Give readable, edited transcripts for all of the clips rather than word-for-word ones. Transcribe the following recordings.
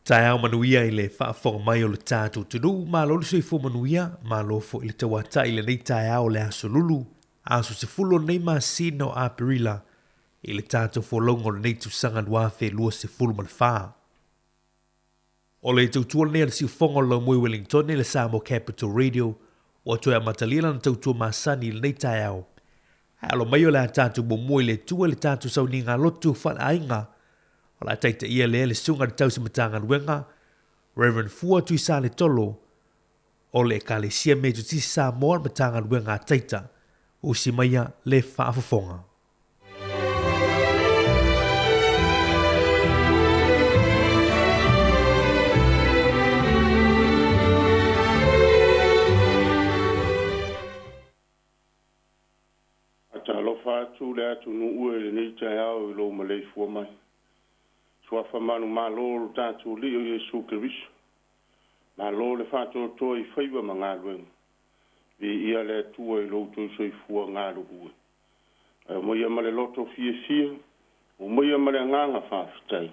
Taeao manuia i le faafofoga mai o le tatou atunuu, malo le soifua manuia, malo foi le tauatai i lenei taeao o le aso Lulu, aso 10 o lenei masina o Aperila i le tatou folauga o lenei tausaga 2024. O le tautua lenei a le siufofoga o le laumoi Wellingtone i le Samoa Capital Radio ua toe amatalia lana tautua masani i lenei taeao. Ae alo mai o le a tatou muamua i le Atua i le tatou sauniga lotu faaleaiga. O le a taitaia lea le Susuga i le Tausi Matagaluega, Rev. Fua Tuisaletolo, o le Ekalesia Metotisi Samoa le Matagaluega a Taita. Usi maia le faafofoga. Faatalofa atu le atunuu e i lenei taeao i lou maleifua mai. Suafa manumalo o lo tatou Alii o Iesu Keriso. Malo le faatoatoa i faiva ma galuega. Viia le Atua i lo outou soifua galulue. Ae omaia ma le loto fiafia, omaia ma le agaga faafetai,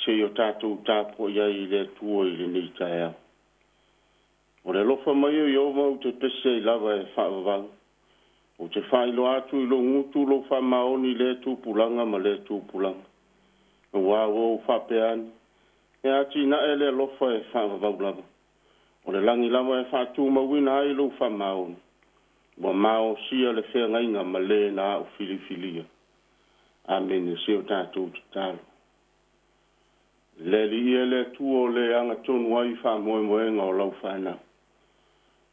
se i o tatou tapuai ai i le Atua i lenei taeao. O le alofa mai o Ieova ou te pese ai lava e faavavau. Ou te faailoa atu i lou gutu lou faamaoni i lea tupulaga ma lea tupulaga. Aua ua ou faapea ane, E atinae le alofa e faavavau lava. O le lagi lava e faatumauina ai lou faamaoni. Ua maosia le feagaiga ma le na au filifilia. Amene. Se o tatou tatalo. Le Alii e le Atua o le agatonu ai faamoemoega o lau fanau.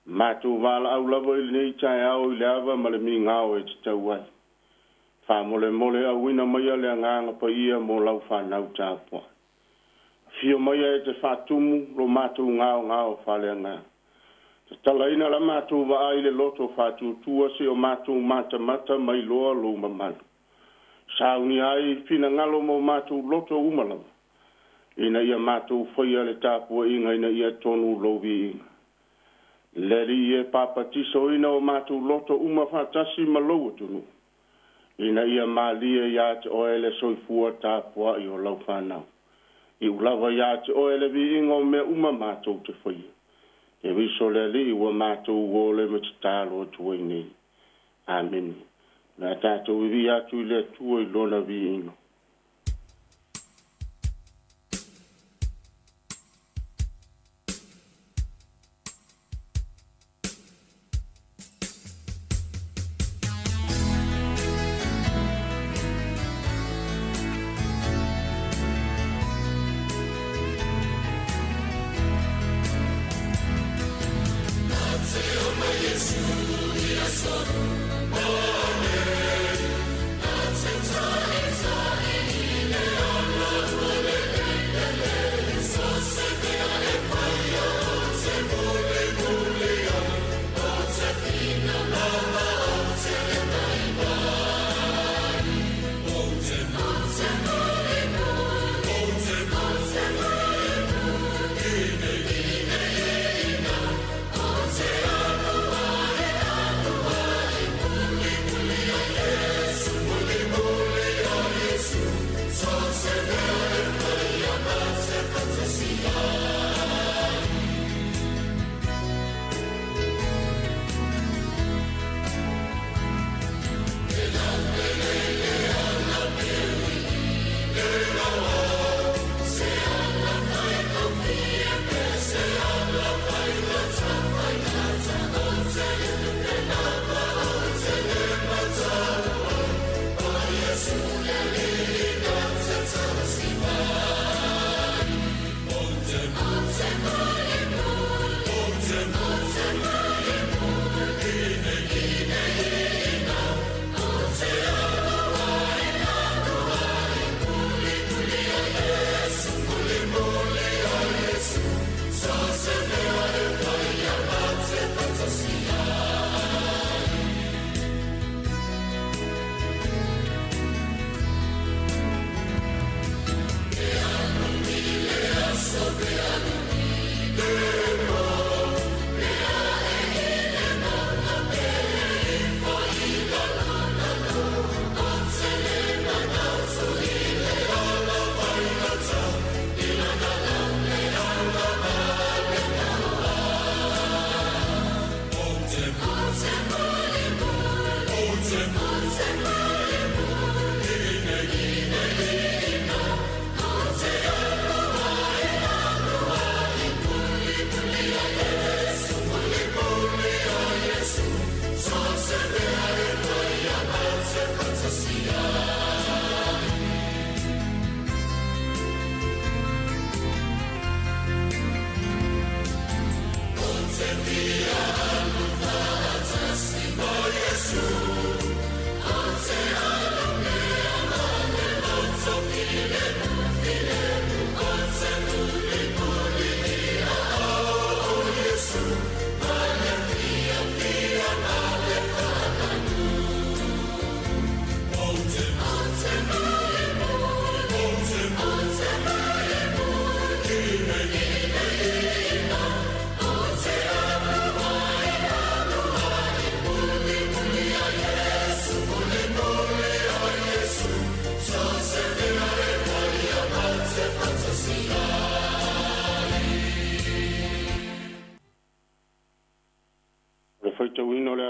Matou valaau lava i lenei taeao i le ava ma le migao e tatau ai. Faamolemole auina maia le Agaga Paia mo lau fanau tapuai. Afio maia e te faatumu lo matou gaogao faaleagaga. Tatalaina la matou vaai i le loto faatuatua se o matou matamata ma iloa lou mamalu. Saunia ai finagalo ma o matou loto uma lava, ina ia matou faia le tapuaiga ina ia tonu lou viiga. Le Alii e papatisoina o matou loto uma faatasi ma lou atunuu, ina ia malie ia te oe le soifua tapuai o lau fanau. Iu lava ia te oe le viiga o mea uma matou te faia. Keriso le Alii ua matou ole ma tatalo atu ai nei. Amene. O le a tatou vivii atu i le Atua i Lona viiga.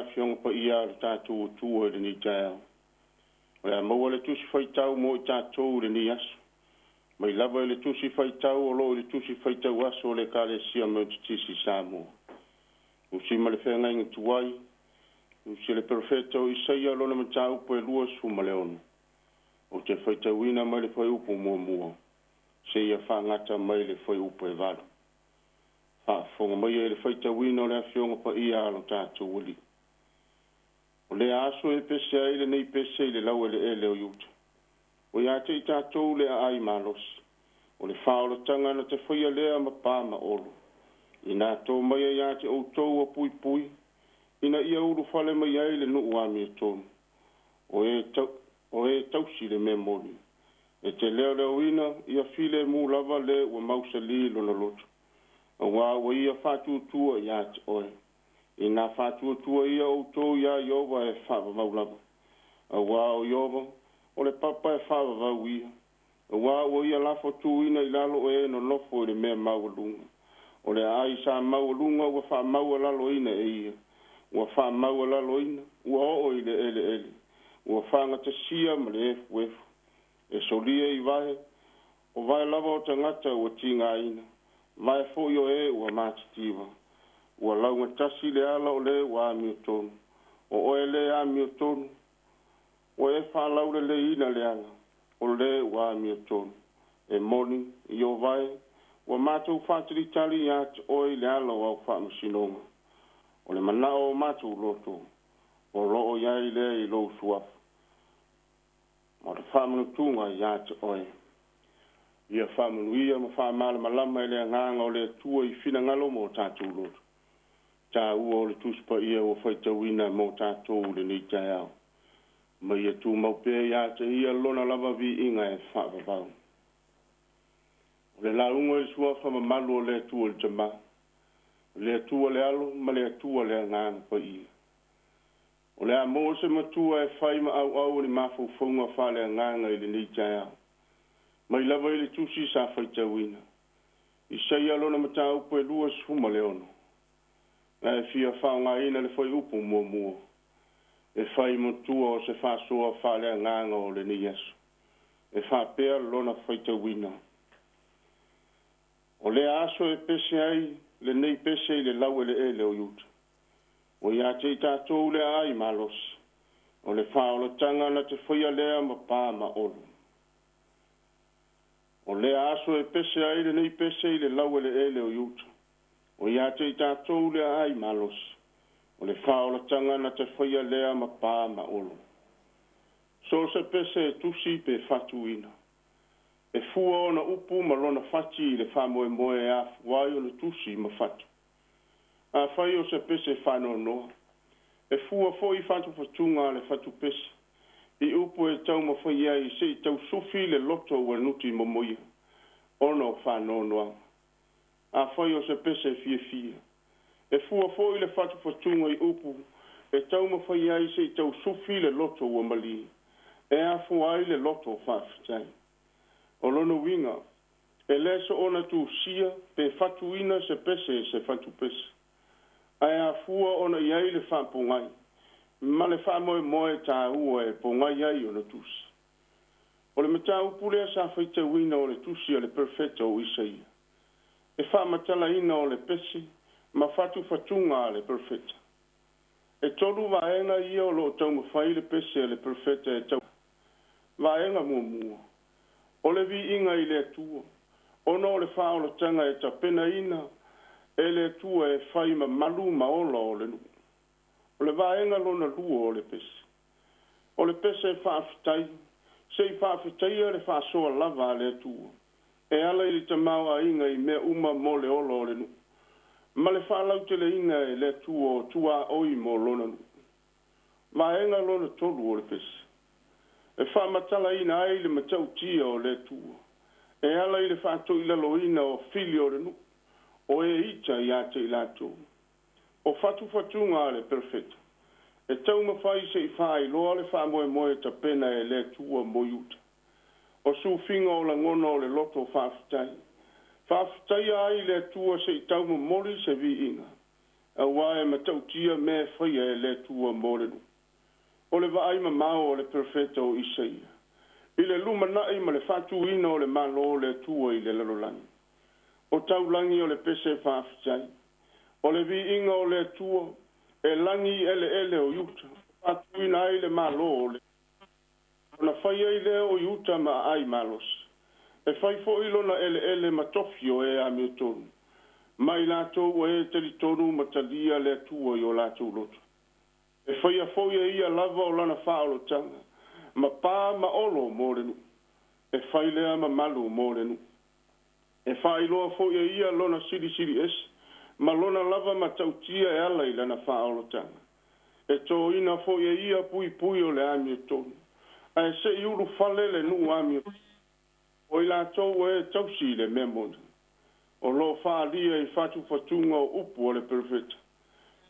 Afioga Paia a lo tatou Atua i lenei taeao. O le a maua le Tusi Faitau mo i tatou i lenei aso, mai lava i le Tusi Faitau o lo o i le Tusi Faitau Aso o le Ekalesia Metotisi i Samoa. Tusi ma le feagaiga tuai, tusi a le Perofeta o Isaia lona mataupu e 26. Ou te faitauina mai le fuaiupu muamua seia faagata mai le fuaiupu e 8. Faafofoga maia i le faitauina o le Afioga Paia a lo tatou Alii. O lea aso e pese ai lenei pese i le laueleele o Iuta. Ua ia te i tatou le aai malosi, o le faaolataga na te faia lea ma pa ma olo. Ina to mai ai ia te outou ua puipui, ina ia ulufale mai ai le nuu amiotonu, o e tausi le mea moni. E te leoleoina ia filemu lava le ua mausali lona loto, auā ua ia faatuatua ia te oe. Ina faatuatua ia outou iā Ieova e faavavau lava, auā o Ieova o le papa e faavavau ia, auā ua ia lafo tuuina i lalo o e nonofo i le mea maualuga. O le aai sa maualuga ua faamaualaloina e ia, ua faamaualaloina, ua oo i le eleele, ua faagatasia ma le efuefu. E solia i vae, o vae lava o tagata ua tigaina, vae foi o e ua matitiva. Ua laugatasi le ala o le ua amiotonu, o oe le amiotonu, ua e faalauleleiina le ala o le ua amiotonu. E moni, Ieova e, ua matou faatalitali ia te oe i le ala o au faamasinoga. O le manao o matou loto, o lo o i ai lea i lou suafa, ma o le faamanutuga ia te oe. Ia faamanuia ma faamalamalama e le Agaga o le Atua i finagalo ma o tatou loto. Taua o le Tusi Paia ua faitauina mo tatou i lenei taeao. Ma ia tumau pea ia te ia lona lava viiga e faavavau. O le lauga i le suafa mamalu o le Atua le Tama, o le Atua le Alo ma le Atua le Agaga Paia. O le a maua se matua e fai ma auau o ni mafaufauga faaleagaga i lenei taeao. Mai lava i le tusi sa faitauina, Isaia lona mataupu e 26, na e fia faaaogaina le fuaiupu muamua e fai matua o se faasoa faaleagaga o lenei aso. E faapea lona faitauina. O lea aso e pese ai lenei pese i le laueleele o Iuta. Ua ia te i tatou le aai malosi, o le faaolataga na te faia lea ma pa ma olo. O lea aso e pese ai lenei pese i le laueleele o Iuta. Ua ia te i tatou le aai malosi, o le faaolataga na te faia lea ma pa ma olo. So se pese e tusi pe fatuina. E fua ona upu ma lona fati i le faamoemoe e afua ai ona tusi ma fatu. Afai o se pese faanoanoa, e fua foi fatufatuga a le fatupese i upu e taumafai ai se i tausufi le loto ua nuti momoia ona o faanoanoaga. Afai o se pese fiafia, e fua foi le fatufatuga i upu e taumafai ai se i tausufi le loto ua malie, e afua ai le loto faafetai. O lona uiga, e le soona tusia pe fatuina se pese e se fatupese, ae afua ona i ai le faapogai ma le faamoemoe taua e pogai ai ona tusi. O le mataupu lea sa faitauina o le tusi a le Perofeta o Isaia, e faamatalaina o le pese ma fatufatuga a le Perofeta. E tolu vaega ia o lo o taumafai le pese a le Perofeta e tau. Vaega muamua, o le viiga i le Atua, ona o le faaolataga e tapenaina e le Atua e fai mamalu ma ola o le nuu. O le vaega lona lua o le pese, o le pese e faafetai, se i faafetaia le faasoa lava a le Atua, e ala i le tamaoaiga i mea uma mo le ola o le nuu, ma le faalauteleina e le Atua o tuaoi mo lona nuu. Vaega lona tolu o le pese, e faamatalaina ai le matautia o le Atua, e ala i le faatoilaloina o fili o le nuu, o e ita ia te i latou. O fatufatuga a le Perofeta, e taumafai se i faailoa le faamoemoe tapena e le Atua mo Iuta. O sufiga o lagona o le loto faafetai, faafetaia ai le Atua se i taumomoli se viiga. Auā e matautia mea e faia e le Atua mo le nuu. O le vaai mamao o le perofeta o Isaia i le lumanai ma le faatuina o le Malo o le Atua i le lalolagi. O taulagi o le pese faafetai. O le viiga o le Atua e lagi i eleele o Iuta, faatuina ai le Malo o le Ona fai ai lea o Iuta ma aai malosi. E fai foi lona eleele ma tofi o e amiotonu, ma i latou ua e talitonu ma talia le Atua i o latou loto. E faia foi e ia lava o lana faaolotaga, ma pa ma olo mo le nuu. E fai lea ma malu mo le nuu. E faailoa foi e ia lona silisili ese, ma lona lava matautia e ala i lana faaolotaga. E toina foi e ia puipui o le amiotonu, ae se'i ulufale le nuu amiotonu, o i latou ua e tausi i le mea moni. O lo o faaalia i fatufatuga o upu a le perofeta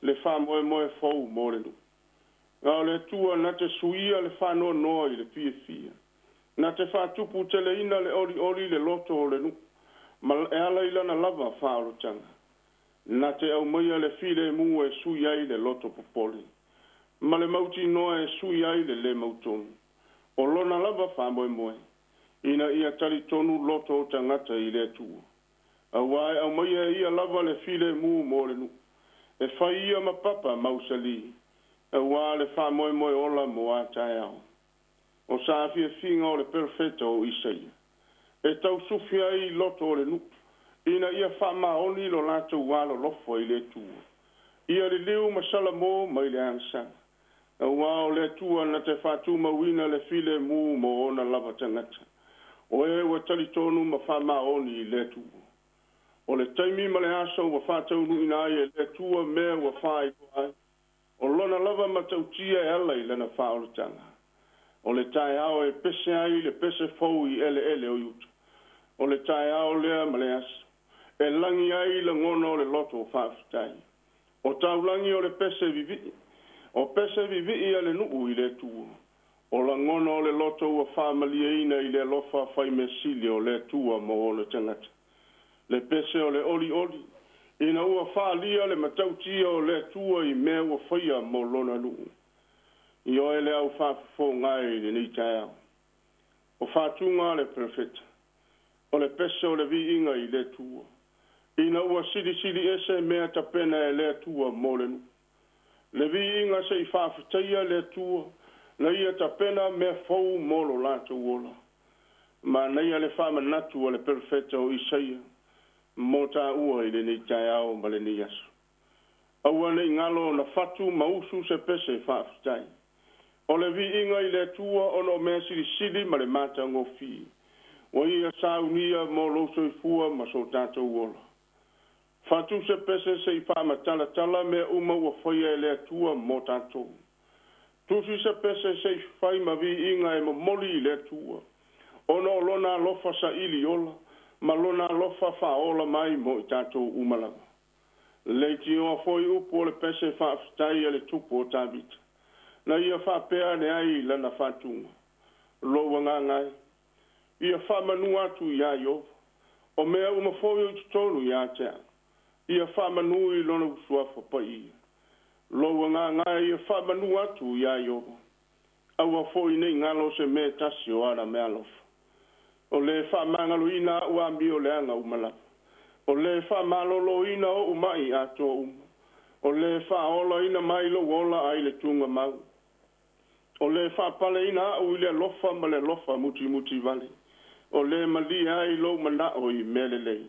le faamoemoe fou mo le nuu. A o le Atua na te suia le faanoanoa i le fiafia, na te faatuputeleina le olioli i le loto o le nuu, ma e ala i lana lava faaolotaga. Na te aumaia le filemu e sui ai le loto popole, ma le mautinoa e sui ai le lē mautonu. O lona lava faamoemoe, ina ia talitonu loto o tagata i le Atua. Auā e aumaia e ia lava le filemu mo le nuu. E fai ia ma papa mausali, auā le faamoemoe ola mo a taeao. O saafiafiga o le perofeta o Isaia, e tausufi ai i loto o le nuu, ina ia faamaoni lo latou alolofa i le Atua. Ia liliu ma salamo mai le agasala, auā o le Atua na te faatumauina le filemu mo ona lava tagata, o e ua talitonu ma faamaoni i le Atua. O le taimi ma le aso ua faataunuuina ai e le Atua mea ua faailoa ai, o lona lava matautia e ala i lana faaolotaga. O le taeao e pese ai le pese fou i eleele o Iuta. O le taeao lea ma le aso e lagi ai lagona o le loto faafetai. O taulagi o le pese vivii, o pese vivii a le nuu i le Atua. O lagona o le loto ua faamalieina i le alofa faimea sili o le Atua mo ona tagata. Le pese o le olioli, ina ua faalia le matautia o le Atua i mea ua faia mo lona nuu. I oe le au faafofoga e i lenei taeao. O faatuga a le perofeta, o le pese o le viiga i le Atua, ina ua silisili ese mea tapena e le Atua mo le nuu. Le viiga se'i faafetaia le Atua, na ia tapena mea fou mo lo latou ola. Manaia le faamanatu a le perofeta o Isaia mo tāua i lenei taeao ma lenei aso. Aua nei galo na fatu ma usu se pese faafetai. O le viiga i le Atua ona o mea silisili ma le matagofie ua ia saunia mo lou soifua ma so tatou ola. Fatu se pese se'i faamatalatala mea uma ua faia e le Atua mo tatou. Tusi se pese se'i fai ma viiga e momoli i le Atua, ona o lona alofa saili ola, ma lona alofa faaola mai mo i tatou uma lava. Leitioa foi upu o le pese faafetai a le tupu o Tavita, na ia faapea ane ai i lana faatuga. Lou agaga e, ia faamanu atu iā Ieova, o mea uma foi o i totonu ia te au, ia faamanu i lona suafa paia. Lou agaga e, ia faamanu atu iā Ieova, aua foi nei galo se mea tasi o ana meaalofa. O le faamagaloina a'u amio leaga uma lava. O le faamaloloina oʻu ma'i atoa uma. O le faaolaina mai lou ola ai le tugamau. O le faapaleina a'u i le alofa ma le alofa mutimuti vale. O le malie ai lou mana'o i mea lelei.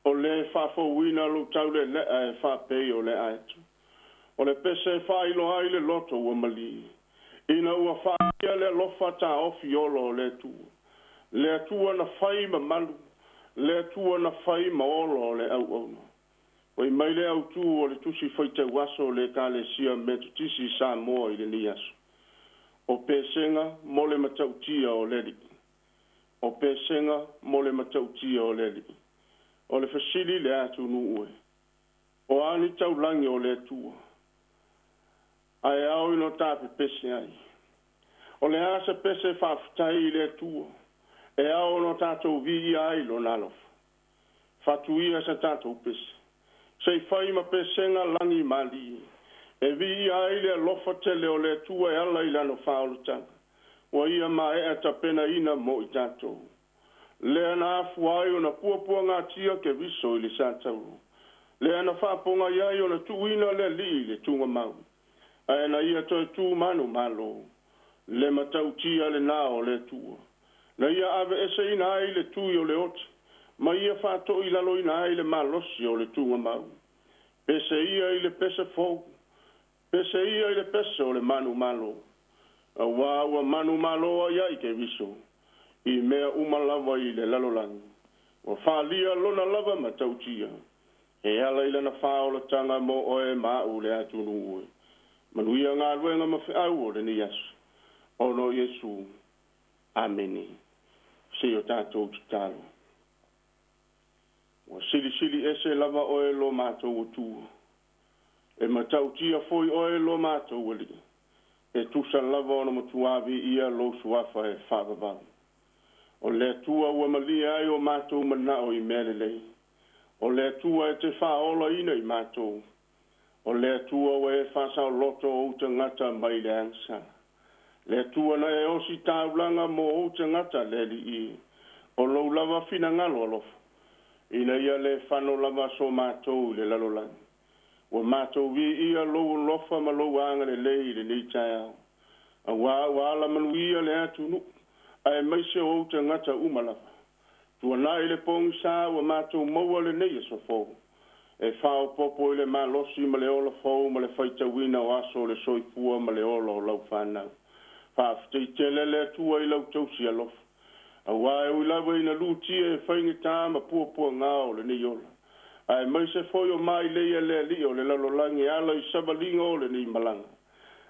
O le faafouina lou taulele'a e faapei o le aeto. O le pese e faailoa ai le loto ua malie, ina ua faalia le alofa taofi ola o le Atua. Le Atua na fai ma malu, le Atua na fai ma ola o le auauna. Fai mai le autū o le tusi faitau aso o le Ekalesia Metotisi i Samoa i lenei aso. O pesega mo le matautia o le Alii. O pesega mo le matautia o le Alii. O le fesili le atunuu e. O a ni taulagi o le Atua ae ao ina tapepese ai? O le a se pese faafetai i le Atua e ao ona tatou viia ai lona alofa? Fatuia sa tatou pese. Se i fai ma pesega lagi ma alii, e viia ai le alofa tele o le Atua e ala i lana faaolataga, ua ia maea tapenaina mo i tatou. Lea na afua ai ona puapuagatia Keriso i le satauro, lea na faapogai ai ona tuuina le Alii i le tugamau, ae na ia toe tu manumalo, le matautia lena o le Atua. Na ia aveeseina ai le tui o le oti, ma ia faatoilaloina ai le malosi o le tugamau. Pese ia i le pese fou, pese ia i le pese o le manumalo, auā ua manumalo ai ai Keriso i mea uma lava i le lalolagi. Ua faaalia lona lava matautia, e ala i lana faaolataga mo oe ma a'u le atunuu e. Manuia galuega ma feau o lenei aso. Ona o Iesu. Amene. Se o tatou tatalo. Ua silisili ese lava oe lo matou Atua. E matautia foi oe lo matou Alii. E tusa lava ona matua viia lou suafa e faavavau. O le Atua ua malie ai o matou manao i mea lelei. O le Atua e te faaolaina i matou. O le Atua ua e faasaoloto ou tagata mai le agasala. Le Atua na e osi taulaga mo ou tagata le Alii. O lou lava finagalo alofa, ina ia le fano lava so matou i le lalolagi. Ua matou viia lou alofa ma lou agalelei i lenei taeao. Auā ua alamanuia le atunuu, aemaise o ou tagata uma lava. Tuanai le pogisa ua matou maua lenei aso fou. E faaopoopo i le malosi ma le ola fou ma le faitauina o aso o le soifua ma le ola o lau fanau. Faafetai tele le Atua i lau tausi alofa. Auā e ui lava ina lutia e faigata ma puapuaga o lenei ola, aemaise foi o mailei a le alii o le lalolagi e ala i savaliga o lenei malaga.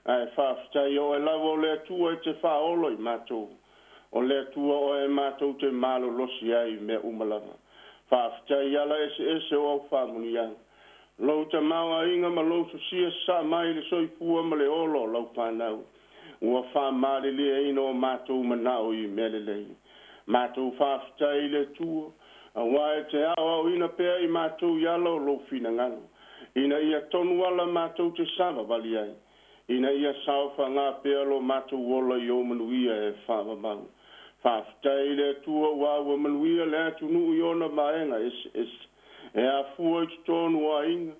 Ae faafetai o oe lava o le Atua e te faaola i matou. O le Atua oe e matou te malolosi ai i mea uma lava. Faafetai i ala eseese o au faamanuiaga. Lou tamaoaiga ma lou sosia sasaa mai i le soifua ma le ola o lau fanau. Ua faamalilieina o matou manao i mea lelei. Matou faafetai i le Atua, auā e te aoaoina pea i matou i ala o lou finagalo, ina ia tonu ala matou te savavali ai, ina ia saofaga pea lo matou ola i ou manuia e faavavau. Faafetai i le Atua auā ua manuia le atunuu i ona vaega eseese, e afua i totonu o aiga,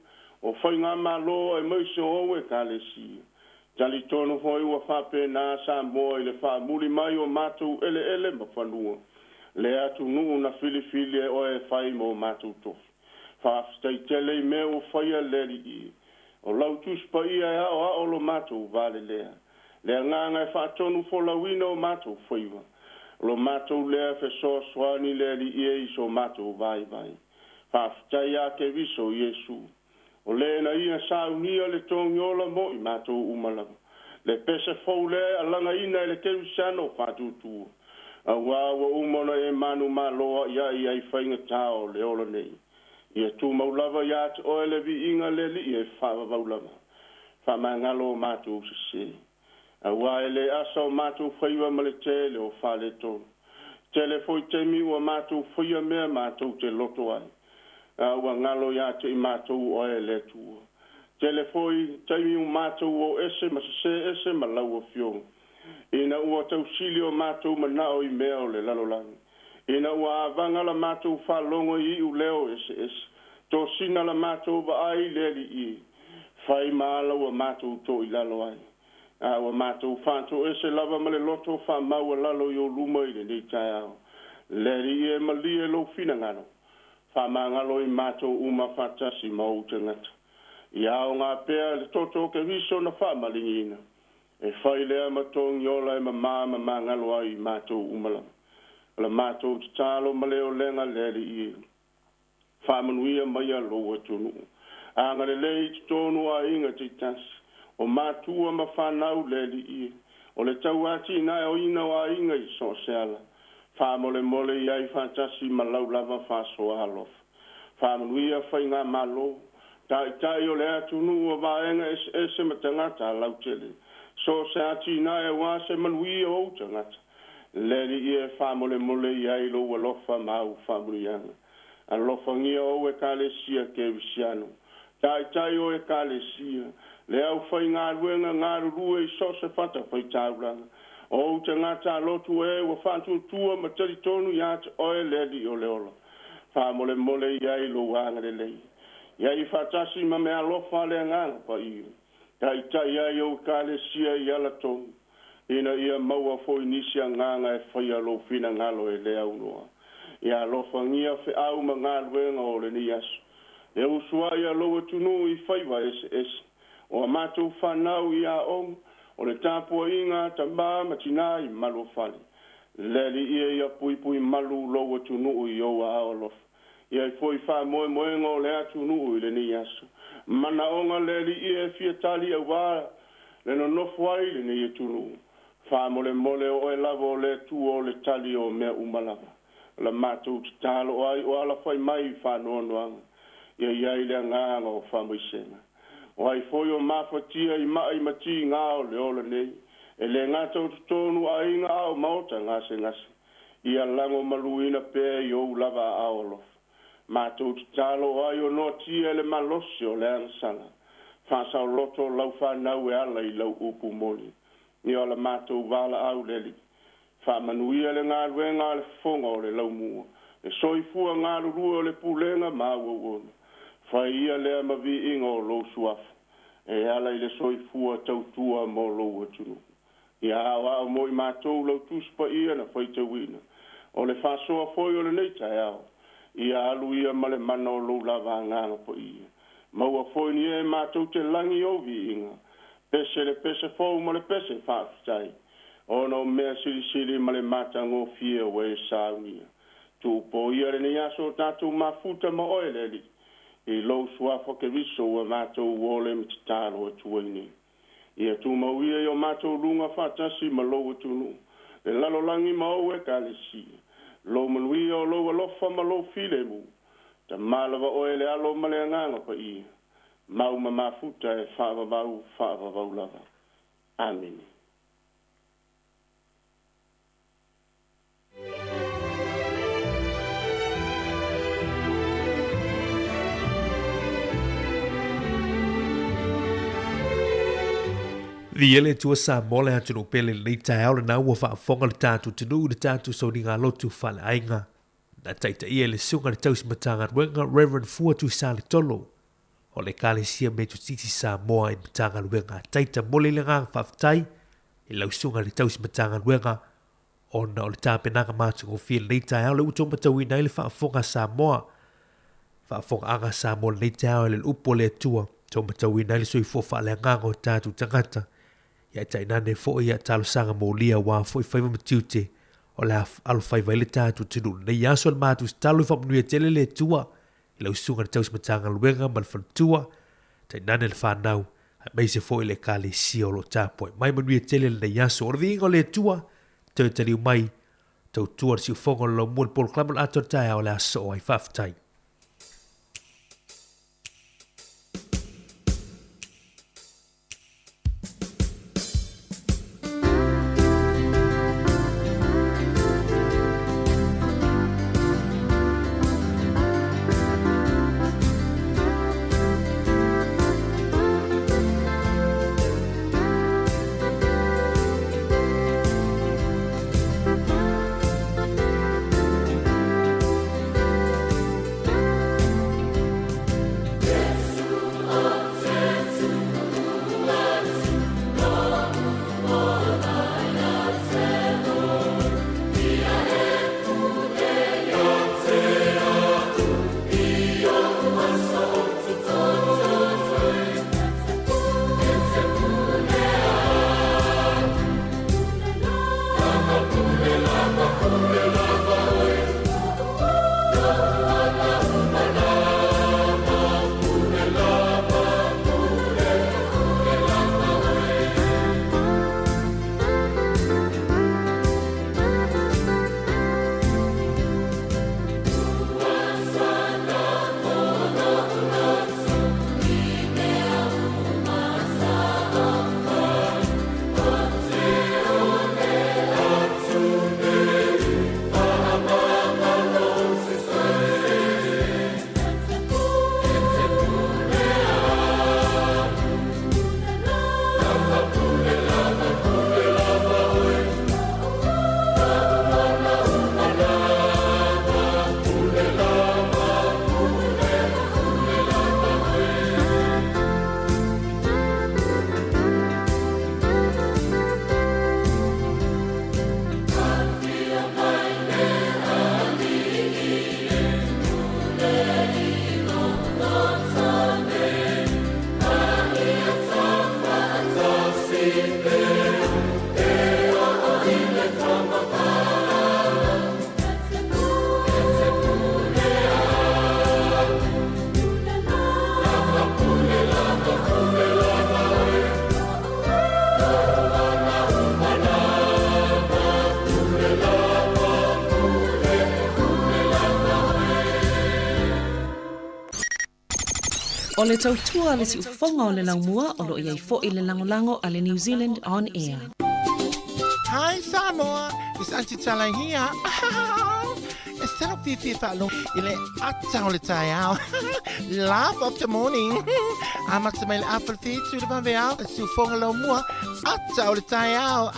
o faigamalo aemaise o ou Ekalesia. Talitonu foi ua faapena Samoa i le faamuli mai o matou eleele ma fanua, le atunuu na filifili e oe e fai mo matou tofi. Faafetai tele i mea ua faia le Alii. O lau Tusi Paia e aoao lo matou valelea, le agaga e faatonu folauina o matou faiva, lo matou lea fesoasoani le Alii e i so matou vaivai. Faafetai ia Keriso Iesu. O le na ia saunia le togiola mo i matou uma lava. Le pese fou lea e alagaina e le kerisiano faatuatua. Auā ua uma ona e manumalo a'ia'i ai faigata o le ola nei. Ia tumau lava iā te oe le viiga le Alii e faavavau lava. Faamagalo o matou sesē. Auā e le asa o matou faiva ma le tele o faaletonu. Tele foi taimi ua matou faia mea matou te loto ai, a ua galo iā te i matou oe le Atua. Tele foi taimi ua matou o ese ma sesē ese ma lau Afioga, ina ua tausili o matou manao i mea o le lalolagi, ina ua avaga la matou faalogo i iu leo eseese, tosina la matou vaai i le Alii, fai ma ala ua matou toilalo ai. A ua matou faatoese lava ma le loto faamaualalo i ou luma i lenei taeao. Le Alii e malie lou finagalo, faamagalo i matou uma faatasi ma ou tagata. Ia aoga pea le toto o Keriso na faamaligiina, e fai lea ma togiola e mamā ma magalo ai i matou uma lava. O la matou tatalo ma le olega le Alii e. Faamanuia maia lou atunuu. Agalelei i totonu o aiga taitasi, o matua ma fanau le Alii e. O le tauatiaeina o aiga i so o se ala. Faamolemole i ai faatasi ma lau lava faasoa alofa. Faamanuia faigamalo, taitai o le atunuu o vaega eseese ma tagata lautele. So o se atinae auā se manuia o ou tagata. Le Alii e faamolemole i ai lou alofa ma au faamanuiaga. Alofagia ou Ekalesia Kerisiano. Taitai o Ekalesia, le aufaigaluega galulue i so o se fatafaitaulaga, o ou tagata lotu e ua faatuatua ma talitonu ia te oe le Alii o le ola. Faamolemole i ai lou agalelei. Ia i faatasi ma meaalofa a le Agaga Paia, taitai ai ou Ekalesia i alatonu, ina ia maua foi nisi agaga e faia lou finagalo e le aunoa. Ia alofagia feau ma galuega o lenei aso. E usu ai a lou atunuu i faiva eseese, o a matou fanau i aoga, o le tapuaiga a tama ma tinā i maluafale. Le Alii e ia puipui malu lou atunuu i ou aao alofa. I ai foi faamoemoega o le atunuu i lenei aso. Manaoga le Alii e fia tali aua le nonofo ai i lenei atunuu. Faamolemole o oe lava o le Atua o le tali o mea uma lava. La matou tatalo o ai o alafai mai i faanoanoaga, ia i ai le agaga o faamaisega. O ai foi o mafatia i ma'i ma tiga o le ola nei, e le gata o totonu aiga a o maota gasegase, ia lagomaluina pea i ou lava aao alofa. Matou tatalo o ai o noatia e le malosi o le agasala, faasaoloto lau fanau e ala i lau upu moni. Ia o la matou valaau le Alii. Faamanuia le galuega a le fofoga o le laumua, le soifua galulue o le pulega ma au auauna. Fai ia lea ma viiga o lou suafa, e ala i le soifua tautua mo lou atunuu. Ia aoao mo i matou lau Tusi Paia na faitauina, o le faasoa foi o lenei taeao, ia alu ia ma le mana o lou lava Agaga Paia. Maua foi ni e matou te lagi ou viiga, pese le pese fou ma le pese faafetai, ona o mea silisili ma le matagofie ua e saunia. Tuupo ia lenei aso o tatou mafuta ma oe le Alii, i lou suafa Keriso ua matou ole ma tatalo atu ai nei. Ia tumau ia i o matou luga faatasi ma lou atunuu, le lalolagi ma ou Ekalesia. Lou manuia o lou alofa ma lou filemu, Tama lava oe le Alo ma le Agaga Paia, mau ma mafuta e faavavau, faavavau lava. Amene. Viia le Atua Samoa le atunuu pele i lenei taeao lena ua faafofoga le tatou atunuu i le tatou sauniga lotu faaleaiga na taitaia e le Susuga i le Tausi Matagaluega Rev Fua Tuisaletolo o le Ekalesia Metotisi Samoa i le Matagaluega a Taita. Momoli le agaga faafetai i lau Susuga i le Tausi Matagaluega ona o le tapenaga matagofie i lenei taeao lea ua outou matauina ai le faafofoga a Samoa, faafofogaaga a Samoa i lenei taeao e le upu a le Atua, outou matauina ai le soifua faaleagaga o tatou tagata. Ia e tainane foi ia talosaga molia aua foi faiva ma tiute o le a alofaiva ai le tatou atunuu i lenei aso. Le matou tatalo i faamanuia tele le Atua i lau susuga i le tausi Matagaluega ma le faletua, tainane le fanau, aemaise foi le Ekalesia o lo o tapuai mai. Manuia tele lenei aso. O le viiga o le Atua, toe taliu mai, tautua le siufofoga o le laumua i le polokalame o le atoa taeao o le a sosoo ai. Faafetai. O le tautua a le siufofoga o le laumua o lo o i ai foi le lagolago a le New Zealand On Air. Hi Samoa, it's Aunty Tala here. E salo fiafia faalogo i le ata o le taeao. Laugh of the morning. Amata mai le afa le whitu le vaveao, le siufoga laumua, ata o le taeao.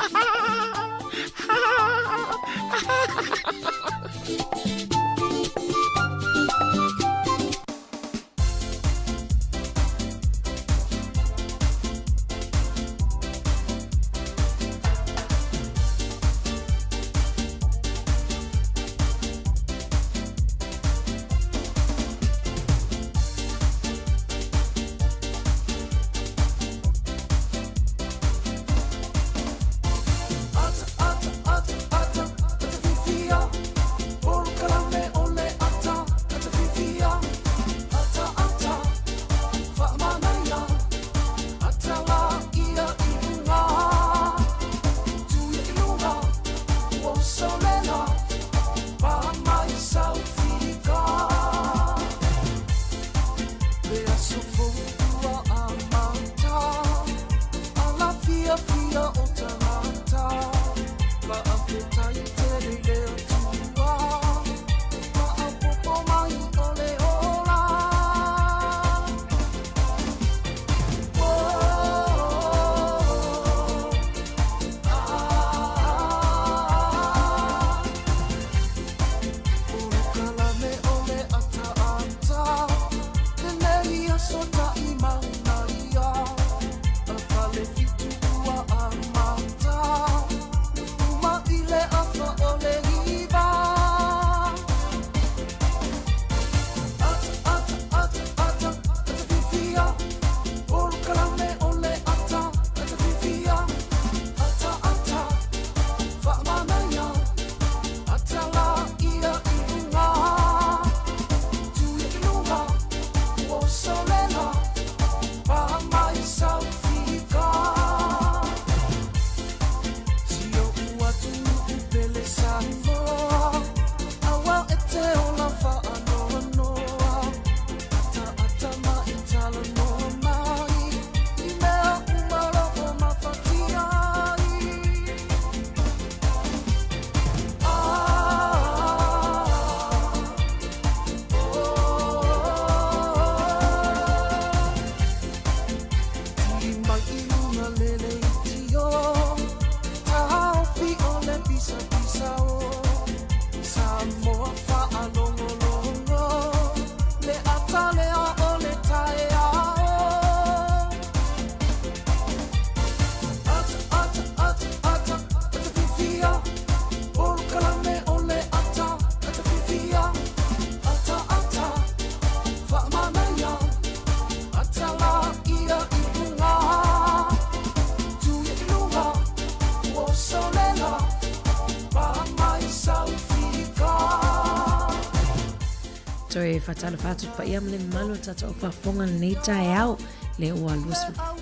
Toe faatalofa atu paia ma le mamalu o tatou faafofoga lenei taeao le ua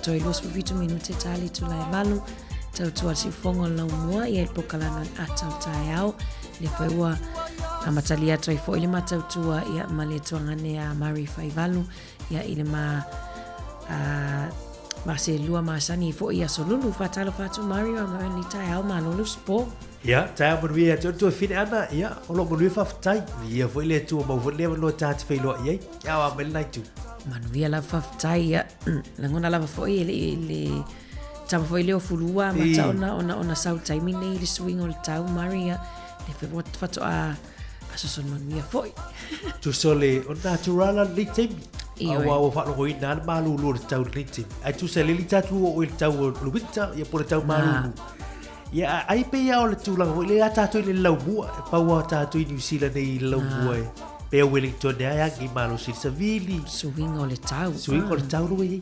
toe 27 minute ta le itula e valu tautua le siufofoga o le laumua ia i le polokalame o le ata o le taeao le foi ua amatalia atu ai foi le matautua ia ma le tuagane a Mari Faivalu ia i le ma ma se lua masani foi i aso lulu faatalofa atu Mari o ma ni taeao malo le usupo. Ia, taeao manuia ia te oe le tuafine Ana, ia, o loo manuia faafetai. Viia foi le Atua maua foi lenei avanoa ta te feiloai ai. Ia, o a mai lena itu. Manuia lava faafetai, ia, lagona lava foi e le, le tama foi lea o Fulua amata ona, ona, ona sau taimi nei i le suiga o le tau, Mari, ia, le faatoa fasoso manuia foi. Tusa o le, o natural a lenei taimi. Aua ua faalogoina lava le malulu o le tau i lenei taimi. Ae tusa e le alii tatou oo i le tau o le winter, ia po o le tau malulu. Ia, ai pei lava o le tulaga foi lea tatou i le laumua, e pau lava tatou i Niu Sila nei i le laumua e pei o Wellington e agi malosi i le savili. Suiga o le tau. Suiga o le tau lua i ai.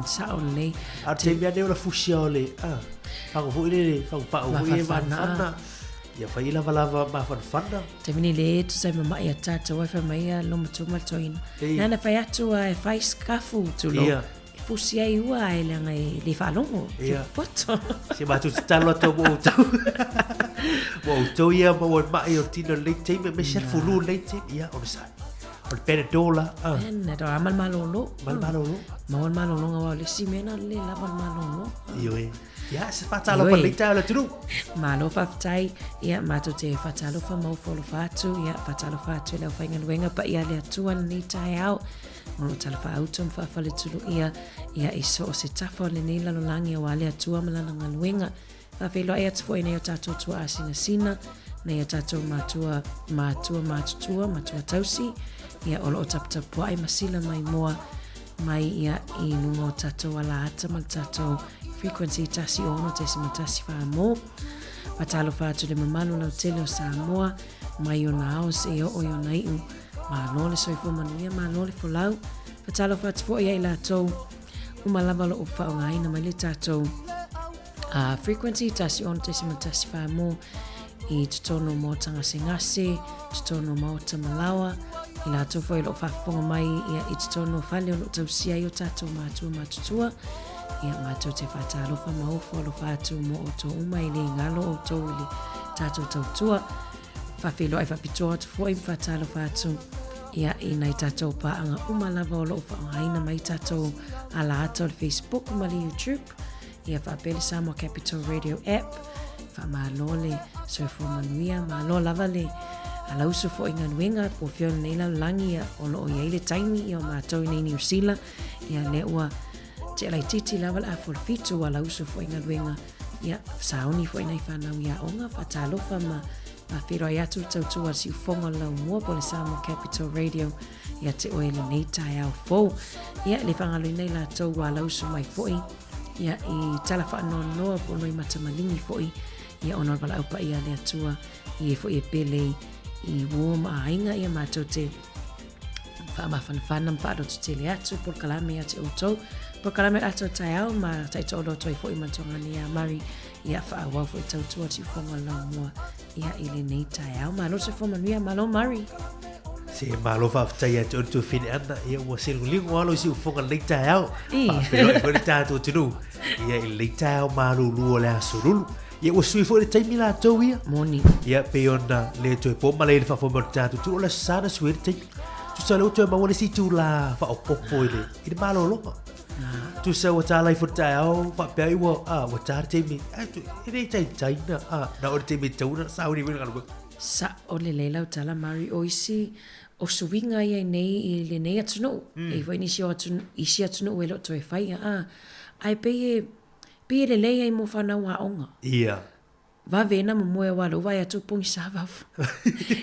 Sao lelei. A o le taimi lava nei o le fusi o le, fagu foi lele, fagu pau foi e mafanafana. Ia fai lavalava mafanafana. Taimi nei le tusa e mama'i a tatou ai fai mai a lomatua ma le toeaina. Nana fai atu a e fai sikafu tulou. Ia. E fusi ai ua ae leaga e le faalogo. Ia. Poto. Se matou tatalo atu mo outou. Mo outou ia maua mai o tino lenei taimi, aemaise le fulu lenei taimi. Ia, onosai. O le Panadol la. Ah. Panadol, a ma le malolo. Ma le malolo. Maua le malologa aua o le isi mea lena o le le lava o le malolo. Ioe. Ia, se faatalofa i lenei taeao i le atunuu. Malo faafetai. Ia, matou te faatalofa ma ofo alofa atu. Ia, faatalofa atu i le aufaigaluega paia a le Atua i lenei taeao. O lo o talafaauto ma faafaletuluia ia i so o se tafa o lenei lalolagi aua le Atua ma Lana galuega. Faafeiloai atu foi i nai o tatou tuaa sinasina, nai o tatou matua, matua matutua, matua tausi, ia o lo o taputapuai ma sila mai moa mai ia i luga o tatou alaata ma le tatou frequency 106.1 mo. Faatalofa atu i le mamalu lautele o Samoa, mai ona ao seia oo i ona iu. Malo le soifua manuia, malo le folau. Faatalofa atu foi ia i latou uma lava o lo o faaaogaina mai le tatou frequency 106.1 mo i totonu o maota gasegase, totonu o maota malaoa, i latou foi o lo o faafofoga mai ia, i totonu o fale o lo o tausia ai o tatou matua matutua. Ia, matou te faatalofa ma ofo alofa atu mo outou uma e le galo outou i le tatou tautua. Faafeiloai faapitoa atu foi ma faatalofa atu ia i nai tatou paaga uma lava o lo o faaaogaina mai tatou alaata o le Facebook ma le YouTube. Ia faapea le Samoa Capital Radio app. Faamalo le soifua manuia, malo lava le alausu foi i galuega, po o fea o lenei lalolagi ia, o lo o i ai le taimi ia o matou i nei Niu Sila, ia lea ua tea laitiiti lava le afa o le fitu ua alausu foi i galuega, ia sauni foi nai fanau i aoga, faatalofa ma faafeiloai atu le tautua a le siufofoga o le Laumua po o le Samoa Capital Radio ia te oe i lenei taeao fou. Ia, e le faagaloina i latou ua alausu mai foi ia, i tala faanoanoa po o loimata maligi foi ia, ona o le valaau paia a le Atua i e foi e pele i uō ma aiga ia matou te faamafanafana ma faalototele atu polokalame ia te outou. Polokalame o le atoa taeao ma taitoalua atu ai foi ma le tuagane ia Mari ia faaauau foi tautua siufofoga o le Laumua ia i lenei taeao. Malo le soifua manuia, malo Mari. Se malo faafetai ia te oe le tuafine Anna, ia ua seluligo lava lou siufofoga i lenei taeao. Faafeiloai foi le tatou atunuu ia i lenei taeao malulu o le aso Lulu. Ia ua sui foi le taimi latou ia. Moni. Ia pei ona le toe po malei i le faafofoga mai o le tatou atunuu, o le Aso Sa na sui ai le taimi. Tusa o lea ua toe maua le isi itula faaopoopo i le malologa. Tusa ua ta lai foi le taeao faapea ai ua, ah, ua ta le taimi. Ai, e le taitai na, ah, na o le taimi e tatau ona sauni foi le galuega. Sa'o lelei lau tala Mari, o isi o suiga ia i nei i lenei atunuu, e i ai foi nisi o atu, isi atunuu e le o toe faia, a, ae pei e, pei e lelei ai mo fanau aoga. Ia. Vave na momoe aua lou vaai atu o pogisa fafo.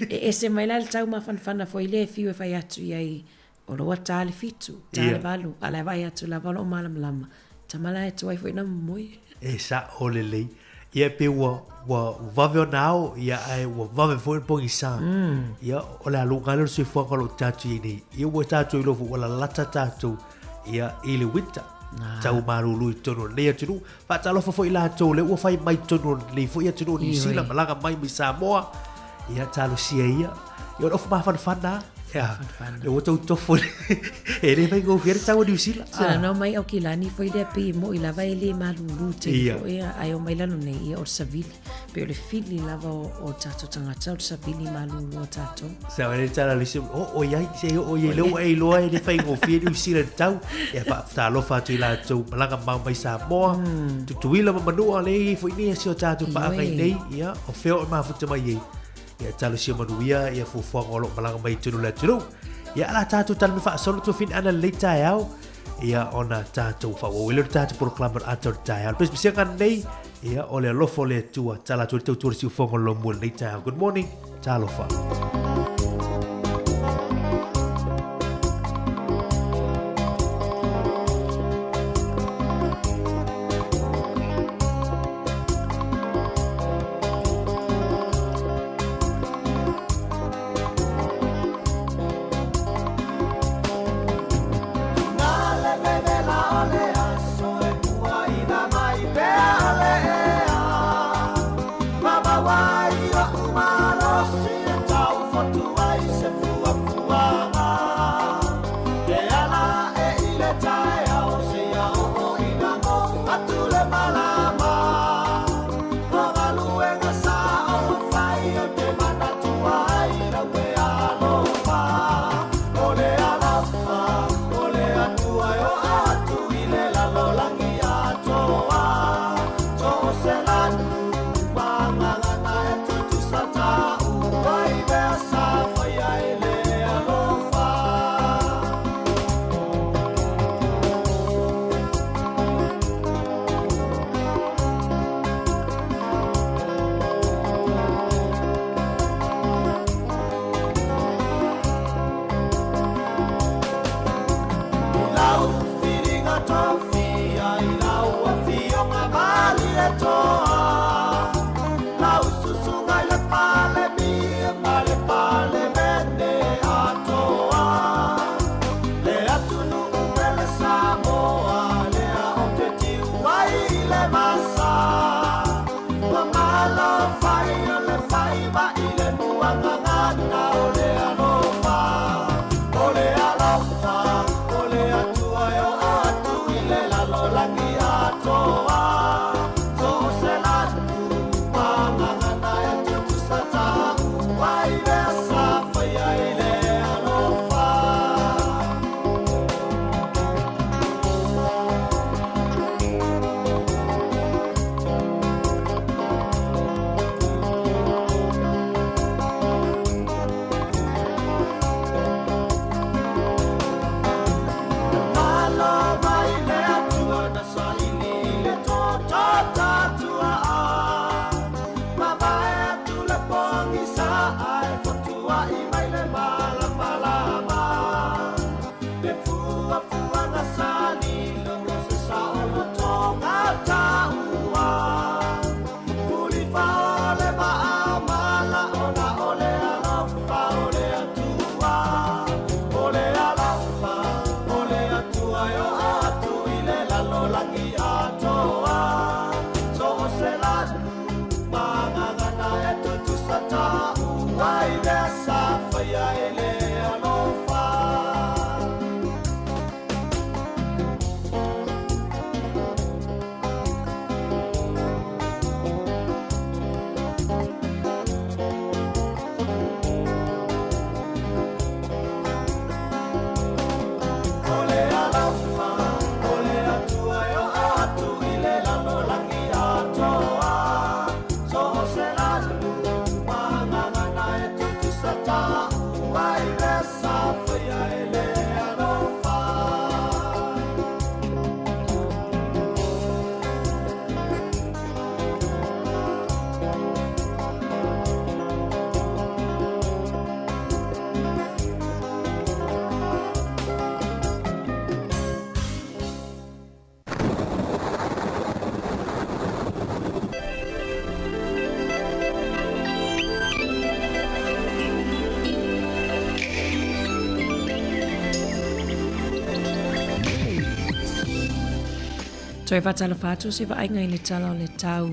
E ese mai la le tau mafanafana foi lea e fiu e fai atu i ai O lo ua ta le fitu, ta le valu, a la e vaai atu lava o loo malamalama. Tama la e tuai foi na momoe. E sa'o lelei. Ia pei ua, ua vave ona ao, ia ae ua vave foi ona pogisa. Ia, o le aluga lea o le soifuaga o lo o tatou i ai nei. Ia ua tatou iloa foi ua lalata tatou, ia, i le winter. Tau malulu i totonu o lenei atunuu. Faatalofa foi i latou lea ua fai mai i totonu o lenei foi atunuu o Niu Sila, malaga mai mai Samoa. Ia, talosia ia. Ia, o le ofu mafanafana lava. Ia, le ua tou tofo e le faigofie le tau o Niu Sila. Sina na omai Aukilani foi lea pei e moi lava e le malulu tele foi, ae omai lalo nei, ia o le savili. Pei o le fili lava o tatou tagata, o le savili malulu o tatou. Sa o le tala le se o o iai, se o iai le ua e iloa e le faigofie Niu Sila le tau. Ia faatalofa atu i latou malaga mamao mai Samoa, Tutuila ma Manua le i foi nei si o tatou paaga i nei, ia o fea o mafuta mai ai. Ia talosia manuia ia fuafuaga o lo o malaga mai i totonu o le atunuu. Ia ala tatou tala me faasolo tuafine ana lenei taeao. Ia ona tatou faaauau ai lea o le tatou polokalame o le ata o le taeao. Le pesepesega nei, ia o le alofa o le Atua. Tala atu ai le tautua i le siufofoga o le lomua i lenei taeao. Good morning, talofa. Toe faatalofa atu se vaaiga i le tala o le tau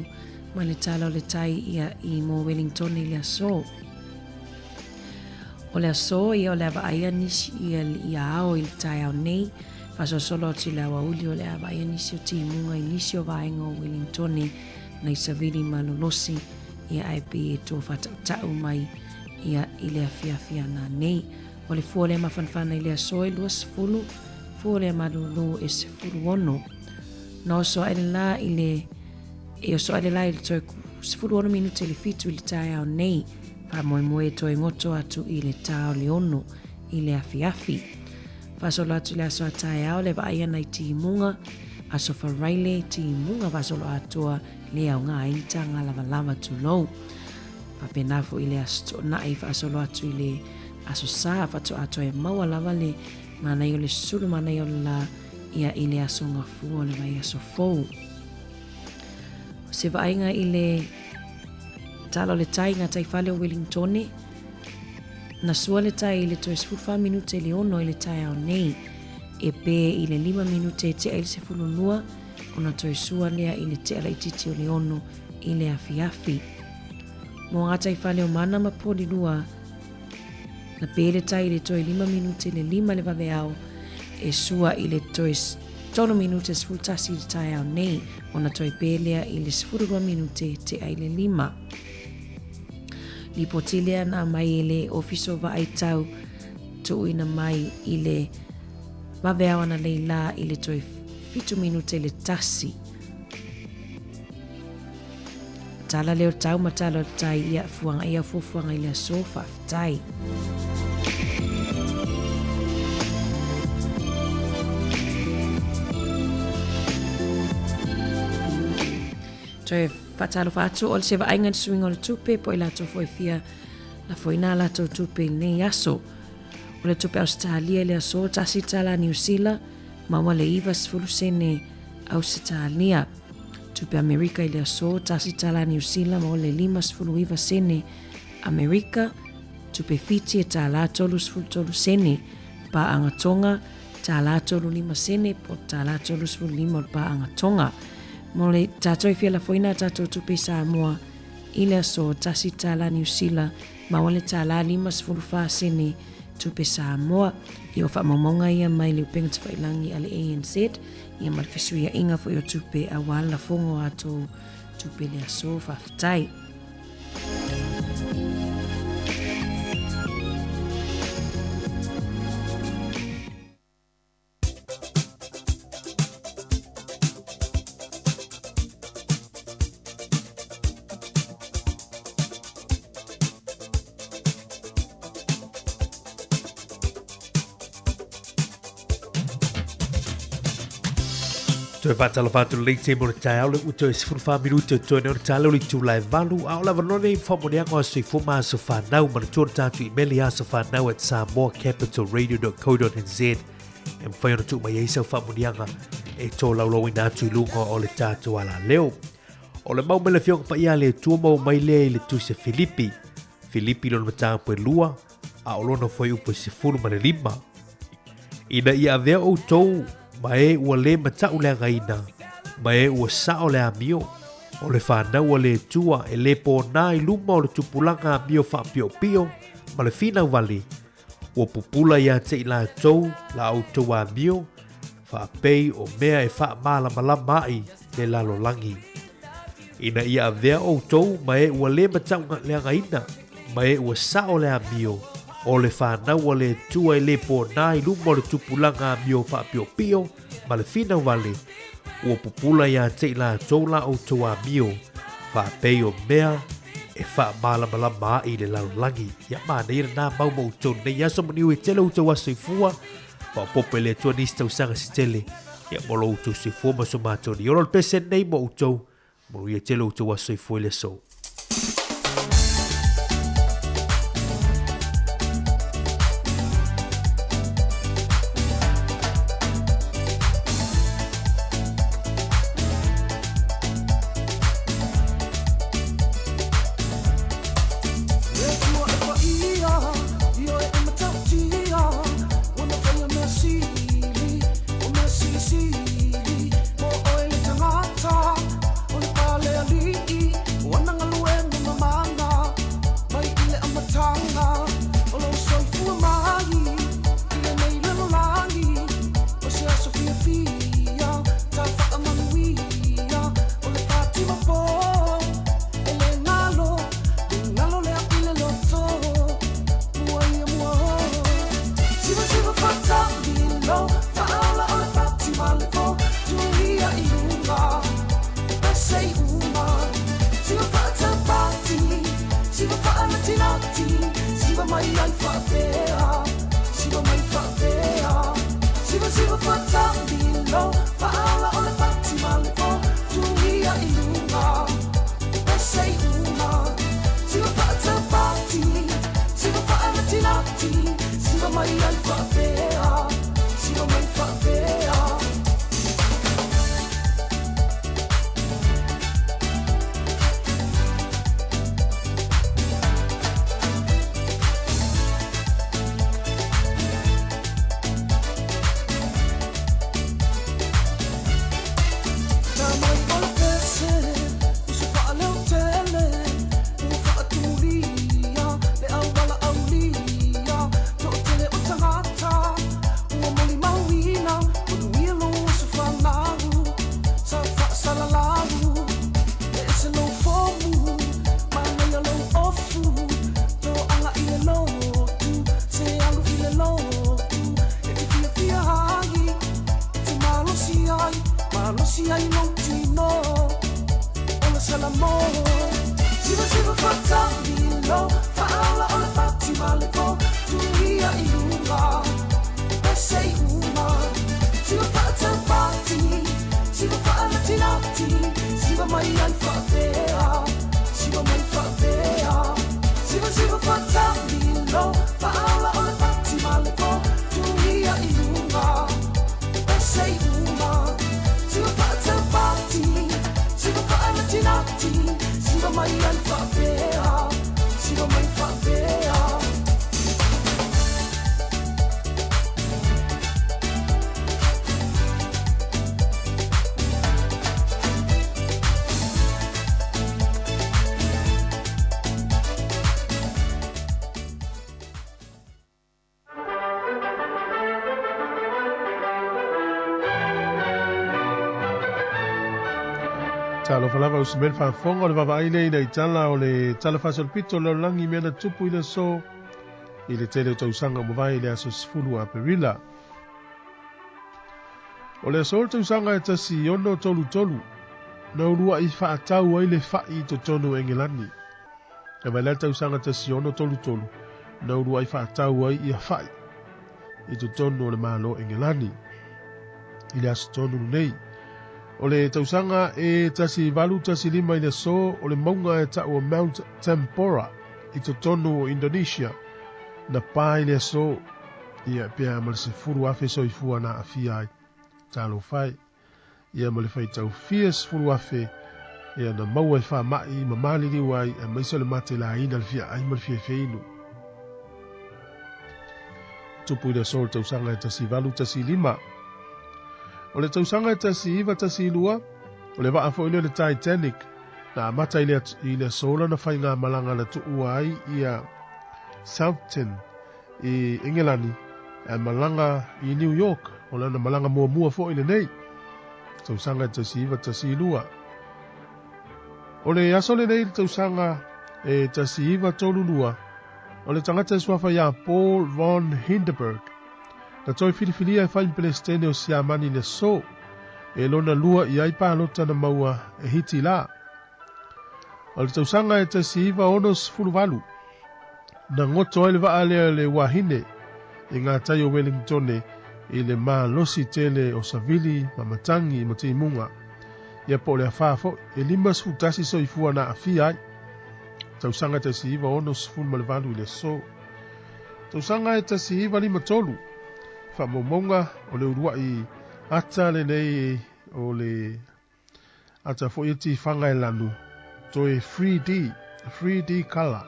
ma le tala o le tai ia i mo Wellington i le aso. O le aso ia o le a vaaia nisi ia ia ao i le taeao nei, faasolosolo atu i le aoauli o le a vaaia nisi o timuga i nisi o vaega o Welingtone nai savili malolosi ia ae pei e to faatautau mai ia i le afiafi ana nei. O le fua lea mafanafana i le aso e 20, fua lea malulu e 16. Na oso ae le la i le e oso ae le la i le toe 16 minute i le 7 i le taeao nei. Faamoemoe e toe goto atu i le tā o le 6 i le afiafi. Faasolo atu i le aso a taeao le vaai ana i timuga, aso faraile timuga faasolo atoa le aoga ai ni taga lavalava tulou. Faapena foi i le aso toonai faasolo atu i le aso sa faatoa toe maua lava le manaia o le sulu manaia o le la ia i le aso gafua o le vaiaso fou. O se vaaiga i le Tala o le tai i ngā taifale o Wellingtone. Na sua le tai i le toe 14 minute i le 6 i le taeao nei. E pē i le 5 minute e tea i le 12, ona toe sua lea i le tea laitiiti o le 6 i le afiafi. Mō ngā taifale o Mana ma Porirua, na pē le tai i le toe 5 minute i le 5 le vaveao, e sua i le toe 3 minute 11 i le taeao nei, ona toe pē lea i le 12 minute tea i le 5. Lipoti lea na aumai e le Ofisa o Vaai Tau tuuina mai i le vaveao ananei la i le toe 7 minute i le 1. Tala leo tau ma tala o tai ia fuanga ia fuafuaga i le aso faafetai. Toe faatalofa atu o se vaaiga i le suiga o le tupe po i latou foi fia lafoina a latou tupe i lenei aso. O le tupe Ausetalia i le aso, $1 Niu Sila, maua le 90 sene Ausetalia. Tupe Amerika i le aso, tasi tala Niu Sila maua le 59 sene Amerika, tupe Fiti e tālā 33 sene, pāanga Tonga, tālā 35 sene po tālā 35 o le pāanga Tonga. Mo le tātou e fia lafoina a tātou tupe Samoa i le aso, tasi tālā Niu Sila maua le tālā 54 sene tupe Samoa. Ia o faamaumauga ia mai le upega tafailangi a le ANZ. Ia ma le fesuiaiga foi o tupe aua le lafoga o a tou tupe le aso. Faafetai. Toe faatalofa atu lenei taimi o le taeao le ua toe 14 minute o toe nei o le taeao le itula e valu a o le avanoa nei faamanuiaga o aso soifua ma aso fanau manatua le tatou imeli asofanau at samoacapitalradio.co.nz e mafai ona tuu mai ai sau faamanuiaga e tolaulauina atu i luga o le tatou alaleo. O le mau mai le Afioga Paia a le Atua maua mai lea i le Tusi a Filipi, Filipi lona mataupu e lua, a o lona fuaiupu e 15. Ina ia avea outou ma e ua lē mataʻuleagaina, ma e ua sao le amio, o le fanau a le Atua e lē pōnā i luma o le tupulaga amio faapiopio ma le finau vale, ua pupula iā te i latou la outou amio, faapei o mea e faamalamalama ai le lalolagi. Ina ia avea outou ma e ua lē mataʻuleagaina, ma e ua sao le amio, o le fanau a le Atua e lē pōnā i luma o le tupulaga amio faapiopio ma le finau vale, ua pupula iā te i latou la outou amio, faapei o mea e faamalamalama ai le lalolagi. Ia manaia lenā mau ma outou lenei aso maniu e tele outou aso soifua, Faaopoopo e le Atua nisi tausaga se tele, ia mo lo outou soifua ma so matou nei ola. O le pese lenei mo outou, manuia tele outou aso soifua i le aso. Talofa lava usi mai le faafofoga o le vaavaai lea ina i tala o le Tala Faasolopito o le Lalolagi i mea na tupu i le aso i le tele o tausaga ua mavae i le aso 10 o Aperila. O le aso o le tausaga e 1633, na ulua'i fa'atau ai le fa'i i totonu o Engelani. E mai la le tausaga 1633, na ulua'i fa'atau ai ia fa'i i totonu o le Malo o Engelani. I le aso tonu lenei, o le tausaga e 1815 i le aso o le mauga e ta'u o Mount Tambora i totonu o Indonesia, na pa i le aso, ia pea ma le 10,000 soifua na aafia ai. Talofa e, ia ma le faitau fia 10,000 ia na maua e faama'i ma maliliu ai, aemaise o le matelaina le fiaai ma le fiafia inu. Tupu i le aso o le tausaga e 1815. O le tausaga e 1912, o le vaa foi lea o le Titanic, na amata i le, i le aso lana faigamalaga na tuua ai ia Southampton i Engelani ae malaga i New York, o lana malaga muamua foi lenei, tausaga e 1912. O le aso lenei i le tausaga e 1932, o le tagata e suafa ia Paul von Hindenburg, na toe filifilia e fai ma Pelesitene o Siamani i le aso e lona lua i ai palota na maua e Hitila. O le tausaga e 1968, na goto ai le vaa lea le Wahine i ngā tai o Wellingtone i le malosi tele o savili ma matangi ma timuga. Ia po o le afā foi, e 51 soifua na aafia ai. Tausaga 1968 i le aso. Tausaga e 1953, faamaumauga o le ulua'i ata lenei o le ata foi e tifaga e lanu, toe 3D, 3D colour.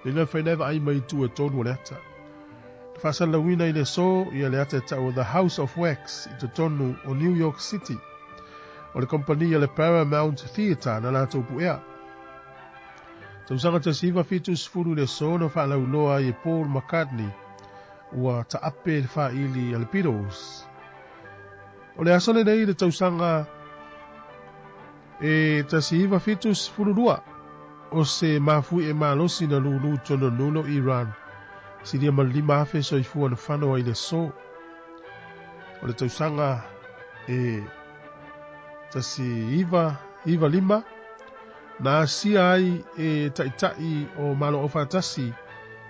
Le mea faina e vaai mai itu e tolu o le ata. Na faasalalauina i le aso ia le ata e ta'u o The House of Wax i totonu o New York City. O le kompani a le Paramount Theatre na latou pu'ea. Tausaga 1970 i le aso na faalauiloa ai e Paul McCartney ua ta'ape le fa'ili a le Beatles. O le aso lenei i le tausaga e 1972, o se mafuie malosi na lūlū tonu nulo Iran, silia ma le 5,000 soifua na fano ai le aso. O le tausaga e 1995, na asia ai e ta'ita'i o Malo Aufaatasi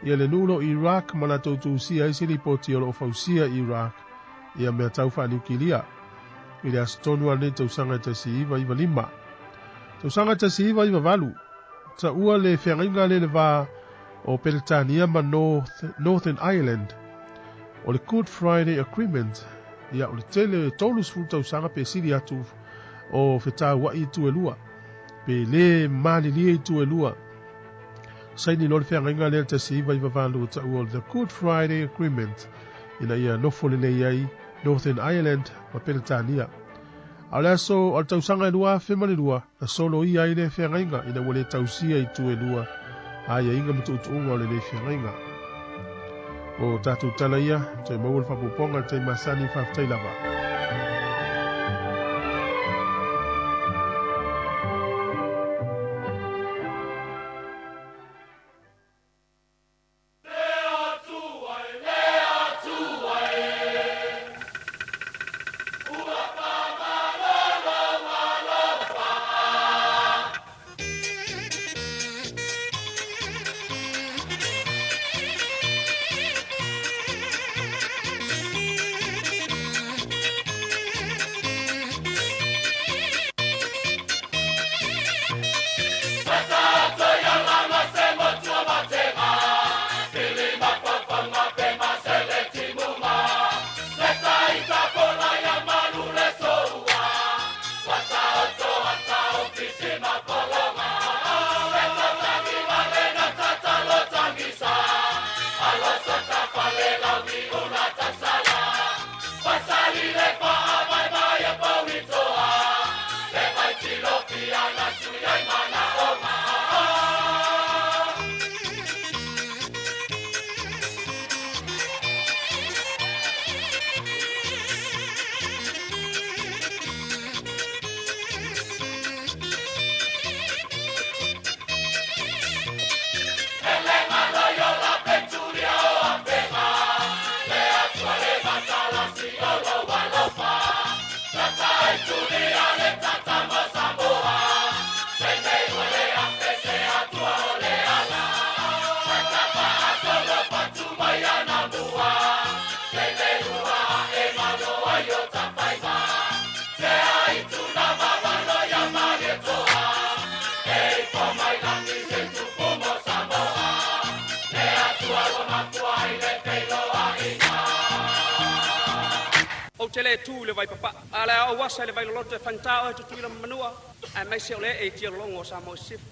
ia le nuu o Iraq ma latou tusia ai se lipoti o lo'o fausia Iraq ia mea tau faaniukilia. I le aso tonu a lenei tausaga e 1995. Tausaga 1998, ta'ua le feagaiga lea le va o Peretania ma North, Northern Ireland, o le Good Friday Agreement. Ia o le tele e 30 tausaga pe sili atu o fetaua'i itu e lua, pe lē malilie itu e lua. Saini loa le feagaiga lea le 1998 e ta'ua o le The Good Friday Agreement ina ia nofo lelei ai Northern Ireland ma Peretania. A o le aso o le tausaga e 2002, na soloia ai lea feagaiga ina ua lē tausia itu e lua aiaiga ma tu'utu'uga o lenei feagaiga. O tatou tala ia, toe maua le faaopoopoga i le taimi masani, faafetai lava. Ou te le tu i le vai papa'a, a o le a ou asa i le vai loloto e faigata oe Tutuila ma Manua, aemaise o le ee i tialologo o Samoa i Sisifo.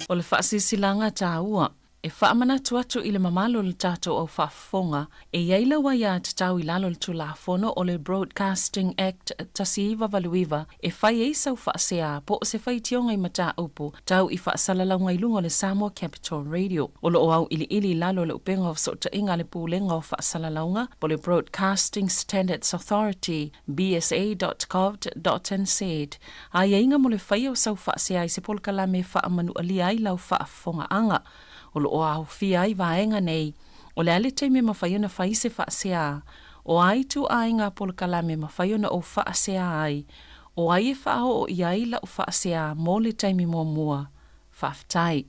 O le faasilasilaga taua e faamanatu atu i le mamalu o le tatou au faafofoga e i ai lau aiatatau i lalo o le Tulafono o le Broadcasting Act 1989 e fai ai sau faasea po o se faitioga i mataupu tau i faasalalauga i luga o le Samoa Capital Radio. O lo o auiliili i lalo o le upega o fesootaiga a le Pulega o Faasalalauga po o le Broadcasting Standards Authority, bsa.govt.nz, aiaiga mo le faia o sau faasea i se polokalame e faamanualia ai lau faafofogaaga. O lo o aofia ai vaega nei, o le a le taimi e mafai ona fai se faasea, o a ituaiga polokalame e mafai ona ou faasea ai, o ai e faaoo i ai lau faasea mo le taimi muamua. Faafetai.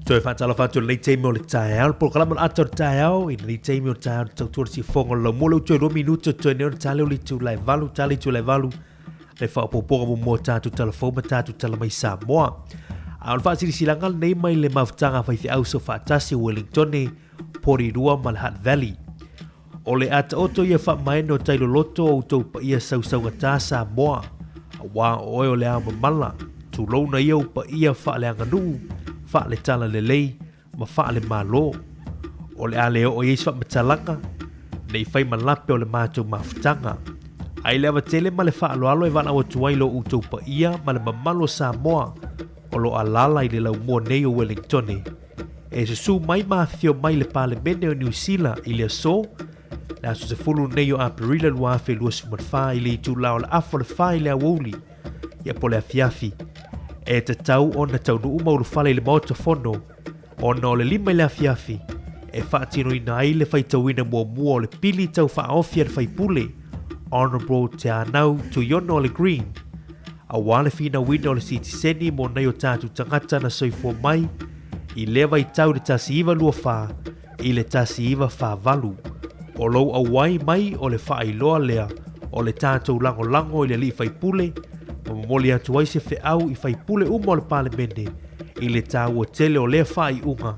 Toe faatalofa atu i lenei taimi o le taeao, le polokalame o le ata o le taeao, i lenei taimi o le taeao le tautua le sifofoga o le laumua, lea ua toe 2 minute o toe nei ona tale o le itula e 8, tale itula e 8, le faaopoopoga muamua o tatou tala fou ma tatou tala mai Samoa. A o le faasilasilaga lenei mai le mafutaga a faifeau soofaatasi o Wellingtone, Porirua ma le Hutt Valley. O le a taoto ia faamaene o tai loloto o outou paia sausaugata Samoa, auā o oe o le ao mamala, tulouna ia ou paia faaleaganuu, faaletalalelei, ma faalemalo. O le a le oo i ai se faamatalaga, ne i fai ma lape o le matou mafutaga. A i le ava tele ma le faaaloalo e valaau atu ai lo outou paia ma le mamalu o Samoa o lo o alaala i le laumua nei o Wellingtone, e susū mai ma afifio mai le Palemene o Niu Sila i le aso, le aso 10 nei o Aperila 2024 i le itula o le afa o le 4 i le aoauli, ia po o le afiafi. E tatau ona taunuu ma ulufale i le Maota Fono ona o le 5 i le afiafi e faatinoina ai le faitauina muamua o le pili tau faaofi a le faipule Honourable Te Anau Tuiono o le Green aua le finauina o le sitiseni mo nai o tatou tagata na soifua mai i lea vaitau i le 1924 i le 1948. O lou auai mai o le faailoa lea o le tatou lagolago i le alii faipule ma momoli atu ai se feau i faipule uma o le Palemene i le taua tele o lea faaiuga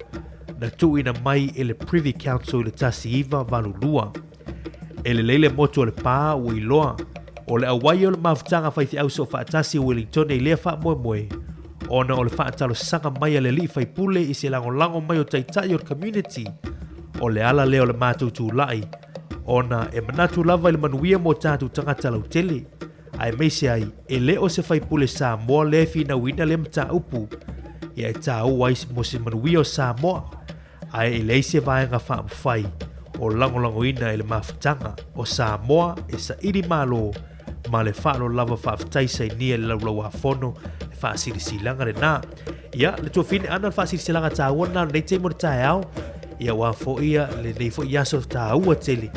na tuuina mai e le Privy Council i le 1982. E lelei le motu o le pā ua iloa o le auai o le mafutaga faifeau soofaatasi o Wellingtone i lea faamoemoe ona o le faatalosaga mai a le alii faipule i se lagolago mai o taitai o le community o le ala lea o le matou tulai ona e manatu lava i le manuia mo tatou tagata lautele aemaise ai e le o se faipule Samoa lea e finauina lea mataupu ia e tāua ai mo se manuia o Samoa ae e leai se vaega faamafai o lagolagoina e le mafutaga o Samoa e saili malo ma le faaaloalo lava faafetai sainia i le laulauafono le faasilasilaga lena. Ia, le tuafine ana le faasilasilaga taua lena o lenei taimi o le taeao. Ia, aua foi ia lenei foi aso taua tele.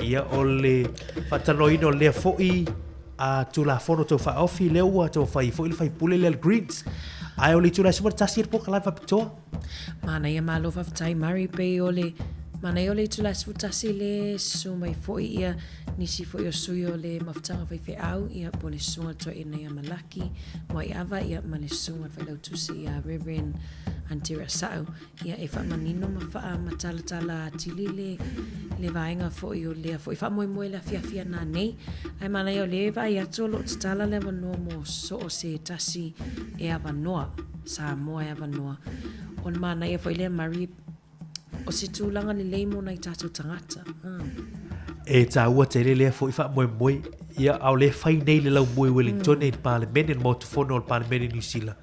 Ia, o le faatalanoaina o lea foi a Tulafono Tau Faaofi lea ua taumafai foi le faipule lea le Greens. Ae o le itula e 11 le polokalame faapitoa. Manaia malo faafetai Murray pei o le. Manaia o le itula 11 le susu mai foi ia nisi foi o sui o le mafutaga faifeau ia po o le susuga toeaina ia Malaki Moaiava ia ma le susuga failautusi ia Reverend Antera Sa'u ia e faamanino ma faamatalatala atili le le vaega foi o lea foi faamoemoe le afiafi ana nei. Ae manaia o lea e vaai atu o lo o tatala le avanoa mo so o se tasi e avanoa, Samoa e avanoa. O le manaia foi lea Murray, o se tulaga lelei mo nai tatou tagata. E tāua tele lea foi faamoemoe, ia, a o lea e fai nei le laumua i Wellington i le Palemene, le Maota Fono o le Palemene i Niu Sila.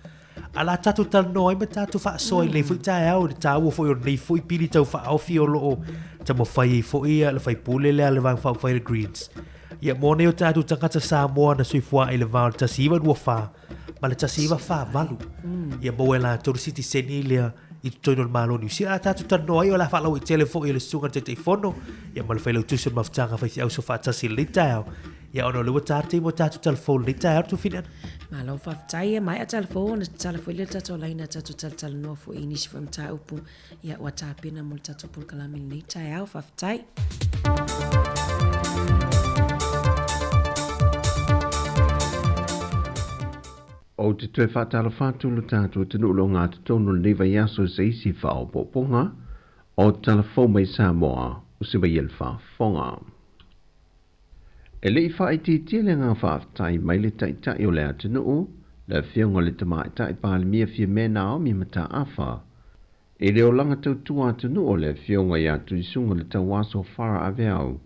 A la tatou talanoa ai ma tatou faasoa i lenei foi taeao i le taua foi o lenei foi pili tau faaofi o lo o taumafai ai foi le faipule lea a le Vaega Faaupufai a le Greens. Ia, mo nei o tatou tagata Samoa na soifua i le va o le 1924 ma le 1948. Ia maua e latou le sitiseni lea i totonu o le Malo o Niu Sila. A tatou talanoa ai o le a faalauaitele foi e le Susuga i le Taitaifono ia ma le Failautusi o le Mafutaga Faifeau Soofaatasi i lenei taeao. Ia ona o lea ua ta le taimi o tatou talafou i lenei taeao le Tuafine-ana. Malo faafetai, ia maea talafou ona tatala foi lea le tatou laina tatou talatalanoa foi i nisi foi mataupu ia ua tapena mo le tatou polokalame i lenei taeao. Faafetai. Ou te toe faatalofa atu lo tatou atunuu i le ogatotonu o lenei vaiaso i se isi faaopoopoga o Tala Fou mai Samoa o se mai e le faafofoga. E le i faaitiitia le agaga faafetai mai le Taitai o le atunuu, le Afioga i le Tamaitai Palemia Fiamē Naomi Mataafa, i le olaga tautua atunuu o le Afioga ia Tuisuga Le Tauaso Farah Aveau,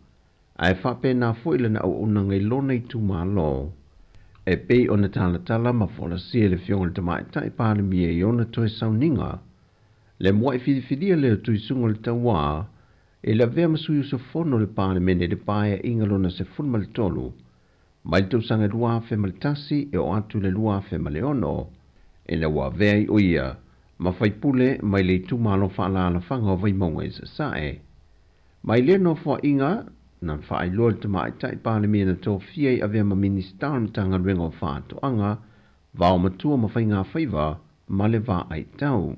ae faapena foi lana auaunaga i lona itumalo, e pei ona talatala ma folasia e le Afioga i le Tamaitai Palemia i ona toe sauniga. Le mua'i filifilia lea o Tuisuga Le Tauā E lavea ma sui usufono o le Palemene i le Paeaiga lona 13, mai le tausaga 2001 e oo atu i le 2006, ina ua avea ai o ia ma faipule mai le itumalo faaalaalafaga o Vaimauga i Sasae. Mai lea nofoaiga, na faailoa e le Tamaitai Palemia na tofia i avea ma Minisita o le Matagaluega o Faatoaga, Vaomatua ma Faigafaiva ma le Vaaitau.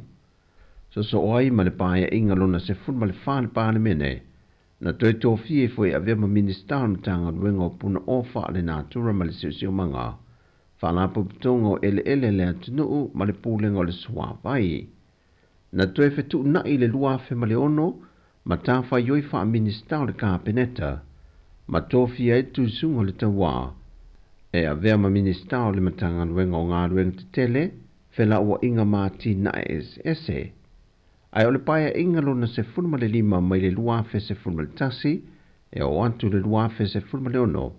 Sosoo ai ma le Paeaiga lona 14 le Palemene, na toe tofia ai foi e avea ma Minisita o le Matagaluega o Punaoa Faalenatura ma le Siosiomaga, Faalapotopotoga o Eleele a le Atunuu ma le Pulega o le Suavai. Na toe fetuunai i le 2006 matafaioi faa-Minisita o le Kapeneta, ma tofia ai le Tuisuga o le Tauā e avea ma Minisita o le Matagaluega o Galuega Tetele, Felauaiga ma atinae eseese. Ae o le Paeaiga lona 15 mai le 2011 e oo atu i le 2016,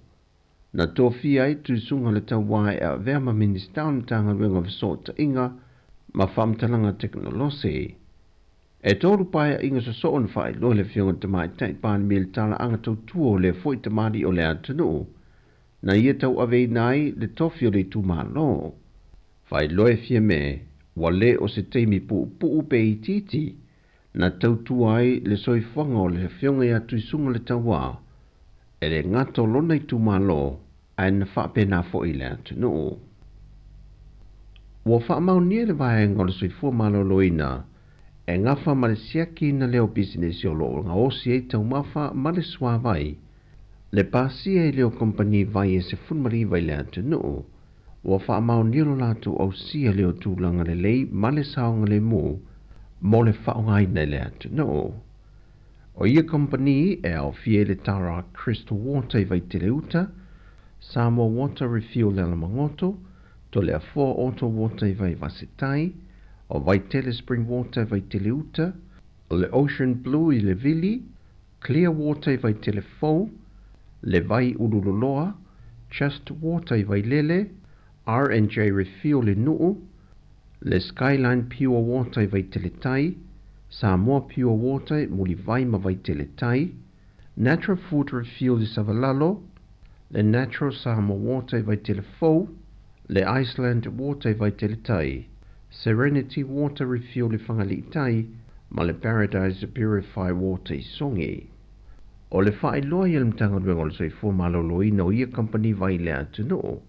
na tofia ai Tuisuga Le Tauā e avea ma Minisita o le Matagaluega o Fesootaiga ma Faamatalaga Tekonolosi. E tolu paeaiga sosoo na faailoa e le Afioga i le Tamaitai Palemia i le talaaga tautua o lea foi tamalii o le atunuu, na ia tauaveina ai le tofi o le itumalo. Faailoa e Fiamē, ua le o se taimi puupuu pe itiiti na tautua ai le soifuaga o le Afioga ia Tuisuga Le Tauā e le gata o lona itumalo ae na faapena foi le atunuu. Ua faamaonia le vaega o le soifua maloloina e gafa ma le siakiina lea o pisinisi o lo o gaosi ai taumafa ma le suavai, le pasia i lea o kamupani vai e 19 i le atunuu. Ua faamaonia lo latou ausia lea o tulaga lelei ma le saogalemu mo le faaaogaina i le atunuu. O ia kamupani e aofia ai le Tara Crystal Water i Vaitele Uta, Samoa Water Refuel i Alamagoto, Toleafoa Auto Water i Vaivasetai, o Vaitele Spring Water i Vaitele Uta, o le Ocean Blue i Le Vili, Clear Water i Vaitele Fou, Le Vai Ululoloa, Just Water i Vailele, R&J Refuel i Nuu, Le Skyline Pure Water i Vaitele Tai, Samoa Pure Water i Mulivai ma Vaitele Tai, Natural Food Refuel i Savalalo, Le Natural Samoa Water i Vaitele Fou, Le Iceland Water i Vaitele Tai, Serenity Water Refuel i Fagalii Tai, ma le Paradise Purify Water i Sogi. O le faailoa ia le Matagaluega o le Soifua Maloloina o ia kamupani vai i le atunuu,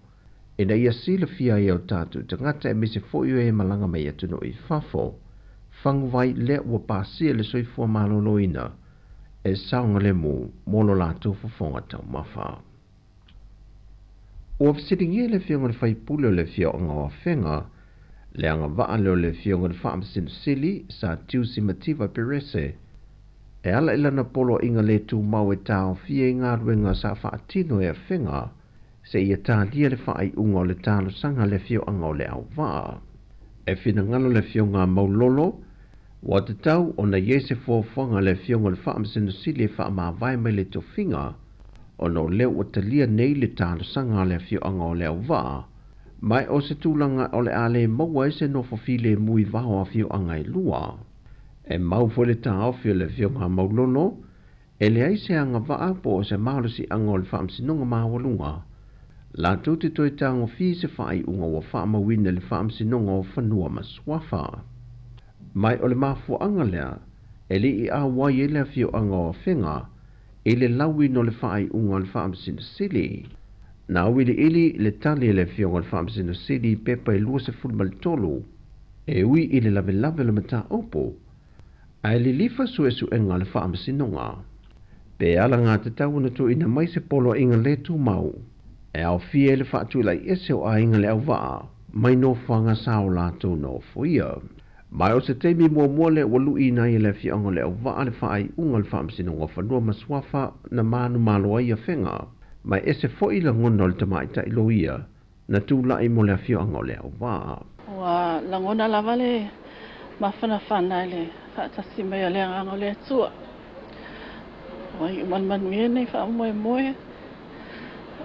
ina ia silafia ai e o tatou tagata aemaise foi o e malaga mai atunuu i fafo, faguvai lea ua pasia e le Soifua Maloloina. e saogalemu mo lo latou fofoga taumafa. Ua fesiligia le Afioga i le Faipule o le Afioaga o Afega, le agavaa lea o le Afioga i le Faamasino Sili, Sir Tiusi Mativa Perese, e ala i lana poloaiga le tumau e taofia i galuega sa faatino e Afega seia talia le faaiuga o le talosaga a le afioaga o Leauvaa. E finagalo le Afioga a Maulolo, ua tatau ona i ai se fuafuaga a le Afioga i le Faamasino Sili e faamavae mai le tofiga, ona o lea ua talia nei le talosaga a le afioaga o Leauvaa, ma o se tulaga o le a le maua ai se nofo filemu i va o afioaga e lua. E mau foi le taofi o le Afioga a Maulolo, e leai se agavaa po o se malosiaga o le Faamasinoga Maualuga latou te toe tagofia se faaiuga ua faamauina i le Faamasinoga o Fanua ma Suafa. Ma o le mafuaaga lea e le i auai ai le afioaga o Afega i le lauina o le faaiuga a le Faamasino Sili. Na auiliili le tali a le Afioga i le Faamasino Sili i pepa e 23 e ui i le lavelave o le mataupu, ae lilifa suesuega a le Faamasinoga. Pe alagatatau ona tuuina mai se poloaiga le tumau e aofia ai le faatulaiese o aiga Leauvaa mai nofoaga sa o latou nofoia. Ma o se taimi muamua lea ua luiina ai e le afioaga o Leauvaa le faaiuga o le Faamasinoga o Fanua ma Suafa na manumalo ai Afega, ma e ese foi lagona o le tamaitai loia na tulai mo le afioaga o Leauvaa. Ua lagona lava le mafanafana i le faatasi mai o le Agaga o le Atua. Ua iu ma le manuia lenei faamoemoe.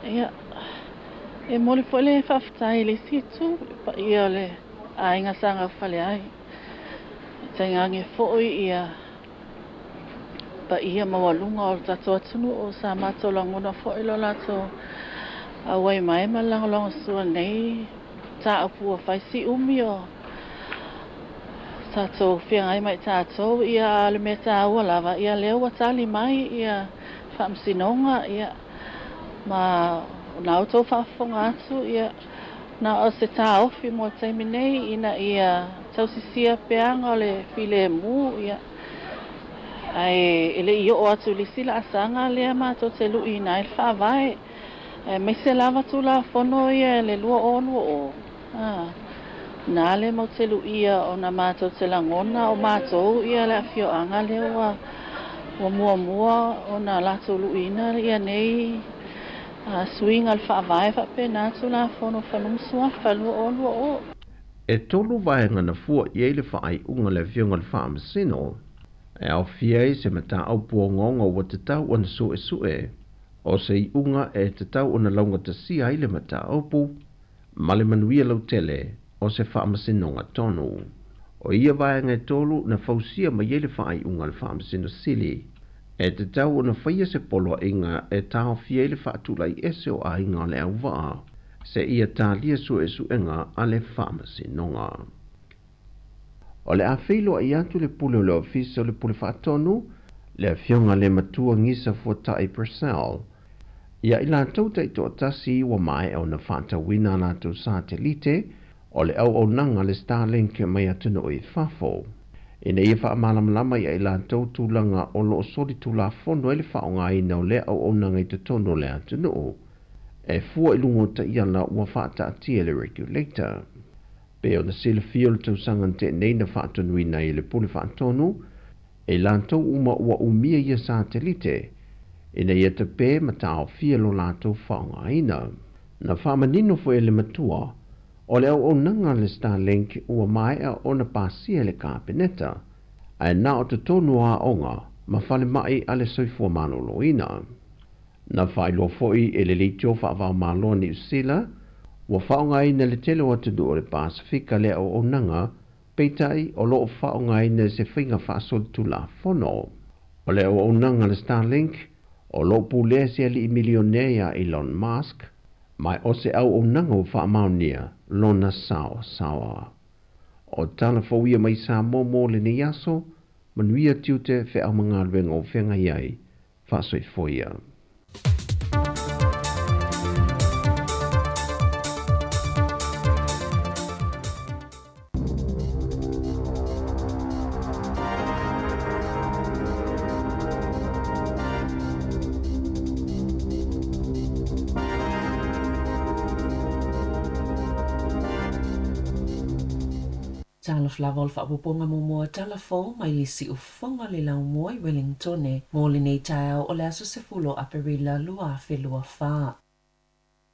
Ia, e momoli foi le faafetai i le isi itu, le paia o le aiga sa gaufale ai. E tainane foi ia paia maualuga o le tatou atunuu sa matou lagona foi lo latou auai mai ma le lagolagosua nei mataupu ua fai si umi o tatou feagai ma i tatou. Ia, a o le mea taua lava, ia lea ua tali mai ia Faamasinoga, ia, ma o na outou faafofoga atu, ia, na o se taofi mo le taimi nei ina ia tausisia peaga o le filemu, ia, ae e le i oo atu i le isi laasaga lea matou te luiina ai le Faavae, aemaise lava Tulafono ia le 2020, a, na le mau te luia ona matou te lagona o matou ia le afioaga lea ua ua muamua ona latou luiina ia nei suiga o le Faavae faapena Tulafono Fanua ma Suafa 2020. E tolu vaega na fua i ai le faaiuga a le Afioga i le Faamasino, e aofia ai se mataupu ogaoga ua tatau ona suesue, o se iuga e tatau ona laugatasia ai le mataupu, ma le manuia lautele o se faamasinoga tonu. O ia vaega e tolu na fausia mai ai le faaiuga a le Faamasino Sili, e tatau ona faia se poloaiga e taofia ai le faatulaiese o aiga o Leauvaa seia talia suesuega a le Faamasinoga. O le a feiloai atu le Pule o le Ofisa o le Pule Faatonu, le Afioga le Matua Gisa Fuatai Purcell, Ia i latou taitoatasi ua maea ona faatauina a latou satelite o le auaunaga a le Starlink mai atunuu i fafo. Ina ia faamalamalama ia i latou tulaga o lo o solitulafono ai le faaaogaina o lea auaunaga i totonu o le atunuu, e fua i luga o taiala ua faataatia e le Regulator. Pei ona silafia o le tausaga na tea nei na faatonuina ai e le Pule Faatonu e latou uma ua umia ia satelite ina ia tape ma taofia lo latou faaaogaina. Na faamanino foi e le matua o le auaunaga a le Starlink ua maea ona pasia e le Kapeneta, ae na o totonu o aoga ma falemai a le soifua maloloina. Na faailoa foi e le Leitio Faavaomalo a Niu Sila ua faaaogaina le tele o atunuu o le Pasefika le auaunaga Peitai, o lo o faaaogaina i se faiga faasolitulafono. O le auaunaga a le Starlink, o lo o pulea se alii milionea ia Elon Musk, ma o se auaunaga ua faamaonia lona saoasaoa. O tala fou ia mai Samoa mo lenei aso, manuia tiute feau ma galuega o feagai ai, faasoifua ia. Talofa lava o le faaopoopoga muamua tala fou mai le siufofoga o le laumua i Wellingtone mo lenei taeao o le aso 10 o Aperila 2024.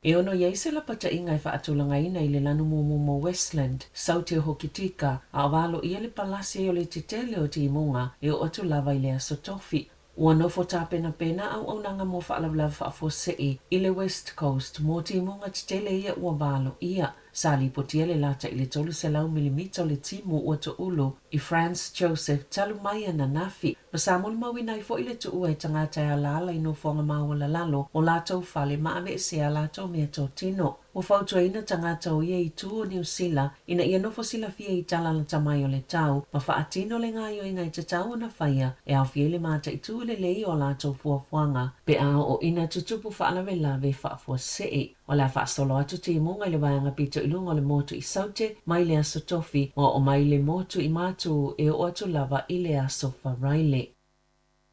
E ono i ai se lapataiga e faatulagaina i le lanu muamua o Westland, Saute o Hokitika, a o valoia le palasi ai o le tetele o timuga e oo atu lava i le aso Tofi. Ua nofo tapenapena auaunaga mo faalavelave faafuasei i le West Coast mo timuga tetele ia ua valoia. Sa lipotia le lata i le 300 milimita o le timu ua toulu i Franz Josef talu mai ananafi, ma sa molimauina ai foi le tuua e tagata e alaala i nofoaga maualalalo o latou fale ma aveesea a latou meatotino. Ua fautuaina tagata o ia itu o Niu Sila ina ia nofo silafia i tala lata mai o le tau ma faatino le gaoioiga e tatau ona faia e aofia ai le mataitu lelei o a latou fuafuaga pe a oo ina tutupu faalavelave faafuasei. O le a faasolo atu timuga i le vaega pito i luga o le motu i Saute mai le aso Tofi ma oo mai le motu i Matu e oo atu lava i le aso Faraile.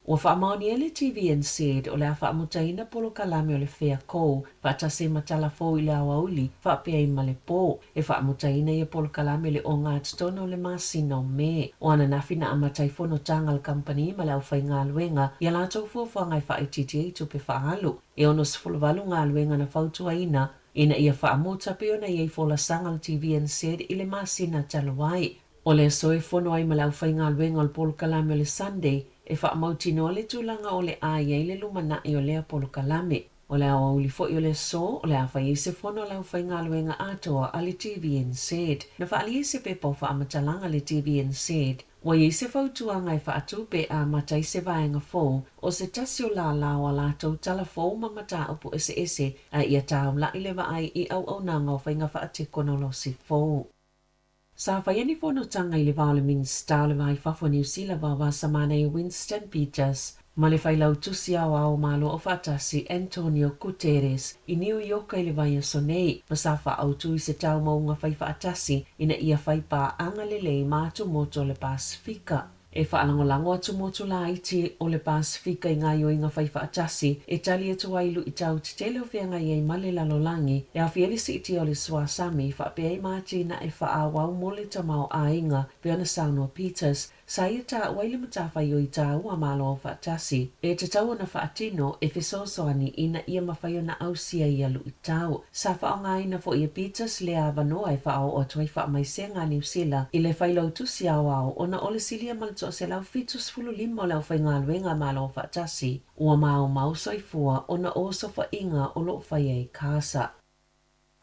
Ua faamaonia le TVNZ o le a faamutaina polokalame o le Fair Call faatasi ai ma tala fou i le aoauli faapea ai ma le pō. E faamutaina ia polokalame i le ogatotonu o le masina o Me. O ananafi na amata ai fonotaga a le kamupani ma le aufaigaluega i a latou fuafuaga e faaitiiti ai tupe faaalu. E 68 galuega na fautuaina ina ia faamuta pei ona i ai folasaga a le TVNZ i le masina talu ai. O le aso e fono ai ma le aufaigaluega o le polokalame o le Sunday e faamautinoa le tulaga o le a i ai le lumanai o lea polokalame. O le aoauli foi o le aso, o le a fai ai se fono a le aufaigaluega atoa a le TVNZ. Na faaalia i se pepa o faamatalaga a le TVNZ, ua i ai se fautuaga e faatu pe amata ai se vaega fou o se tasi o lālā o a latou tala fou ma mataupu eseese a ia taula'i le vaai i auaunaga o faiga faatekonolosi fou. Sa faia ni fonotaga i le va o le Minisita o le Va i Fafo o Niu Sila Vaovasamanaia Winston Peters ma le Failautusi Aoao o Malo Aufaatasi Antonio Guterres i Niu Ioka i le vaiaso nei, ma sa faaautu i se taumauga faifaatasi ina ia fai paaga lelei ma atumotu o le Pasefika. E faalagolago atumotu laiti o le Pasefika i gaoioiga faifaatasi e tali atu ai i luitau tetele o feagai ai ma le lalolagi, e aofia ai le siitia o le suasami, faapea ai ma atinae faaauau mo le tamaoaiga, pei ona saunoa Peters. Sa ia taua ai le matafaioi taua a Malo Aufaatasi e tatau ona faatino e fesoasoani ina ia mafai ona ausia ia luitau. Sa faaaogaina foi e Peters lea avanoa e faaoo atu ai faamaisega a Niu Sila i le Failautusi Aoao ona o le silia ma le 175 o le aufaigaluega a Malo Aufaatasi ua maomao soifua ona o osofaiga o lo o faia i Kasa.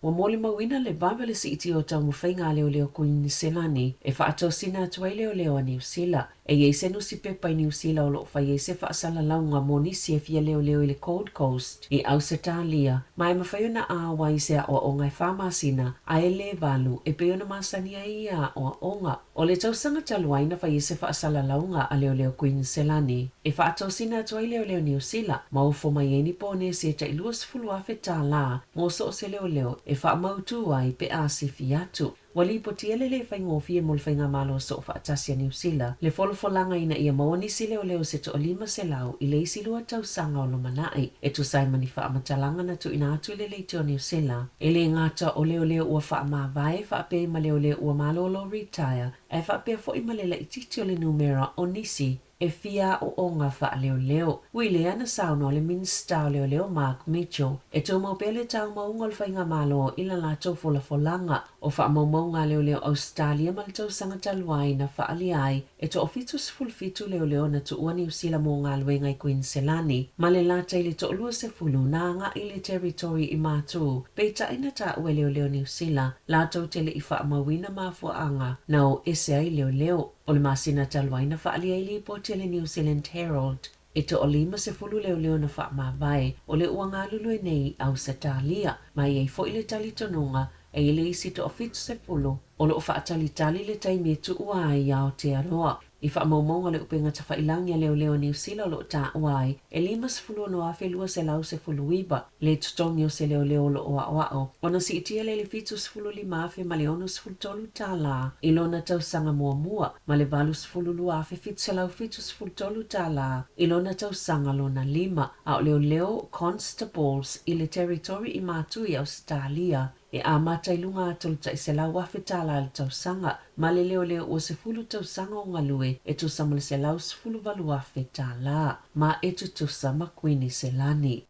Ua molimauina le vave o le siitia o taumafaiga a leoleo Kuiniselani e faatosina atu ai leoleo a Niu Sila. E i ai se nusipepa i Niu Sila o lo o fai ai se faasalalauga mo nisi e fia leoleo i le Gold Coast i Ausetalia, ma e mafai ona āoa i se aoaoga e fa masina a e lē valu e pei ona masani ai ia aoaoga. O le tausaga talu ai na fai ai se faasalalauga a leoleo Kuiniselani e faatosina atu ai leoleo Niu Sila ma ofo mai ai ni ponesi e tai $20,000 mo so o se leoleo e faamautū ai pe a sifi atu. Ua lipotia le lē faigofie mo le faigamalo soofaatasi a Niu Sila le folafolaga ina ia maua nisi leoleo se toa-500 i le isi lua tausaga o lumanai. E tusa ai ma ni faamatalaga na tuuina atu i le leitio a Niu Sila, e lē gata o leoleo ua faamavae faapea ai ma leoleo ua malolo retire ae faapea foi ma le laitiiti o le numera o nisi e fia aoaoga faaleoleo. Ui lea na saunoa le Minisita o Leoleo Mark Mitchell e tumau pea le taumauga o le faigamalo i la latou folafolaga. O faamaumauga a leoleo Ausetalia ma le tausaga talu ai na faaalia ai e toa-77 leoleo na tuua Niu Sila mo galuega i Kuiniselani ma le lata i le toa-20 na agai i le Territory i Matu, peitai na taua e leoleo Niu Sila latou te le i faamauina mafuaaga na o ese ai leoleo. O le masina talu ai na faaalia ai lipoti a le New Zealand Herald e toa-50 leoleo na faamavae o le ua galulue nei i Ausetalia, ma e i ai foi le talitonuga e i ai le isi toa-70 o lo o faatalitali le taimi e tuua ai i Aotearoa. I faamaumauga o le upega tafailagi a leoleo a Niu Sila o lo o taua ai e $56,219 le totogi o se leoleo o lo o aoao ona siitia lea i le $75,063 i lona tausaga muamua ma le $82,773 i lona tausaga lona lima, a o leoleo constables i le Territory i Matu i Ausetalia. E amata i luga atu o le tai $100,000 i le tausaga, ma le leoleo ua 10 tausaga o galue e tusa ma le $118,000, ma e tutusa ma Kuiniselani.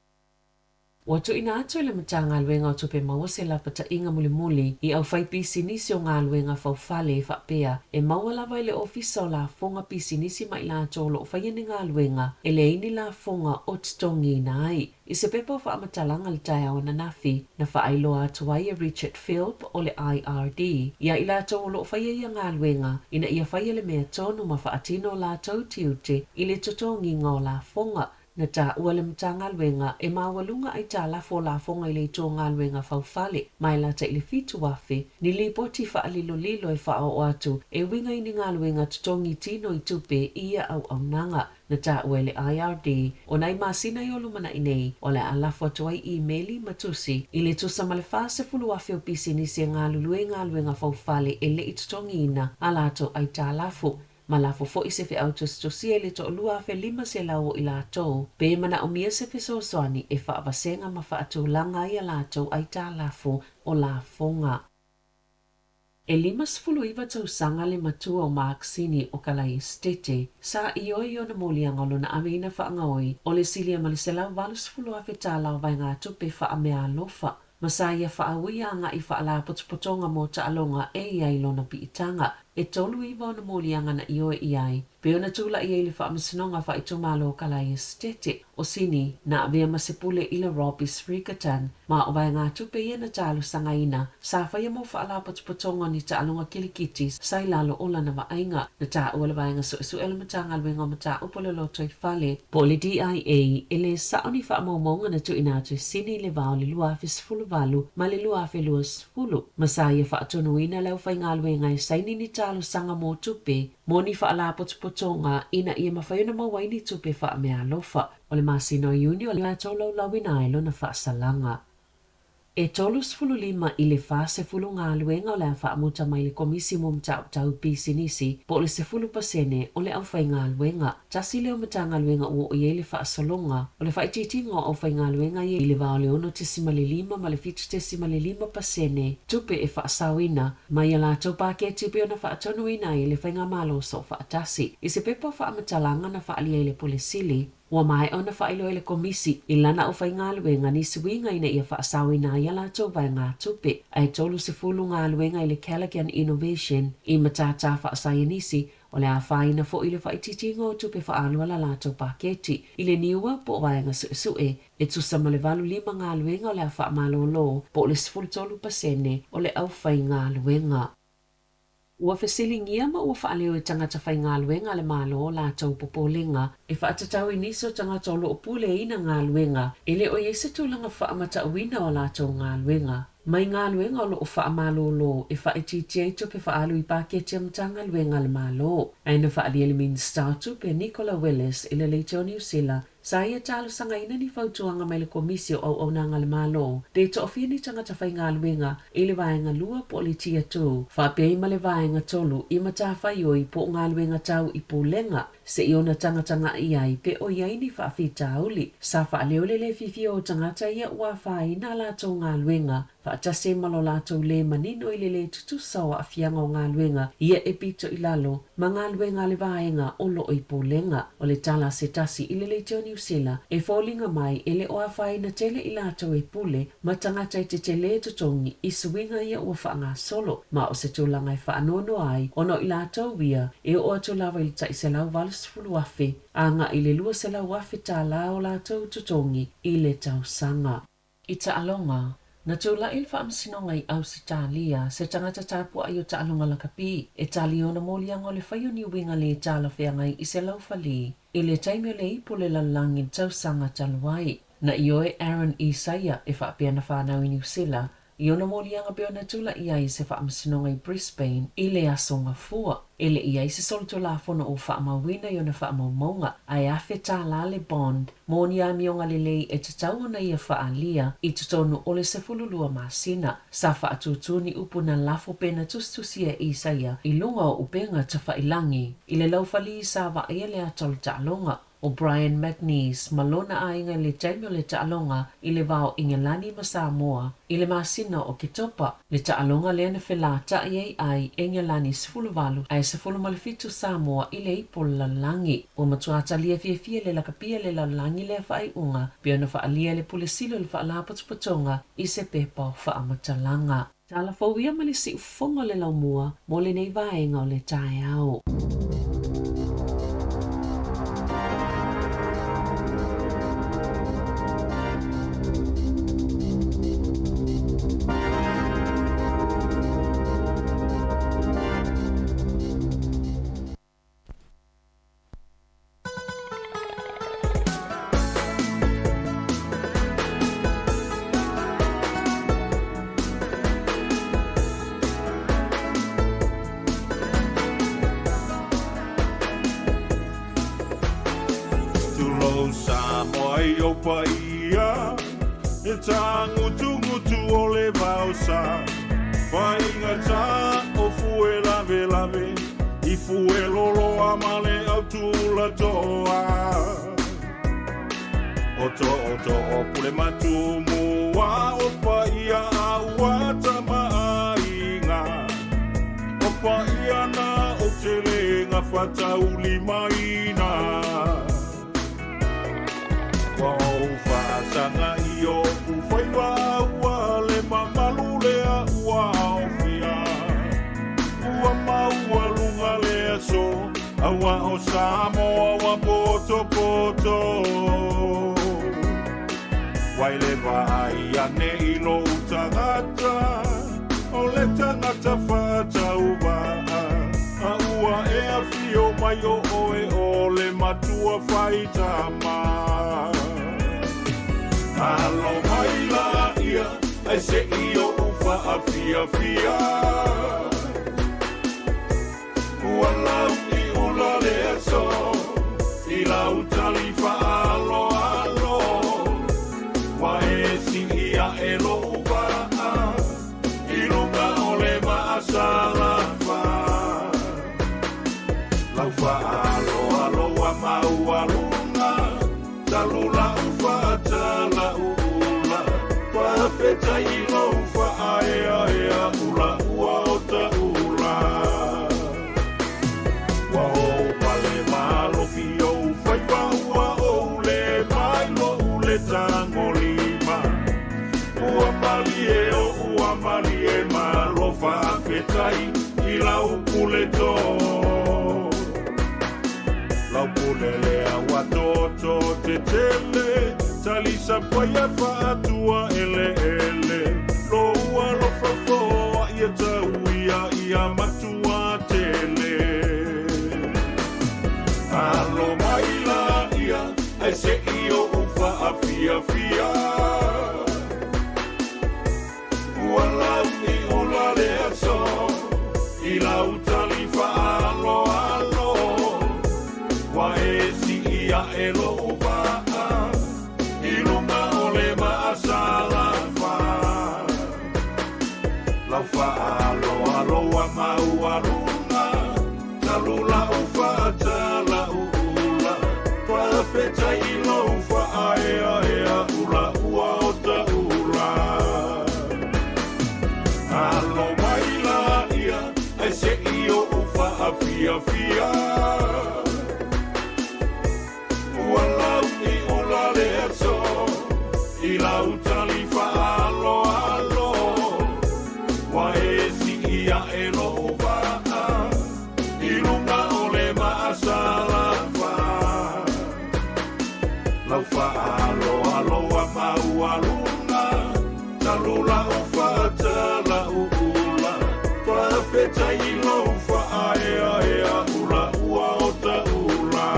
Ua tuuina atu e le Matagaluega o Tupe Maua se lapataiga mulimuli i aufaipisinisi o galuega faufale e faapea e maua lava i le Ofisa o Lafoga Pisinisi ma i latou o lo o faia ni galuega e leai ni lafoga o totogiina ai. I se pepa o faamatalaga i le taeao ananafi, na faailoa atu ai e Richard Philp o le IRD iā i latou o lo o faia ia galuega ina ia faia le mea tonu ma faatino o latou tiute i le totogiga o lafoga. Na taua le Matagaluega e maualuga aitalafu o lafoga i le itu o galuega faufale ma e lata i le 7,000 ni lipoti faalilolilo e faaoo atu e uiga i ni galuega totogi tino i tupe i ia auaunaga. Na taua e le IRD o nai masina i o lumanai nei o le a lafo atu ai imeli ma tusi i le tusa ma le 40,000 o pisinisi e galulue i galuega faufale e le i totogiina a latou aitalafu. Ma lafo foi se feau tusitusia i le 2,500 o i latou pe manaomia se fesoasoani e faavasega ma faatulaga ai a latou aitalafu o lafoga. E 59 tausaga le matua o Mark Sini o Kalai Esitete, sa ioe i ona moliaga o lona aveina faagaoi o le silia ma le $180,000 o vaegatupe faameaalofa, ma sa ia faaui agai i faalapotopotoga mo taaloga e i ai lona piitaga. E 39 ona moliaga na ioe i ai, pei ona tulai ai i le Faamasinoga Faaitumalo o Kalai Esitete. O Sini, na avea ma se pule i le Robbie's Regatta, ma o vaegatupe ia na talosagaina, sa faia mo faalapotopotoga o ni taaloga kilikiti sa i lalo o lana vaaiga. Na taua le Vaega Suesue o le Matagaluega o Mataupu o le Lotoifale, po o le DIA, e lē sao ni faamaumauga na tuuina atu e Sini i le va o le 2018 ma le 2020, ma sa ia faatonuina le aufaigaluega e saini ni talosaga mo tupe mo ni faalapotopotoga ina ia mafai ona maua ai ni tupe faameaalofa. O le masina o Iuni o le a tolaulauina ai lona faasalaga. E 35 i le 40 galuega o le a faamuta mai le Komisi mo Mataupu Tau Pisinisi, po o le 10% o le aufaigaluega. Tasi lea o Matagaluega ua oo i ai le faasologa o le faaitiitiga o aufaigaluega ia i le va o le 6.5 ma le 7.5% tupe e faasaoina mai a latou paketi pei ona faatonuina ai e le Faigamalo Soofaatasi. I se pepa o faamatalaga na faaalia i le Pule Sili, ua maea ona faailoa e le Komisi i lana aufaigaluega ni suiga ina ia faasaoina ai a latou vaegatupe, ae 30 galuega i le Callaghan Innovation i matata faasaienisi o le a afaina foi le faaitiitiga o tupe faaalu a la latou paketi i le niua po o vaega suesue e tusa ma le 85 galuega o le a faamalolo po o le 13% o le aufaigaluega. Ua fesiligia ma ua faaleo e tagata faigaluega a le Malo o latou popolega e faatatau i nisi o tagata o lo o puleaina galuega e le o i ai se tulaga faamatauina o latou galuega. Mai galuega o lo o faamalolo e faaitiitia ai tupe faaalu i paketi a Matagaluega a le Malo. Ae na faaalia le Minisita o Tupe Nicola Willis i le Leitio Niu Sila sa ia talosagaina ni fautuaga mai le Komisi o Auaunaga a le Malo pe toafia ni tagata faigaluega i le vaega lua po o le Tier 2 faapea ai ma le vaega tolu i matafaioi po o galuega tau i pulega seia ona tagatagai ai pe o i ai ni faafitauli. Sa faaleo le lē fiafia o tagata ia ua afaina a latou galuega faatasi ai ma lo latou lē manino i le lē tutusa o aafiaga o galuega ia e pito i lalo ma galuega a le vaega o lo o i pulega. O le tala a se tasi i le Leitio Niu Sila e foliga mai e le o afaina tele i latou e pule ma tagata e tetelē totogi i suiga ia ua faagasolo, ma o se tulaga e faanoanoa ai ona o i latou ia e oo atu lava i le tai $180,000 agai i le $200,000 o latou totogi i le tausaga. I taaloga, na tulai le Faamasinoga i Ausetalia se tagata tapuai o taaloga lakapi e tali ona moliaga o le fai o ni uiga lē talafeagai i se laufali i le taimi o le ipu o le lalolagi i le tausaga talu ai. Na ioe Aaron Isaia e faapea na fanau i Niu Sila i ona moliaga pei ona tulai ai i se faamasinoga i Brisbane i le aso Gafua. E le i ai se solitulafono ua faamauina i ona faamaumauga, ae $1,000 le bond mo ni amioga lelei e tatau ona ia faaalia i totonu o le 12 masina. Sa faatūtū ni upu na lafo pe na tusitusia e Isaia i luga o upega tafailagi i le laufali sa vaaia le ata o le taaloga. O Brian McNeice ma lona aiga i le taimi o le taaloga i le va o Ingelani ma Samoa i le masina o Oketopa, le taaloga lea na felataʻi ai ai Engelani 18 ae 17 Samoa i le ipo o le lalolagi. Ua matua talia fiafia le lakapia le lalolagi lea faaiuga pei ona faaalia e le Pule Sili o le Faalapotopotoga i se pepa o faamatalaga. Tala fou ia ma le siufofoga o le laumua mo lenei vaega o le taeao. Tulou Samoa i ou paia, E tāngutungutu o le vaosa, Faigata o fue lavelave, I fue loloa ma le autulatoa. O tootoo pule matumua, O paia a ua tamaaiga, O paia na o te le gafataulimaina. Ua ou faasaga i oʻu faiva ua le mamalu lea ua aofia. Ua maualuga le aso, aua o Samoa ua potopoto. Wai le vaai ane i lou tagata, o le tagata faatauvaa, a ua e afio mai o oe o le matua faitama. Alo mai la ia, ae seʻi oʻu faafiafia. Ua lau i ula le aso, i lau tali faaaloalo. Ua e sii aʻe loʻu vaa, i luga o le maasalafa. Lau faaaloalo ua maualuga, talu lau faatala ula. Faafetai i lou faaeaea ula ua o taula. Ua ou pale malofi ou faiva ua ou le mai loʻu le tagolima. Ua malie o ua malie malo faafetai i lau pule tō. Lau pule lea ua toto tetele, talisa paia faatua eleele. Lou alofa foa ia tau ia ia matua tele. Alo mai la ia, ae seʻi oʻu faafiafia. Ua lau i ula le aso, i lau tali faaaloalo. Ua e sii aʻe loʻu vaa, i luga o le maasalafa. Lau faaaloalo ua maualuga, talu lau faatala ula. Faafetai i lou faaeaea ula ua o taula. Alo mai la ia, ae seʻi oʻu faafiafia. Ua lau i ula le aso, i lau tali faaaloalo. Ua e sii aʻe loʻu vaa, i luga o le maasalafa. Lau faaaloalo ua maualuga, talu lau faatala ula. Faafetai i lou faaeaea ula ua o taula.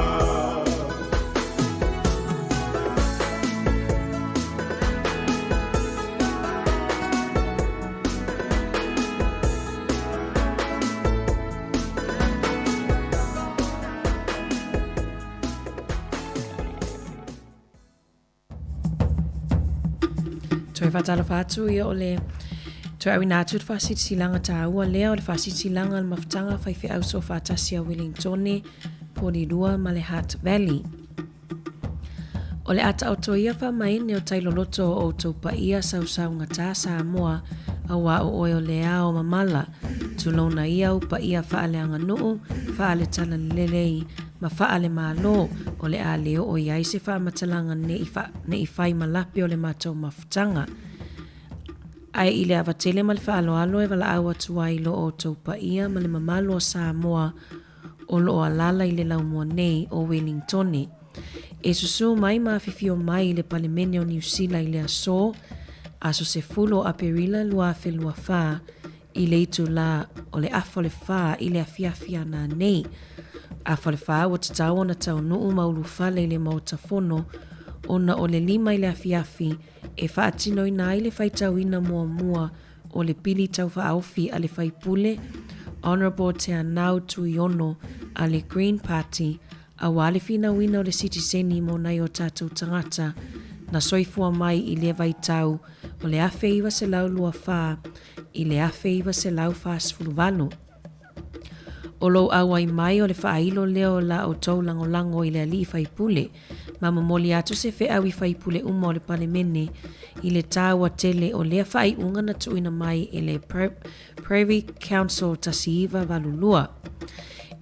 Toe faatalofa atu ia o le toe auina atu le faasilasilaga taua lea o le faasilasilaga a le mafutaga faifeau soofaatasi a Wellingtone, Porirua ma le Hutt Valley. O le a taoto ia faamaene o tai loloto o outou paia sausaugatā Samoa auā o oe o le ao mamala, tulouna ia ou paia faaleaganuu, faale-talalelei ma faale-Malo o le a le oo i ai se faamatalaga ne'i fai ma lape o le matou mafutaga. Ae i le ava tele ma le faaaloalo e valaau atu ai i lo outou paia ma le mamalu o Samoa o lo o alaala i le laumua nei o Welingtone. E susū mai ma afifio mai i le Palemene o Niu Sila i le asō, aso 10 o Aperila 2024, i le itulā o le afa o le whā i le afiafi a nā nei. Afa o le whā ua tatau ona taunuu ma ulufale i le Maota Fono ona o le 5 i le afiafi e faatinoina ai le faitauina muamua o le pili taufaaofi a le faipule Honourable Teanau Tuiono a le Green Party auā le finauina o le sitiseni mo nai o tatou tagata na soifua mai i lea vaitau o le 1924 i le 1948. O lou auai mai o le faailo lea o la outou lagolago i le alii faipule, ma momoli atu se feau i faipule uma o le Palemene i le taua tele o lea faaiuga na tuuina mai e le Privy Council 1982.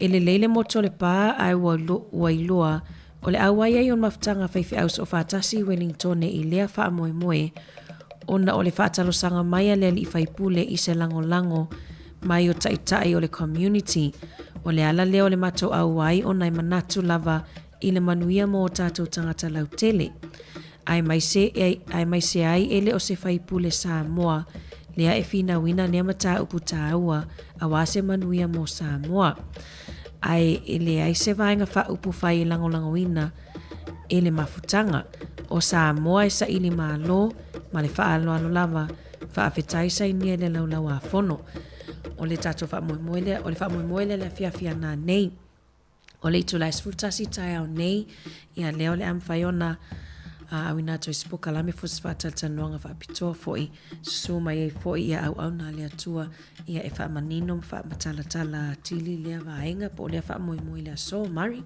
E lelei le motu o le pā ae ua iloa o le auai ai o le mafutaga faifeau soofaatasi i Welingtone i lea faamoemoe ona o le faatalosaga mai a le alii faipule i se lagolago mai o taitai o le community. O le ala lea o le matou auai ona e manatu lava i le manuia mo o tatou tagata lautele. Aemaise, aemaise ai e le o se faipule Samoa lea e finauina lea mataupu tāua auā se manuia mo Samoa. Ae e leai se vaega faaupu fai e lagolagoina e le mafutaga o Samoa e saili malo ma le faaaloalo lava faafetai sainia i le Laulau-a-Fono. O le tatou faamoemoe lea, o le faamoemoe lea le afiafi ana nei. O le itula e 11 taeao nei, ia lea o le a mafai ona auina atu ai se polokalame fo se faatalatalanoaga faapitoa foi, susu mai ai foi ia auauna a le Atua ia e faamanino ma faamatalatala atili lea vaega po o lea faamoemoe i le aso. Mari.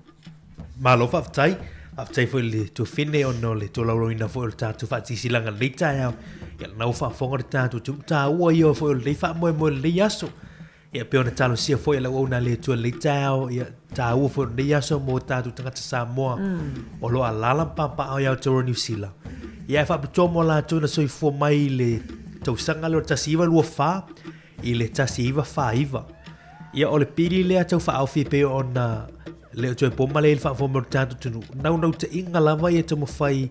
Malo faafetai. Faafetai foi i le Tuafine ona o le tolaulauina foi o le tatou faatisilaga i lenei taeao. Ia lena ua faafofoga le tatou atunuu, taua ia foi o lenei faamoemoe i lenei aso. Ia pei ona talosia foi e lau auauna a le Atua i lenei taeao, ia taua foi o lenei aso mo tatou tagata Samoa o lo o alaala ma papaaao i Aotearoa Niu Sila. Ia e faapitoa mo latou na soifua mai i le tausaga lea o le 1924 i le 1949. Ia o le pili lea tau faaofi e pei ona le o toe po ma le i le faafofoga mai o le tatou atunuu, naunautaiga lava ia taumafai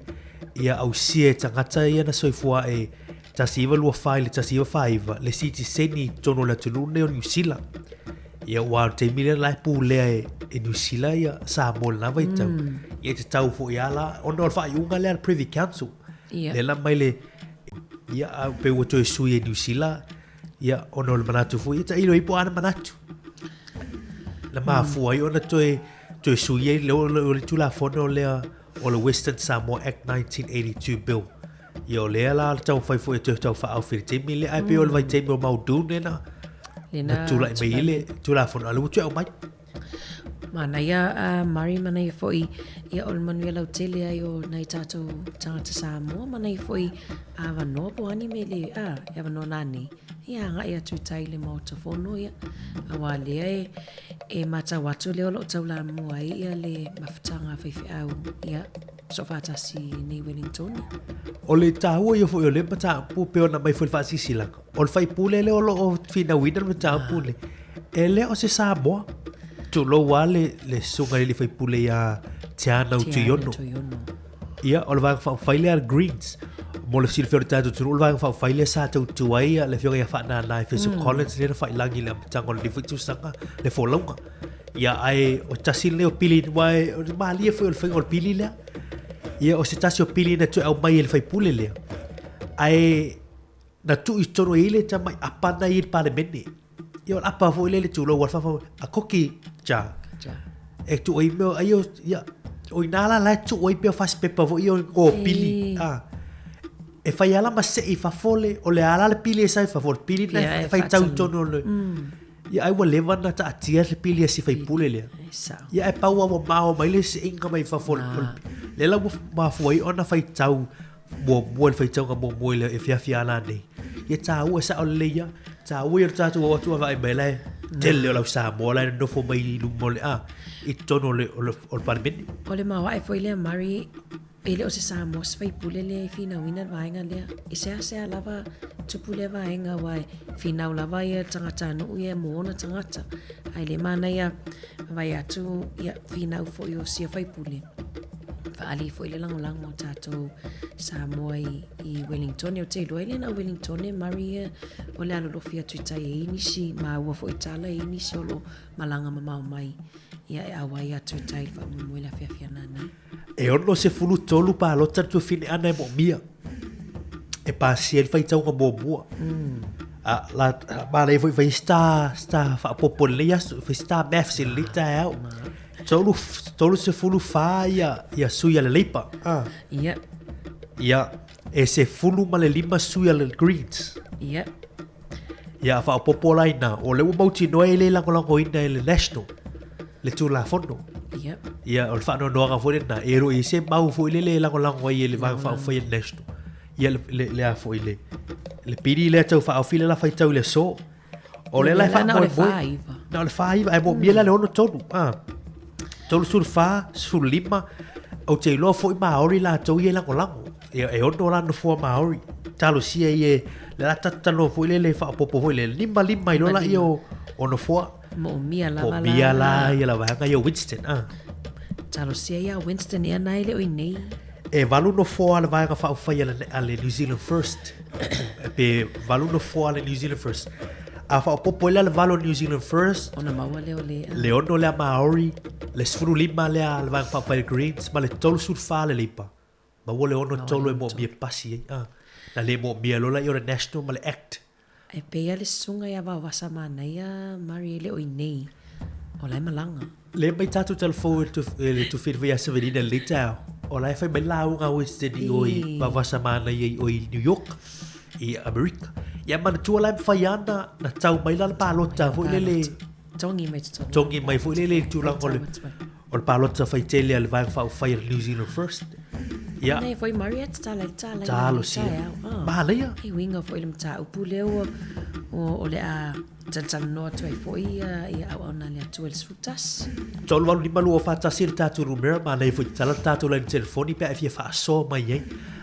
ia ausia e tagata ia na soifua ae 1924 i le 1949 le sitiseni i totonu o le atunuu lenei o Niu Sila. Ia aua o le taimi lea la e pulea e, e Niu Sila ia Samoa i lena vaitau. Ia e tatau foi lava la, ona o le faaiuga lea a le Privy Council. Ia. Lea la mai le, ia a pei ua toe sui e Niu Sila, ia ona o le manatu foi, ia tailo ai po o a na manatu. Na mafua ai ona toe, toe sui ai le, o le Tulafono lea o le Western Samoa Act 1982 Bill. Ia o lea la le taumafai foi e toe tau faaofi i le taimi lea, ae pei o le vaitaimi o Muldoon lea na, na tulai mai ai le Tulafono, a o lea ua toe aumai. Manaia a Murray, manaia foi ia o le manuia lautele ai o nai tatou tagata Samoa, manaia foi avanoa po o a ni mea le, a, e avanoa nanei, ia agai atu i tai i le Maota Fono, ia, auā lea e, e matau atu lea o lo o taulamua ai ia le mafutaga a faifeau, ia, soofaatasi i nei Wellingtone. O le taua ia foi o lea mataupu pei ona aumai foi i le faasilasilaga, o le faipule lea o lo o finauina le mataupu lenei, e le o se Samoa. Tulou lava le, le susuga i le faipule ia Teanau Tuiono. Ia, o le Vaega Faaupufai lea a le Greens. Mo le silafia o le tatou atunuu, o le Vaega Faaupufai lea sa tautua ai le Afioga ia Faanana Efeso Collins lea na failagi i le amataga o lenei foi tausaga le folauga. Ia, ae o tasi lenei o pili, aua o le malie foi o le faiga o le pili lea. Ia, o se tasi o pili na toe aumai e le faipule lea. Ae na tuu i totonu ai le tamai apana i le Palemene. Ia, o le apa foi lea le tulou a le fafa, a koki, ja. E tuu ai mea, ai o, ia, o ina la la e tuu ai pea o fasipepa foi ia o o pili. Ah. E fai ala ma sei i fafo le, o le ala le pili e sai fafo, o le pili na e faitau i totonu o le. Ia ai ua leva ona taatia le pili a si faipule lea. Ia ae pau lava ua mao mai le seiga mai fafo o le lea la ua mafua ai ona faitau muamua le faitauga muamua i le afiafi a la nei. Ia taua e sao lelei lava. Taua ia o le tatou o atu vaai mai la e tele o le au Samoa la e nonofo mai i luma o le a i totonu o le o le o le Palemene. O le maoae foi lea Murray, e le o se Samoa se faipule lea e finauina le vaega lea. E seasea lava tupu lea vaega aua e finau lava ia tagatanuu ia mo ona tagata. Ae le manaia vaai atu ia finau foi o sia faipule. Faaali foi le lagolago o tatou Samoa i, i Wellington. Ou te iloa e le na o Wellington e Murray ia o le alolofi atu i tai e i nisi maua foi tala e i nisi o lo malaga mamao mai ia e auai atu i tai i le faamoemoe le afiafi ana nei. E 63 palota le tuafine ana e moomia e pasia i le faitauga muamua. A la manaia foi fai sta sta faaopoopo i lenei aso, fai sta maths i lenei taeao. 34 ia ia sui a le Labour. Ah. Ia. Ia, e 15 sui a le Greens. Ia. Ia, faaopoopo la ina, o lea ua mautinoa e le lagolagoina e le National le Tulafono. Ia. Ia, o le faanoanoaga foi lena, e le o i ai se mau foi lele e lagolago ai e le Vaega Faaupufai a le National. Ia, le, le, le a foi le, le pili lea tau faaofi le la faitau i le aso. O lea la e faamoemoe. Na o le 49, ae moomia la le 63. Ah. 34, 15, ou te iloa foi Māori latou ia e lagolago. Ia, e ono la nofoa Māori. Talosia ia, le la tatou talanoa foi lele faaopoopo foi lele, lima lima i loa laia o nofoa. Moomia lava la. Moomia la ia la vaega ia o Winston. Ah. Talosia ia Winston ea na e le o i nei. E valu nofoa le Vaega Faaupufai a le New Zealand First, pe valu nofoa a le New Zealand First. A faaopoopo ai la le valu o le New Zealand First, Ona maua lea o le... le 6 lea Maori, le 15 lea a le Vaega Faaupufai a le Greens, ma le 34 a le Labour. Maua le 63 e moomia pasi ai. Ah. Na le moomia loa laia o le National ma le Act. E pei a le susuga ia Vaovasa Manaia Murray e le o i nei, o la e malaga. Le mai tatou talafou e le Tufili ia Sevelina i lenei taeao, o la e fai mai le lauga a Winston i o i Vaovasa Manaia i o i New York, i Amerika. Ia manatua la e mafai lava ona tau mai la le palota foi lele, Togi mai totonu. Togi mai foi lele i le tulaga o le O le palota faitele a le Vaega Faaupufai a le New Zealand First. Ia. Nei foi Murray e tatala i le tala. Talosia. Ah. Manaia. E uiga foi le mataupu lea ua o le a talatalanoa atu ai foi ia ia auauna a le Atua i le 11. 385 241 le tatou numera, manaia foi tatala le tatou laini telefoni pe a e fia faasoa mai ai.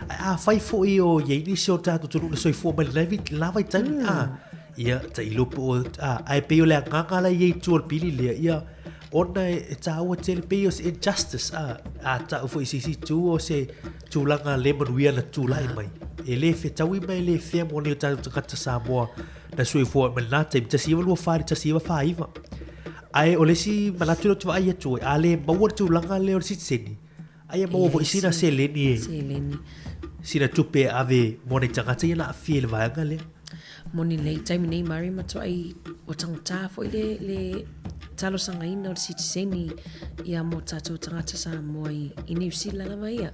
Ae afai foi o i ai nisi o tatou atunuu na soifua mai i lena vaitaimi, a, ia, tailo po o, a, ae pei o le agaga la e i ai i tua o le pili lea, ia, Ona e tāua tele pei o se injustice a, a ta'u foi i se isi itu o se tulaga le manuia na tulai mai. E le fetaui ma e le fea mo nei o tātou tagata Samoa na soifua mai lenā taimi, 1924 i le 1949. Ae o le isi manatu lea ou te vaai atu ai, a le maua le tulaga lea o le sitiseni, aia maua foi sina seleni e, Seleni. sina tupe e ave mo nei tagata ia na aafia i le vaega lea. Moni lelei taimi nei Murray matuai ua taugata foi le le talosagaina o le sitiseni ia mo tatou tagata Samoa i, i Niu Sila lava ia.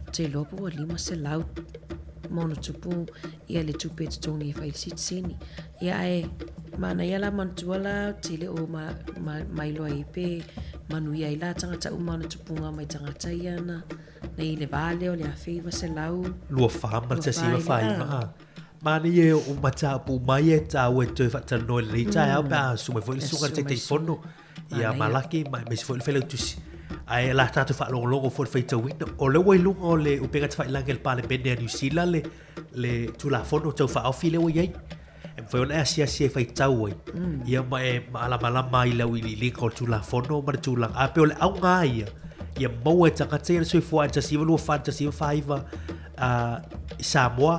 Ou te iloa po ua 500 ma ono tupu ia le tupe e totogi e fai le sitiseni. Ia ae manaia la manatua la ou te le o ma, ma, mailoa ai pe manuia ai la tagata uma ona tupuga mai tagata ia na, nei le va lea o le 1900 24 ma le 1949 a. Manaia e o mataupu uma ia e tāua e toe faatalanoa i lenei taeao pe a susu mai foi le susuga i le Taitaifono ia Malaki ma aemaise foi le Failautusi. Ae la tatou faalogologo foi i le faitauina. O lea ua i luga o le upega tafailagi a le Palemene a Niu Sila le, le Tulafono Tau Faaofi lea ua i ai. E mafai ona e asiasi e faitau ai, ia ma e maalamalama ai i le auiliiliga o le Tulafono ma le tulaga. Ae pei o le auga lava ia, ia maua e tagata ia le soifua i le 1924 i le 1949 i Samoa,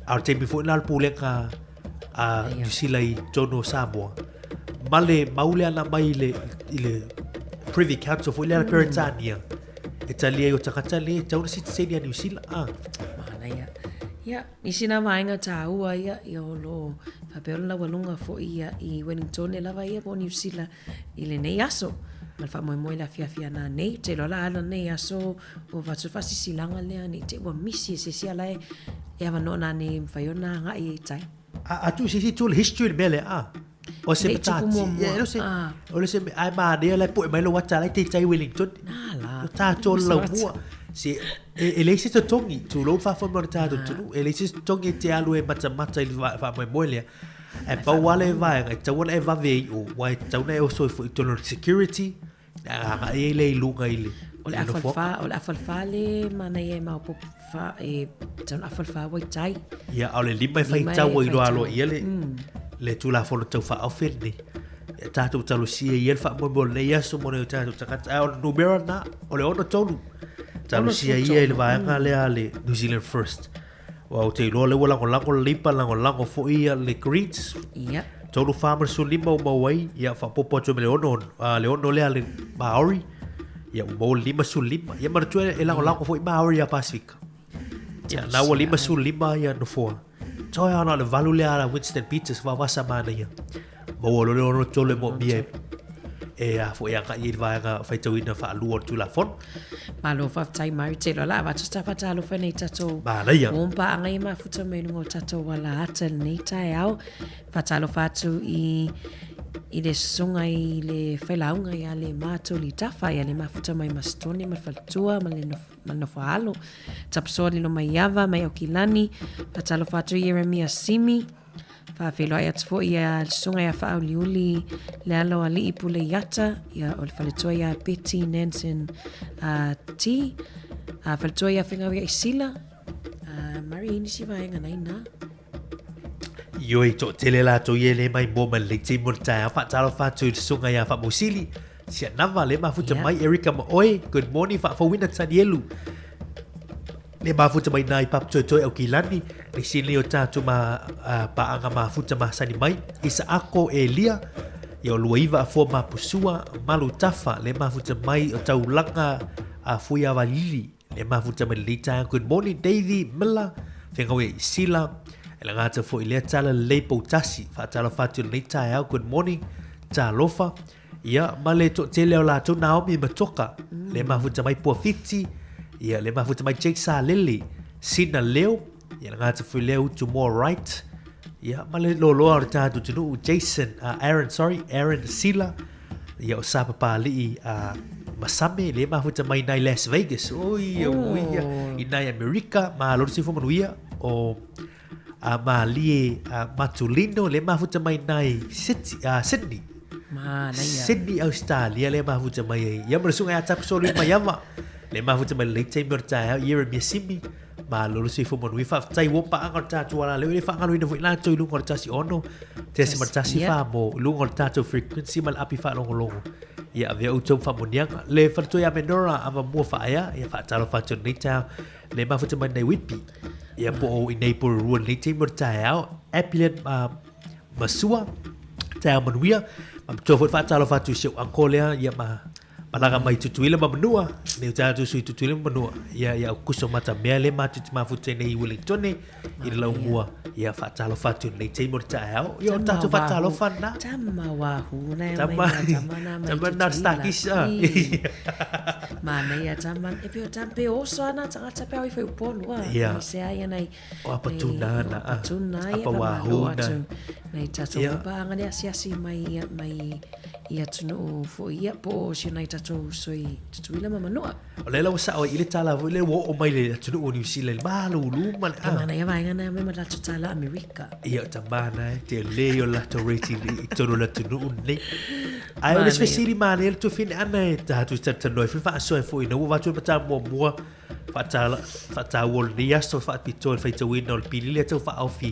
a o le taimi foi lena o le pulega a Niu Sila i totonu o Samoa, ma le mau lea na aumai i le, i le Privy Council foi lea a le Peretania, e tali ai o tagata le e tatau ona sitiseni a Niu Sila. Ah. Manaia. Ia, nisi na vaega tāua ia, ia o lo o faapea o le laualuga foi ia i Wellingtone lava ia po o Niu Sila i lenei aso. Ma le faamoemoe i le afiafi ana nei, ou te iloa la ala nei aso ua avatu le faasisilaga lea ne i te i ua misi e se isi ala e avanoa nanei e mafai ona agai ai i tai. A, a tuu se isi itu o le history le mea lea, a. O se Le i tupu matati. muamua. Ia, e le o se, Ah. o le se, ai manaia la e poe mai lou ata la e taitai Wellington. Na la. O tātou le laumua. Se, e, e leai se totogi, tulou le faafoe mai o le tātou atunuu, e leai se totogi e te alu e matamata i le faamoemoe lea. Ae pau lava le vaega, e tatau ona e vave ai i o, aua e tatau ona e oso ai foi i totonu o le security, a agai ai lea i luga i le O le i le afa nofoaga. o le afa o le fa le manaia e maopoopo fa e tau na afa o le fa ua i tai. Ia, a o le lima e Lima e faitau ai loa faitau. aloaia le, le Tulafono Tau Faaofi lenei. Ia tatou talosia ia le faamoemoe o lenei aso mo nai o tatou tagata. Ae o le numera lena, o le 63. Talosia ia i le vaega lea a le New Zealand First. Aua ou te iloa o lea ua lagolago le Labour, lagolago foi ia le Greens. Ia. 3, 4 ma le 15 ua maua ai, ia faaopoopo atu ai ma le 6, a, le 6 lea a le Maori, ia ua maua le 55. Ia manatua e lagolago foi Maori ia Pasifika. Ia, na ua 55 ia nofoa. Toe ona o le valu lea a Winston Peters, vavasa manaia. Maua loa le 63 e moomia e e a foi e agai i le vaega faitauina faalua o le Tulafono. Malo faafetai Mari te iloa la avatu se tafa talofa nei tatou Manaia. o paaga ia mafuta mai luga o tatou ala ata i lenei taeao. Faatalofa atu i i le susuga i le failauga ia le Matoli Tafa ia le mafuta mai Masitone ma le faletua ma le ma le nofoaalo. Tapasoa Lilo Maiava mai Aukilani. Faatalofa atu i Ieremia Simi. Faafeiloai atu foi ia le susuga ia Faauliuli Lealoalii Puleiata, ia o le faletua ia Betty Nansen T. Faletua ia Fegauia'i Sila, Mari i nisi vaega na ina. Ioe, toatele latou ia e le maimoa mai lenei taimi o le taeao. Faatalofa atu i le susuga ia Faamousili, Sianava, le mafuta mai, Erica ma oe, good morning, faafouina Tanielu. Le mafuta mai nā i Papatoetoe Aukilani, le isi nei o tātou ma, uh, paaga mafuta masani mai, Isaako Elia, ia o Luaiva Afua Mapusua, Malu Tafa, le mafuta mai o Taulaga a Fuiavalili, le mafuta mai lenei taeao. Good morning Davey Miller, Fegaui Sila, e le gata foi lea tala lelei poutasi, faatalofa atu i lenei taeao. Good morning, talofa. Ia, ma le toatele o latou Naomi ma Toka, le mafuta mai Puafiti, ia, le mafuta mai Jake Salele, Sina Leo, ia, le gata foi lea Utu Moa Wright, ia, ma le loloa o le tatou atunuu, Jason, Aaron, sorry, Aaron Sila, ia, o Sa Papali'i Masame, le mafuta mai nai Las Vegas, oi, oh. oi, i nai Amerika, malo le soifua manuia, o a Malie a Matulino, le mafuta mai nai City, Sydney. Manaia. Sydney, Australia, le mafuta mai ai. Ia ma le susuga ia Tapisolu i Maiava, le mafuta mai lenei taimi o le taeao, Ieremia Simi, malo le soifua manuia. Faafetai ua paaga o le tatou alaleo, e le faagaloina foi latou i luga o le 16 .1 fa mo luga o le tatou frequency ma le api faalogologo. Ia avea outou ma faamuniaga. Le faletua ia Menora Avamua Faaea, ia faatalofa atu i lenei taeao. Le mafuta mai nei Whitby. Ia po o i nei Porirua lenei taimi o le taeao. Epilet Masua, taeao manuia. Ma matua foi faatalofa atu i si ou uncle lea, ia ma malaga mai Tutuila ma Manua. Nei o tatou sui Tutuila ma Manua. Ia, ia Aukuso Matamea le matou te mafuta i nei i Wellingtone, i le laumua. Ia faatalofa atu i lenei taimi o le taeao. Ia o tatou faatalofa lena. Tama wahu na e Tama, mai tama na mai tama na Tutuila. Starkis. Ah. Manaia tama, e peo tama pe oso ana tangata pe au i whai upolu a. Ia. Ni se ai ana i O Apatuna na. O Apatuna ia Apa whamalo wahuna. atu. Nei tatou Ia. paanga le asiasi mai ia mai i atunuu foi ia po o si o nai tatou uso i Tutuila ma Manua. O lea la ua sao ai i le tala foi lea ua oo mai le atunuu o Niu Sila i le malulu ma le Te manaia vaega na mai ma latou tala Amerika. Ia o tamana e te le o latou rate i totonu o le atunuu lenei. Ae o le isi fesili manaia le tuafine ana e tatou te talatalanoa ai foi faasoa ai foi ina ua avatu le mataupu muamua faataua o lenei aso faapitoa i le faitauina o le pili lea tau faaofi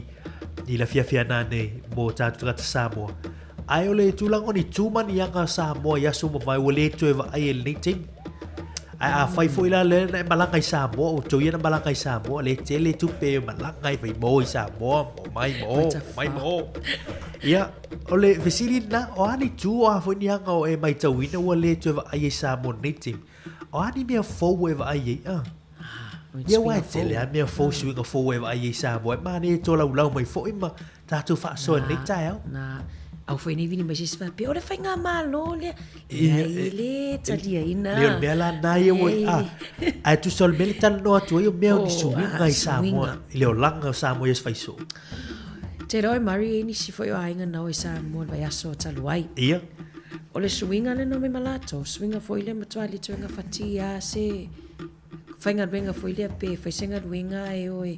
i le afiafi ana nei mo tatou tagata Samoa. Ae o le tulaga o ni tu ma ni aga Samoa i aso ua mavae ua le toe vaai e lenei taimi. Ae afai foi la lea na e malaga i Samoa, o outou ia na malaga i Samoa, le tele tupe e malaga ai fai mo i Samoa, mo mai mo, mo mai mo. Ia, o le fesili lena, o a ni tu, o a foi ni aga o e maitauina ua le toe vaai ai Samoa i lenei taimi? O a ni mea fou ua e vaai ai? Ah. Ia aua e tele a mea fou, suiga fou ua e vaai ai i Samoa. E manaia e tolaulau mai foi ma tatou faasoa i lenei taeao. Na, au foi nei vili mai se isi faapea, o le faigamalo lea. Leai, e le taliaina. Le o le mea la na ia ua, ah, ae tusa o le mea le talanoa atu ai o mea o ni suiga i Samoa, i le olaga o Samoa i aso faisoo. Te iloa e Murray e i ai nisi foi o aiga na o i Samoa i le vaiaso talu ai. Ia. O le suiga lea na omai ma latou, suiga foi lea matua le toe gafatia lava se faigaluega foi lea pe fai se galuega e o e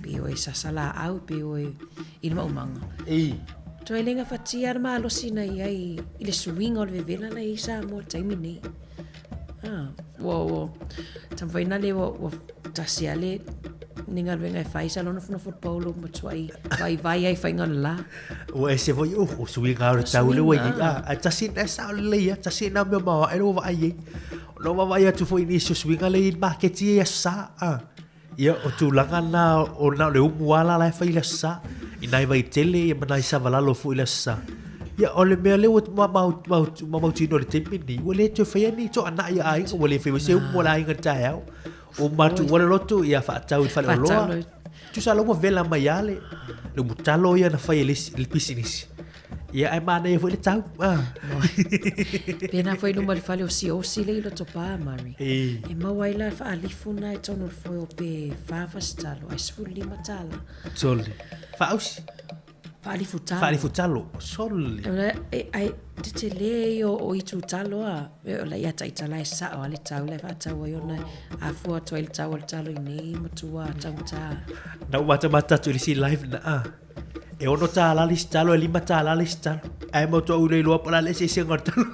pe o e sasa laau pe o e i le maumaga. I. Toe le gafatia le malosi na i ai i le suiga o le vevela la e i ai Samoa i le taimi nei. Ah, ua, ua, taumafai na le ua, ua tasi lava le ni galuega e fai sa lona nofonofo le paolo matuai vaivai ai faiga o le la. Ua ese foi o o suiga o le tau le ua i ai. Ah, ae tasi e sao lelei lava, tasi lena mea maoae lea ua vaai ai. Ona ua vaavaai atu foi i nisi o suiga lea e i ai i le maketi ia i Aso Sa. Ah, ia o tulaga na o na o le umu lava la e fai i le Aso Sa, i nai Vaitele ia ma nai Savalalo foi i le Aso Sa. Ia o le mea lea ua mautinoa i le taimi lenei, ua le toe faia ni toanai a aiga, ua le faia foi se umu a le aiga i le taeao. Uma atu ua le lotu, ia faatau i le faleoloa. Tusa la ua vela mai lava le umutalo ia na fai e le isi le pisinisi. Ia ae manaia foi le tau. Ah. Pēnā foi i luma o le fale o Siosi le i Lotopa, Murray. E. E maua ai la le faalifu na i totonu o le foe o pe fa fasitalo ae $15. Sole. Faausi. Faalifu talo. Faalifu talo. Sole. E, ai, tetele ia o itu talo a. E, o la ia taitala e sao a le tau la e faatau ai ona afua atu ai le tau o le talo i nei matua taugata. Na ou matamata atu i le isi live na a. E $6 le isi talo, e $5 le isi talo. Ae matua ou le iloa po o le a le eseesega o le talo.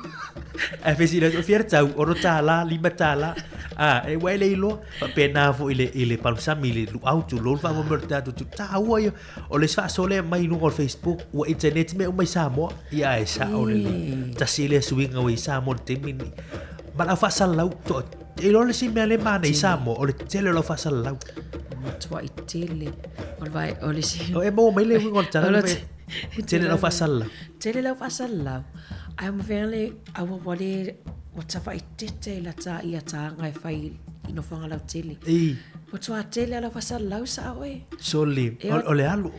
Ae fesili atu, e fia le tau? $6, $5. A, e ua e le iloa. Faapena foi i le, i le palusami, i le luau, tulou le faamoemoe o le tatou tu. Taua ia. O le isi faasoa lea e aumai i luga o le Facebook, ua internet mea uma i Samoa. Ia ae sao lelei. Tasi lea suiga ua i Samoa i le taimi lenei. Ma le au faasalalau, toa, e iloa le isi mea lea e manaia i Samoa, o le tele o le au faasalalau. O matuai tele. O le vae, o le isi... O e maua mai le uiga o le tala le tele lau faasalalau. Tele lau faasalalau. Ae o mafai le aua ua le ua tafaitete i lata ia tāga e fai i nofoaga lautele. I. Matua tele a lau faasalalau sao e. Sole, o le alu.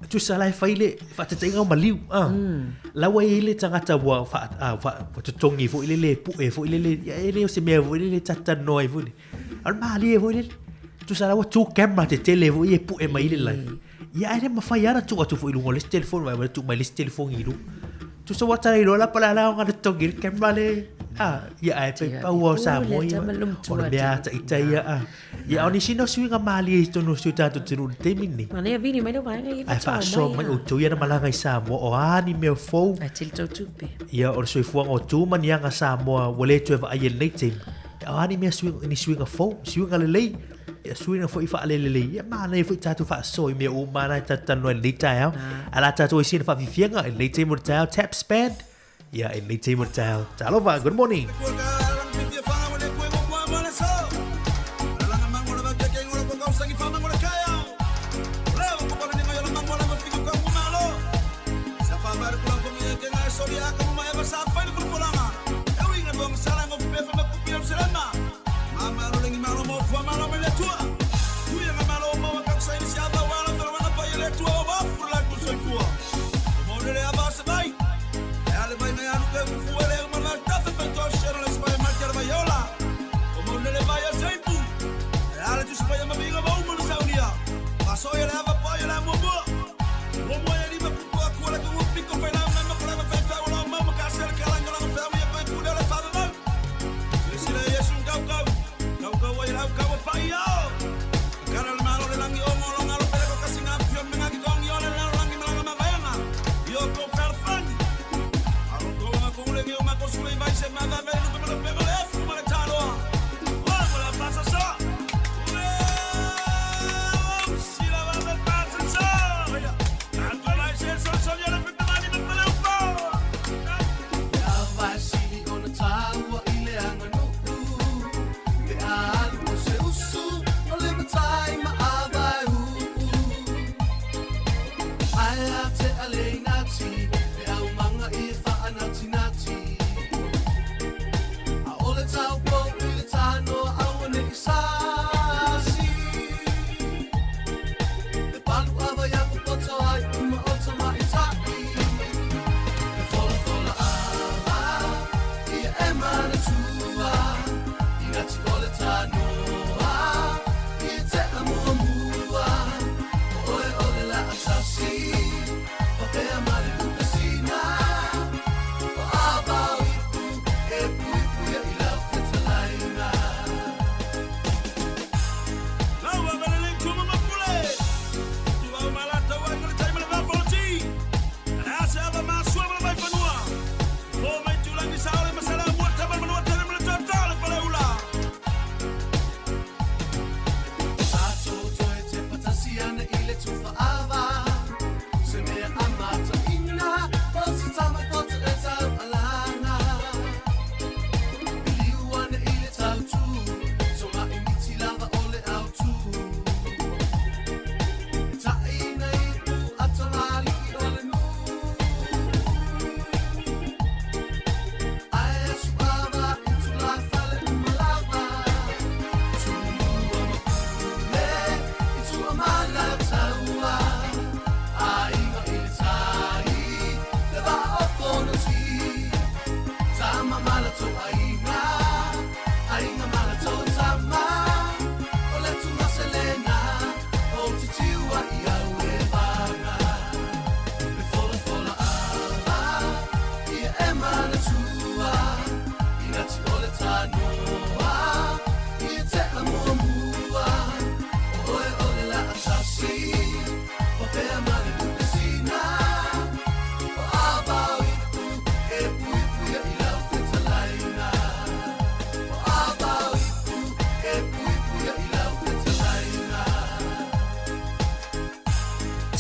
Tusa la e fai le faataitaiga o maliu. Ah. La ua i ai le tagata ua fa, ah, fa, ua totogi foi lele, pue foi lele, ia e le o se mea foi lele talatalanoa ai foi lele. O le malie foi lele. Tusa la ua tu camera tetele foi e pue mai i le live. Ia ae le mafai lava ona tuu atu foi i luga o le isi telefoni vaai tuu mai le isi telefoni i luga. Tusa ua tala iloa la po o le a le aoga na totogi ai le camera le ah, ia ae pe pau lava o Samoa ia. O le mea ata ita ia ah. Ia o nisi na o suiga malie i totonu o si o tatou atunuu i le taimi lenei. Manaia vili mai le vaega ia Ae faasoa mai outou ia na malaga i Samoa o a ni mea fou. Ae tele tou tupe. Ia o le soifuaga o tu ma ni aga Samoa ua le toe vaaia i lenei taimi. Ia o a ni mea suiga, ni suiga fou, suiga lelei, ia suiga foi faalelelei. Ia manaia foi tatou faasoa i mea uma na e tatou talanoa i lenei taeao. Ae o le a tatou ai sina faafiafiaga i lenei taimi o le taeao, Taps Band. Ia i lenei taimi o le taeao. Talofa, good morning.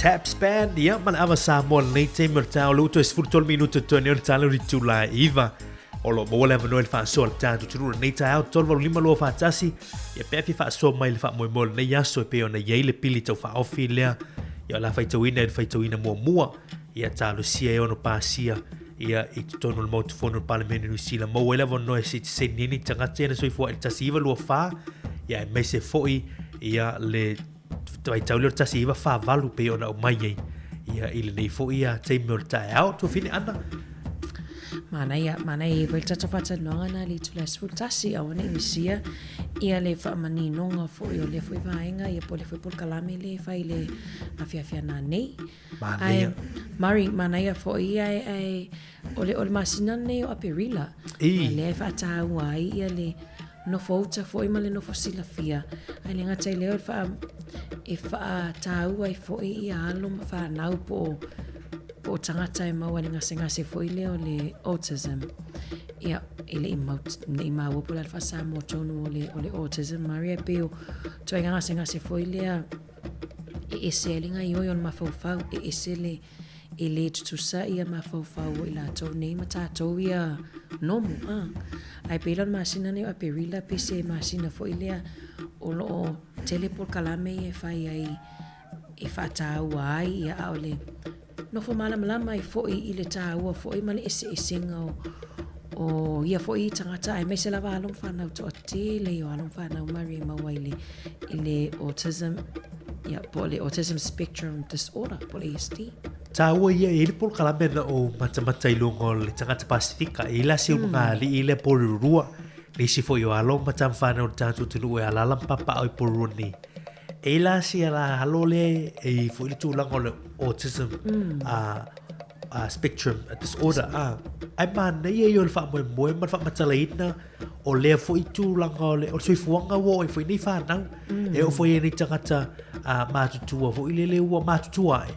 Taps Band, ia, ma le ava Samoa lenei taimi o le taeao, lea ua toe 13 minute totoe nei o le tala o le itula e 9. O lo o maua le avanoa i le faasoa a le tatou atunuu i lenei taeao, 385 241, ia pe a fia faasoa mai i le faamoemoe o lenei aso e pei ona i ai le pili tau faaofi lea, ia o le a faitauina i le faitauina muamua, ia talosia e ono pasia ia i totonu o le Maota Fono o le Palemene o Niu Sila. Maua ai le avanoa e sitiseni ai ni tagata ia na soifua i le 1924, ia aemaise foi ia le vaitau lea o le 1948 pei ona aumai ai ia i lenei foi ia taimi o le taeao. Tuafine Ana. Manaia, manaia i foi le tatou faatalanoaga na le itula e 11 aua ne i misia ia le faamaninoga foi o lea foi vaega ia po o lea foi polokalame lea e fai i le afiafi a nanei. Manaia. Ae, Murray, manaia foi ae, ae o le, o le masina lenei o Aperila. I. Ia lea e faataua ai ia le nofo uta foi ma le nofo silafia. Ae le gata i lea o le faa, e faataua ai foi ia alo ma fanau po o, po o tagata e maua i le gasegase foi lea o le autism. Ia, e le i mau, ne i maua po o le a le faa-Samoa tonu o le, o le autism, Murray, ae pei o ituaiga gasegase foi lea e ese ai le gaoioi o le mafaufau, e ese le, e le tutusa ia mafaufau o i latou nei ma tatou ia nomo. A. Ae pei la o le masina nei o Aperila pei se masina foi lea o lo o tele polokalame ia e fai ai e faataua ai ia a o le nofo malamalama ai foi i le taua foi ma le eseesega o o ia foi tagata aemaise lava alo ma fanau toatele ia o alo ma fanau Murray e maua i le, i le autism ia, po o le autism spectrum disorder po o le ASD. Taua ia e i ai le polokalame na o matamata i luga o le tagata Pasifika e i la se mm. alii lea Porirua nisi foi o alo ma tama fanau o le tatou atunuu e alaala ma papaaao i Porirua nei. E i la se ala alo lea e i foi le tulaga o le autism mm. spectrum disorder a ai manaia ia o le faamoemoe ma le faamatalaina o lea foi tulaga o le, o le soifuaga ua oo ai foi nei fanau mm. e oo foi ai nei tagata matutua foi lele ua matutua ae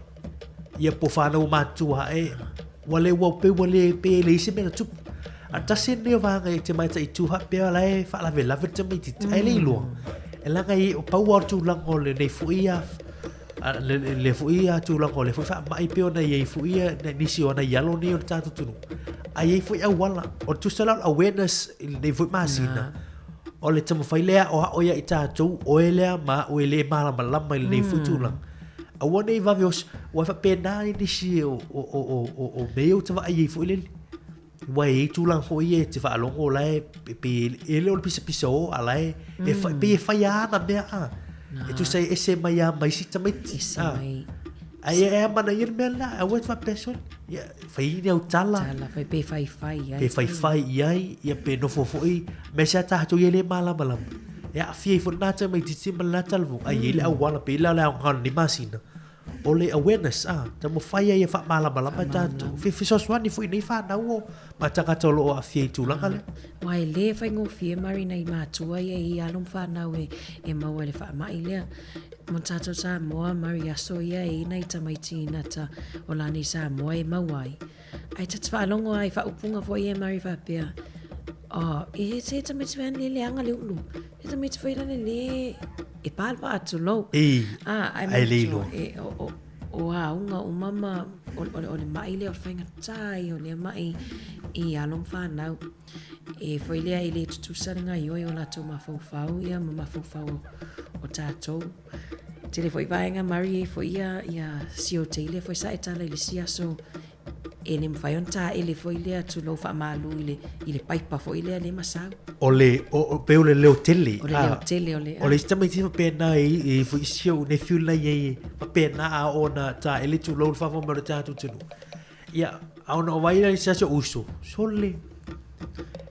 ia po fanau ua matutua ae ua le ua pe ua le pe le isi mea na tupu a tasi lenei o vaega e te mataitu faapea la e faalavelave le tamaitiiti ae le iloa e laga i o pau lava o le tulaga o lenei foi a le, le foi a tulaga o le foi faamai pei ona i ai foi ia nisi o nai alo nei o le tatou atunuu a i ai foi auala o le tusa la o le awareness i lenei foi masina o le taumafai lea o ao ia i tatou oe lea ma au e le malamalama i lenei foi tulaga aua nei vave oso ua faapena nisi o o o o o, o mea ia ua ta vaai ai foi lele Ua e i ai tulaga foi ia e te faalogo la e pe e le o le pisapisa o a la e e fa, pei e fai a ana mea a. E tusa e ese mai a mai isi tamaiti. Ese mai. Ai e a mana ia le mea la, aua e te faapea sole. Ia, fai ni au tala. Tala, fai pe faifai i ai. Pe faifai i ai, ia pe nofo foi, me se a tatou ia le malamalama. E aafia ai foi lena tamaitiiti ma lena talavou. Ai e i ai le auala, pei la o le aoga o lenei masina. O le awareness, a, taumafai ai e faamalamalama e tatou. Fesoasoani foi i nei fanau o ma tagata o lo o aafia i tulaga lea. Aua e le faigofie Marina i matua ia i alo ma fanau e, e maua i le faamai lea. Mo tatou Samoa, Murray aso ia e i nai tamaiti nata o la nei Samoa e maua ai. Ae ta te faalogo lava i faaupuga foi ia Murray faapea, oh, e se tamaiti foi le leaga le ulu. Se tamaiti foi lale le e pa le vaa tulou. I, Ah, ai ai le iloa. E, o, o, o auga uma ma o, o, o le mai lea o le faigata ia o lea mai i alo ma fanau. E foi lea e le tutusa le gaoioi o latou mafaufau ia ma mafaufau o, o tatou. Tele foi vaega Murray e foi ia, ia sio teile foi sa e tala i le isi aso e le mafai ona taele foi lea tulou faamalu i le, i le paipa foi lea le masau. O le, o, o, pei o le leo tele. O le leo tele o le... O le isi tamaiti faapena e, e foi si ou nephew la i ai, faapena a oo ona taele tulou le faafofoga mai o le tatou atunuu. Ia, a ona o vai la i se aso uso, sole.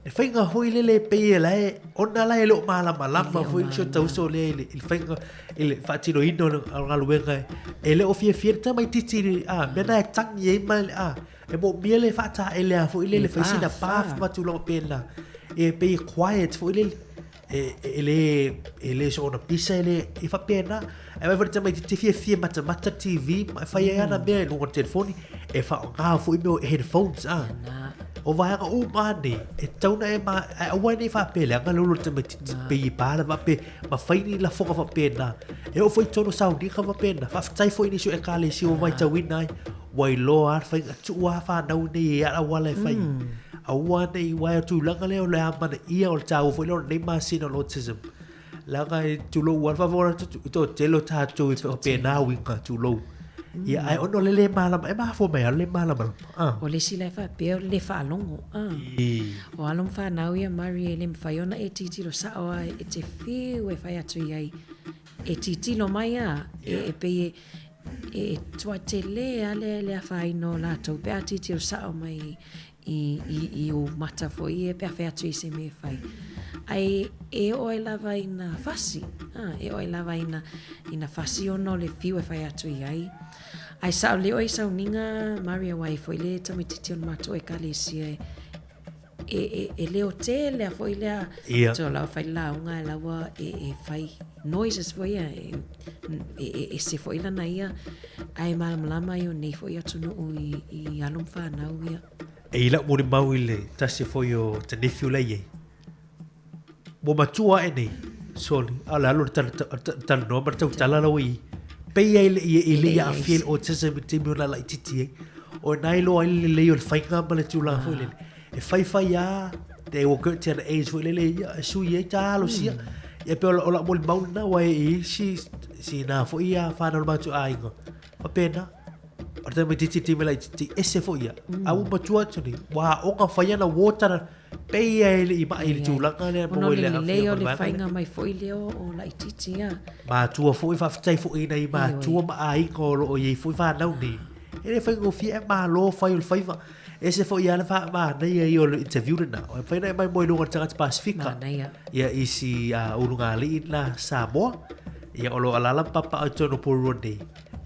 E faiga foi lele pei e la e, ona la e le o malamalama foi le si o ta uso lea i le, i le faiga, i le faatinoina o le galuega e, e le o fiafia le tamaitiiti i le, a, mea na e tagi ai ma le, a, e moomia le faataele a foi lele, fai sina pa ma tulaga faapena. E pei e quiet foi lele. E, e, le, e le soona pisa, e le, e faapena. Ae vaai foi le tamaitiiti e fiafia matamata TV ma e fai ai ana mea i luga o le telefoni, e faaaoga foi mea o headphones, a. O vaega uma lava nei, e tatau ona e ma, ae aua ai ne i faapea leaga le ulu o le tamaitiiti pei e pa le vaa pe ma fai ni lafoga faapena. E oo foi i totonu o sauniga faapena. Faafetai foi i nisi o Ekalesia ua matauina ai, ua iloa lava le faiga, tuu lava fanau nei e i ai lava auala e fai. Aua ne i, aua o le tulaga lea o le amanaia o le taua foi lea o lenei masina o le autism. Leaga e tulou lava le faafofoga atu, e toatele o tatou e faapena uiga, tulou. Ia, ae ona o le le malamalama, e mafua mai lava le le malamalama. Ah. O le isi la e faapea o le le faalogo. Ah. O alo ma fanau ia Mari e le mafai ona e tilotilo sao lava e te fiu e fai atu i ai. E tilotilo mai lava, e pei e, e tuatele lava le, le afaina o latou pe a tilotilo sao mai i, i, i ou mata foi ia pe a fai atu i se mea e fai. Ae e oo ai lava ina fasi, a, e oo ai lava ina, ina fasi ona o le fiu e fai atu i ai. Ae sao lelei oe i sauniga Maria aua e foi le tamaititi o le matou ekalesia e, e, e, e leo tele a foi lea Ia. so la fai le lauga e laua e, e fai noises foi ia e, e, e ese foi lana ia Ae malamalama ai o nei foi atunuu i, i alo ma fanau ia. E i lau molimau i le tasi foi o te nephew la i ai. Ua matua ae nei, sorry, a o le alu o le talanoa ma le tautala la ua i ai. Pei ai le i le i aafia i le autism i le taimi o la laitiiti ai. O ina e iloa ai le lelei o le faiga ma le tulaga foi lele. E faifai lava, they will get to an age foi lele, ia, e sui ai talosia. Ia pei o lau molimau lena, aua e i ai si, si na foi ia whanau le matou aiga. Faapena, o le tamaitiiti taimi laitiiti, ese foi ia. A ua matua atu nei, ua aoga fai ana uo tala, pei lava e le i mai i le tulaga lea Ona o le lelei o le faiga mai foi lea o laitiiti ia. Matua foi, faafetai foi i nai matua ma aiga o lo o i ai foi fanau nei. E le faigofie ae malo fai o le faiva. Ese foi lava le faamanaia ia o le interview lena. E mafai ona e mai moe i luga o le tagata Pasefika. Manaia. Ia i si ulugalii lena Samoa. Ia o lo o alaala ma papaaao i totonu o Porirua nei.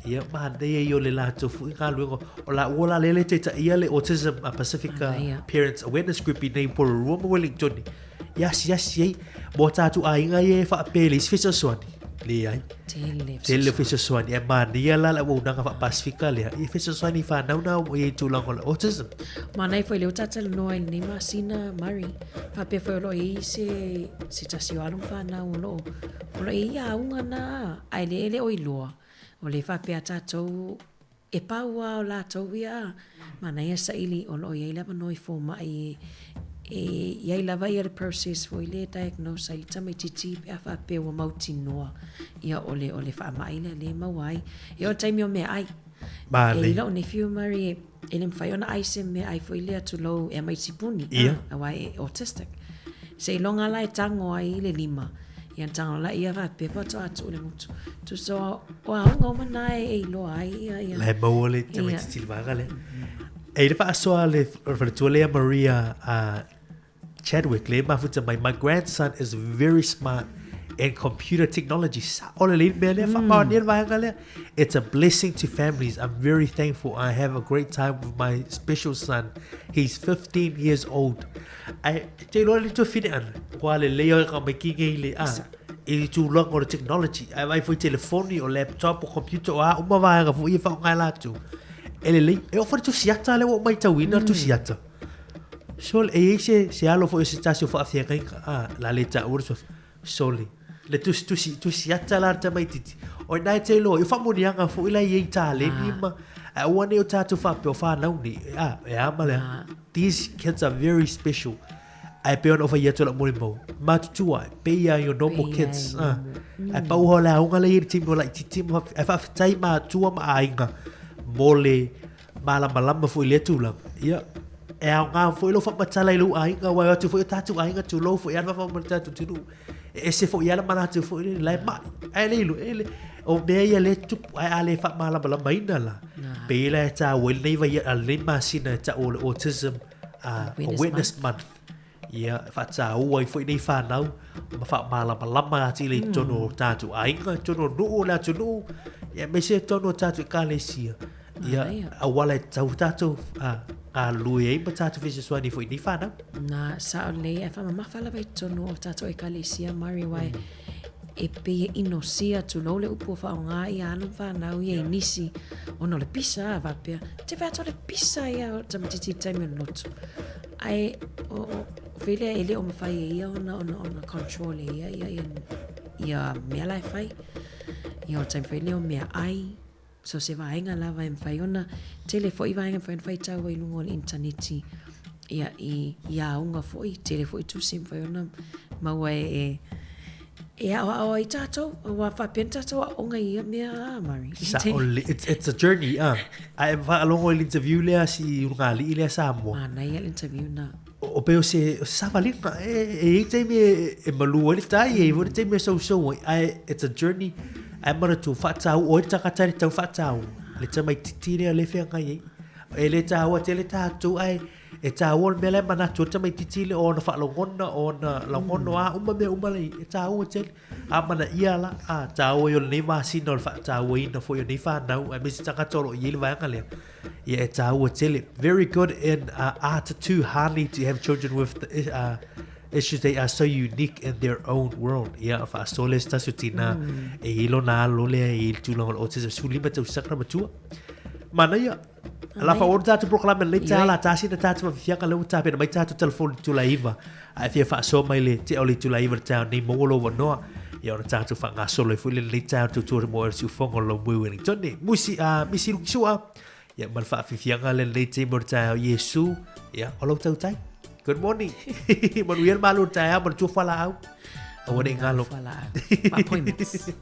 Ia manaia ia o le latou foi galuega. O laua la lea e taitaia le Autism Pacifica Parents Awareness Group i nei i Porirua ma Wellington. Ia asiasi ai mo tatou aiga ia e faapea i le isi fesoasoani. Leai. Tele Tele fesoasoani. Ae manaia la le auaunaga faa-Pasefika lea, ia fesoasoani i fanau na i ai tulaga o le autism. Manaia foi lea ua talatalanoa i lenei masina, Murray. Faapea foi o lo o i ai se, se tasi o alo ma fanau o lo o, o lo o i ai auga na, ae le, e le o iloa. O lea e faapea tatou E pau lava o latou ia, manaia saili o lo o i ai le avanoa i fomai e i ai lava ia le process foi lea e diagnose ai le tamaititi pe a faapea ua mautinoa ia o le o le faamai lea lea e maua ai. E oo i le taimi o meaai. Manaia. E i lou nephew Murray e le mafai ona ai se meaai foi lea tulou e aumai i sipuni, aua e autistic. Seiloga la e tago ai le lima, ia ona tago la ia faapea faatoa tuu le gutu. Tusa o, o auga uma na e iloa ai ia ia. La e maua le tamaitiiti i le vaega lea. E i le faasoa a le faletua lea Maria Chadwick lea e mafuta mai, my grandson is very smart in computer technology. Sao lelei le mea lea, faamaonia le vaega lea. It's a blessing to families. I'm very thankful. I have a great time with my special son. He's 15 years old. Ae, te iloa le tuafine ana, ua lelei ai ka mai ki ngei le, a, i le tulaga o le technology. Ae vaai foi telefoni, o laptop, o computer, o a uma vaega foi e faaaoga e latou. E lelei, e oo foi le tusiata lea ua ou matauina le tusiata. Sole, e i ai se, se alo foi o se tasi o faafeagaiga, a, o le a le taua le suafa. Sole, le tusitusi, tusiata la le tamaititi. O ina e te iloa, i o faamuniaga foi la i ai taleni ma, ae aua ne i o tatou faapea o fanau nei, a, e a ma le a. These kids are very special. Ae pei ona ou fai atu i lau molimau, matutua e, pei lava i o normal kids. A, ae pau lava o le auga lea e i ai i le taimi o laititi, ae faafetai matua ma aiga mo le malamalama foi i lea tulaga. Ia, e aoga foi lou faamatala i lou aiga, aua e o atu foi o tatou aiga, tulou foi lava ma le tatou atunuu. E ese foi lava le manatu foi lele, la e mai. Ae le iloa, e le, o mea ia lea e tupu, ae a le faamalamalamaina la, pei la e taua ai lenei vai, a lenei masina e tau o le Autism Awareness Month. Ia, e faataua ai foi nei whanau, ma whaamalamalama atili i totonu o tātou aiga, i totonu o nuu o le atunuu, ia aemaise i totonu o tātou ekalesia. Ia, auala e tatau tātou galulue ai ma tātou fesoasoani foi i nei whanau. Na, sao lelei, ae faamamafa lava i totonu o tātou ekalesia, Murray, aua e, e pei e inosia, tulou le upu ua faaaoga ia alo ma fanau ia i nisi ona o le pisa a faapea, te vaai atu o le pisa ia o le tamaitiiti i le taimi o le lotu. Ae o, o, fai lea e le o mafai e ia ona, ona, ona control e ia, ia, ia, ia mea la e fai. Ia o le taimi foi lea o meaai, So se vaega lava e mafai ona, tele foi vaega e mafai ona faitau ai i luga o le initaneti, ia, i, i aoga foi, tele foi tusi e mafai ona maua e, e, e aoao ai tātou, aua faapea na tātou aoga i ia mea a, Murray. Sa'o lelei, it's, it's a journey, ah. Ae faalogo i le interview lea si ulugalii lea Samoa. Manaia le interview na. O pei o se, o se savaliga, e, e i ai taimi e, e malu ai le tai, e i ai foi le taimi e sousou ai, ae it's a journey, ae manatua, faataua, o ai le tagata e tatau faataua, le tamaitiiti lea o lea e feagai ai. E le taua tele tatou, ae e taua le mea la e manatu ai le tamaitiiti lea, o ona faalogona, o ona lagona, o a uma mea uma la e i ai, e taua tele. A manaia la, a taua ia o lenei masina o le faatauaina foi o nei whanau, aemaise tagata o lo o i ai le vaega lea. Ia e taua tele. Very good in art too hardly to have children with the, issues they are so unique in their own world. Ia faasoa le se tasi o tina e i ai lona alo lea e i ai le tulaga o le autism 15 tausaga na matua. Manaia. La fa ora tātou prokalame lenei taeao la tasi na tātou whafiafiaga lea ua tapena mai tātou telefoni itula 9 a e fia faasoa mai le tea o le itula 9 le taeao nei maua lou avanoa ia ona tātou faagasolo ai foi le lenei taeao tautua mo e le siufofoga o Laumui Wellington Musi a Misi Lukisua ia ma le faafiafiaga le lenei taimi o le taeao Iesu ia o lau tautai. Good morning. Manuia le malo o le taeao ma le tua fualaau. Aua ne i galo. Fualaau. Appointments.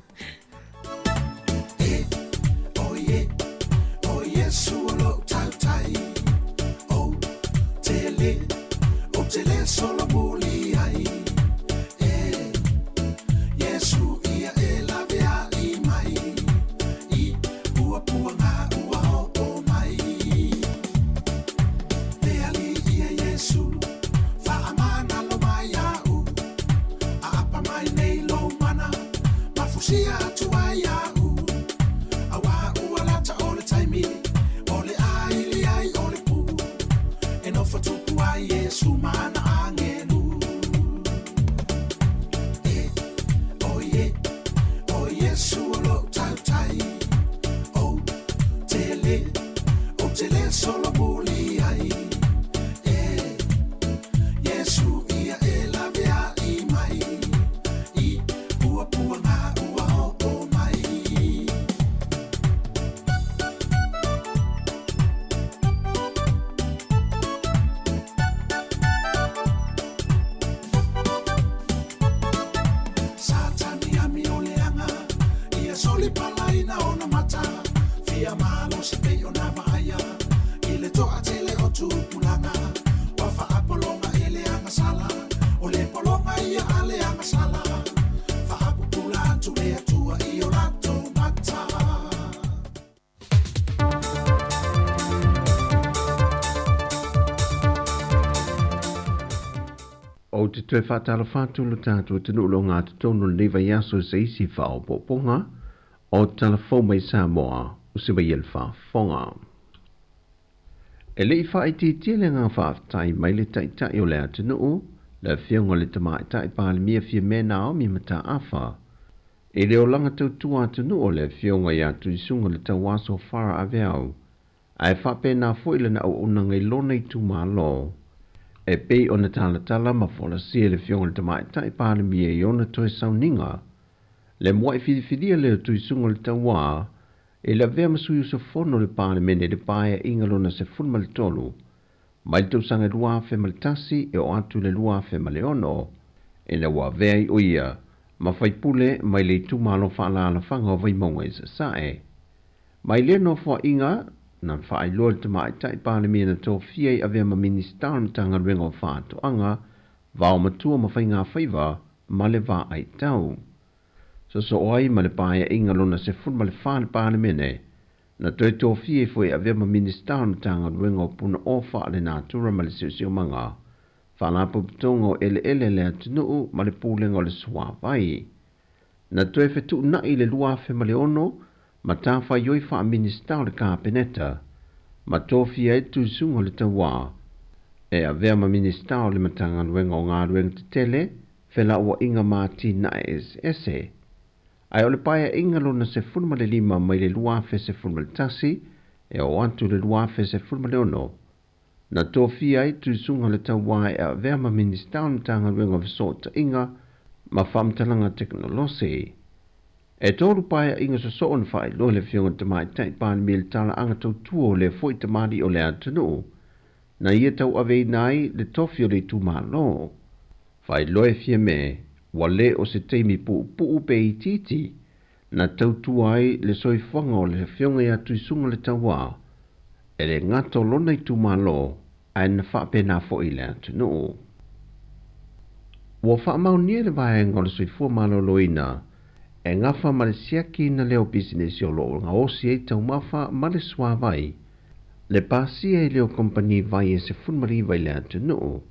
Ou te toe faatalofa atu lo tatou atunuu o lo gatotonu i lenei vaiaso i se isi faaopoopoga o Tala Fou mai Samoa o se vai e le faafofoga. E le i faaitiitia le agaga faafetai mai le Taitai o le atunuu, le Afioga i le Tamaitai Palemia Fiamē Naomi Mataafa, i le olaga tautua atunuu o le Afioga ia Tuisuga Le Tauaso Farah Aveau, ae faapena foi lana auaunaga i lona itumalo, e pei ona talatala ma folasia e le Afioga i le Tamaitai Palemia i ona toe sauniga. Le mua'i filifilia lea o Tuisuga Le Tauā e le avea ma sui usufono o le Palemene i le Paeaiga lona 13, mai le tausaga 2001 e oo atu i le 2006, ina ua avea ai o ia ma faipule mai le itumalo faaalaalafaga o Vaimauga i Sasae. Mai lea nofoaiga, na faailoa le Tamaitai Palemia na tofia i avea ma Minisita o le Matagaluega o Faatoaga, Vao Matua ma Faigafaiva ma le Va Aitau. Sosoo ai ma le Paeaiga lona 14 le Palemene, na toe tofia ai foi e avea ma Minisita o le Matagaluega o Punaoa Faalenatura ma le Siosiomaga, Faalapotopotoga o Eleele a le Atunuu ma le Pulega o le Suavai. Na toe fetuunai i le 2006 matafaioi faa-Minisita o le Kapeneta ma tofia ai le Tuisuga o le Tauā e avea ma Minisita o le Matagaluega o Galuega Tetele, Felauaiga ma Atinae Eseese. Ae o le Paeaiga lona 15 mai le 2011 e oo atu i le 2016, na tofia ai Tuisugaletaua e avea ma Minisita o le Matagaluega o Fesootaiga ma Faamatalaga Tekonolosi. E tolu paeaiga sosoo na faailoa e le Afioga i le Tamaitai Palemia i le talaaga tautua o lea foi tamalii o le atunuu, na ia tauaveina ai le tofi o le itumalo. Faailoa e Fiame, ua le o se taimi puupuu pe itiiti na tautua ai le soifuaga o le Afioga ia Tuisugaletaua e le gata o lona itumalo ae na faapena foi i le atunuu. Ua faamaonia le vaega o le soifua maloloina e gafa ma le siakiina lea o pisinisi o lo o gaosi ai taumafa ma le suavai, le pasia ai lea o kamupani vai e 19 i le atunuu,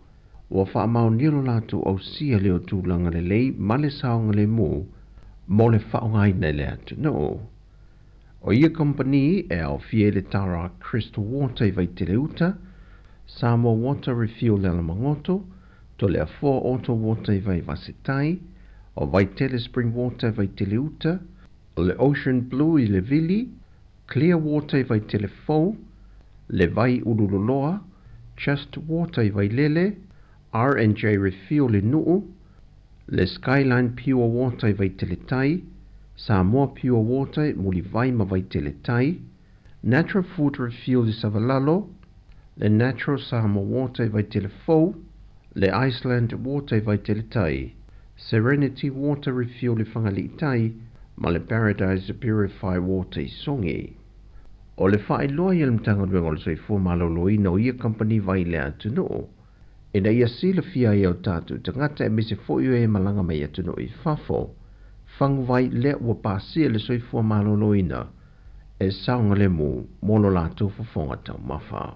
ua faamaonia lo latou ausia lea o tulaga lelei ma le saogalemu mo le faaaogaina i le atunuu. O ia kamupani e aofia ai le Tara Crystal Water i Vaiteleuta, Samoa Water Refuel i Alamagoto, Toleafoa Auto Water i Vaivasetai, o Vaitele Spring Water i Vaiteleuta, o le Ocean Blue i Levili, Clear Water i Vaitelefou, Le Vai Ululoloa, Just Water i Vailele, R&J Refuel i Nuu, le Skyline Pure Water i Vaiteletai, Samoa Pure Water i Mulivai ma Vaiteletai, Natural Food Refuel i Savalalo, le Natural Samoa Water i Vaitelefou, le Iceland Water i Vaiteletai, Serenity Water Refuel i Fagaliitai ma le Paradise Purify Water i Sogi. O le faailoa ia le Matagaluega o le Soifua Maloloina o ia kamupani vai i le atunuu, ina ia silafia ai e o tatou tagata aemaise foi o e malaga mai atunuu i fafo, faguvai lea ua pasia e le soifua maloloina e saogalemu mo lo latou fofoga taumafa.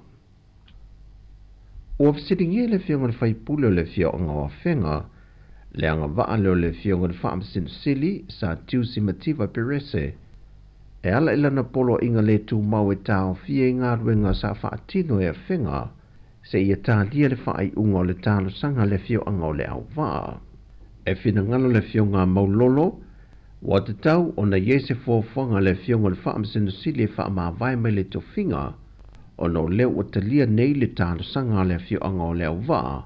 Ua fesiligia e le Afioga i le Faipule o le Afioaga o Afega le agavaa lea o le Afioga i le Faamasino Sili, Sir Tiusi Mativa Perese, e ala i lana poloaiga le tumau e taofia i galuega sa faatino e Afega seia talia le faaiuga o le talosaga a le afioaga o Leauvaa. E finagalo le afioga a Maulolo, ua tatau ona i ai se fuafuaga a le afioga i le Faamasino Sili e faamavae mai le tofiga, ona o lea ua talia nei le talosaga a le afioaga o Leauvaa,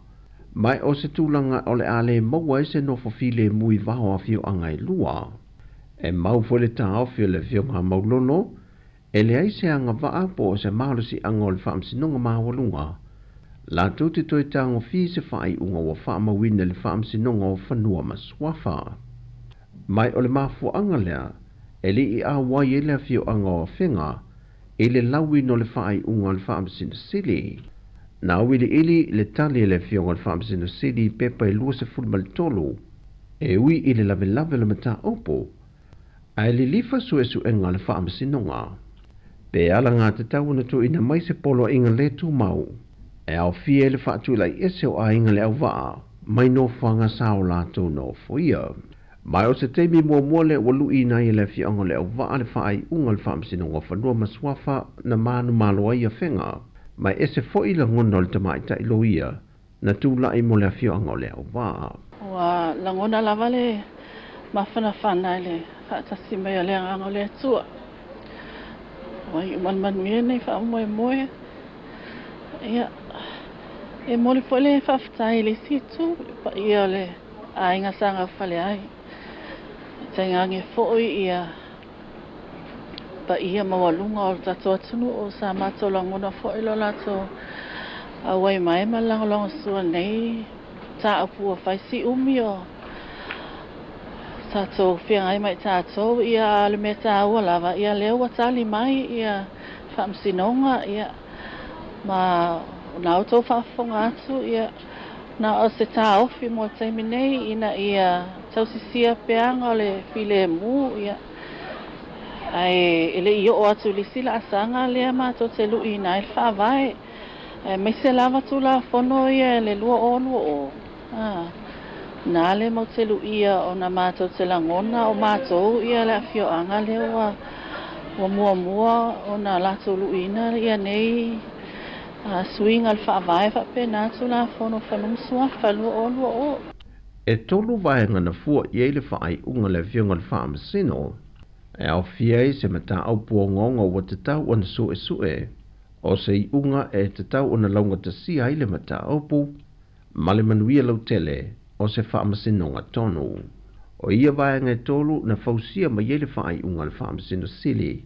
ma o se tulaga o le a le maua ai se nofo filemu i va o afioaga e lua. E mau foi le taofi o le afioga a Maulolo, E leai se agavaa po o se malosiaga o le Faamasinoga Maualuga latou te toe tagofia i se faaiuga ua faamauina i le Faamasinoga o Fanua ma Suafa. Ma o le mafuaaga lea e le i auai ai le afioaga o Afega i le lauina o le faaiuga a le Faamasino Sili. Na auiliili le tali a le Afioga i le Faamasino Sili i pepa e 23 e ui i le lavelave o le mataupu, Ae lilifa suesuega a le Faamasinoga. Pe alagatatau ona tuuina mai se poloaiga le tumau e aofia ai le faatulaiese o aiga Leauvaa mai nofoaga sa o latou nofoia. Ma o se taimi muamua lea ua luiina ai e le afioaga o Leauvaa le faaiuga a le Faamasinoga o Fanua ma Suafa na manumalo ai Afega. Ma e ese foi lagona o le tamaitai loia na tulai mo le afioaga o Leauvaa. Ua lagona lava le mafanafana i le faatasi mai o le Agaga o le Atua. Ua iu manumanuia lenei faamoemoe. Ia, e momoli foi le faafetai i le isi itu, i le paia o le aiga sa gaufale ai. E tainane foi ia paia maualuga o le tatou atunuu sa matou lagona foi lo latou auai mai ma le lagolagosua i lenei mataupu ua fai si umi o tatou feagai ma i tatou. Ia, a o le mea taua lava, ia lea ua tali mai ia Faamasinoga, ia, ma o na outou faafofoga atu, ia, na o se taofi mo le taimi nei ina ia tausisia peaga o le filemu, ia, ae e le i oo atu i le isi laasaga lea matou te luiina ai le Faavae, aemaise lava Tulafono ia i le 2020, a, na le mau te luia ona matou te lagona o matou ia le afioaga lea ua ua muamua ona latou luiina ia nei suiga o le Faavae faapena Tulafono o Fanua ma Suafa 2020. E tolu vaega na fua i ai le faaiuga a le Afioga i le Faamasino, e aofia ai se mataupu ogaoga ua tatau ona suesue, o se iuga e tatau ona laugatasia ai le mataupu, ma le manuia lautele o se faamasinoga tonu. O ia vaega e tolu na fausia mai ai le faaiuga a le Faamasino Sili,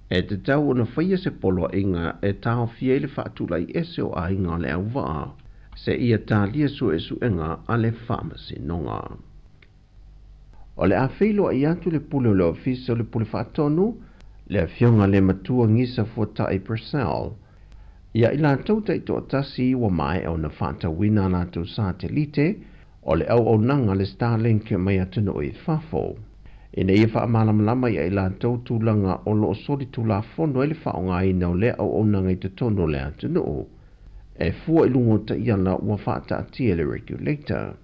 e tatau ona faia se poloaiga e taofia ai le faatulai ese o aiga o le auvaa, seia talia suesuega a le Faamasinoga. O le a feiloai atu le Pule o le Ofisa o le Pule Faatonu, le Afioga i le Matua Gisa Fuatai Purcell, ia i latou taitoatasi ua maea ona faatauina a latou satelite o le auaunaga a le Starlink mai atunuu i fafo, ina ia faamalamalama ia i latou tulaga o lo o solitulafono ai le faaaogaina o lea auaunaga i totonu o le atunuu, e fua i luga o taiala ua faataatia e le Regulator.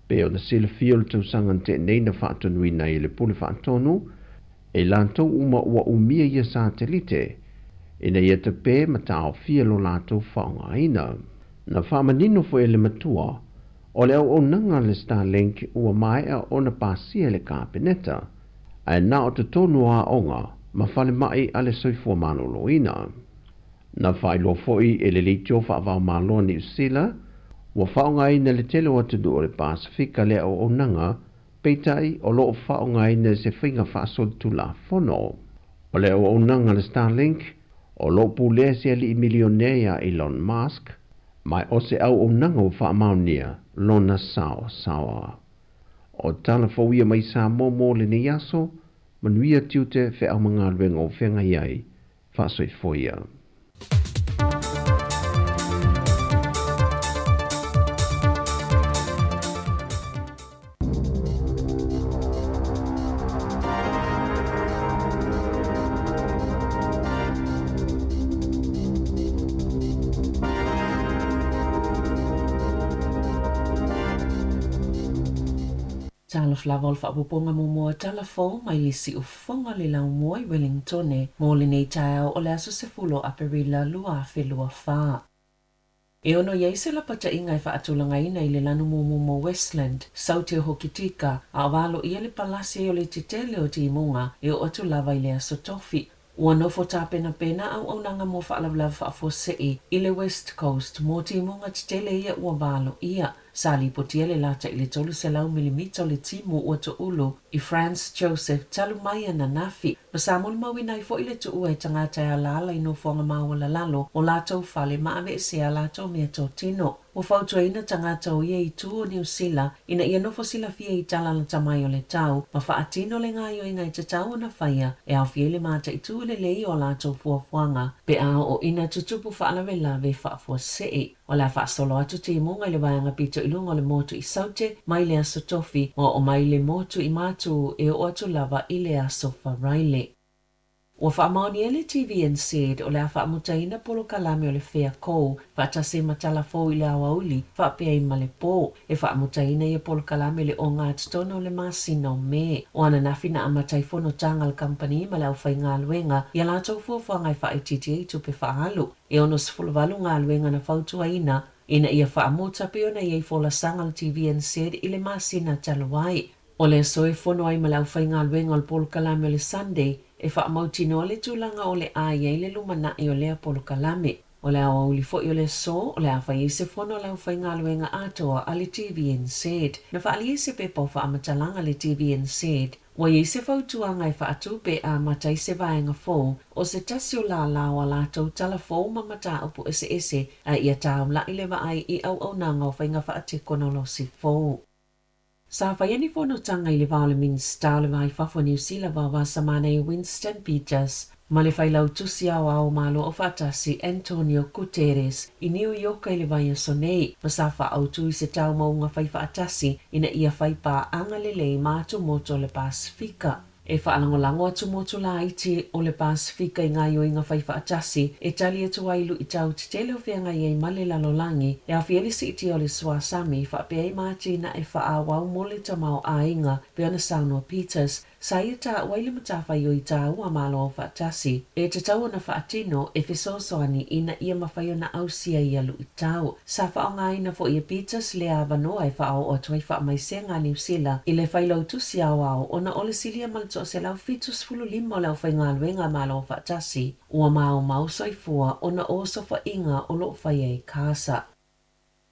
Pei ona silafia o le tausaga na tea nei na faatonuina ai e le Pule Faatonu e latou uma ua umia ia satelite ina ia tape ma taofia lo latou faaaogaina. Na faamanino foi e le matua o le auaunaga a le Starlink ua maea ona pasia e le Kapeneta, ae na o totonu o aoga ma falemai a le Soifua Maloloina. Na faailoa foi e le Leitio Faavaomalo a Niu Sila ua faaaogaina e le tele o atunuu o le Pasefika le auaunaga, peitai o lo o faaaogaina i se faiga faasolitulafono. O le auaunaga a le Starlink, o lo o pulea e se alii milionea ia Elon Musk, ma o se auaunaga ua faamaonia lona saoasaoa. O tala fou ia mai Samoa mo lenei aso, manuia tiute feau ma galuega o feagai ai, faasoifoia. Talofa lava o le faaopoopoga muamua tala fou mai le siufofoga le laumua i Wellingtone mo lenei taeao o le aso 10 o Aperila 2024. E ono i ai se lapataiga e faatulagaina i le lanu mumu o Westland, Saute o Hokitika, a o valoia le palasi ai o le tetele o timuga e oo atu lava i le aso Tofi. Ua nofo tapenapena auaunaga mo faalavelave faafuasei i le West Coast mo timuga tetele ia ua valoia. Sa lipotia le lata i le 300 milimita o le timu ua toulu i Franz Josef talu mai ananafi, ma sa molimauina ai foi le tuua e tagata e alaala i nofoaga maualalalo o latou fale ma aveesea a latou meatotino. Ua fautuaina tagata o ia itu o Niu Sila ina ia nofo silafia i tala lata mai o le tau ma faatino le gaoioiga e tatau ona faia e aofia ai le mataitu lelei o a latou fuafuaga pe a oo ina tutupu faalavelave faafuasei. O le a faasolo atu timuga i le vaega pito i luga o le motu i Saute mai le aso Tofi ma oo mai le motu i Matu e oo atu lava i le aso Faraile. Ua faamaonia le TVNZ o le a faamutaina polokalame o le Fair Call faatasi ma tala fou i le aoauli faapea ai ma le pō. E faamutaina ia polokalame i le ogatotonu o le masina o Me. O ananafi na amata ai fonotaga a le kamupani ma le aufaigaluega i a latou fuafuaga e faaitiitia ai tupe faaalu. E 68 galuega na fautuaina ina ia faamuta pei ona i ai folasaga a le TVNZ i le masina talu ai. O le aso e fono ai ma le aufaigaluega o le polokalame o le Sunday e faamautinoa le tulaga o le a i ai le lumanai o lea polokalame. O le aoauli foi o le aso, o le a fai ai se fono a le aufaigaluega atoa a le TVNZ. Na faaalia i se pepa o faamatalaga a le TVNZ, ua i ai se fautuaga e faatu pe amata ai se vaega fou o se tasi o lālā o a latou tala fou ma mataupu eseese a ia taulai le vaai i auaunaga o faiga faatekonolosi fou. Sa faia ni fonotaga i le va o le Minisita o le Va i Fafo o Niu Sila Vaovasa Manaia Winston Peters ma le Failautusi Aoao o Malo Aufaatasi Antonio Guterres i Niu Ioka i le vaiaso nei, ma sa faaautu i se taumauga faifaatasi ina ia fai paaga lelei ma atumotu o le Pasefika. E faalagolago atu motu laiti o le Pasefika i gaoioiga faifaatasi e tali atu ai i luitau tetele o feagai ai ma le lalolagi, e aofia ai le siitia o le suasami, faapea ai ma atinae faaauau mo le tamaoaiga, pei ona saunoa Peters. Sa ia taua ai le matafaioi taua a Malo Aufaatasi e tatau ona faatino e fesoasoani ina ia mafai ona ausia ia luitau. Sa faaaogaina foi e Peters lea avanoa e faaoo atu ai faamaisega a Niu Sila i le Failautusi Aoao ona o le silia ma le 175 o le aufaigaluega a Malo Aufaatasi ua maomao soifua ona o osofaiga o lo o faia i Kasa.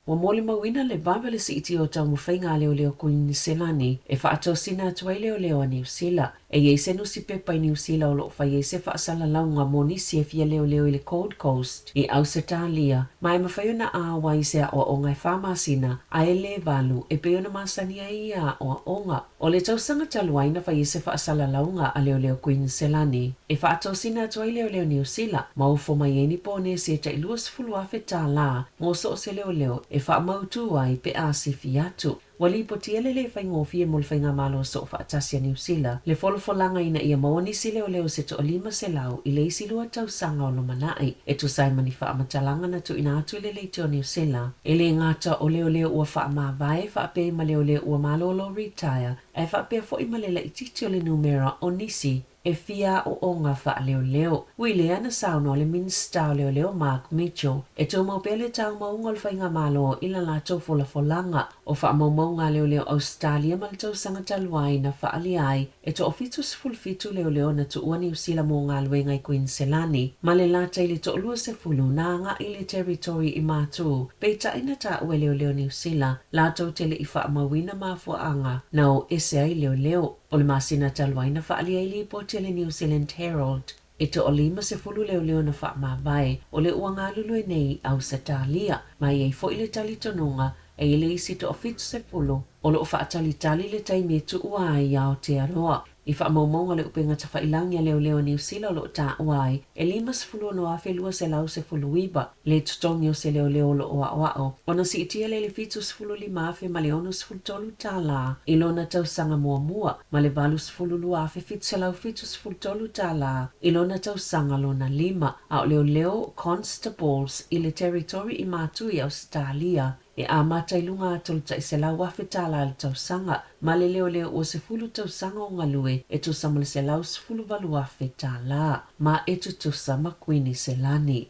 Ua molimauina le vave o le siitia o taumafaiga a leoleo Kuiniselani e faatosina atu ai leoleo a Niu Sila. E i ai se nusipepa i Niu Sila o lo o fai ai se faasalalauga mo nisi e fia leoleo i le Gold Coast i Ausetalia, ma e mafai ona āoa i se aoaoga e fa masina a e lē valu e pei ona masani ai ia aoaoga. O le tausaga talu ai na fai ai se faasalalauga a leoleo Kuiniselani e faatosina atu ai leoleo Niu Sila ma ofo mai ai ni ponesi e tai $20,000 mo so o se leoleo e faamautū ai pe a sifi atu. Ua lipotia le lē faigofie mo le Faigamalo Soofaatasi a Niu Sila le folafolaga ina ia maua nisi leoleo se toa-500 i le isi lua tausaga o lumanai. E tusa ai ma ni faamatalaga na tuuina atu i le Leitio Niu Sila, e lē gata o leoleo ua faamavae faapea ma leoleo ua malolo retire ae faapea foi ma le laitiiti o le numera o nisi e fia aoaoga faaleoleo. Ui lea na saunoa le Minisita o Leoleo Mark Mitchell e tumau pea le taumauga o le Faigamalo i la latou folafolaga. O faamaumauga a leoleo Ausetalia ma le tausaga talu ai na faaalia ai e toa-77 leoleo na tuua Niu Sila mo galuega i Kuiniselani ma le lata i le toa-20 na agai i le Territory i Matū, peitai na taua e leoleo Niu Sila latou te le i faamauina mafuaaga na o ese ai leoleo. O le masina talu ai na faaalia ai lipoti a le New Zealand Herald e toa-50 leoleo na faamavae o le ua galulue nei i Ausetalia, ma e i ai foi le talitonuga e i ai le isi toa-70 o lo o faatalitali le taimi e tuua ai i Aotearoa. I faamaumauga le upega tafailangi a leoleo Niu Sila o lo o taua ai e 56,219 le totogi o se leoleo o lo o aoao ona siitia lea i le 75,000 ma le $63 i lona tausaga muamua ma le $82,773 i lona tausaga lona lima, a o leoleo constables i le Territory i Matu i Ausetalia e amata i luga atu o le tai $100,000 i le tausaga, ma le leoleo ua 10 tausaga o galue e tusa ma le $118,000, ma e tutusa ma Kuiniselani.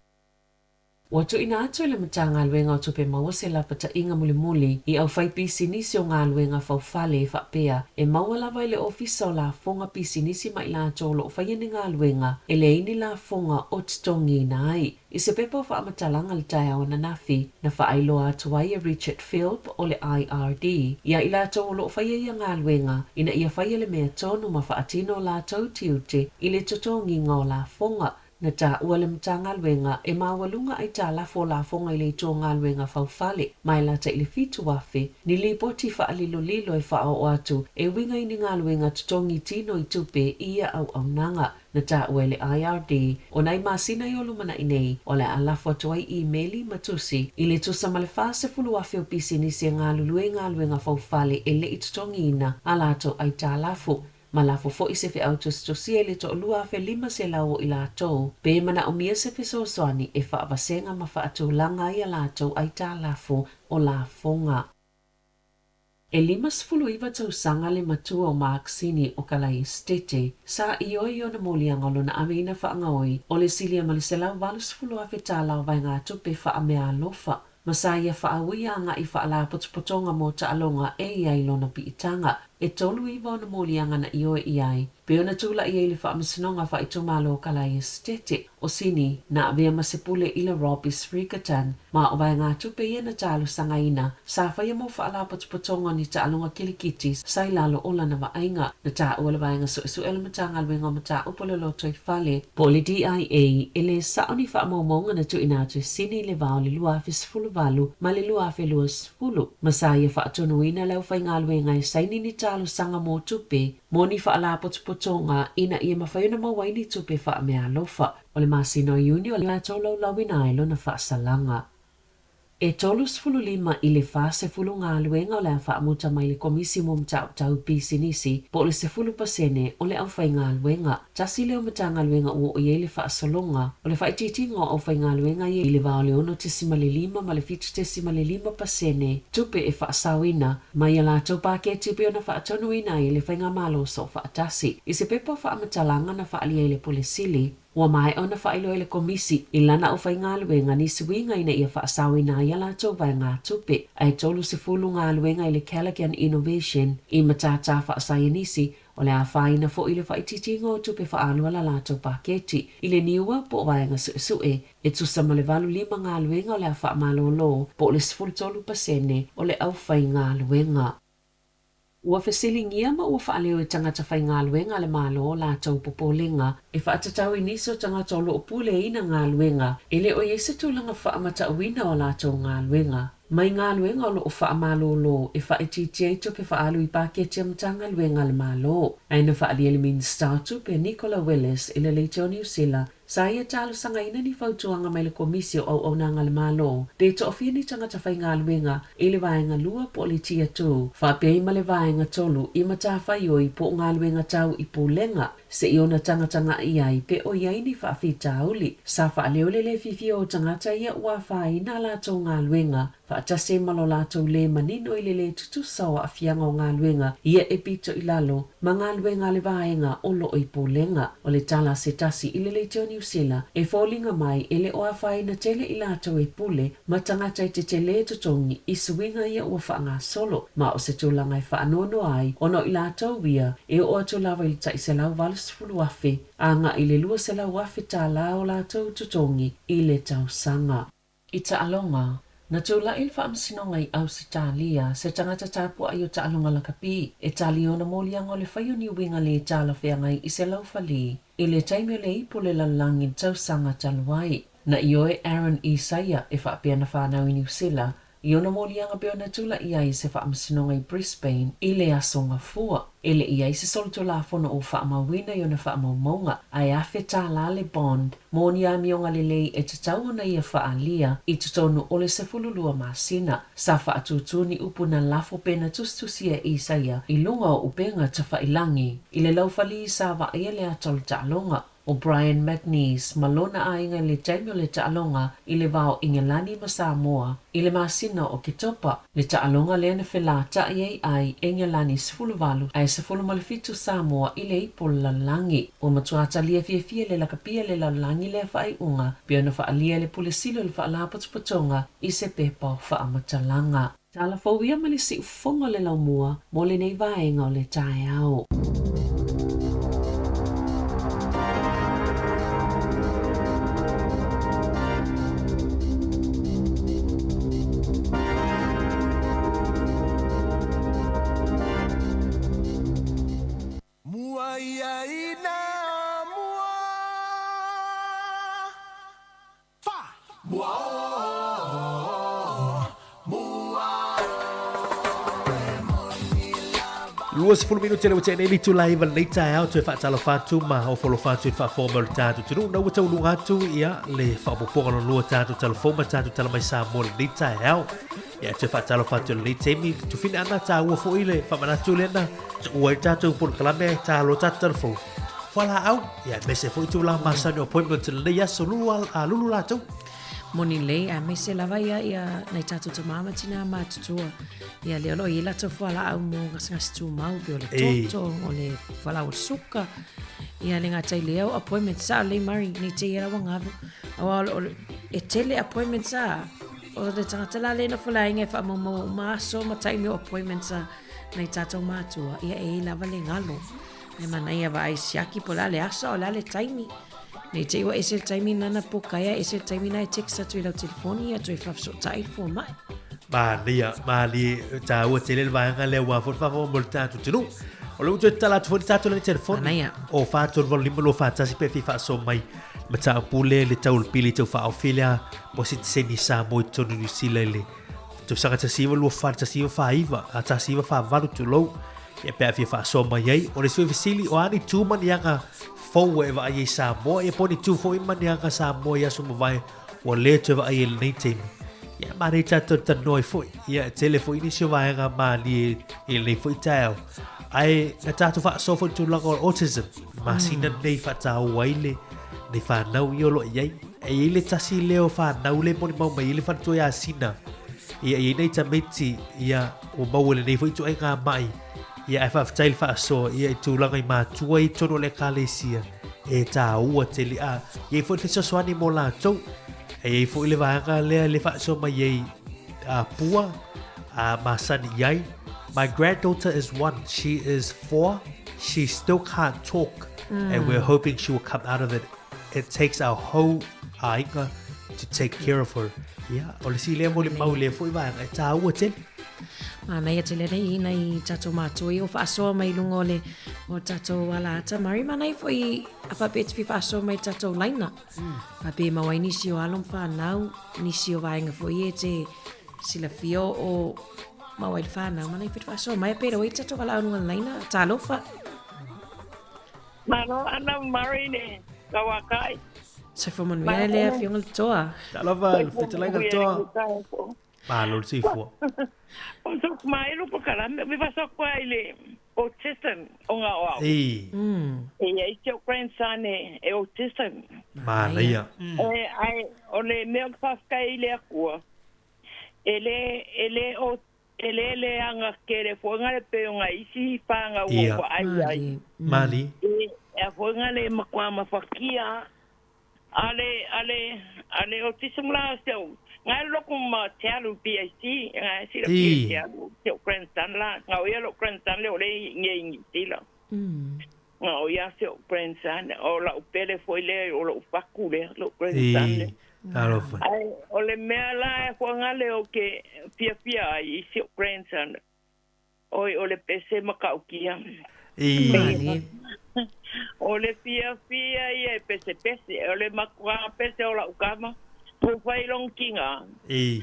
Ua tuuina atu e le Matagaluega o Tupe Maua se lapataiga mulimuli i aufaipisinisi o galuega faufale e faapea e maua lava i le Ofisa o Lafoga Pisinisi ma i latou o lo o faia ni galuega e leai ni lafoga o totogiina ai. I se pepa o faamatalaga i le taeao ananafi, na faailoa atu ai e Richard Philp o le IRD iā i latou o lo o faia ia galuega ina ia faia le mea tonu ma faatino o latou tiute i le totogiga o lafoga. Na taua le Matagaluega e maualuga aitalafu o lafoga i le itu o galuega faufale ma e lata i le 7,000 ni lipoti faalilolilo e faaoo atu e uiga i ni galuega totogi tino i tupe i ia auaunaga. Na taua e le IRD, o nai masina i o lumanai nei, o le a lafo atu ai imeli ma tusi i le tusa ma le 40,000 o pisinisi e galulue i galuega faufale e le i totogiina a latou aitalafu, ma lafo foi se feau tusitusia i le 2,500 o i latou pe manaomia se fesoasoani e faavasega ma faatulaga ai a latou aitalafu o lafoga. E 59 tausaga le matua o Mark Sini o Kalaesetete, sa ioe i ona moliaga o lona aveina faagaoi o le silia ma le $180,000 tala o vaegatupe faameaalofa, ma sa ia faauia agai i faalapotopotoga mo taaloga e i ai lona piitaga. E 39 ona moliaga na ioe i ai, pei ona tulai ai i le Faamasinoga Faaitumalo o Kalaesetete. O Sini, na avea ma se pule i le Robbie's Regatta, ma o vaegatupe ia na talosagaina, sa faia mo faalapotopotoga o ni taaloga kilikiti sa i lalo o lana vaaiga. Na taua le Vaega Suesue a le Matagaluega o Mataupu o le Lotoifale, po o le DIA, e lē sao ni faamaumauga na tuuina atu e Sini i le va o le 2018 ma le 2020, ma sa ia faatonuina le aufaigaluega e saini ni talosaga mo tupe mo ni faalapotopotoga ina ia mafai ona maua ai ni tupe faameaalofa. O le masina o Iuni o le a tolaulauina ai lona faasalaga. E 35 i le 40 galuega o le a faamuta mai le Komisi mo Mataupu Tau Pisinisi, po o le 10% o le aufaigaluega. Tasi lea o Matagaluega ua oo i ai le faasologa o le faaitiitiga o aufaigaluega ia i le va o le 6.5 ma le 7.5% tupe e faasaoina mai a latou paketi e pei ona faatonuina ai e le Faigamalo Soofaatasi. I se pepa faamatalaga na faaalia i le Pule Sili, Ua maea ona faailoa e le Komisi i lana aufaigaluega ni suiga ina ia faasaoina ai a latou vaegatupe, ae 30 galuega i le Callaghan Innovation i matata faasaienisi, o le a afaina foi le faaitiitiga o tupe faaalu a la latou paketi i le niua po o vaega suesue e tusa ma le 85 galuega o le a faamalolo po o le 13% o le aufaigaluega. Ua fesiligia ma ua faaleo e tagata faigaluega a le Malo o latou popolega e faatatau i nisi o tagata o lo o puleaina galuega e le o i ai se tulaga faamatauina o a latou galuega mai galuega o lo o faamalolo e faaitiitia ai tupe faaalu i paketi a Matagaluega a le Malo. Ae na faaalia e le Minisita o Tupe Nicola Willis i le Leitio Niu Sila Sa ia talosagaina ni fautuaga mai le Komisi o Auaunaga a le Malo pe toafia ni tagata faigaluega i le Vaega 2 po o le Tier 2, faapea ai ma le Vaega 3 i matafaioi po o galuega tau i pulega seia ona tagataga'i ai pe o i ai ni faafitauli. Sa faaleo le le fiafia o tagata ia ua afaina a latou galuega faatasi ai ma lo latou lē manino i le lē tutusa o aafiaga o galuega ia e pito i lalo ma galuega a le vaega o lo o i pulega. O le tala a se tasi i le leitio Niu Sila e foliga mai e le o afaina tele i latou e pule ma tagata e tetelē totogi i suiga ia ua faagasolo ma o se tulaga e faanoanoa ai ona o i latou ia e oo atu lava i le tai $180,000 agai i le $200,000 tālā o latou totogi i le tausaga. I taaloga, na tulai le Faamasinoga i Ausetalia se tagata tapuai o taaloga lakapi e tali ona moliaga o le fai o ni uiga lē talafeagai i se laufali i le taimi o le ipu o le lalolagi i le tausaga talu ai. Na ioe Aaron Isaia e faapea na fanau i Niu Sila i ona moliaga pei ona tulai ai i se faamasinoga i Brisbane i le Aso Gafua. E le i i ai se solitulafono ua faamauina i ona faamaumauga, ae $1,000 le bond mo ni amioga lelei e tatau ona ia faaalia i totonu o le 12 masina. Sa faatūtū ni upu na lafo pe na tusitusia e Isaia i luga o upega tafailagi i le laufali sa vaaia le ata o le taaloga. ʻO Brian McNeice ma lona aiga i le taimi o le taaloga i le va o ʻIgelani ma Samoa i le masina o Oketopa, le taaloga lea na felataʻi ai ai ʻEgelani 18 ae 17 Samoa i le ipu o le lalolagi. Ua matua talia fiafia le lakapia le lalolagi lea faaiuga pei ona faaalia e le Pule Sili o le Faalapotopotoga i se pepa o faamatalaga. Tala fou ia ma le siufofoga o le laumua mo lenei vaega o le taeao. Mua ia ina mua. 20 minute le ua tea nei le itula iva lenei taeao toe faatalofa atu ma ofolofa atu i le faafofoga mai o le tatou atunuu na ua tauluga atu ia le faaopoopoga lona lua tatou talafou ma tatou tala mai Samoa lenei taeao ia toe faatalofa atu i lenei taimi tufina ana tāua foi le faamanatu lea na tuua ai le tatou polokalame talo tatou talafou fualaau ia aemaise foi tulaga masani o appointment i lenei aso lulu a lulu latou. Moni lelei, aemaise lava ia ia nai tatou tama ma tina matutua. Ia lea o lo o i ai latou fualaau mo gasegase tumau pei o le toto, o le fualaau o le suka. Ia le gata i lea o appointments sao lelei Murray, nei te ia laua galu. Aua o le, e tele appointments a o le tagata la lea e nofo le aiga e faamaumau uma aso ma taimi o appointments a nai tatou matua, ia e i ai lava le galo. Ai manaia vaai siaki po o le a le aso a o le a le taimi. Nei te i ua ese le taimi na na poka ai, ese le taimi na e text atu i lau telefoni ia toe faafesootai le fomai. Manaia, malie, tāua tele le vaega lea ua foi whafonga mo le tātou atunuu. O le ua toe tatala atu foi le tātou lani telefoni. Manaia. O 438 241 pe fia faasoa mai mataupu lea le tau o le pili tau faaofi lea mo sitiseni Samoa i totonu o Niu Sila i le tausaga 1924, 1949, a 1948 tulou. Ia pe a fia faasoa mai ai. O le sui fesili, o a ni tu ma ni aga fou ua e vaai ai i Samoa, ia po o ni tu foi ma ni aga Samoa i aso mavae ua le toe vaai ai i lenei taimi. Ia, manaia tatou te talanoa ai foi. Ia, e tele foi nisi o vaega malie i lenei foi taeao. Ae na tatou faasoa foi i le tulaga o le autism, masina lenei e faataua ai le nei fanau ia o lo o i ai. E i ai le tasi lea o fanau lea e molimau mai ai le faletua ia Sina. Ia, e i ai nai tamaiti, ia, ua maua i lenei foi ituaiga mai. Ia, ae faafetai i le faasoa, ia, i tulaga i matua i totonu o le ekalesia, e taua tele. A i ai foi le fesoasoani mo latou. E i ai foi le vaega lea le faasoa mai ai a Pua a masani i ai. My granddaughter is one. She is 4. She still can't talk. And we're hoping she will come out of it. It takes our whole aiga to take care of her. Ia, o le isi lea molimau i lea foi vaega e tāua tele. Manaia tele nei nai tatou mātua ia o faasoa mai luga o le o tatou ala ata Mari manaia foi a faapea e te fia faasoa mai i le tatou laina. A pe maua ai nisi o alo ma whanau, nisi o vaenga foi e te silafia o maua ai le whanau. Mana i whitu whaasoa mai a pera oi tatou wala aunga laina, talofa. Malo ana Murray ne kawakai. Soifua manuia le afioga le toa. Talofa, le fetalaiga le toa. Malo le soifua. O so mai lo pokalame me fa so kwa ile autism o nga o au. Ei. E ia i te grandson e autism. Manaia. E ai o le mea o whawhkai i le akua. E le e le o e le le anga kere fuanga le pe o nga isi whanga ua ua ai ai. Mali. E a fuanga le makua mawhakia Ale, ale, ale autism la se o ngai loko ma te alu PAC, ngai sila I. te alu, te o grandson la, ngā o ia lo grandson le o le nge i New Zealand. Ngā o ia se o grandson, o la u pele foi le, o la u faku le, lo grandson le. I. Alofa. Ai, o le mea la e huanga le o ke fia fia ai i se o grandson. Oi, o le pese makaukia. I. Malie. O le fiafia ia e pesepese, o le makuaga pese o la'u kama, po fai long kinga. I.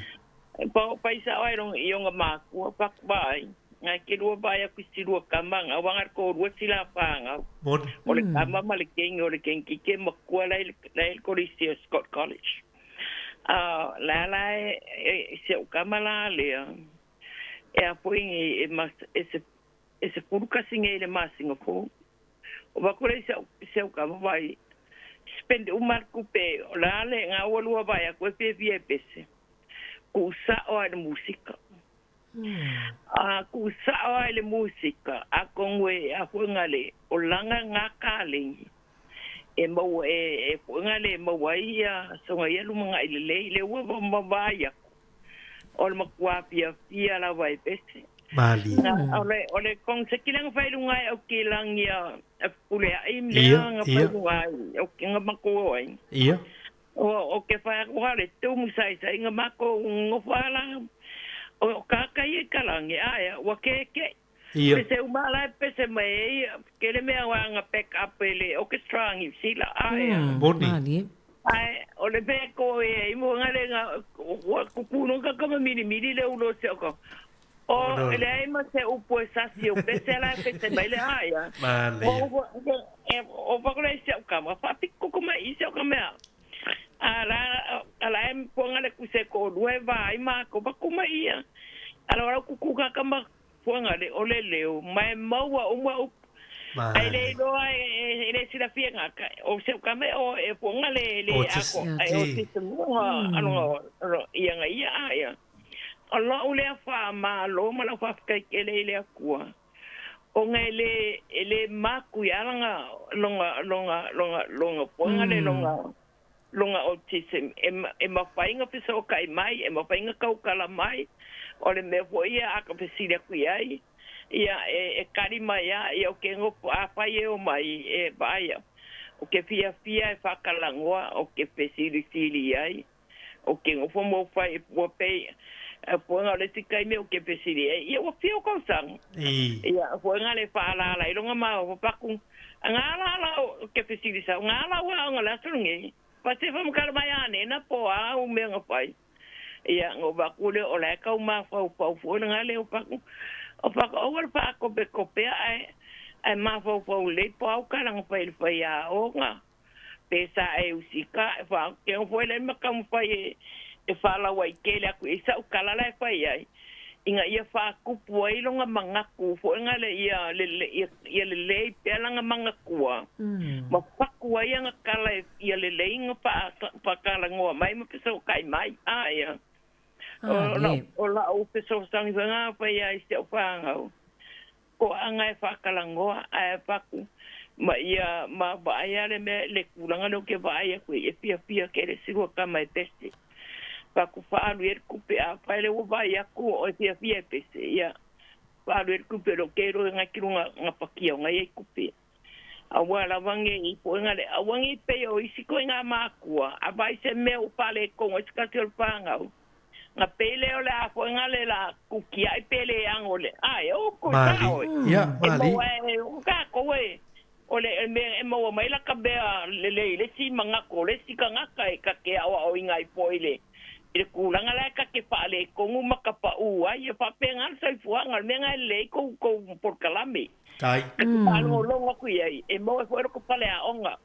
Po fai sa ai long i onga makua pak vai. Ngai ke lua vai aku si lua kama nga wanga ko lua sila panga. Moni. O le kama ma le kengi o le kengi ke makua lai lai ko le si Scott College. Ah la la e se o kama la le. E a foi e mas e se e se puru kasi nge le ma Singapore. O va kore se se o kama vai spend o marku pe o la le nga o lua vai a koe fia fia e pese. Ku sa o ai le musika. A ku sa o ai le musika a kongwe a fuenga le o langa ngā kālengi. E mau e e fuenga le mau ai ia songa ia lumanga i le lei le ua ma vai aku. O le makua fia fia la vai pese. Mali. Na, o le, o le kong se kilang fai lunga e o ki lang ia a pule a im Ia, lea nga fai ia. lunga ai, o ki nga mako ai. Ia. O, o ke fai aku hale tu musai sai nga mako ngo whala. O, o kaka i e kalangi aia, ua ke ke. Ia. Pese umala e pese mai e, ke le mea wa nga pick up e le orchestra ngi sila aia. Moni. Malie. Ai, o le mea ko e, i mo nga le nga, ua kukuno ka kama mili mili le ulo se o ka. O, Oh, no. le ai ma se upo e sasi o pese la e pese mai le aia. Manaia. O, o, o pakole i se o kama, whapiko ko mai i se o kamea. A la, a la e puanga le kuse ko lua e vai ma ko paku mai ia. Ala wala kuku ka kama puanga le o le leo, mai maua uma upu. Ai le Manaia. iloa e le silafia ngā ka, o se o kame o e puanga le le O ako, tis- ai o ti. te mua alonga ia nga ia aia. O lau lea wha malo ma lau whawhikai ke le le akua. O ngai le, e le maku i alanga longa, longa, longa, longa, puanga le longa, longa autism. E, e mawhainga pisa o kai mai, e mawhainga kaukala mai, o le mea fo ia aka pesili aku iai. Ia e, e kari mai a, ia o ke ngopo a whai e o mai, e vaia. O ke fia fia e whakalangoa, o ke pesili sili ai. O ke ngopo mo whai, ua pei, e puanga o le tikai me o ke pesili ai. Ia ua fia o kausanga. I. Ia, fuenga le whaalala, i longa maa o paku. Ngā la la o ke pesili sa, ngā la ua o ngā la surungi. Pase whamakara mai ane, na po a u mea ngā whai. Ia, ngō baku le o lai kau mā whau whau fua ngā le o paku. O paku, o wala wha kope kope ai, ai mā whau whau le po au karanga whai le whai a o ngā. Pesa e usika, e wha, ke o whai le makamu whai e, e faalauaitele aku i sa'u kala la e fai ai ina ia faakupu ai loga magaku foʻega le ia le ia lelei pea laga magakua ma paku ai aga kala ia lelei ga faakalanoa mai ma fesootaʻi mai aia o la'u fesoasoani foega fai ai si a'u fagau toaga e faakalanoa ae faku ma ia ma vaai a le mea le tulaga lea ou te vaai atu ai e fiafia tele silua tama e pese. Faku faalu i ai le tupe afai lea ua vaai atu o e fiafia e pese ia faalu ai le tupe o loo telo e gakiluga gapatia o gai ai tupe. Aua lava nei poʻega le aua nei pei o isi koiga makua a vaai se mea ua faaletonu ai se tasi o le fanau na pei lea o le a foʻega le la kukiaʻi pe le ago le ae o ko Mali. sao e Ia, e mali. maua e o takou e o le mea e maua mai la ka mea lelei i le isi manatu o le isi tagata e ta te aoaoina ai foʻi i le i le tulaga la e ta te faaletonu ma tapaʻu ai e faapena le soifuaga o le mea na e lelei ai kou kou polokalame Tai. ta te faalogologo atu iai e maua ai foʻi loko faleaoga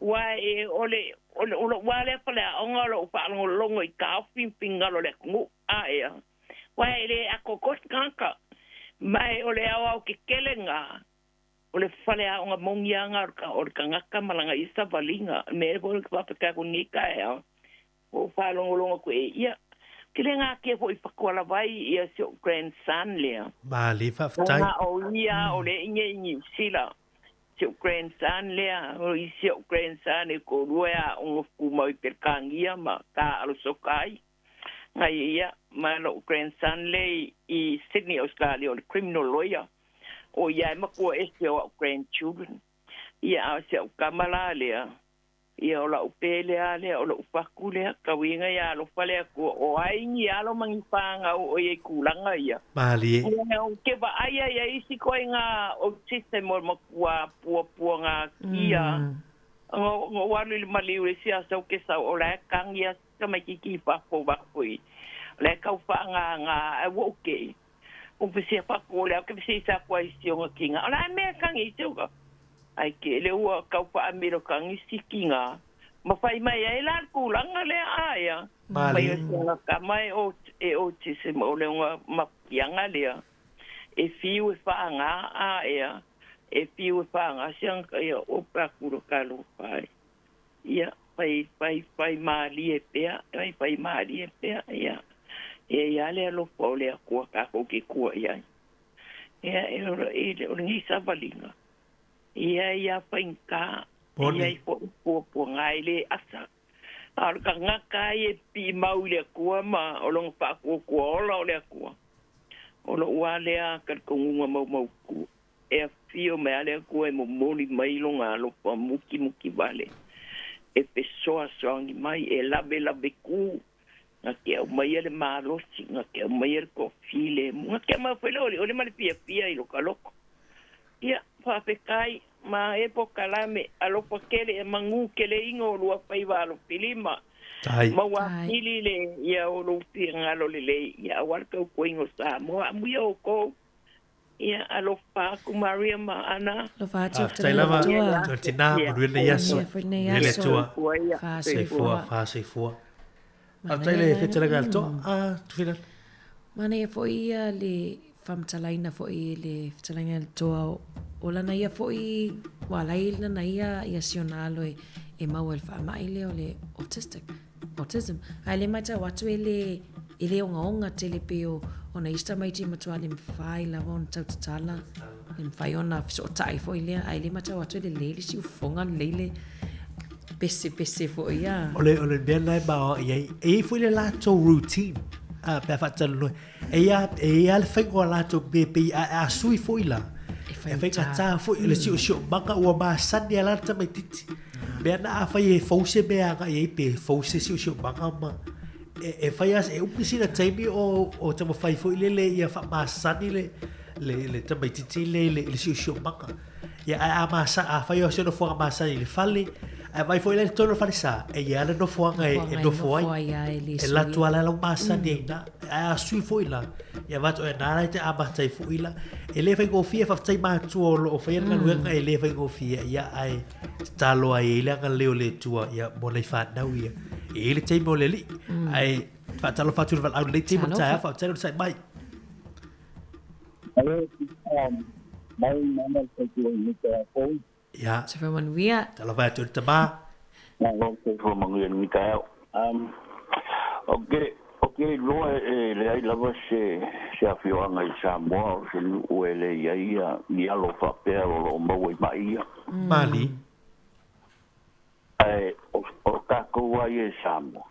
ua e o le o le o lo'u a lea faleaoga o lo'u faalogologo i taofi ma finagalo o le atunuu aea ua e lē atoatoa se tagata ma e o le aoao tetele gā o le faleaoga moni aga o le tagata ma laga ia savaliga mea ea foʻi faafetai aku lenei taeao ua ou faalogologo atu e ia ke le gatia foʻi fatualava ai ia si o'u grandson lea Mali, faafetai. ona o ia o le ige i Niu Sila si o'u grandson lea o isi o'u grandson e toalua e aoga tumau i Pelekania ma taalosoka ai nai ia ma lo'u grandson le i Sydney Australia o le criminal lawyer o ia e matua ese o a'u grandchildren ia a o si a'u tama la lea ia o la'u pele a lea o lo'u faku lea tauiga ia alofa le Atua o ai ni alo ma ni fagau o ia i tulaga ia Malie. ia ou te vaai ai ia isi koiga autism o le matua puapuagatia na ou alu i le maliu i le isi aso ou te sau o la e kagi a tamaititi i fafo fafo i o la e tau faagāgā ae ua ou teʻi ou fesia faku o lea ou te fesili atu ai i si ona tiga o le a le mea e kagi ai si ona ae tele ua tau faamilo kagi si tiga ma fai mai ai la le tulaga lea aia mai o Malie. si ona tama e e autism o le ona mafutiaga lea e fiu e faagā aea e fiu e faagā si ona ia o pe aku lo talofa ai ia fai fai fai malie pea fai fai malie pea ia e ia le alofa o le Atua takou te tua i ai ia e o i o lenei savaliga ia ia faigata e Moni. iai foʻi puapuaga e lē asa a o le tagata ai e piimau i le Atua ma o lona faakuakua ola o le Atua o lo'u a lea talitonuga maumautu e afio mai a le Atua e momoli mai loga alofa mukimuki vale e fesoasoani mai e lavelave ku na te aumaia le malosi na te aumaia le toafilemu na te aumaia foi le olioli ma le fiafia i lokaloko ia faafetai ma e pokalame alofa tele e magū keleiga o lua faiva alofilima Tai. maua Tai. atili le ia o lou finagalo lelei ia auā le tautuaina o Samoa amuia oukou ia alofa aku Maria ma Ana Alofa atu Faafetai fetalai lava. Atua. Toe tina, ia manuia lenei aso. Manuia foi lenei Manuia le aso. Atua. soifua ia Soifua, Faasoifua. faasoifua. Faafetai Manaia le la. fetalaiga a le toa. Ah, Tufina. Manaia foi ia le faamatalaina foi e le fetalaiga a le toa o lana ia foi ua ala ai lana ia ia si ona alo e e maua i le faamai lea o le autistic, autism. Ae le matau atu e le e le ogaoga tele pei o ona isi tamaiti e matua le mafai lava ona tau tatala, le mafai ona fesootai foi lea, ae le matau atu e lelei le siufofoga lelei le pesepese foi ia. O le, o le mea lena e maoaʻi ai, e i ai foi le latou routine, a, pe a faatalanoa. E i ai e i ai lava le faiga o latou mea pei a, a sui foi la, E e faigata. faigata foi le siosiomaga ua masani lava la le tamaitiiti. Mea na afai e fou se mea e agai ai pe fou se siosiomaga ma e, e fai lava e umi sina taimi o, o taumafai foi lele ia faamasani le, le, le tamaitiiti le i le, le siosiomaga. Ia, ae a masa, afai o se nofoaga masani i le fale, ae vaai foi la i totonu o le falesa, e i ai lava le nofoaga e, e nofo ai. E alu atu lava la lau masani ai i ina. Ae a sui foi la, ia avatu e na la e te amata ai foi la. E le faigofie, faafetai matua o lo o faia le galuega, e le faigofie, ia, ae tatalo ai i le agalelei o le Atua, ia, mo nai fanau ia. E i ai le taimi o le Alii, ae Faatalofa atu i le valaau i lenei taimi o le taeao, faafetai le onosai mai. Mai mana le tautua i lenei taeao fou. Ia. Soifua manuia. Talofa atu i le tama. Malo le soifua manuia i lenei taeao. Ou te, ou te iloa e leai lava se, se afioaga i Samoa o se nuu e le i ai ni alo faapea o lo o maua i mai ia. Mali. Ae o, o tatou lava ia i Samoa,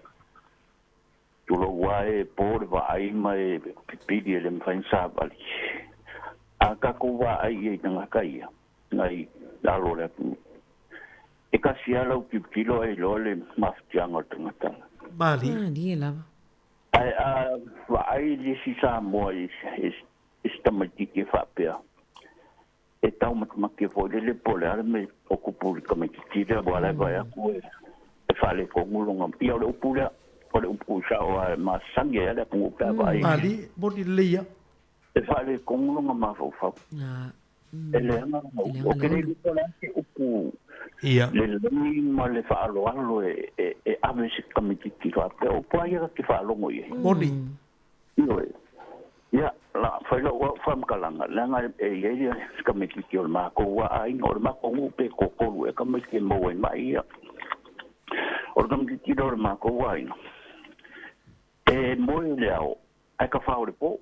tulou lava e po le vaai ma e pipili e le mafai ona savali. A tatou vaai i ai i tagata ia, nai alo o le atunuu, e tasi lava lau tilotilo ae iloa le mafatiaga o le tagata. Mali. Malie lava. Ae a vaai le isi Samoa i se tamaitiiti e faapea, e taumatemate foi lele po o le a le mea o tupu i le tamaitiiti lea, aua o la e vaai atu e faaletonu lona, ia o le upu lea, o le upu sao lava e masani ai lava le atunuu pe a vaai. Malie, moni lelei lava. E faaletonu lona mafaufau. E leaga lona upu. Ou te le iloa po o le a se upu lelei ma le faaaloalo e ave i se tamaitiiti faapea. O upu lava ia ta te faalogo i ai. Moni. Ioe. Ia, la fai lau au faamatalaga, leaga e i ai le tamaitiiti o le matou aiga, o le matou nuu pe toatolu ea tamaiti e maua ai mai ia. O le tamaitiiti lea o le matou aiga, e moe i le ao, ae tafao i le po.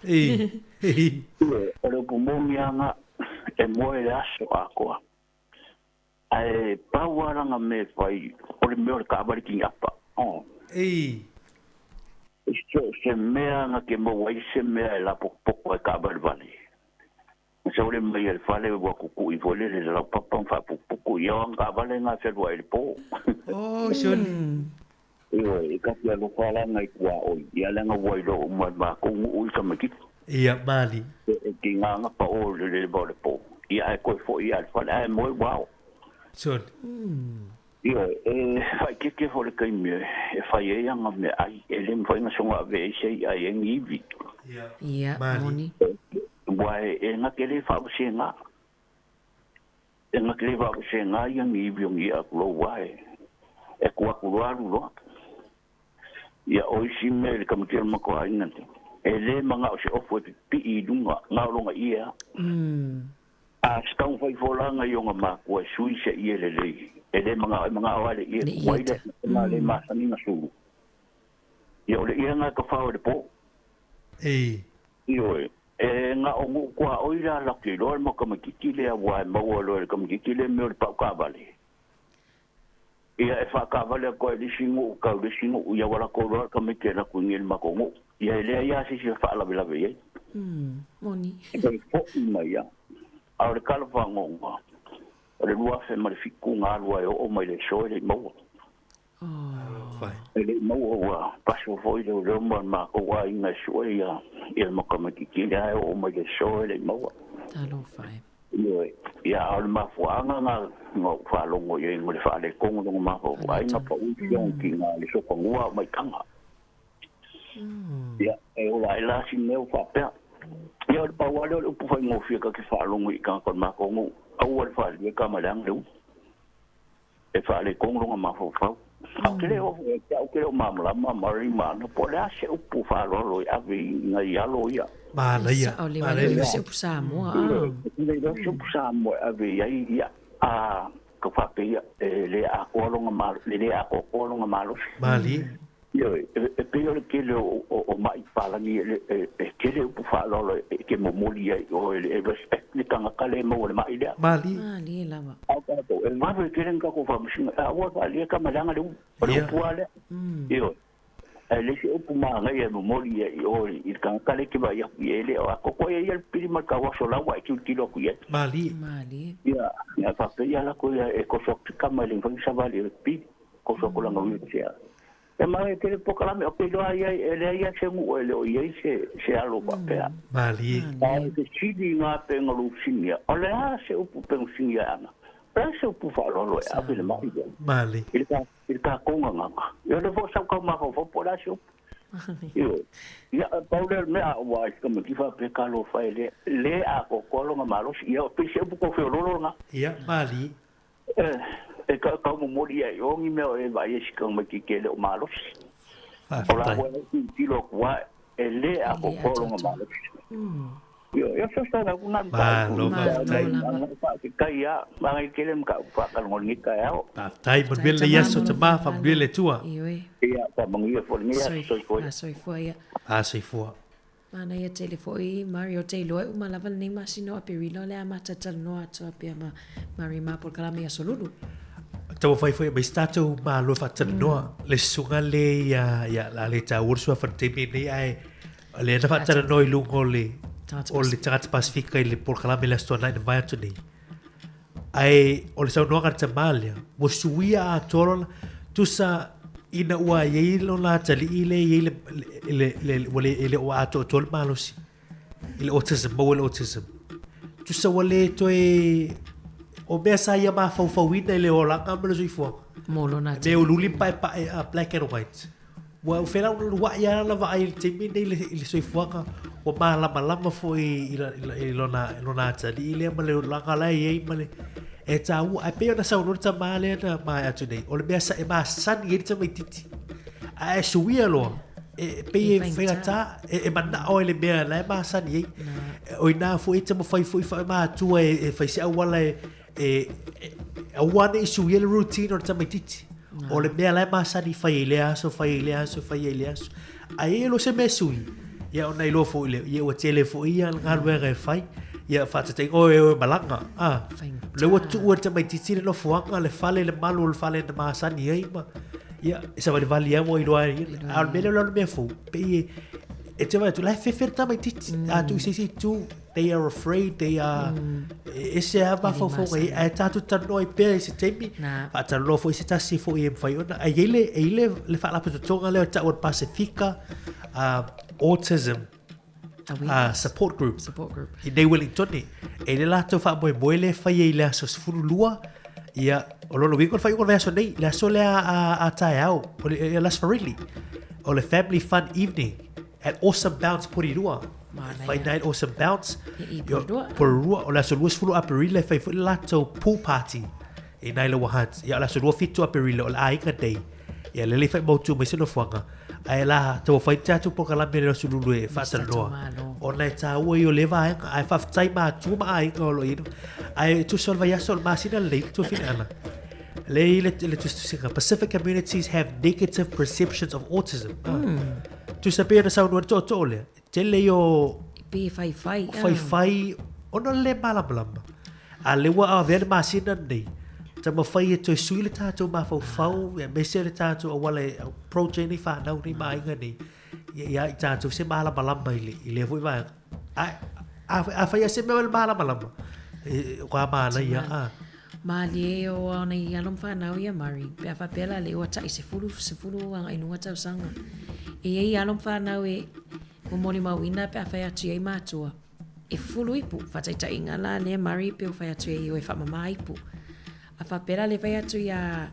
Ioe, o le upu moni lava lena, e moe i le aso atoa. Ae pau lava lana mea e fai, o le mea o le taavale kiniapa. So o se mea na te maua ai se mea e lapopopo ai taavalevale. Na sau le mai e le fale ua tutu'i foi lele i le laupapa ma faaputuputu ia o ana taavale na e fealuai i le po. Oh, sole. Ioe, e ta te alofa la nai tuaoi, ia leaga ua iloa uma e le matou nuu i tamaitiiti. Ia, mali. E tiga na pao i le leva o le po, ia ae toe foi lava i le fale, ae moe ua ao. Sole. Ioe, e faaeteete foi le taimi e fai ai ana meaai, e le mafai ona soona ave ai se i'a e i ai ni ivi. Ia, Mali. moni. Aua e na te le faavasega. E na te le faavasega ia ni ivi o ni i'a tulou lava e atu atu loa alu loa. Ia, o isi mea i le tamaiti o le matou aiga nei, e le mana'o se ofu e pipii i luga, na o lona ie lava. A se taumafai folaga i ona makua e sui se ie lelei, e le mana'o, e mana'o lava i le ie Le ie tuai ta. lea, na le masani ona sulu. Ia, o le ie lena e tafao i le po. Ioe, e na o nuu tuaoi la latou te iloa le mau tamaitiiti lea, aua e maua loa e le tamaitiiti lea mea o le pau taavale. Ia, e faataavale atu ai i le isi nuu tau i le isi nuu, ia ua latou iloa le tamaiti e alu atu i nei i le matou nuu. Ia, e leai lava se isi e faalavelave i ai. Moni. E toe foi mai lava. A o le tala fagoga, o le 2007 na alu ai e oo mai i le aso e le i maua. E le i maua ua paso foi leoleo ma le matou aiga e sue ia le mau tamaitiiti lea, ae oo mai i le aso e le i maua. Talofa e. Ioe, ia a o le mafuaaga na na ou faalogo i ai ma le faaletonu o lona mafaufau, ai na pau si ona tiga i le sofanua a o maitaga. Ia, e ola ai la si mea o faapea. Ia, o le pau lava lea o le upu faigofie ta te faalogo i tagata o le matou nuu, aua le faaliu e tama leaga le ulu. E faaletonu lona mafaufau. Ae ou te le oo foi ia te au, ou te le o malamalama Mary ma Ana po o le a se upu faaaloalo e ave i nai alo ia. Manaia, Sao le manaia wale le se upu Samoa. Ioe, e le iloa se upu Samoa e ave i ai ia, a ka faapea ia, e le atoa lona malo, e le atoatoa lona malosi. Malie. Ioe, e pei o le tele o ma'i palagi e tele upu faaaloalo e te momoli ai i oe e respect le tagata lea e maua i le ma'i lea. Malie. Malie lava. A o tatou, e vave tele ni tatou faamasino, a ua faaalia tama leaga le ulu, o le upu lava lea. Ioe, ae le se upu manaia e momoli ai i oe i le tagata lea e te vaai atu i ai, e le o atoatoa ia ia le pili ma le tauaso la ua e tilotilo atu i ai. Malie. Malie. Ia, ia faapea ia lako ia e koso atu se tama e le mafai ona savali e le pili, koso atu lana wheelchair. E manaia tele polokalame, o ke iloa ai ai, e leai lava se nuu e le o i ai se alo faapea. Malie. A o le fesili i ngā penga lusigia, o le a se upu pengusigia e ana? O le a se upu faaaloalo e ave i le ma'i lea? Malie. I le ta, i le tatou gagana. Ia o lea foi o sau taumafaufau po o le a se upu. Ioe. Ia, pau lea o le mea a ou vaai i si tamaiti faapea talofa e le, le atoatoa lona malosi. Ia, pei se upu tau feoloolo lena. Ia, malie. E tau momoli ai i o ni mea o e vaai ai si tamaitiiti e le o malosi. O la ua e tilotilo atu lava e lē atoatoa lona malosi. Ioe, ia fesoasoani atu lena Malo mataupu i le faafetai. taeao nei, faafetai lava, manaia tele le mataupu faatalanoa i lenei taeao. Faafetai, Faafetai manuia lenei tama aso mo lou tama, finagalo. faamanuia le Atua. Ioe. Ia, faamanuia foi lenei aso, soifua ia. Soifua ia. A soifua. Manaia tele foi Mario te iloa e uma lava lenei masina o Aperila o le a mata talanoa atu a pea ma Mario ma polokalame i Aso Lulu. Taumafai foi e aumai se tatou malo e faatalanoa le susuga le ia ia la le taua le suafa i le taimi lenei ae lea na faatalanoa i luga o le o le tagata Pasefika i le polokalame i le Aso Toonai na mavae atu nei. Ae o le saunoaga a le tamā lea, ua suia atoa lona, tusa ina ua i ai lona atalii lea e i ai le, le, le, ua le, e le o atoatoa le malosi i le autism, maua i le autism. Tusa ua le toe, o mea sa ia mafaufauina i le olaga ma le soifuaga. Mo lona Mea uliuli ma paepae, black and white. Ua fela ona lua'i lava lana vaai i le taimi lenei i le soifuaga, ua malamalama foi i lona atalii lea ma le olaga la e i ai ma le... E taua, ae pei ona saunoa le tama lea na maea atu nei, o le mea e masani ai le tamaitiiti, ae suia loa, e pei e faigata, e manao ai i le mea la e masani ai. O i ina foi e taumafai foi matua e fai se auala e e aua ne i suia le routine o le tamaitiiti. O le mea la e masani fai ai lea aso, fai ai lea aso, fai ai lea aso. Ae i ai loa se mea sui, ia ona iloa foi lea, ia ua tele foi ia galuega e fai. Ia faataitaiga, oe oe malaga, a. Lea ua tuu e le tamaitiiti le nofoaga, le fale, le malu o le fale na masani ai ma, ia, e savalivali lava ua iloa ai. A o le mea lea o le mea fou, pei e, e te vaai atu, la e fefe le tamaitiiti. A tuu i se isi itu, they are afraid, they are, e ese lava mafaufauga i ai, ae tatou talanoa ai pea i se taimi, faatalanoa foi se tasi foi e mafai ona, ae i ai le, e i ai le, le faalapotopotoga lea e tau o le Pasefika Autism Support Group, Support Group. i nei Wellington, e i ai le latou faamoemoe lea e fai ai i le aso 12, ia, o lona uiga o le faaiuga o le vaiaso nei, le aso lea a taeao, o le, le Aso Faraile, o le Family Fun Evening at Awesome Bounce Porirua. Fai night Awesome Bounce. I Porirua. Porirua, o le aso 20 o Aperila e fai foi le latou pool party i nai Lower Hutt. Ia, o le aso 27 o Aperila o le Aiga Day. Ia, lelei fai mautu mai se nofoaga. Ae la, taumafai tatou polokalame le Aso Lulu e faatalanoa. Ona e taua ia o lea vaega. Ae faafetai matua ma aiga o lo o i ai. Ae tusa o le vaiaso o le masina lenei, tuafine ana. Le i le, le tusitusiga, Pacific communities have negative perceptions of autism. Mm. Tusa pei ona saunoa le tootoo lea, tele i o... Pei e faifai. Faifai, ona le malamalama. A le ua avea le masina lenei, taumafai e toe sui le tatou mafaufau, aemaise le tatou auala e approach ai nei whanau nei ma aiga nei, ia, ia i tatou se malamalama i le, i lea foi vaega. A, a, a whai a se mea o le malamalama, e, o ka mānaia, a. Mālie o ao nei alo ma whanau ia Murray, pe a whapea la le ua taʻi sefulu, sefulu agaʻi luga tausaga. E iai alo ma whanau e momolimauina pe a whai atu iai matua. E fufulu ipu, whataitaiga la lea Murray pe o whai atu iai o e whamama ipu. A whapea la le whai atu ia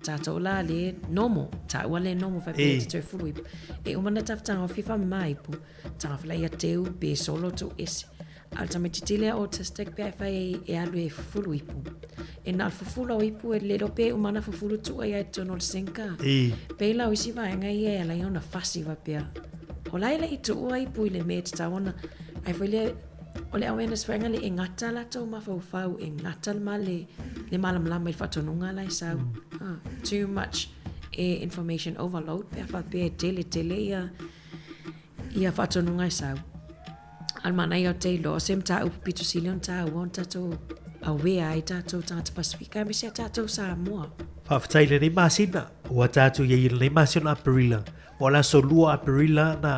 tātou la le nomo, tāua le nomo whai pe te fulu ipu. E uma na tafutanga o whiwha mama ipu, tanga whala ia teu pe solo tu ese. A o le tamaitiiti lea autistic pe a e fai ai e alu e fufulu ipu. E na o le fufulu o ipu e lelo pe uma ana fufulu tua ia i totonu o le sink a. Pei la o isi vaega ia e ala ai ona fasi faapea. O la e le i tuua ipu i le mea e tatau ona ai foi lea o le awareness vaega lea e gata latou mafaufau e gata le ma le le malamalama i le faatonuga la e sau. Ah, too much e information overload pe a faapea e tele tele ia ia faatonuga e sau. A le manaia o te iloa, o se mataupu pito sili ona taua ona tatou aware ai tatou tagata Pasifika aemaise a tatou Samoa. Faafetai i lenei masina, ua tatou i ai i lenei masina o Aperila. Ua o le aso 2 o Aperila na,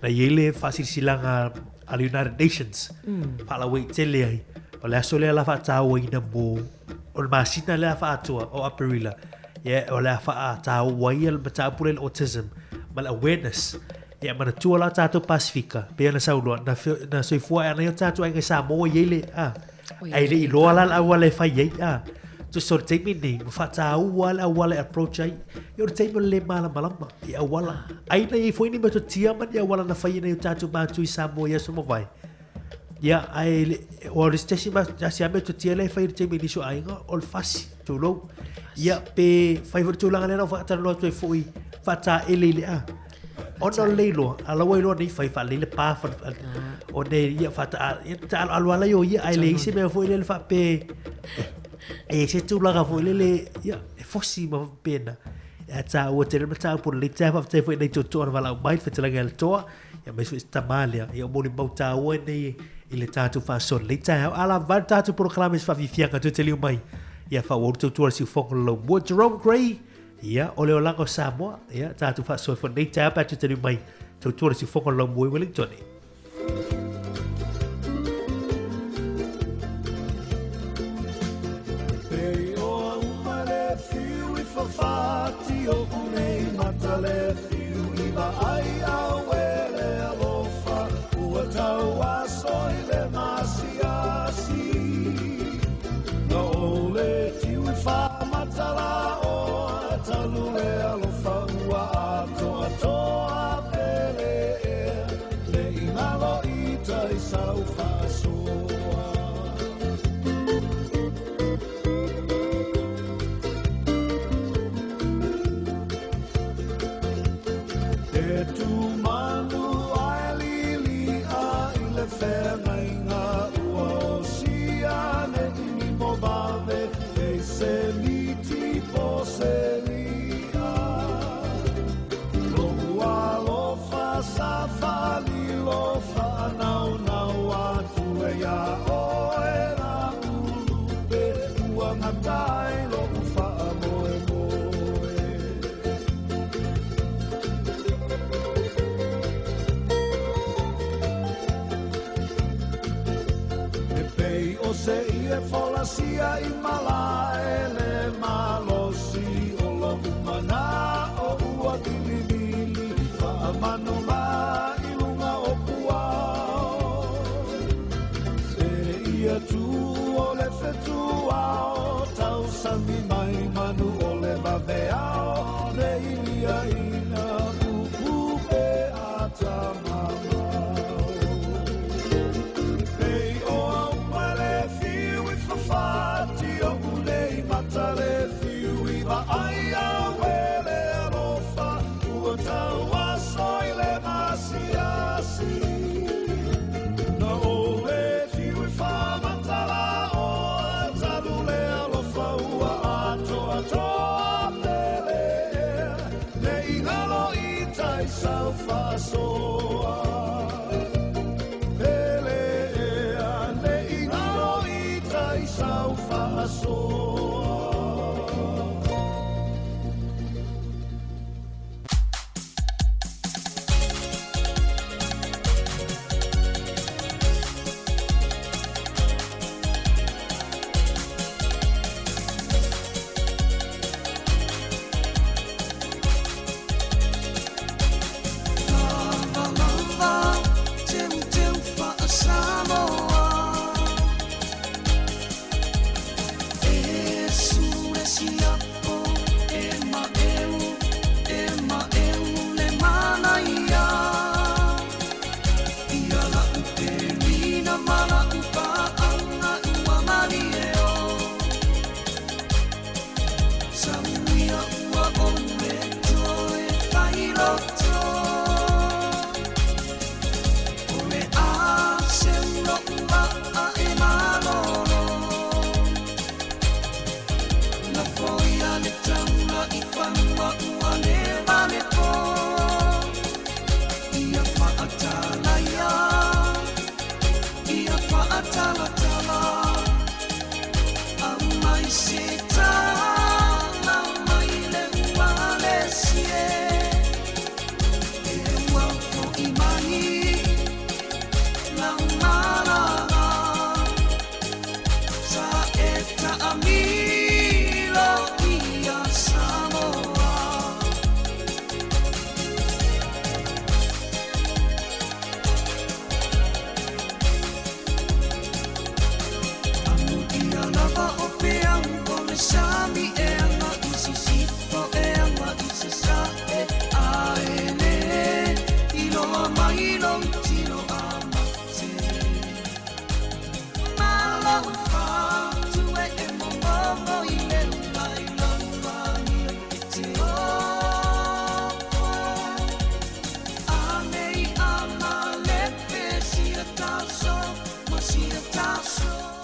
na i ai le faasilasilaga a le United Nations, mm. faalauaitele ai. O le aso lea la faatauaina mo, o le masina lea faatoa o Aperila, yeah, o le a faataua ai le mataupu lea i le autism ma le awareness. Ia manatua la tatou Pasifika, pei ona saunoa, na, na soifua ai ana i o tatou aiga i Samoa i ai le, a, ai le iloa la le auala e fai ai, a. Tusa o le taimi lenei, ua faataua le auala e approach ai. Ia o le taimi o le le malamalama i auala. Ai na i ai foi ni metotia ma ni auala na fai e nai o tatou mātua i Samoa i aso mavae. Ia, ae o le se tasi ma se a mea totia lea e fai i le taimi i nisi o aiga, o le fasi, tulou. Ia, pe fai foi le tulaga lea na ou faatalanoa atu ai foi, faataele i le a. Ona o le iloa, a la ua iloa nei fai faalelei le pa, o ne ia faata ia ta aloalo ala ia ae leai se mea foi lele faape e se tulaga foi lele ia e fosi ma pena. E tāua tele mataupu o lenei taeao, faafetai foi i nai tootoo na valaau mai le fetalaiga i le toa, ia aemaise foi si tamā lea, ia o molimau tāua nei i le tatou faasoa i lenei taeao. A lava le tatou polokalame se faafiafiaga toe taliu mai, ia faaauau le tautua a le siufofoga o le laumua. Jerome Gray, ia o le olaga o Samoa, ia tatou faasoa foi i lenei taeao pe a toe taliu mai, tautua le siufofoga o le laumua i Wellington.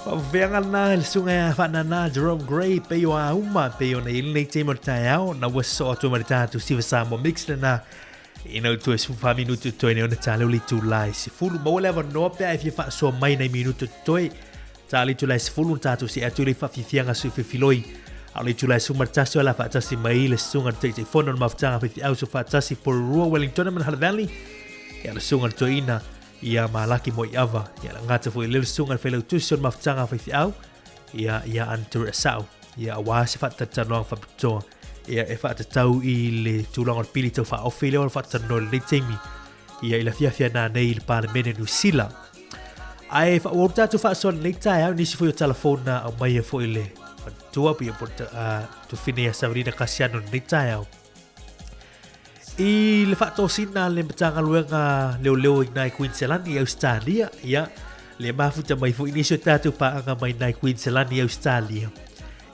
Faafofeaga lena i le susuga ia Faanana Jerome Gray pei o auma pei ona i ai lenei taimi o le taeao na ua sosoo atu ai ma le tatou Siva Samoa Mix lena ina ua toe 14 minuti o totoe nei ona ta lea o le itula e 10. Maua le avanoa pe a e fia faasoa mai nai minuti o totoe. Ta le itula e 10 na tatou see atu i le faafiafiaga sui filifiloi. A o le itula e 11 o le a faatasi mai le susuga i le Taitaifono o le Mafutaga Faifeau Soofaatasi Porirua Wellingtona ma Hutt Valley. Ia le susuga i le Toeaina ia Malaki Moiava. Ia le gata foi i le susuga i le Failautusi o le Mafutaga Faifeau ia ia Andrew Asau. Ia aua se faatalatalanoaga faapitoa ia e faatatau i le tulaga o le pili tau faaofi lea o le faatalanoa i lenei taimi ia i le afiafi a nanei i le Palemene Niu Sila. Ae faaauau le tatou faasoa i lenei taeao i nisi foi o talafona aumaia foi le faletua pia po tufine ia Savelina Kasiano i lenei taeao. I le faatosina a le Matagaluega Leoleo i nai Queensland i Australia, ia, le mafuta mai foi nisi o tatou paaga mai nai Queensland i Australia.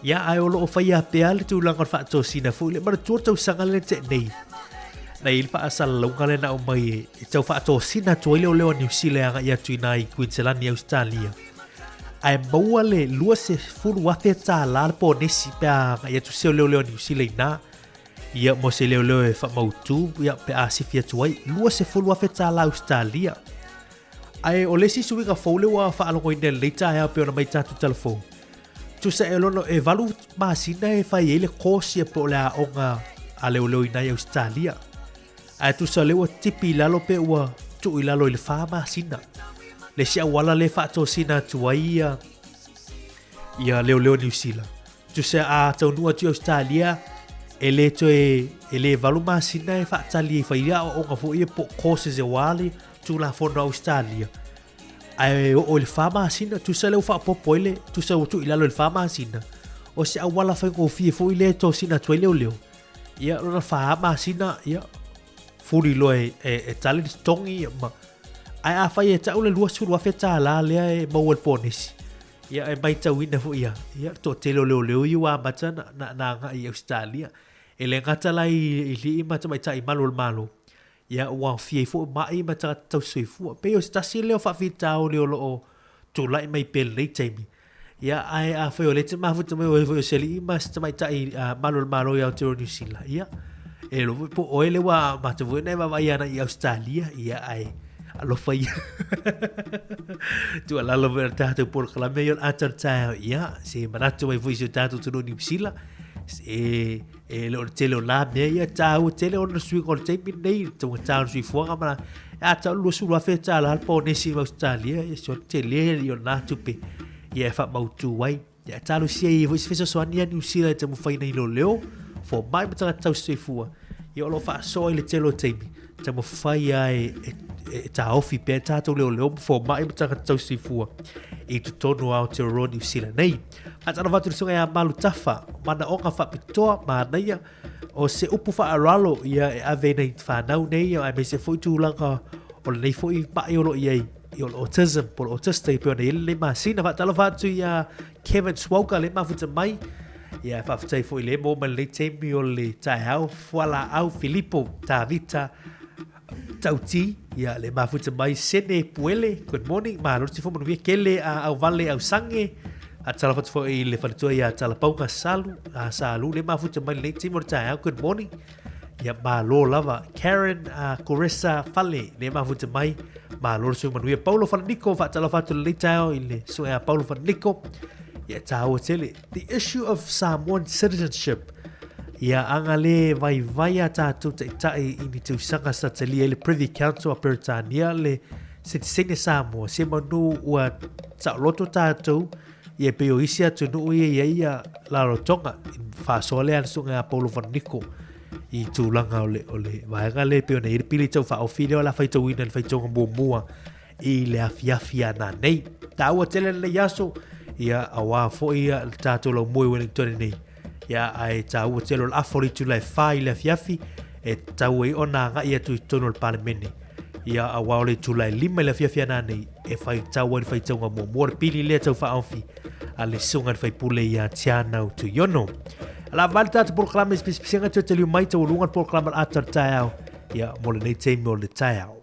Ia, ae o lo o faia pea le tulaga o le faatosina foi le manatua le tausaga lea na tea nei. Na i ai le faasalalauga lea na aumai e tau faatosina atu ai leoleo a Niu Sila e agai atu i nai Queensland i Australia. Ae maua le $20,000 le ponesi pe a agai atu se leoleo a Niu Sila inā. Ia, mo se leoleo e faamautu, ia, pe a sifi atu ai, $20,000 Ausetalia. Ae o le isi suiga fou lea ua faalogoina i lenei taeao pei ona mai tatou talafou, tusa e lono e 8 masina e fai ai le kosi po o le aoga a leoleo i nai Ausetalia. Ae tusa lea ua tipi i lalo pe ua tuu i lalo i le 4 masina. Le isi auala lea e faatosina atu ai ia, ia leoleo Niu Sila. Tusa a taunuu atu i Ausetalia, e le toe, e le 8 masina e faatali e fai aoaoga foi ia po o courses aua le Tulafono a Ausetalia. Ae oo i le 4 masina, tusa lea ua faaopoopo ai le, tusa ua tuu i lalo i le 4 masina, o se auala faigofie foi lea e tosina atu ai leoleo. Ia, lona 4 masina, ia, fuli loa e, e, e tali le totogi, ia, ma, ae afai e tau le $20,000 lea e maua i le ponesi, Ia, e maitauina foi ia, ia, le toatele o leoleo ia ua amata na, na, na agai i Ausetalia. E le gata la i, i alii ma tamaitai malu o le Malo, ia, ua aofia ai foi ma'i ma tagata tausisoifua. Pei o se tasi lea o faafitauli o lo o tulai mai pea i lenei taimi. Ia, ae afai o lea e te mafuta mai o oe foi o se alii ma se tamaitai malu o le Malo i Aotearoa Niu Sila, ia, e iloa foi po o oe lea ua amata foi ona e vaavaai agai i Ausetalia, ia, ae alofa ia. Tuualalo foi o le tatou polokalame ia o le ata o le taeao, ia, se manatu mai foi i si o tatou atunuu Niu Sila, e, e le o le tele o nā mea ia tāua tele ona suiga o le taimi lenei, le taugata o le soifuaga ma a tau le $20,000 le ponesi ma Australia, ia se o le tele ia o nā tupe ia e faamautu ai. Ia talosia ai foi se fesoasoani ia Niu Sila e taumafai nei leoleo, fomai ma tagata tausisoifua, ia o lo o faasoa i le tele o taimi, taumafai lava e, e, e taofi pea tatou leoleo ma fomai ma tagata tausisoifua i totonu o Aotearoa Niu Sila nei. Faatalofa atu i le susuga ia Malu Tafa, manaoga faapitoa, manaia, o se upu faaaloalo ia e ave i nai whanau nei, aemaise foi tulaga o lenei foi ma'i o lo o i ai i o le autism, po o le autistic pei ona i ai lenei masina. Faatalofa atu ia Kevin Swalka le mafuta mai. Ia faafetai foi le mo mai lenei taimi o le taeao, Fualaau Filipo Tavita Tauti, ia le mafuta mai Sene Puele, good morning, malo le tifo manuia kele a auvale au sange. Faatalofa atu foi i le faletua ia Talapauga Salu, a Salu le mafuta mai lenei taimi o le taeao, good morning. Ia malo lava Karen Coressa Fale le mafuta mai, malo le sui manuia. Paulo Falaniko, faatalofa atu lenei taeao i le susuga ia Paulo Falaniko. Ia tāua tele. The issue of Samoan citizenship. Ia anga le vaivai a tātou taitai i ni tausaga sa talia i le Privy Council a Peretania le sitiseni Samoa. Se manu ua taoloto tātou ia pei o isi atunuu ia i ai ia Rarotonga. Faasoa lea le susuga ia Paulo Falaniko i tulaga o le, o le vaega lea pei ona i ai le pili tau faaofi lea o le a faitauina i le faitauga muamua i le afiafi a nanei. Tāua tele lenei aso, ia auā foi ia le tātou laumua i Wellington nei. Ia ae tāua tele o le afa o le itula e 4 i le afiafi e tatau ai ona agai atu i totonu o le Palemene. Ia auā o le itula e 5 i le afiafi a nanei e faitau ai le faitauga muamua o le pili lea tau faaofi a le susuga i le faipule ia Tianau Tuiono. Ala vale tātou polokalame i se pisipisiga toe taliu mai taualuga le polokalame o le ata o le taeao ia mo lenei taimi o le taeao.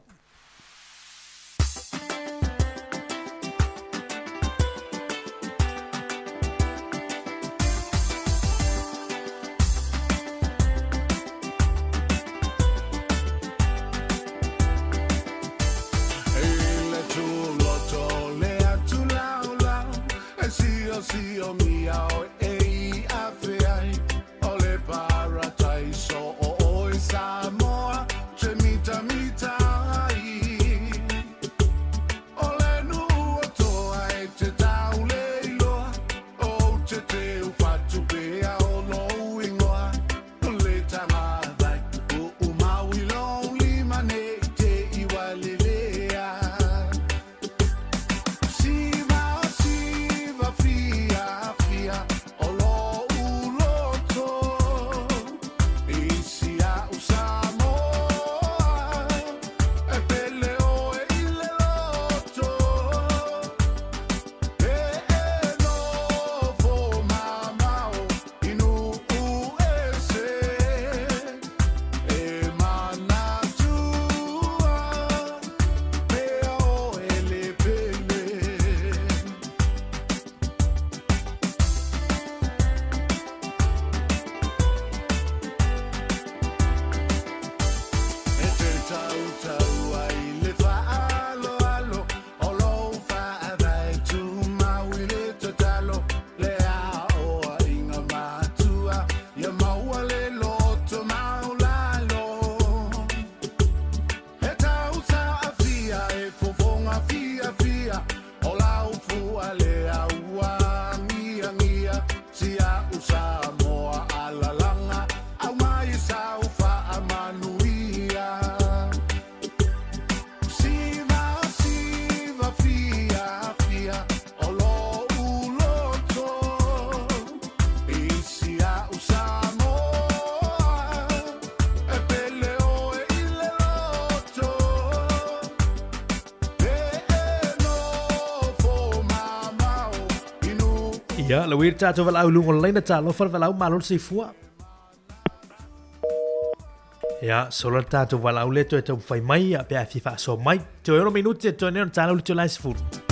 Ia, le uia tatou valaau i luga o le laina, talofa le valaau, malo le soifua. Ia, sola le tatou valaau lea toe taumafai mai, ia, pe a fia faasoa mai. Toe 6 minute, toe nei ona talau le itula e 10.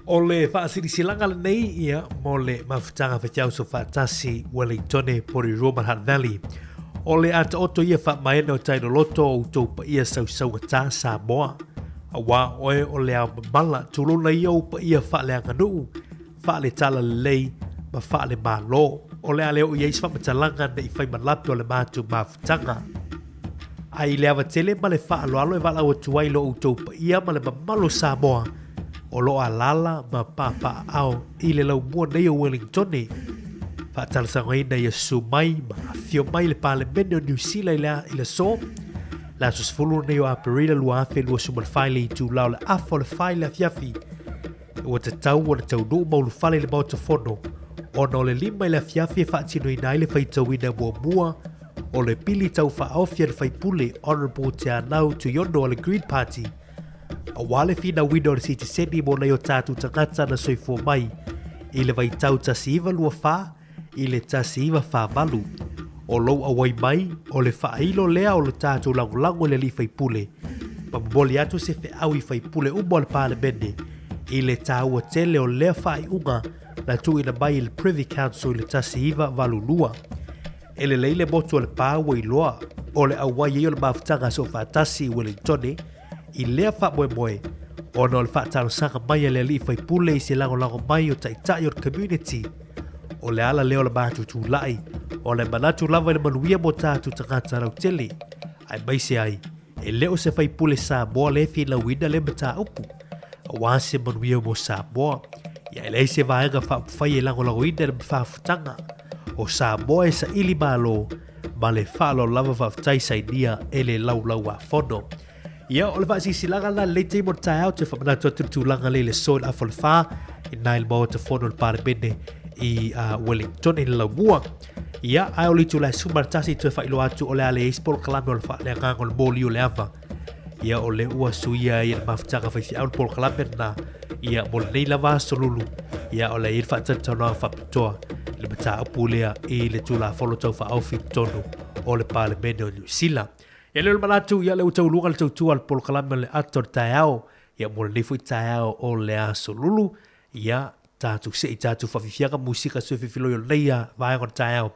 O le faasilasilaga lenei ia mo le mafutaga faitauso faatasi Wellingtone, Porirua ma Hutt Valley. O le ataoto ia faamaena o tai loloto o outou paia sausaugata Samoa. Aua oe o le ao mamala, tulona ia ou paia faaleaganuu, faale-talalelei ma faale-Malo. O le a le oo i ai se faamatalaga ne i fai malape o le matou mafutaga. A i le ava tele ma le faaaloalo e valaau atu ai lo outou paia ma le mamalu o Samoa o lo o alaala ma papaaao i le laumua nei o Wellingtone, faatalosagoina ia susu mai ma afio mai le Palemene o Niu Sila i le, i le aso, le aso 10 nei o Aperila 2024 i le itula o le afa o le 4 i le afiafi. Ua tatau ona taunuu ma ulufale i le Maota Fono ona o le 5 i le afiafi e faatinoina ai le faitauina muamua o le pili tau faaofi a le faipule Honourable Te Anau Tuiono a le Green Party aua le finauina o le sitiseni mo nai o tatou tagata na soifua mai i le vaitau 1924 i le 1948. O lou auai mai, o le faailo lea o le tatou lagolago i le alii faipule, ma momoli atu se feau i faipule uma o le Palemene i le taua tele o lea faaiuga na tuuina mai i le Privy Council i le 1982. E lelei le motu o le pa ua iloa o le auai ai o le mafutaga soofaatasi i Wellingtone i lea faamoemoe ona o le faatalosaga mai a le alii faipule i se lagolago mai o taitai o le community. O le ala lea o le matou tulai, o le manatu lava i le manuia mo tatou tagata lautele, aemaise ai, e le o se faipule Samoa lea e finauina lea mataupu, aua se manuia mo Samoa. Ia e leai se vaega faaupufai e lagolagoina le mafafutaga o Samoa e saili malo ma le faaaloalo lava faafetai sainia e le Laulau-a-Fono. Ia, o le faasilasilaga lena lelei taimi o le taeao, toe faamanatu atu le tulaga lea i le aso i le afa o le fa, i na i le Maota Fono o le Palemene i Wellington i le laumua. Ia, ae o le itula e 11 toe faailoa atu o le a leai se polokalame o le faaleagaga o le moli o le ava. Ia, o lea ua suia ai e le mafutaga faifeau le polokalame lena. Ia, mo lenei lava aso lulu, ia, o le a i ai le faatalatalanoaga faapitoa i le mataupu lea i le Tulafono Tau Faaofi i totonu o le Palemene o Niu Sila. Ia lea o le manatu, ia lea ua tauluga le tautua a le polokalame o le ato o le taeao. Ia mo lenei foi taeao o le aso Lulu, ia tatou se i tatou faafiafiaga musika sui fifiloi o lenei vaega o le taeao.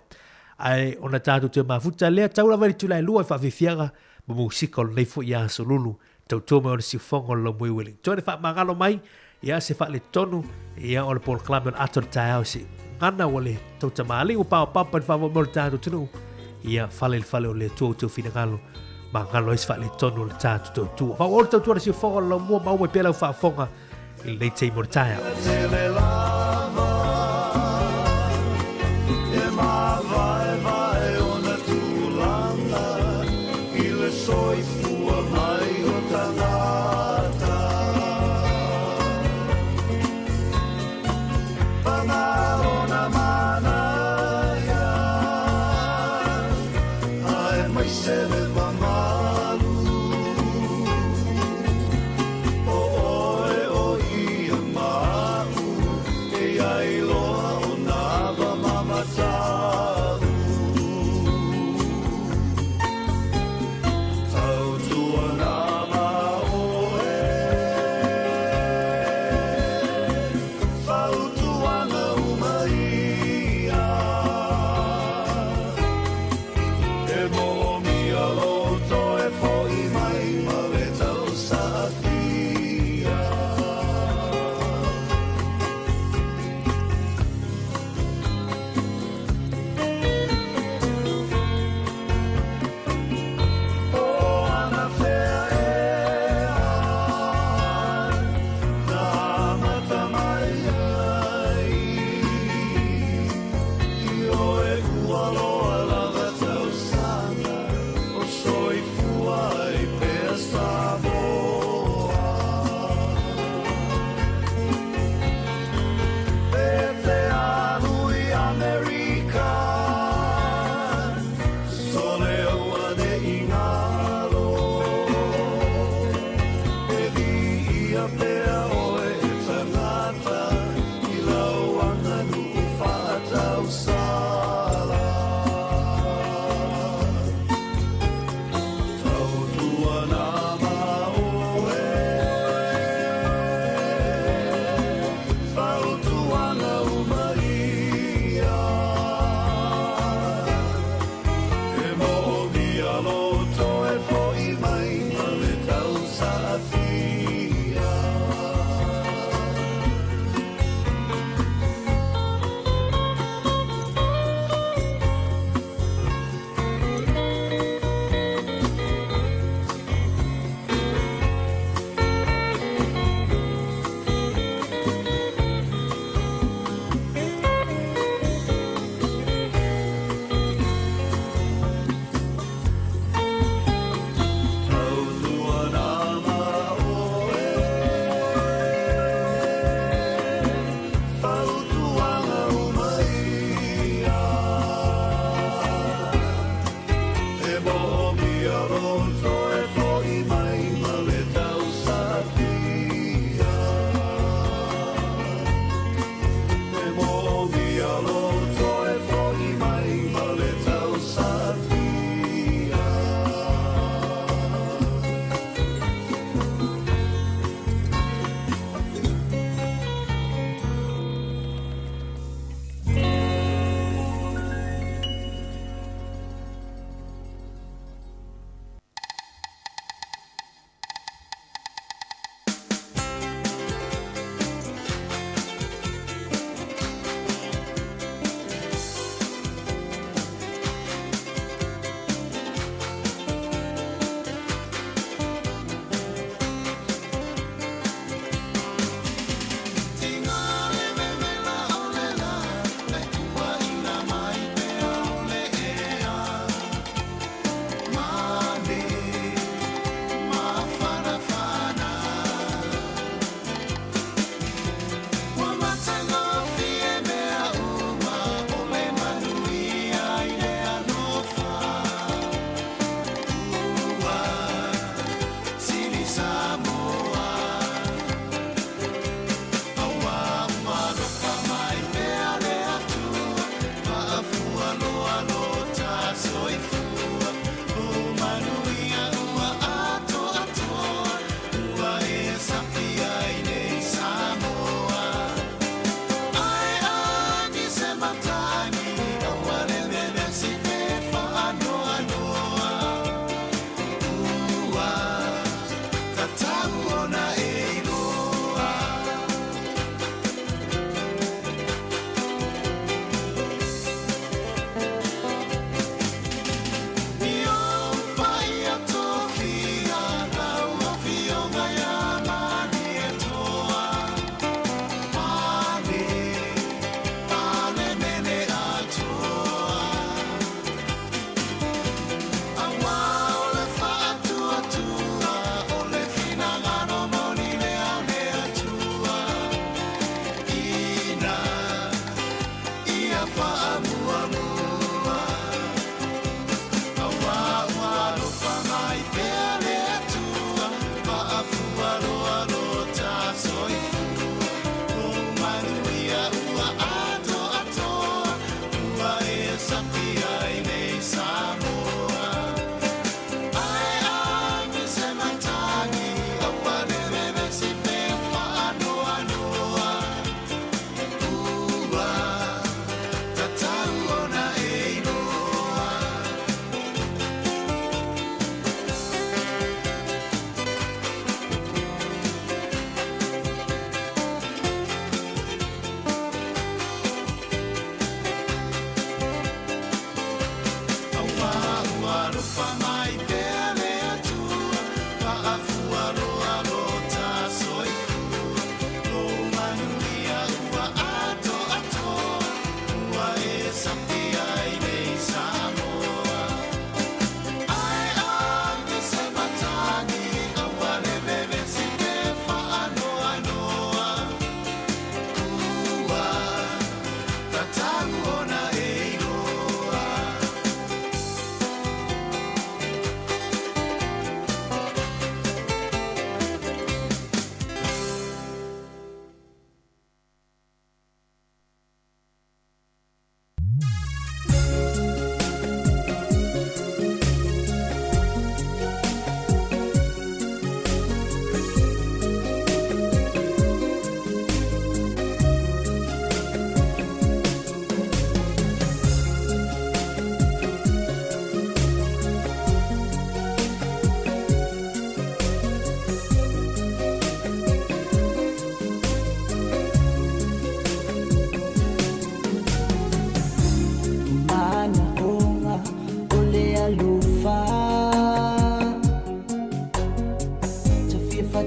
Ae ona tatou toe mafuta lea tau lava i le itula e 2 i faafiafiaga ma musika o lenei foi aso Lulu. Tautua mai o le siufogo o le laumui Wellington e faamagalo mai ia se faaletonu ia o le polokalame o le ato o le taeao se gana ua le tautamāli'i ua paopapa i le faavoe mai o le tatou atunuu ia fale i le fale o le Atua outou finagalo magalo ai se faaletonu o le tatou tautua. Faaauau le tautua le siufogo o le laumua ma au mai pea lau faafofoga i lenei taimi o le taeao.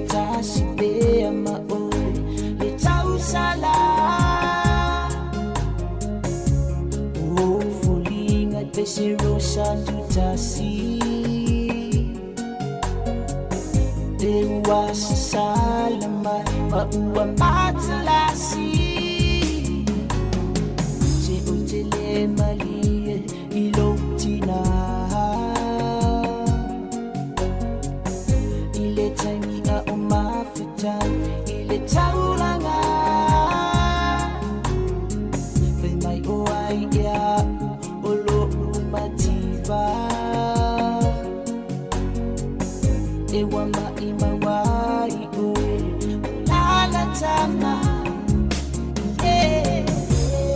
faatasi pea ma oe le tausala. O foliga e pese rosa tutasi e ua sasala mai ma ua matalasi. Se o te le malie i lou tinā i le taimi a o mafuta i le taulaga. Fai mai o ai ia'u o lo'u mativa e ua maʻimau ai oe lalatama. Yeah.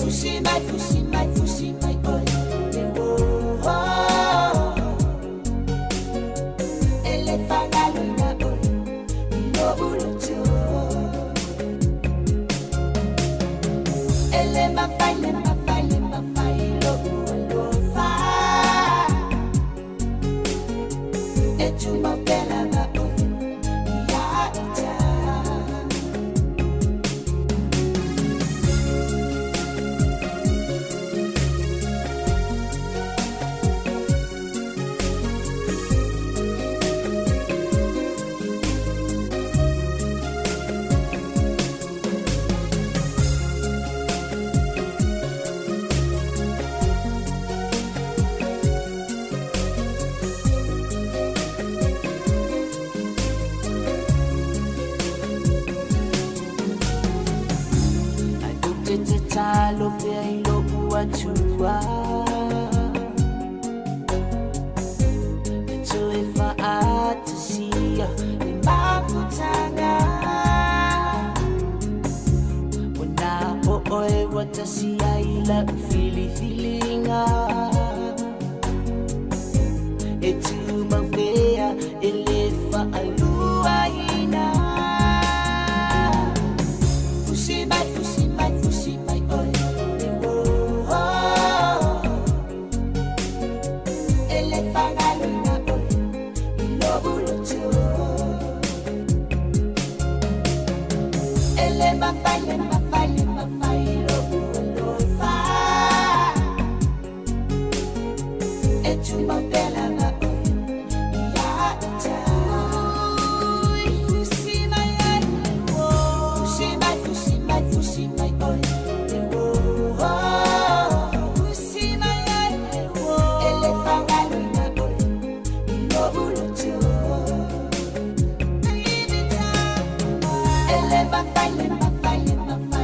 Fusi mai, fusi mai, fusi mai oe e oh. E le fagaloina oe i lo'u loto. E le mafai, le mafai, le mafai lo'u alofa. E tumau pea lava oe ia ita. Ai ou te tatalo pea i lo'u atua e toe fa'atasia le mafutaga. Ona o oe ua tasi ai la'u filifiliga e tumau pea e lē fa'aluaina. Fusi mai, fusi mai, fusi mai oe e oh. E le fagaloina oe i lo'u loto. E le mafai, le mafai, le mafai lo'u alofa. E tumau pea lava oe ia ita. Fusi mai ai, fusi mai, fusi mai, fusi mai oe e oh. Fusi mai ai, e le fagaloina oe i lo'u loto. E le mafai, le mafai, le mafai.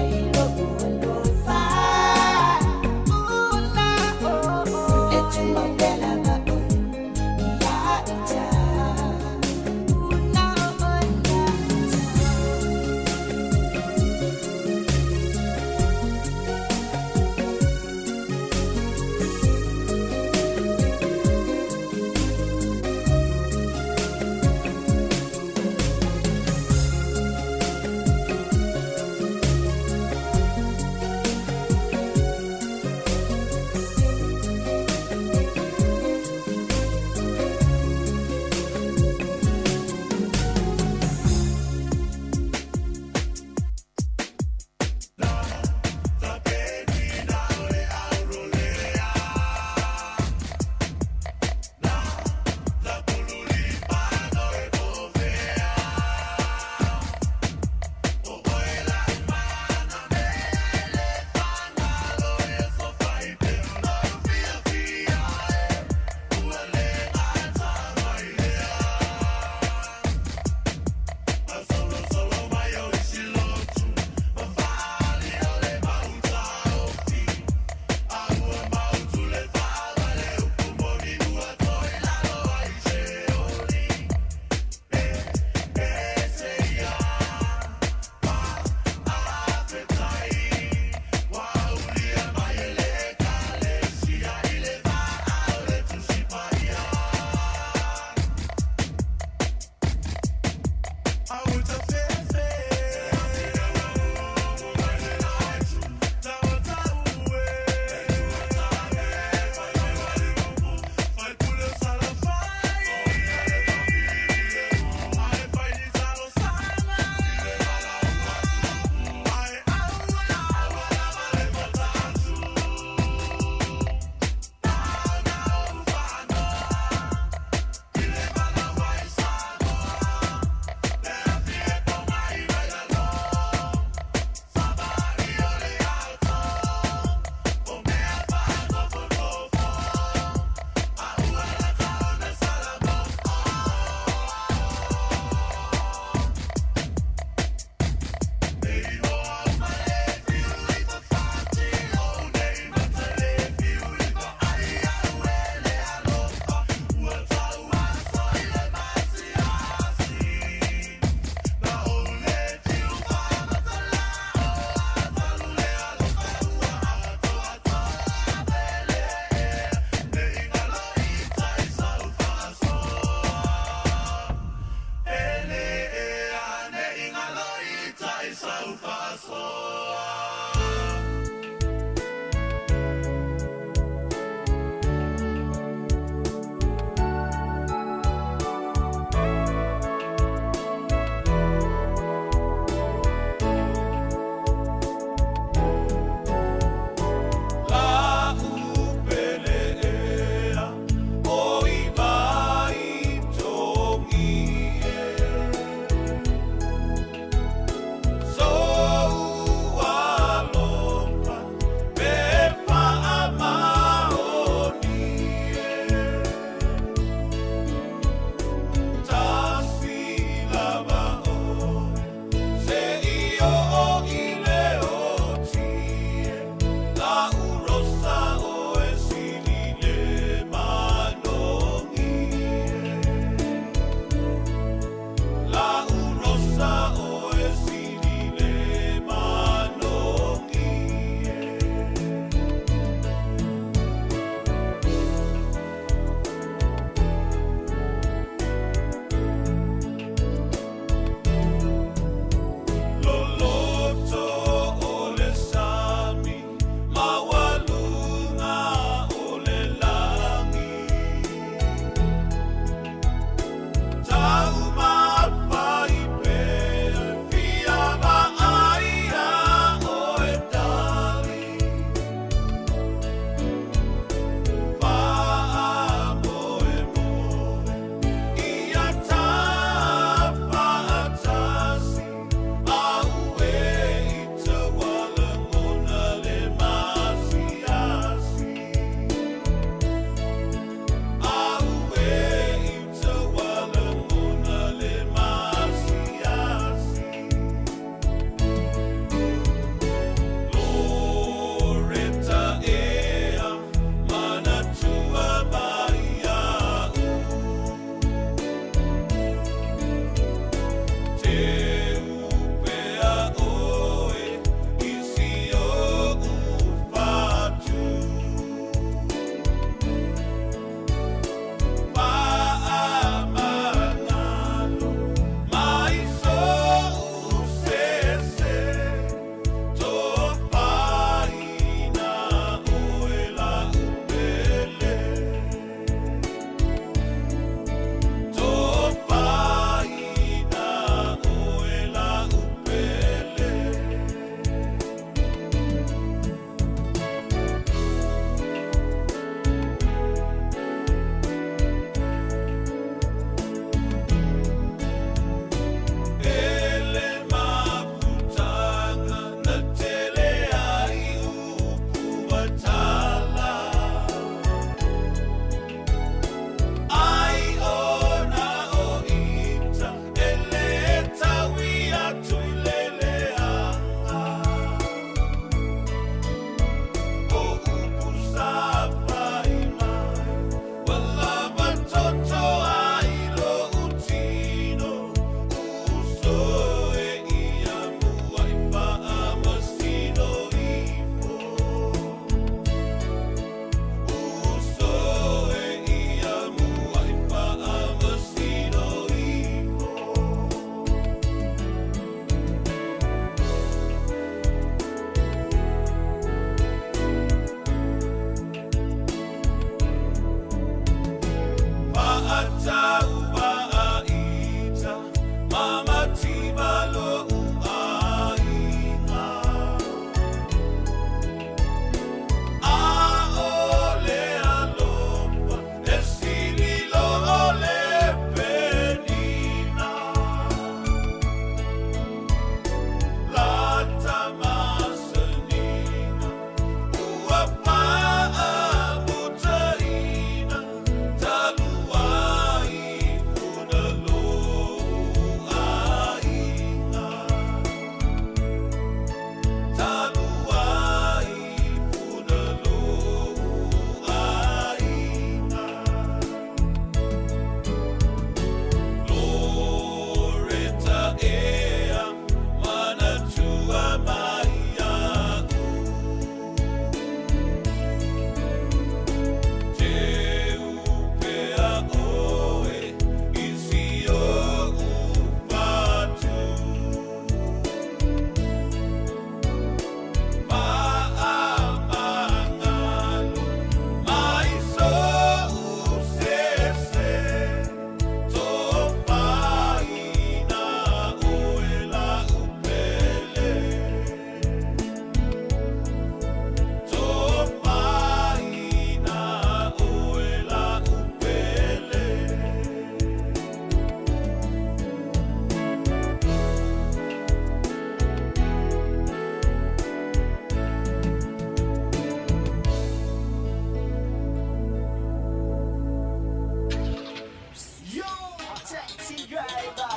Taxi driver,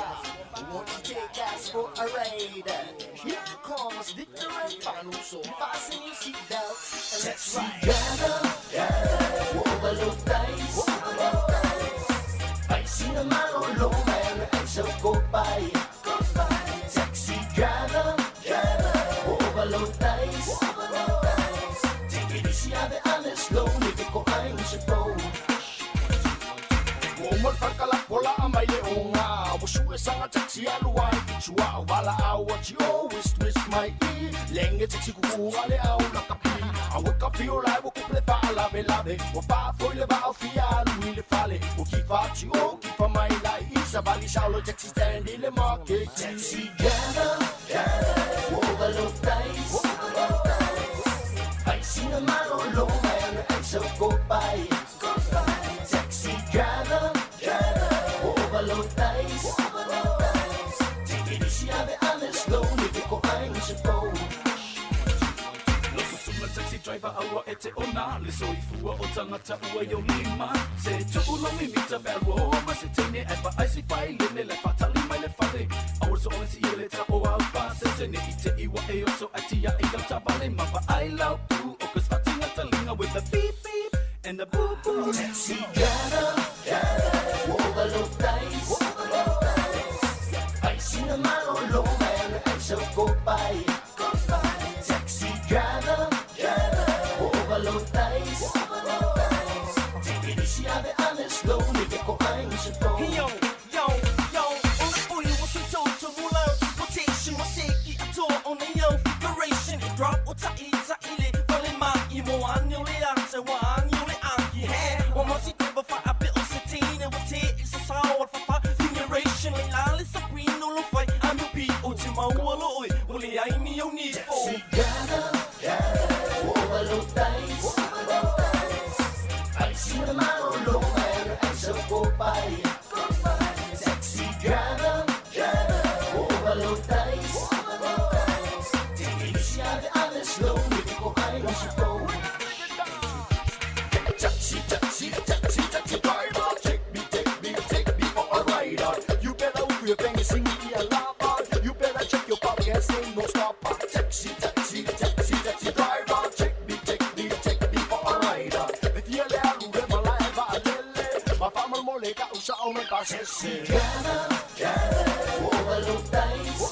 driver, ua overload ice.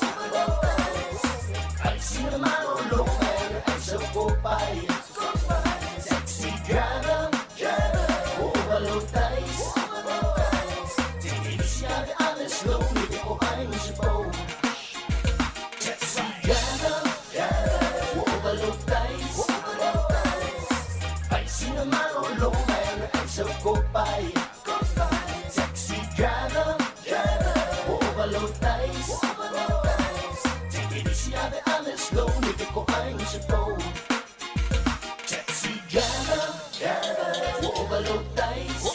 Ai sina malolo, ai so go by. Taxi driver, driver, ua overload ice. Take it easy, I'm slow, ni ko ai ni se po. Taxi driver, driver, ua overload ice. Ai sina malolo, ai so go by. Taxi driver, driver, ua overload ice. Take it easy, I'm slow, ni ko ai ni se po. Taxi driver, driver, ua overload ice.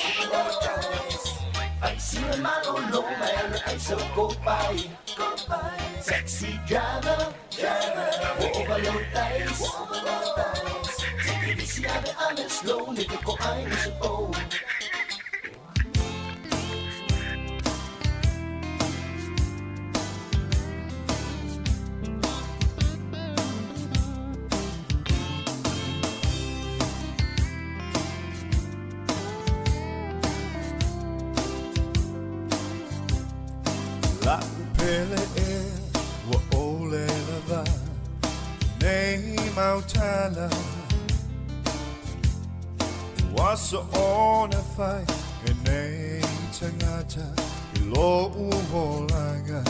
Ai sina malolo, ai so go by. Taxi driver, driver, ua overload ice. Take it easy, I'm slow, ni ko ai ni se po. La'u pele e ua ole lava nei mautala Ua so'ona fai e nei tagata i lo'u olaga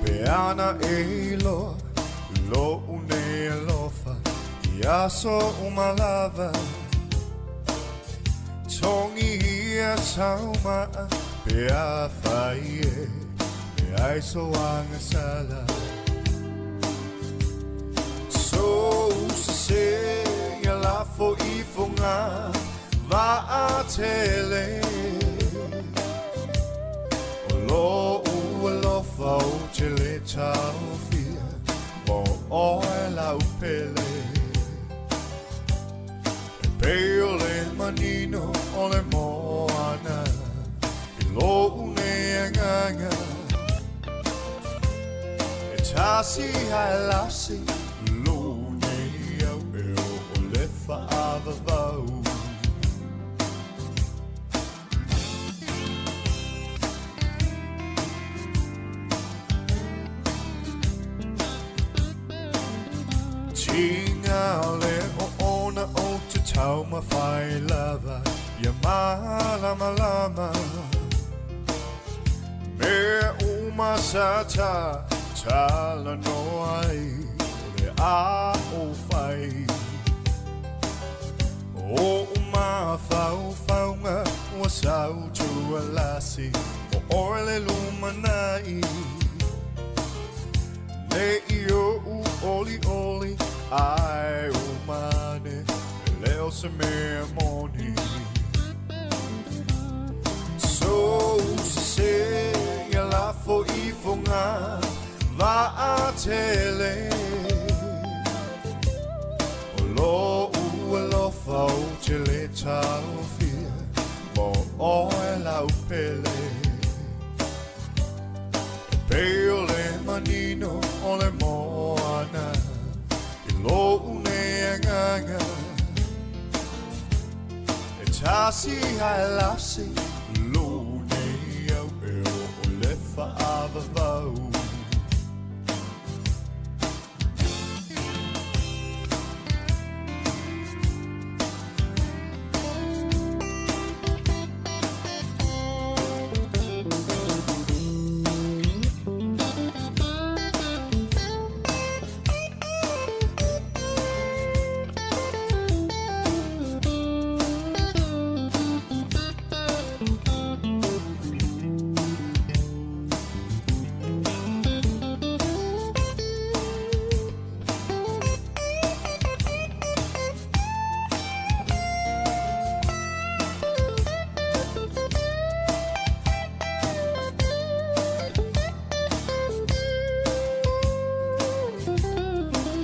Pe ana e iloa lo'u nei alofa i aso uma lava Togi ia sau ma'a pe afai e e ai so agasala So se ia lafo ifoga va'atele O lo'u alofa ou te lē taofia mo oe lau pele E pei o le manino o le moana I lo'u nei agaga E tasi ae lasi lo'u nei au e o le fa'avavau Tiga o le oona o te taumafai lava Ia malamalama Mea uma sa ta talanoa ai O le a o fai O mafaufauga ua sautualasi O oe le lumanai Nei o'u olioli ae umane E le o se mea moni So se ia lafo ifoga va'atele O lo'u alofa ou te lē taofia mo oe lau pele E pei o le manino o le moana I lo'u nei agaga E tasi ae lasi lo'u nei au e o le fa'avavau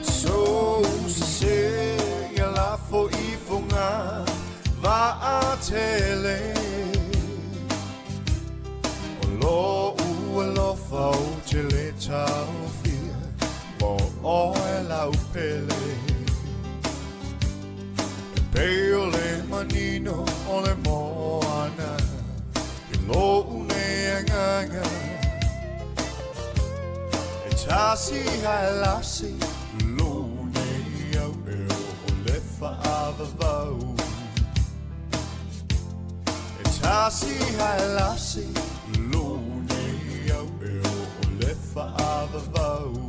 So se ia lafo ifoga va'atele O lo'u alofa ou te lē taofia mo oe lau pele E pei o le manino o le moana I lo'u agaga E tasi hae lasi Lo nei au e o le whaavavau E tasi hae lasi Lo nei au e o le whaavavau.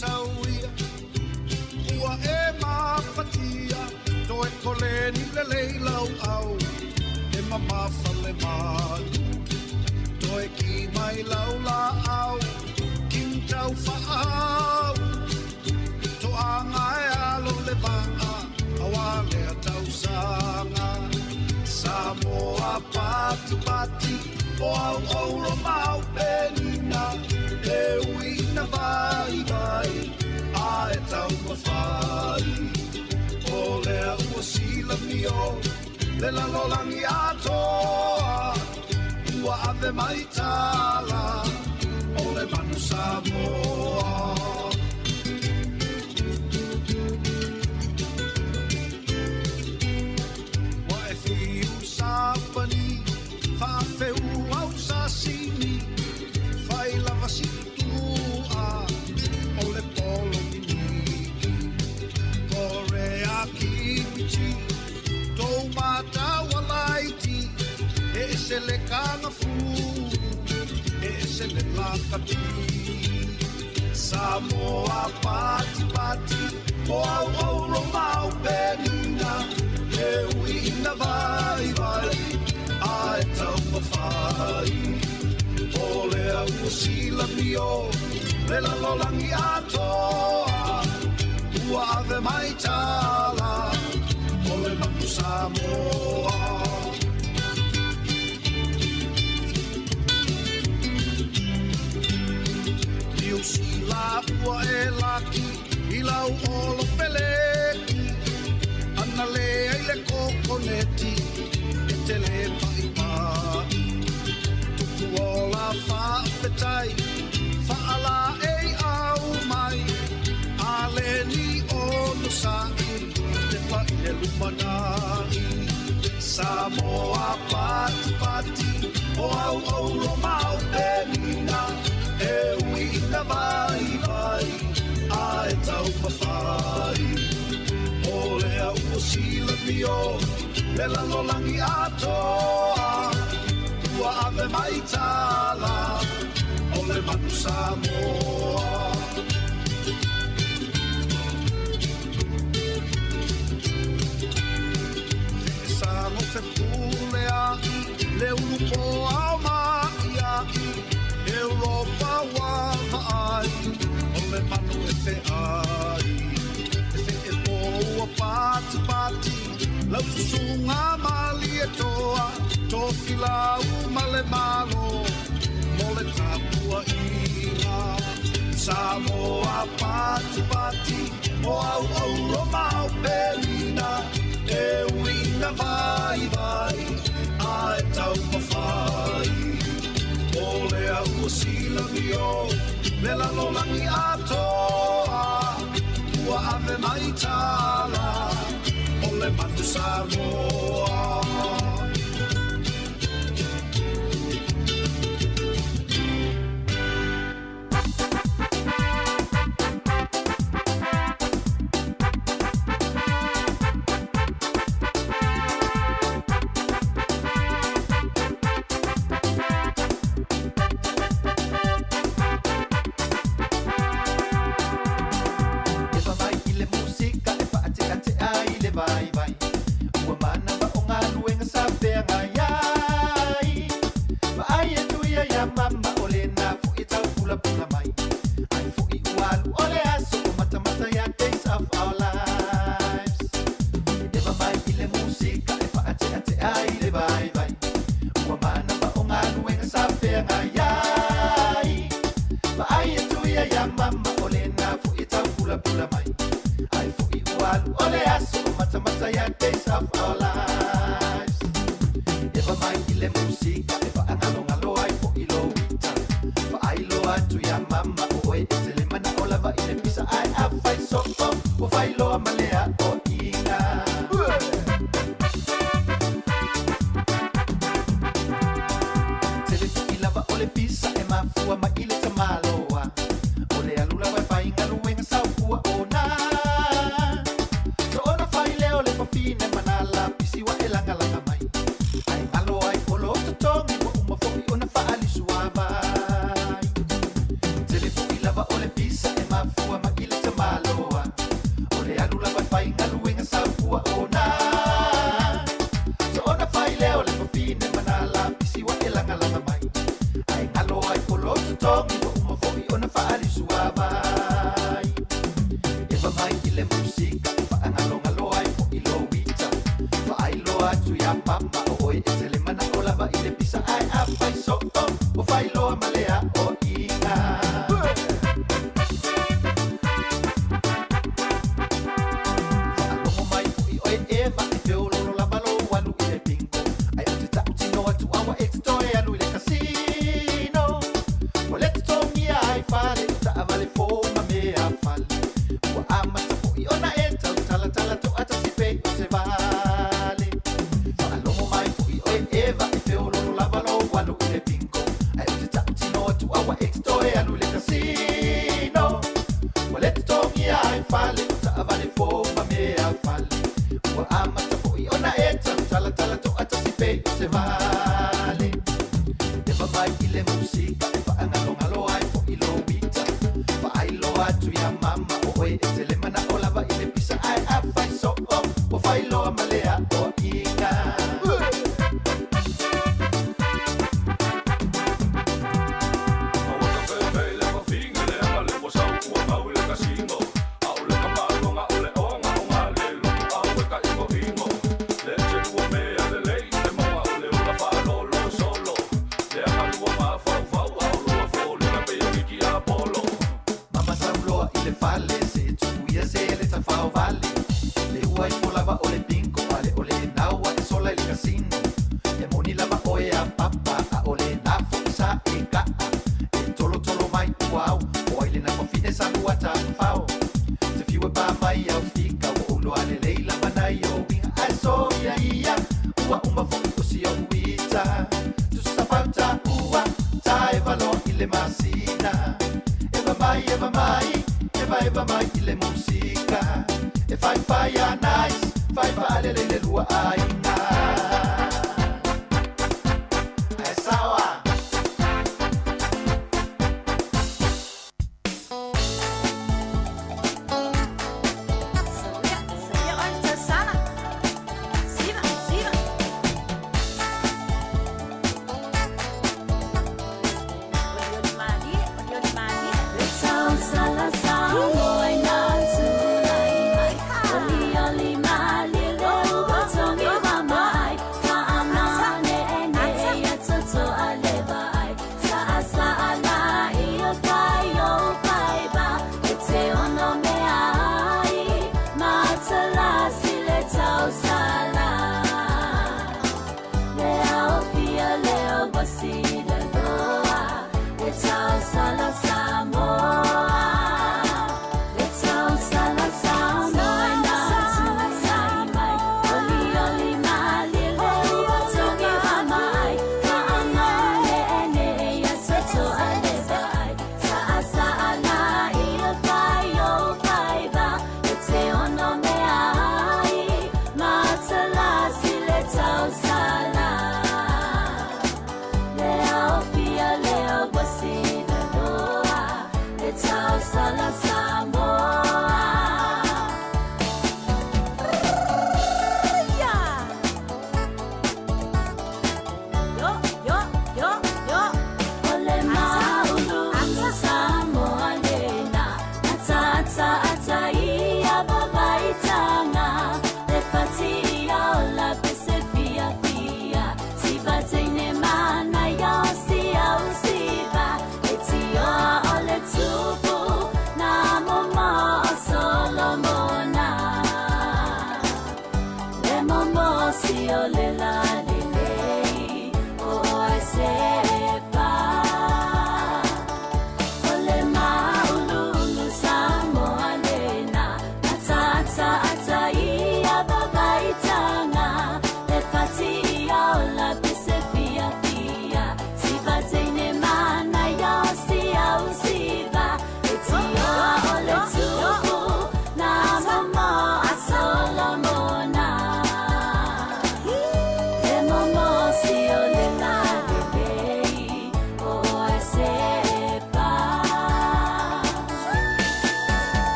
sauia Ua e mafatia Toe koleni lelei lau au E mamafa le malu Toe ki mai lau la au King tau whaahau Toanga e alo le vaa Awa lea tausaga Samoa pati pati O au ouro mau penina E uina vai vai A e taumafai O lea ua silamio Le lalolagi atoa Ua ave mai tala O le manu Samoa Ua e fiu sapani Faafeu au sasini Fai lava si tutua O le polo miniki Korea kiwichi Tou mataualaiti E ese le kagafu E ese le lakapi Samoa pati pati O au auro mau penina E uina vai vai A e taumafai O lea ua silamio Le lalolagi atoa Ua ave mai tala O le manu Samoa Niu Sila ua e laki I lau olo peleki Ana le ai le kokoneti E te le pai pai Tupu ola whaafetai Whaala e au mai A le ni ono sa'i Te pai le lumanai Samoa pati pati O au auro mau penina E uina vai vai A e taumafai O lea ua silamio Le lalolagi atoa Ua ave mai tala O le manu Samoa Sango fe pule ai Le ulu po ao mai ai Europa wa vaai O le manu e fe ai E fe e po ua pati pati Lau susunga mali e toa Tofi lau ma le malo Mo le tapua inga Samoa pati pati O au auro mau penina E uina vai vai A e taumafai O lea ua silamio Le lalolagi atoa Ua ave mai tala O le manu Samoa E vavai i le musika e faateatea i le vaivai Ua manava o galuega sa feagai ai Vaai atu ia iā mama o lena fo'i taupulapula mai Ai fo'i ua alu o le aso o matamata ia Days of our lives E vavai i le musika e faateatea i le vaivai Ua manava o galuega sa feagai ai Vaai atu ia iā mama o lena fo'i taupulapula mai Ai fo'i ua alu o le aso o matamata ia Days of our lives E vavai i le musika e faagalogalo ai fo'i lou ita Faailoa atu iā mama o oe e te le mana'o lava i le pisa Ae afai soo ua failoa ma le aoiga Tele fo'i lava o le pisa e mafua mai i le tamaloa O le alu lava e faigaluega saofua ona Soona fai lea o le fafine ma nā lapisi ua e lagalaga mai Ae galo ai o lou totogi ua uma fo'i ona faalisuavai Tele fo'i lava o le pisa e mafua mai atu ia mama o oe e tele mana o lava i le pisa ai a fai so o o fai loa ma le a o iga. Faalogo mai foi oe Eva e feololo lava lou alu i le bingo. Ai ou te ta'utino atu aua e te toe alu i le kasino. Ua le totogia ai fale o taavale fou ma mea fale. Ua amata fo'i ona e tautalatala to'atasi pei o se vale. Faalogo mai fo'i oe Eva e feololo lava lou alu i le bingo. Ai ou te ta'utino atu aua e te toe alu i le kasino. Ua le totogia ai fale o taavale fou ma mea fale. Ua amata fo'i ona e tautalatala to'atasi pei o se vale. Eva mai i le musika e faagalogalo ai fo'i lou ita. Faailoa atu ia mama o oe e tele mana o lava i le pisa ai a fai so o ua fai loa ma le a o iga. Mama sauloa i le fale se e tu'u ia se le tafao vale. Le ua ifo lava o le bingo ale o le naua e sola i le kasino. E moni lava oe a papa a o le na fo'i sa e ka'a. E tolotolo mai ua au o ai le na fafine sa lua tafao. Te fiu e pā mai au fika ua ou loa lelei lava nai o uiga. Ae soia ia ua uma fo'i o si ou ita. Tusa fauta ua taeva loa i le masina. Eva mai, eva mai, eva eva mai i le musika. E fai fai a nice, fai faalele i le lua aiga. Ae saoa.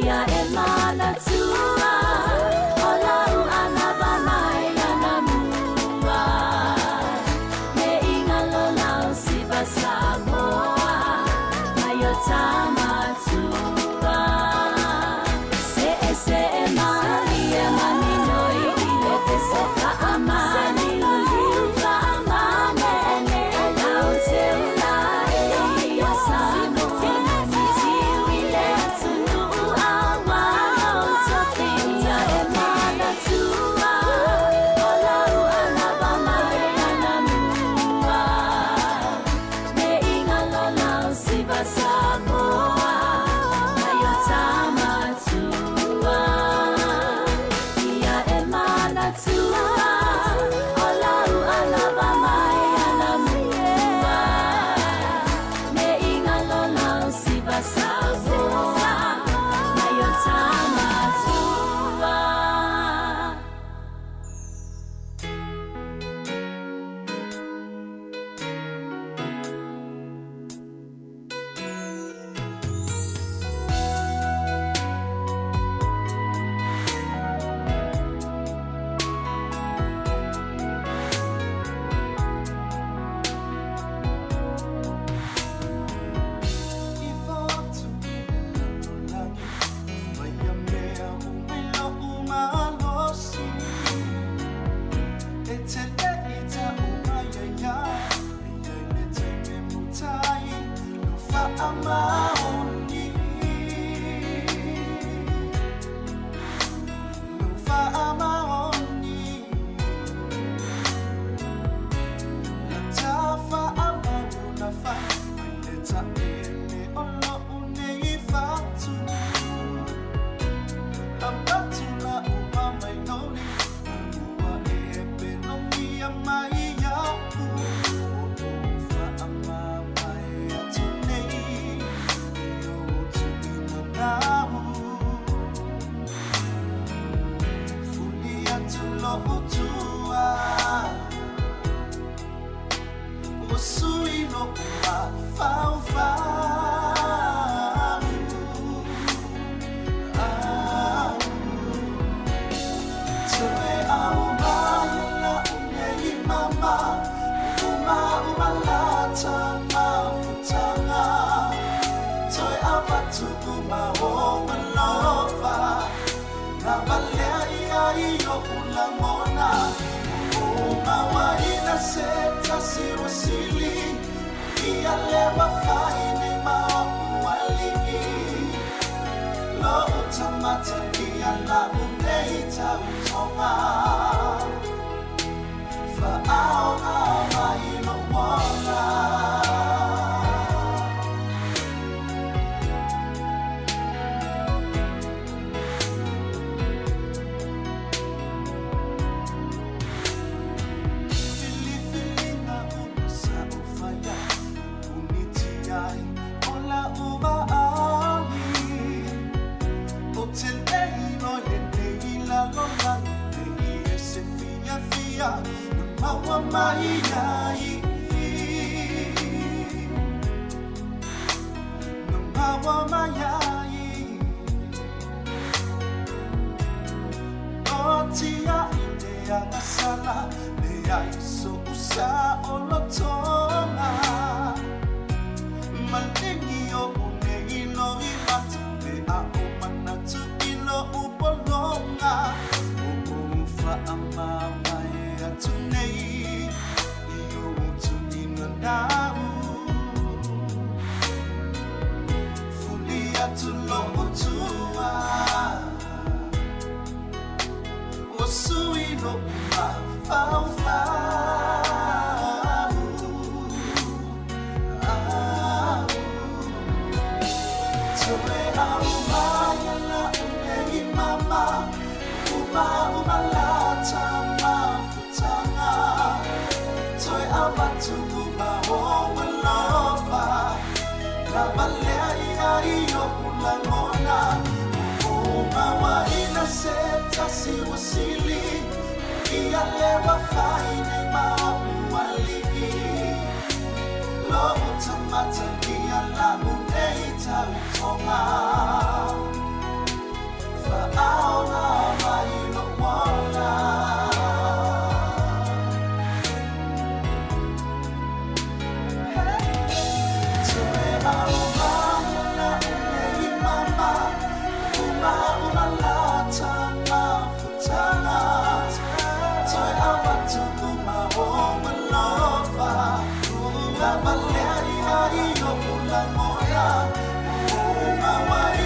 Ia e mana tua o la lo utua O sui lo uma faufau Au Toe au mai la unei mama Uma uma lata mafutanga Toe avatu uma o alofa Na valea ia i o ulangona Uma waina se tasi wasili Ia lewa whaine ma o ualii Lo utamata ia la unei tautonga Whaaonga mai lo wala Filifilinga uma sa o whaia Uniti ai o la uva ai O te lei lo le nei la lo la Nei e se fia fia Na maua mai ai Na maua mai ai O tia i te angasala Le ai so usa o lotonga Malingi o une ilo i mata Te a o manatu ilo upolonga O o whaama mai atu nei I o utu ina nau Fuli atu lo utua O sui lo uma faufau Au Toe au mai la unei mama Uma uma lata mafutanga Toe avatu uma o alofa Na valea ia i o ulangona Uma waina se tasi wasili Ia lewa whaine ma o ualii Lo utamata ia la unei tautonga Whaaonga mai lo wala Toe au mai la unei mama Uma uma lata mafutanga Toe avatu uma o alofa Na valea ia i o ulangona Uma waina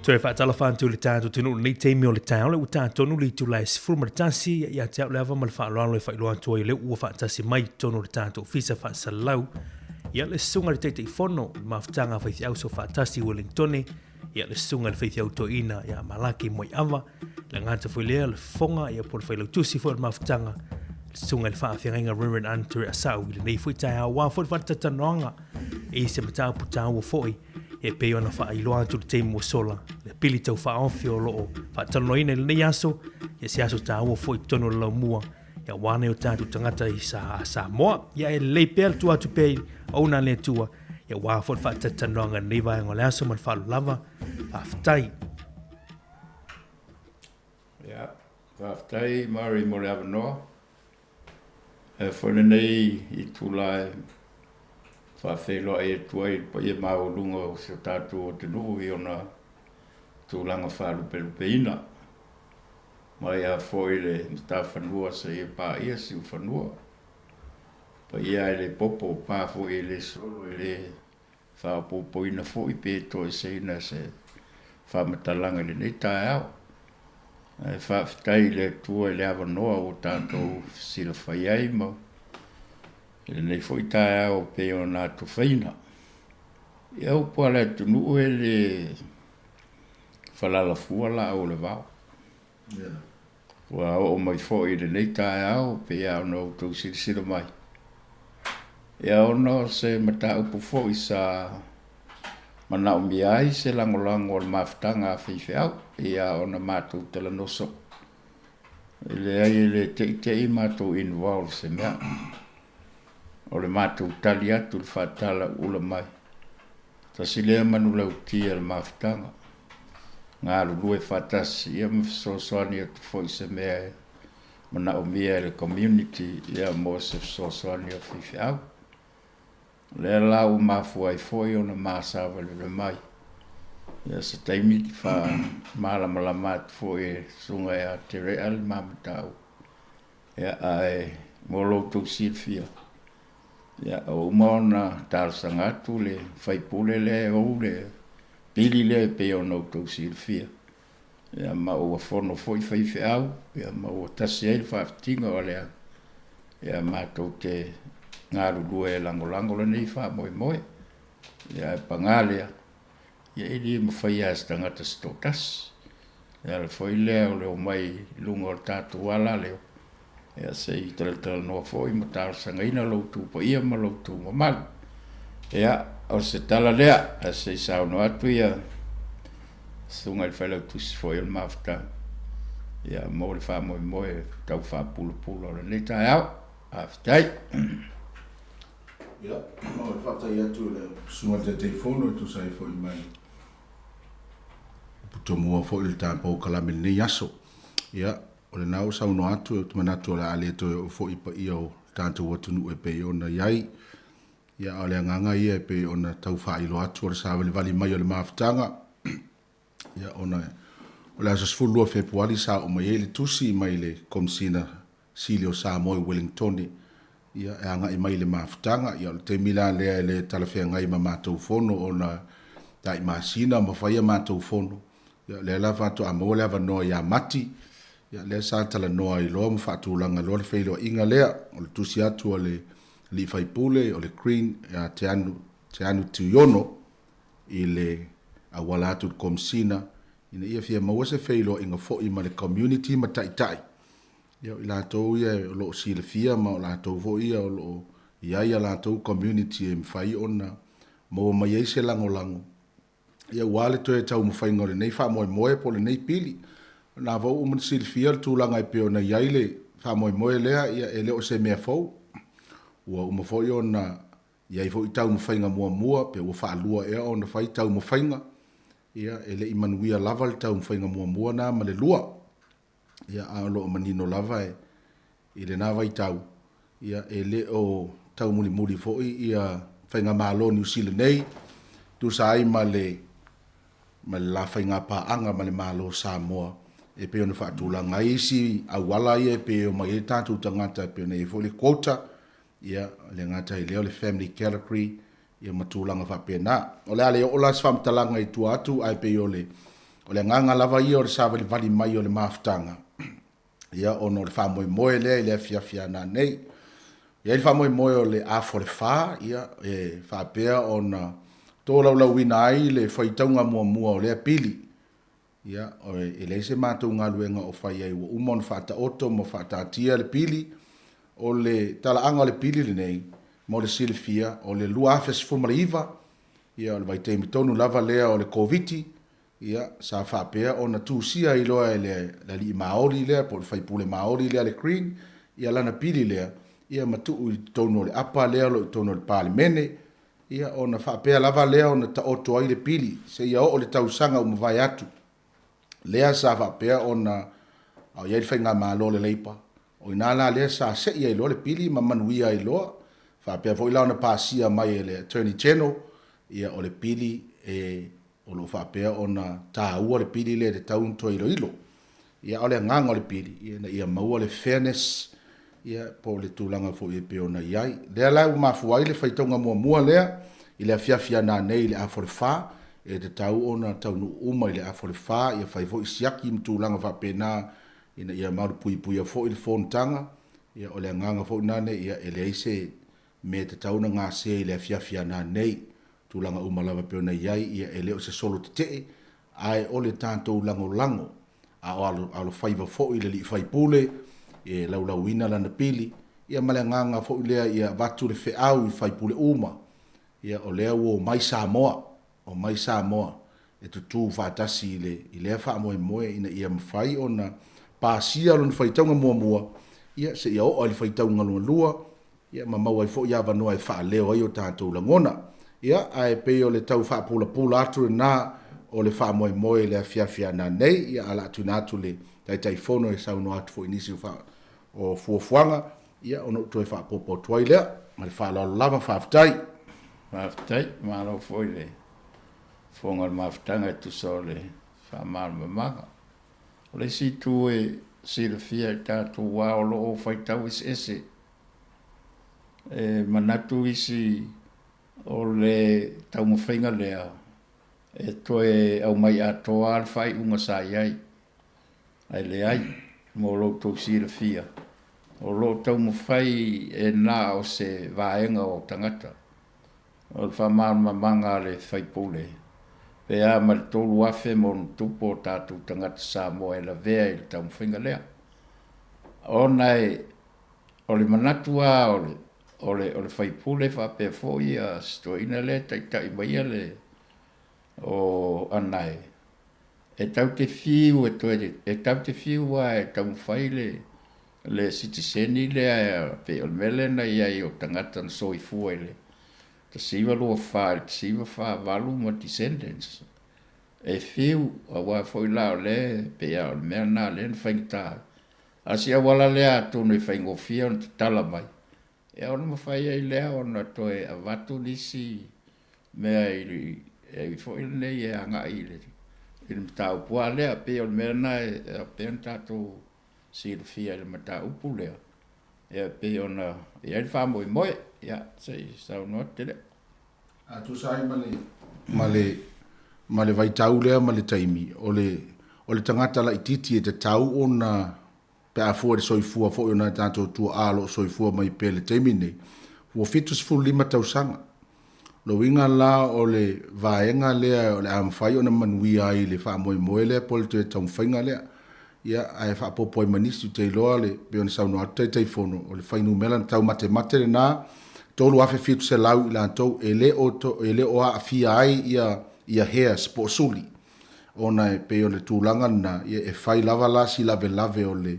Toe faatalofa atu i le tatou atunuu i lenei taimi o le taeao lea ua ta tonu le itula e 11 ia te au le ava ma le faaaloalo e faailoa atu ai o lea ua faatasi mai i totonu o le tatou ofisa faasalau ia le susuga i le Taitaifono i le mafutaga a faifeau soofaatasi i Wellingtone ia le susuga i le faifeau toeaina ia Malaki Moiava le gata foi lea le fofoga ia po o le failautusi foi o le mafutaga le susuga i le faafeagaiga Reverend Andre Asau i lenei foi taeao aua foi le faatatatanoaga i se mataupu taua foi e pei ona faailoa atu le taimi ua sola le pili tau faaofi o loo faatalanoaina i lenei aso ia se aso taua foi i totonu o le laumua ia aua nai o tatou tagata i sa Samoa ia e lelei pea le tuu atu pea i auauna a le Atua ia aua foi le faatatatanoaga i lenei vaega o le aso ma le faaaloalo lava faafetai. Ia, faafetai Mary mo le avanoa. E foi lenei itula e faafeiloai atu ai i le paia maualuga o si o tatou atunuu i ona tulaga faalupelupeina. Mai lava foi le matafanua seia paia siufanua. Paia e le popo, pa foi e le solo, e le faaopoopoina foi pe toeseina se faamatalaga i lenei taeao. Ae faafetai i le Atua i le avanoa ua tatou fesilafai ai ma i lenei foi taeao e pei ona atofaina. Ia upu a le atunuu e le falalafua laau o le vao. Ua oo mai foi i lenei taeao pei lava ona outou silasila mai, ia ona o se mataupu foi sa manaomia ai se lagolago a le mafutaga a faifeau, pei lava ona matou talanoa soo. E leai e le teitei matou involve i se mea. O le matou tali atu i le faatala ula mai, tasi lea manulauti a le mafutaga. galulue faatasi ia ma fesoasoani atu foi i se mea e manaomia e le community ia mo se fesoasoani a faifeau. O lea la ua mafua ai foi ona ma savalivali mai ia se taimi faamalamalama atu foi e Susuga ia Terea le ma mataupu. Ia ae mo lo outou silafia, ia ua uma ona talosaga atu le faipule lea e ou le pili lea e pei ona outou silafia. Ia ma ua fono foi faifeau, ia ma ua tasi ai le faafitiga o lea, ia matou te galulue e lagolago lenei faamoemoe. Ia ae paga lea, ia e le mafai lava e se tagata se toatasi. O le ala foi lea o le omai i luga o le tatou alaleo, ia se i talatalanoa foi ma talosagaina lo outou paia ma lo outou mamalu. Ia, o se tala lea, ae se i saunoa atu ia Susuga i le Failautusi foi o le Mafutaga, ia, mo le faamoemoe tau faapulapula o lenei taeao. Faafetai. Ia, o le faafetai atu i le Susuga i le Taitaifono e tusa ai foi ma le upu tomua foi o le tatou kalame i lenei aso. Ia, o lena ua saunoa atu, ou te manatu o le a le toe oo foi i paia o le tatou atunuu e pei ona i ai. Ia, a o le agaga ia e pei ona tau faailoa atu o le savalivali mai o le mafutaga, ia, ona o le aso 12 Fepuari sa oo mai ai le tusi mai le Komesina Sili o Samoa i Wellingtone, ia, e agai mai i le mafutaga. Ia, o le taimi la lea e le talafeagai ma matou fono ona tai masina ma fai a matou fono. Ia, o lea la faatoa maua le avanoa ia Mati, ia, lea sa talanoa ai loa ma faatulaga loa le feiloaiga lea. O le tusi atu a le alii faipule o le Green ia Teanu, Teanu Tuiono i le auala atu i le Komesina ina ia fia maua se feiloaiga foi ma le community ma taitai. Ia, o i latou ia o lo o silafia ma o latou foi ia o lo o i ai a latou community e mafai ona maua mai ai se lagolago ia aua le toe taumafaiga o lenei faamoemoe po o lenei pili. O lena foi ua uma ona silafia le tulaga e pei ona i ai le faamoemoe lea, ia e le o se mea fou. Ua uma foi ona i ai foi taumafaiga muamua, pe ua faalua ea ona fai taumafaiga, ia e le i manuia lava le taumafaiga muamua lena ma le lua. Ia, a o lo o manino lava e, i lena vaitau, ia, e le o taumulimuli foi ia Faigamalo Niu Sila nei, tusa ai ma le, ma le la faigapaaga ma le Malo o Samoa, e pei ona faatulaga ai isi auala ia e pei e omai ai tatou tagata, e pei ona i ai foi le quota, ia, e le gata i lea o le family category, ia ma tulaga faapena. O le a le oo la se faamatalaga i tua atu, ae pei o le. O le agaga lava ia o le savalivali mai o le mafutaga, ia, ona o le faamoemoe lea i le afiafi a nanei. E i ai le faamoemoe o le afa o le fa, ia, e faapea ona tolaulauina ai le faitauga muamua o lea pili. Ia, e leai se matou galuega o fai ai, ua uma ona faataoto ma faataatia le pili. O le talaaga o le pili lenei, mo le silafia, o le 2019, ia, o le vaitaimi tonu lava lea o le Koviti, ia, sa faapea ona tusia ai loa e le alii Maori lea, po o le faipule Maori lea le Green, ia lana pili lea, ia ma tuu i totonu o le apa lea o lo o i totonu o le Palemene, ia ona faapea lava lea ona taoto ai le pili seia oo i le tausaga ua mavae atu. Lea sa faapea ona a o i ai le faigamalo a le Labour, o i ina la lea sa sei ai loa le pili ma manuia ai loa, faapea foi la ona pasia mai e le Attorney General, ia o le pili e o lo o faapea ona taua le pili lea e tatau ona toe iloilo. Ia, a o le agaga o le pili, ina ia maua le fairness, ia, po o le tulaga foi e pei ona i ai. Lea la ua mafua ai le faitauga muamua lea i le afiafi a nanei i le afa o le fa, e tatau ona taunuu uma i le afa o le fa, ia fai foi siaki ma tulaga faapena ina ia malupuipuia foi le fonotaga. Ia, o le agaga foi lena, ia, e leai se mea e tatau ona gase i le afiafi a nanei. Tulaga uma lava e pei ona i ai, ia, e le o se solo tetee, ae o le tatou lagolago a o alofaiva foi le alii faipule e laulauina lana pili, ia ma le agaga foi lea ia avatu le feau i faipule uma, ia o lea ua omai Samoa, omai Samoa e tutū faatasi i le i lea faamoemoe ina ia mafai ona pasia lona faitauga muamua, ia seia oo i le faitauga lona lua, ia ma maua ai foi avanoa e faaleo ai o tatou lagona. Ia, ae pei o le tau faapulapula atu lena o le faamoemoe i le afiafi a nanei, ia, ae o le a tuuina atu i le Taitaifono e saunoa atu foi i nisi o fuafuaga, ia, ona ou toe faaopoopo atu ai lea. Ma le faaaloalo lava, faafetai. Faafetai, malo foi i le fofoga o le mafutaga e tusa o le faamalamalamaga. O le isi itu e silafia e tatou a o lo o faitau eseese E manatu isi o le taumafaiga lea e toe aumai atoa lava le faaiuga sa i ai, ae leai, mo lo outou silafia, o lo o taumafai e na o se vaega o tagata. O le faamalamalamaga a le sui usufono, pe a ma le 3,000 ma ona tupu o tatou tagata Samoa e lavea i le taumafaiga lea. Ona e O le manatu lava o le, o le, o le faipule faapea foi ia si toeaina lea e taitai maia le, o Anae, e tatou te fiu e toe, e tatou te fiu lava e taumafai le, le sitiseni lea pei o le mea lea na i ai o tagata na soifua i le 1924 i le 1948 ma descendants. E fiu, aua foi la o lea, pei lava o le mea lena lea na faigata ai. A si auala lea atonu e faigofie ona tatala mai, e ono mafai ai lea ona toe avatu nisi mea i e foi lenei e agai i le i le mataupu a lea. Pei o le mea lena e faapea ona tatou silafia i le mataupu lea, ia pei ona i ai le faamoemoe. Ia, se i saunoa atu lea. A tusa ai ma le, ma le, ma le vaitau lea ma le taimi, o le, o le tagata laitiiti e tatau ona, pe a fua i le soifua foi o nai tatou tuaa o lo o soifua mai pea i le taimi lenei, ua 75 tausaga. O le uiga la o le vaega lea o le a mafai ona manuia ai i le faamoemoe lea po o le toe taumafaiga lea. Ia, ae faaopoopo ai ma nisi, ou te iloa le, pei ona saunoa atu Taitaifono, o le fuainumera na taumatemate lena, 3,700 i latou e le o, e le o aafia ai ia, ia heirs po o suli, ona e pei o le tulaga lena, ia e fai lava la si lavelave o le,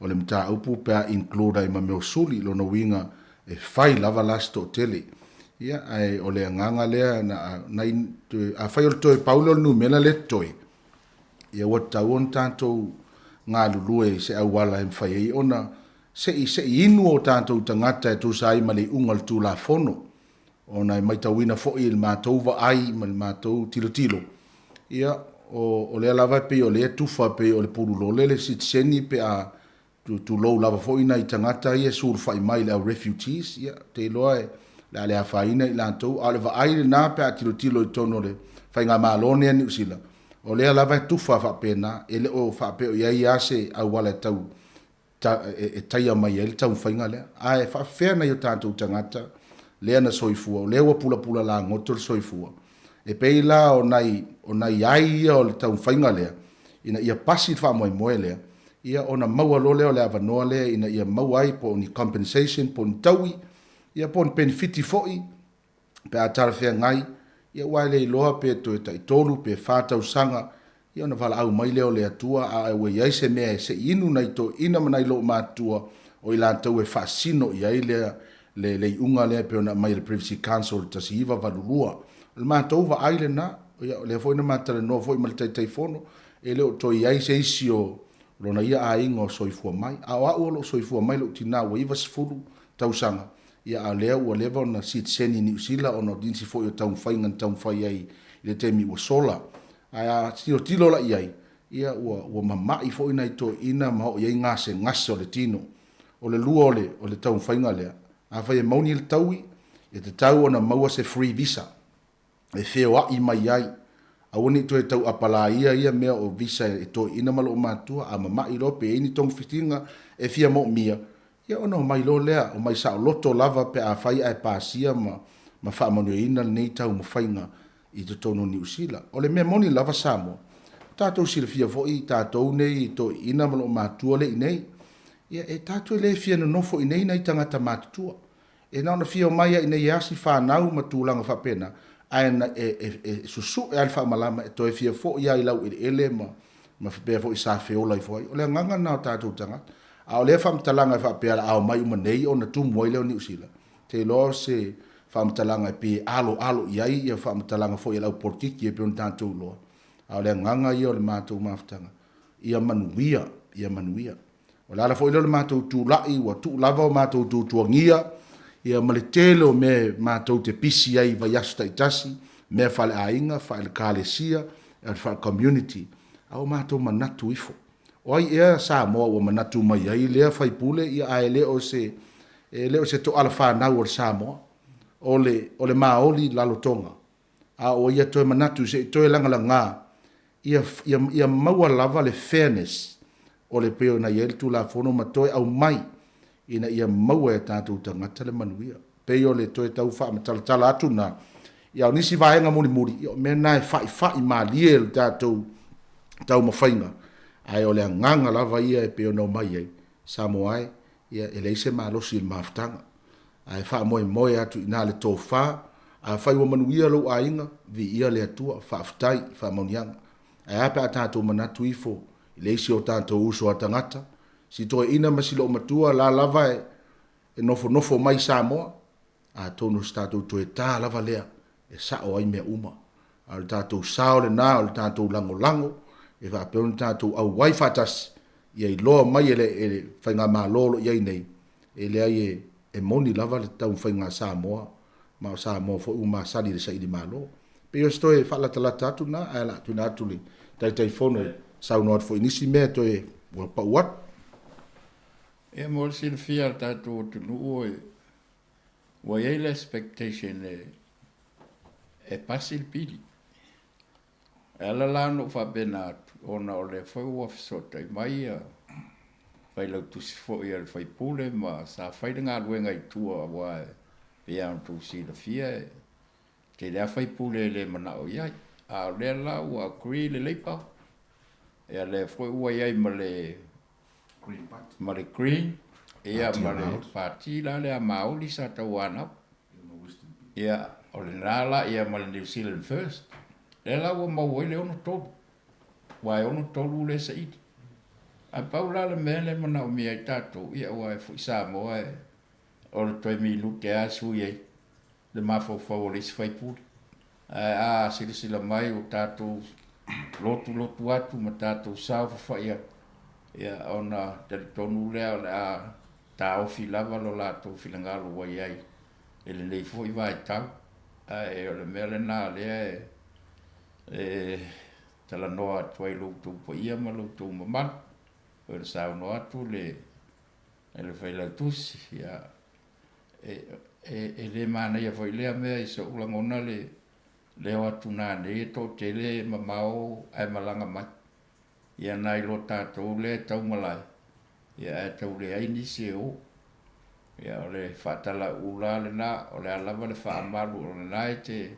o le mataupu pe a include ai ma mea o suli, lona uiga e fai lava la si toatele. Ia, ae o le agaga lea, na, na, afai o le toe pau lea o le numera lea e totoe, ia ua tatau ona tatou galulue i se auala e mafai ai ona se i se i inu o tatou tagata e tusa ai ma le iuga o le Tulafono, ona e maitauina foi i le matou vaai ma le matou tilotilo, ia, o, o lea lava e pei o lea e tufa pei o le pululole le sitiseni pe a tulou lava foi nai tagata ia e sulufai mai le au refugees, ia, ou te iloa e, le a le afaina i latou, a o le vaai lena pe a tilotilo i totonu o le faigamalo lenei a Niu Sila, O lea lava e tufa faapena, e le o faapea o i ai lava se auala e tau ta, e, e taia mai ai le taumafaiga lea. Ae faafefea nai o tatou tagata lea na soifua, o lea ua pulapula lagoto le soifua, e pei la o nai, o nai ai ia o le taumafaiga lea, ina ia pasi le faamoemoe lea, ia ona maua loa lea o le avanoa lea ina ia maua ai po o ni compensation, po o ni taui, ia po o ni penefiti foi, pe a talafeagai, ia aua e le iloa pe toe taitolu pe fa tausaga, ia ona valaau mai lea o le Atua, a ua i ai se mea e se i inu nai toeaiina ma nai loomatutua o i latou e faasino i ai lea le, le iuga lea e pei ona aumai e le Privacy Council i le 1982. O le matou vaai lena, ia o lea foi na ma talanoa foi ma le Taitaifono, e le o toe i ai se isi o lona ia aiga o soifua mai. A o au o lo o soifua mai lou tina ua 90 tausaga, ia a o lea ua leva ona sitiseni i Niu Sila ona o nisi foi o taumafaiga na taumafai ai i le taimi ua sola. Ae a tilotilo la i ai, ia ua, ua mama'i foi nai toeaiina ma oo i ai gasegase o le tino. O le lua o le, o le taumafaiga lea, afai e maoni le taui, e tatau ona maua se free visa e feoa'i mai ai. Aua ne i toe tau apalaia ia mea o visa e toeaiina ma loomatua, a mama'i loa pe i ai ni togafitiga e fia moomia, ia ona omai loa lea, omai saoloto lava pe afai ae pasia ma, ma faamanuiaina lenei taumafaiga i totonu o Niu Sila. O le mea moni lava Samoa, ua tatou silafia foi tatou nei toeaiina ma loomatua lea i inei, ia e tatou le fia nonofo i inei nai tagata matutua. E na ona fia omai lava i inei e asi fanau ma tulaga faapena, ae na e, e, e susue lava le faamalama e toe fia foi lava i laueleele ma, ma faapea foi sa feola ifo ai. O le agaga lena o tatou tagata. A o lea faamatalaga e faapea o le a omai uma nei ona tumu ai lea o Niu Sila, te iloa o se faamatalaga e pei e aloalo i ai ia faamatalaga foi a le au polokiki e pei ona tatou iloa. A o le agaga ia o le matou mafutaga, ia manuia, ia manuia. O le ala foi lea o le matou tulai, ua tuu lava o matou tuatuagia, ia ma le tele o mea matou te pisi ai i vaiaso taitasi, mea faaleaiga, faale-ekalesia, faale-community, a ua matou manatu ifo. O ai ea Samoa ua manatu mai ai lea faipule, ia ae le o se, e le o se toala fanau o le Samoa, o le, o le Maoli Lalotoga. A ua ia toe manatu se i toe lagalaga, ia, ia, ia maua lava le fairness o le pei ona i ai le Tulafono ma toe aumai ina ia maua e tatou tagata le manuia. Pei o le toe tau faamatalatala atu lena, ia o nisi vaega mulimuli, ia o mea na e fa'ifa'i malie le tatou taumafaiga, ae o le agaga lava ia e pei ona omai ai, Samoa e, ia e leai se malosi i le mafutaga, ae faamoemoe atu i ina le tofa, afai ua manuia lou aiga, viia le Atua, faafetai i faamauniaga. Ae a pe a tatou manatu ifo i le isi o tatou uso a tagata, si toeaina ma si loomatua la lava e nofonofo mai i Samoa, atonu o se tatou toe ta lava lea e sa'o ai mea uma. A o le tatou sao lena, o le tatou lagolago e faapea ona tatou auai faatasi ia iloa mai e le, e le Faigamalo o lo o i ai nei, e leai e, e moni lava le taumafaiga a Samoa, ma o Samoa foi ua masani i le saili malo. E pei o se toe faalatalata atu lena, ae o le a tuuina atu i le Taitaifono e saunoa atu foi i nisi mea e toe ua pau atu. Ia mo le silafia a le tatou atunuu e ua i ai le expectation e e pasi le pili. E ala la ona ou faapena atu, ona o lea foi ua fesootai mai ia failautusi foi a le faipule ma sa fai le galuega i tua aua e pei lava ona outou silafia e tele lava faipule e le manao i ai. A o lea la ua agree le Labour, ia lea foi ua i ai ma le ma le Green, ia ma le Pati la lea Maori sa tauanau. Ia, o lena la, ia ma le New Zealand First. Lea la ua maua ai le 63, aua e 63 lea e saili. Ae pau la le mea lea e manaomia ai tatou, ia aua e foi Samoa e, o le toe minute lava e sui ai le mafaufau o le isi faipule. Ae a silasila mai ua tatou lotulotu atu ma tatou saofafai atu, ia ona talitonu lea o le a taofi lava lo latou finagalo ua i ai i lenei foi vaitau. Ae o le mea lena lea e talanoa atu ai i lo outou paia ma lo outou mamalu, pei ona saunoa atu le Failautusi, ia, e le manaia foi lea mea i so'u lagona le Lea o atu nanei e toatele e mamao ae malaga mai. Ia nai lo tatou lea e tau malae, ia ae tau leai nisi e o. Ia o le faatalauula la lena, o le a lava le faamalu o lena e te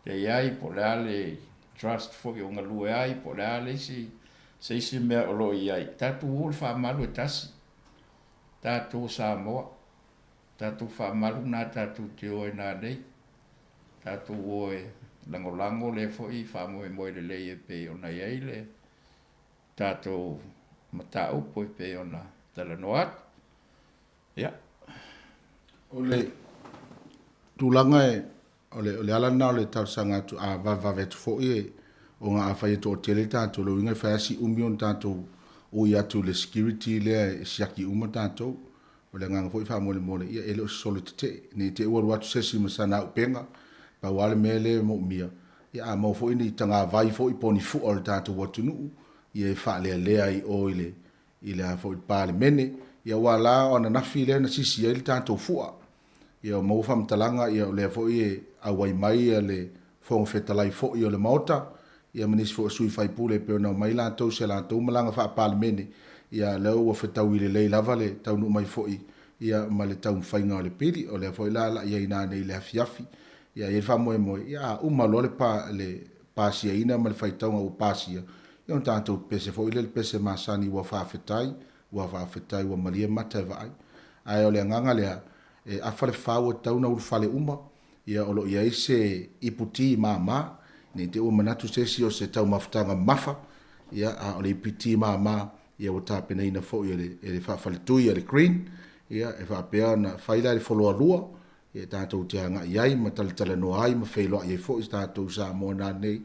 te i ai, po o le a le trust foi o galue ai, po o le a le isi se isi mea o lo o i ai, tatou o le faamalu e tasi. Tatou o Samoa, tatou faamalu lena tatou te o ai nanei. Tatou o e lagolago lea foi faamoemoe lelei e pei ona i ai le tatou mataupu e pei ona talanoa atu. Ia. O le tulaga e, o le, o le ala lena o le talosaga atu, a vavevave atu foi e, ona afai e toatele tatou, lona uiga e fai lava si umi ona tatou ui atu i le security lea e siaki uma tatou. O le agaga foi faamolemole, ia e le o se solo tetee, ne i te i ua alu atu se isi ma sana auupega, pau lava le mea lea e moomia, ia a maua foi ni tagavai foi po o ni fua o le tatou atunuu, ia e faalealea ai i o i le, i le a foi le Palemene, ia aua la o ananafi lea na sisi ai le tatou fua, ia ua maua faamatalaga, ia o lea foi e auai mai ia le Fofoga Fetalai foi o le Maota, ia ma nisi foi o sui faipule e pei ona omai latou i se latou malaga faa-Palemene, ia lea ua fetaui lelei lava le taunuu mai foi ia ma le taumafaiga o le pili. O lea foi la la i ai nanei i le afiafi, ia e i ai le faamoemoe, ia a uma loa le pa, le pasiaina ma le faitauga ua pasia, ia ona tatou pepese foi lea i le pese masani ua faafetai, ua faafetai ua malie mata e vaai. Ae o le agaga lea, e afa le fau e tatau ona ulufale uma, ia o lo o i ai se iputi mama, ne i te i ua manatu se isi o se taumafataga mamafa, ia a o le iputi mama, ia ua tapenaina foi e le, e le faafaletui a le Green, ia e faapea ona fai la i le foloa lua, ia tatou te agai ai ma talatalanoa ai ma feiloai ai foi tatou Samoa nanei,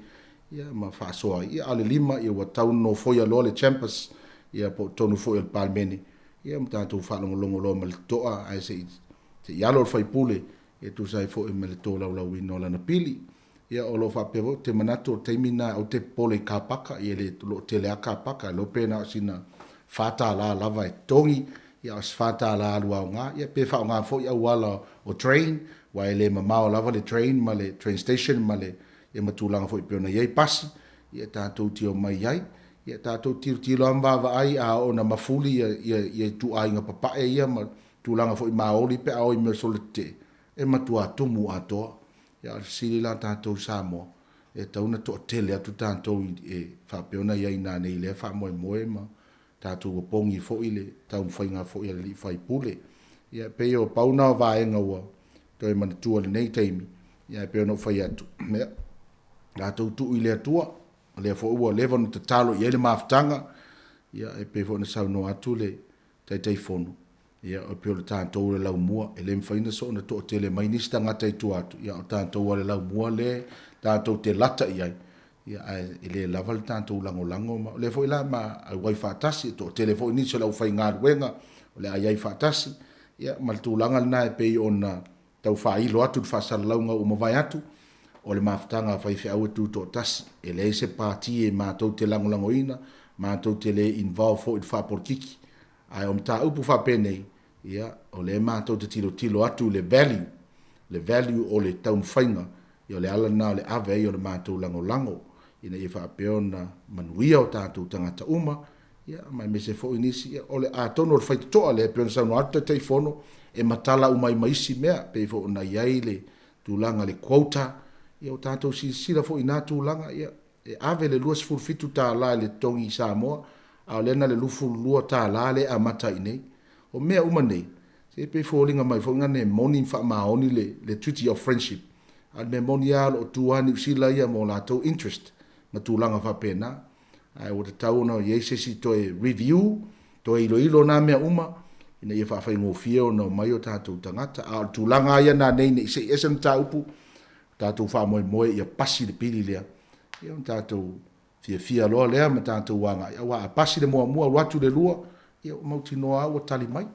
ia ma faasoa ai. Ia a o le lima, ia ua tau nofoia loa le Chambers, ia po o totonu foi o le Palemene, ia ma tatou faalogologo loa ma le totoa, ae se i, se i alo le faipule e tusa ai foi ma le tolaulauina o lana pili. Ia, o lo o faapea foi, ou te manatu o le taimi lena aua te popole i car paka, ia le, o lo o tele lava car paka, iloa pe na o sina $4 lava e totogi, ia a o se $4 alu aoga, ia pe faaaoga foi auala o train, aua e le mamao lava le train ma le train station ma le, ia ma tulaga foi e pei ona i ai pasi, ia tatou te omai ai. Ia tatou tilotilo lava ma vaavaai a oo ina mafuli ia, ia, ia ituaiga papae ia ma tulaga foi maoli pe a o i mea o solo tetee, e matua tumu atoa. Ia, o le fesili la tatou Samoa, e tatau ona toatele atu tatou i, e faapea ona i ai nanei i lea faamoemoe ma tatou opogi foi le taumafaiga foi a le alii faipule. Ia, e pei o pau na o vaega ua toe manatua i lenei taimi, ia, e pei ona ou fai atu, ia, tatou tuu i le Atua, o lea foi ua leva ona tatalo i ai le mafutaga, ia, e pei foi ona saunoa atu le Taitaifono, ia, e pei o le tatou o le laumua, e le mafai ona soona toatele mai nisi tagata i tua atu, ia, o tatou lava le laumua lea tatou te lata i ai, ia, ae e le lava le tatou lagolago ma, o lea foi la ma auai faatasi, e toatele foi nisi o le aufaigaluega o le a i ai faatasi, ia, ma le tulaga lena e pei ona tau faailo atu le faasalalauga ua mavae atu, o le mafutaga a faifeau e tutoatasi, e leai se pati e matou te lagolagoina, matou te le involve foi i le faapolokiki. Ae o mataupu faapenei, ia, o lea matou te tilotilo atu i le value, le value o le taumafaiga, ia o le ala lena o le ave ai o le matou lagolago, ina ia faapea ona manuia o tatou tagata uma, Ia, ma aemaise foi nisi, ia, o le, atonu o le faitotoa lea, e pei ona saunoa atu Taitaifono, e matala uma ai ma isi mea, pei foi ona i ai le tulaga i le quota, ia, ua tatou silasila foi i na tulaga, ia, e ave le $27 i le totogi i Samoa, a o lea na o le $22 lea e amata ai i inei. O mea uma nei, se e pei e foliga mai foi gane e moni ma faamaoni le, le Treaty of Friendship, a o le mea moni lava o lo o tu lava Niu Sila ia mo latou interest ma tulaga faapena. Ae ua tatau ona i ai se isi toe review, toe iloilo na mea uma, ina ia faafaigofie ona omai o tatou tagata. A o le tulaga lava ia nanei ne i sei ese le mataupu, tatou faamoemoe ia pasi le pili lea, ia ona tatou fiafia loa lea ma tatou agai. Aua a pasi le muamua alu atu le lua, ia ua mautinoa lava ua tali mai.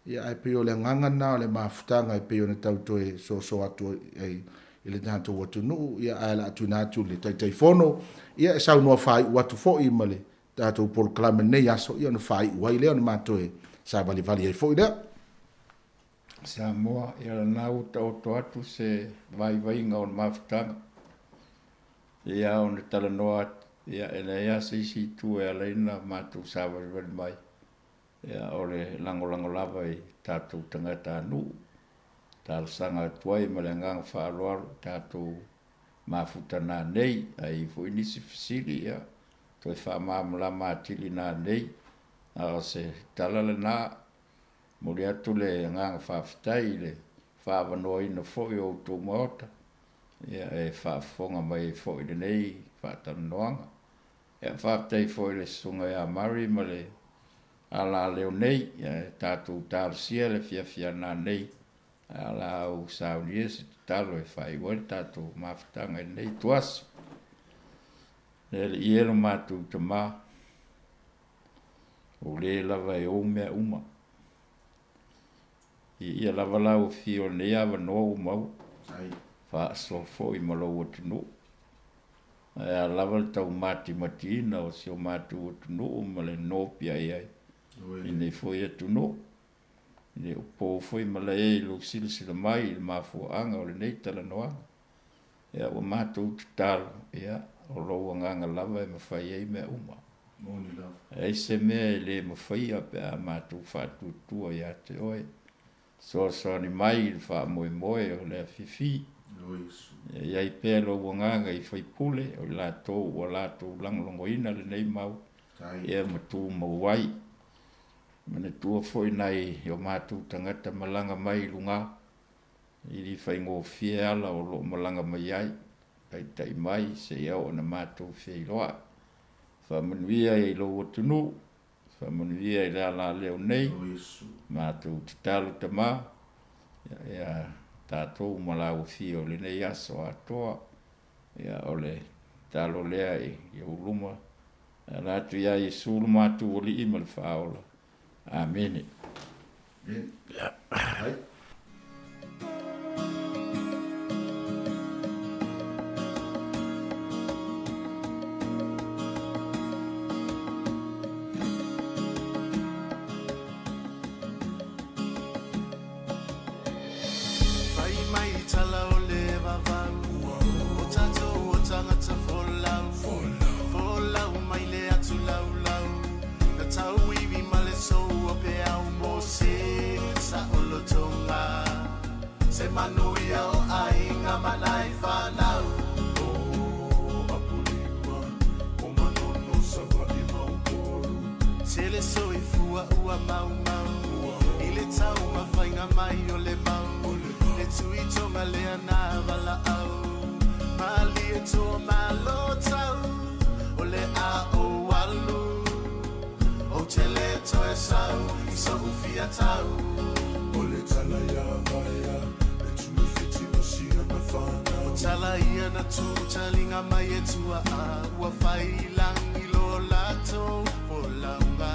Ia ae pei o le agaga lena o le mafutaga e pei ona tau toe soso atu ai i le tatou atunuu, ia ae o le a tuuina atu i le Taitaifono, ia e saunoa faaiu atu foi ma le tatou polokalame i lenei aso, ia ona faaiu ai lea ona ma toe savalivali ai foi lea. Samoa, ia lena ua taoto atu se vaivaiga o le mafutaga. Pei lava ona talanoa atu, ia, e leai lava se isi itu e ala ai ona matou savalivali mai, ia, o le lagolago lava i tatou tagatanuu. Talosaga atu ai ma le agaga faaaloalo i tatou mafuta nanei, a i ai foi nisi fesili, ia, toe faamalamalama atili nanei. A o se tala lena, momoli atu le agaga faafetai i le faaavanoaina foi o outou maota, ia, e faafofoga mai ai foi i lenei faatalanoaga. Ia, faafetai foi i le Susuga ia Murray ma le alaleo nei, ia, e tatou talosia le fiafia nanei, a o le a ou saunia se tatalo e faaiu ai le tatou mafutaga i lenei ituaso. Le Alii e lo matou Tama, o le lava e ou mea uma. Ia lava lau afio o lenei avanoa ua maua, faasoa foi ma lou atunuu. Ae a lava le taumatimatiina o si o matou atunuu ma le nopiai ai i lenei foi atunuu. E le o po foi malae i lou silasila mai i le mafuaaga o lenei talanoaga. Ia, ua matou tatalo, ia, o lou agaga lava e mafai ai mea uma. E leai se mea e le mafaia pe a matou faatuatua ia te oe. Fesoasoani mai i le faamoemoe o le afifi. Ia i ai pea lou agaga i faipule o i latou ua latou lagolagoina lenei mau, ia ma tumau ai. Manatua foi nai o matou tagata malaga mai i luga, i le faigofie ala o lo o malaga mai ai, taitai mai seia oo ina matou feiloai. Faamanuia i lou atunuu, faamanuia i le alaleo nei, matou tatalo Tama, ia tatou ma lau afio i lenei aso atoa. Ia o le tatalo lea i ou luma, e ala atu ia Iesu lo matou Alii ma le Faaola. Amene. Fai mai tala o le vavau O tatou o tagata folau Folau mai le atu laulau Na tauivi ma le sou o peau mo se saolotoga Se manuia o aiga ma nai fanau O Apolima o Manono Savaii ma Upolu Tele soifua ua maumau I le taumafaiga mai o le mau Le tuitoga lea na valaau Malie toa malo tau O le a ou alu Ou te le toe sau I so'u fia tau. O le tala ia Vaea le Tuifiti ma siana whanau. O tala ia na tu talinga mai e tuaa ua fai i langi lo latou folauga.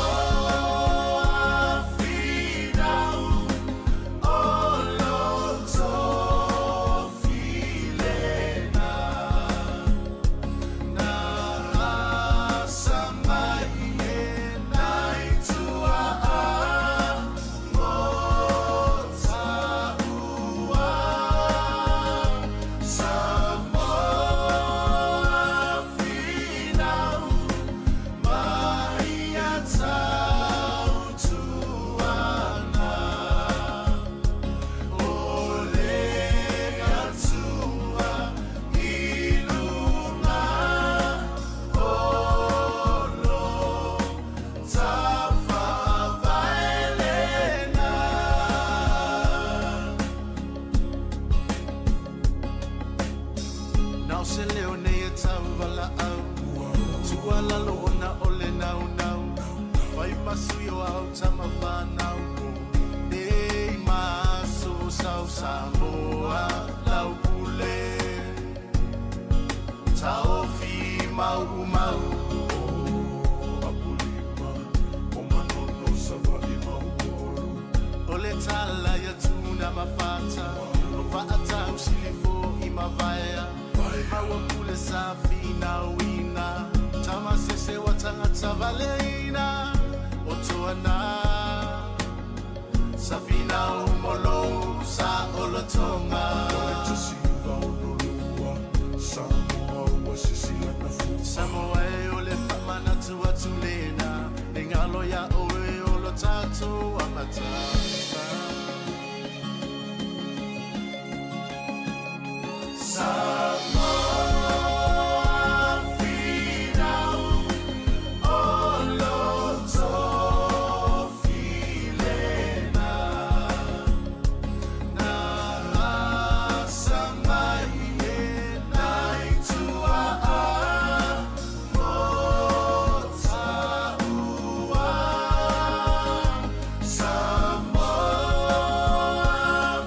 Samoa finau o lo tofi lena na asa mai e nai tuaa mo taua. Samoa finau mai a tautuana o le Atua i luga o lo tafavaelena. Na o se leo nei e tauvalaau Tuualalo ona o le naunau Fai ma sui o au tama whanau Nei maso sau Samoa lau pule Taofi mau mau O Apolima o Manono Savaii ma Upolu O le tala ia Tuna ma Fata O Faatau Silifo i Mavaea Maua pule sa finauina Tama sese wa tagata valeina O Toana Sa finau mo lou Saʻolotoga. O le 1962, Samoa ua sisilana fua. Samoa e o le faamanatu atu lena, le galo iā oe o lo tatou amataga. Samoa finau o lo tofi lena, na asa mai e nai tuaa mo taua. Samoa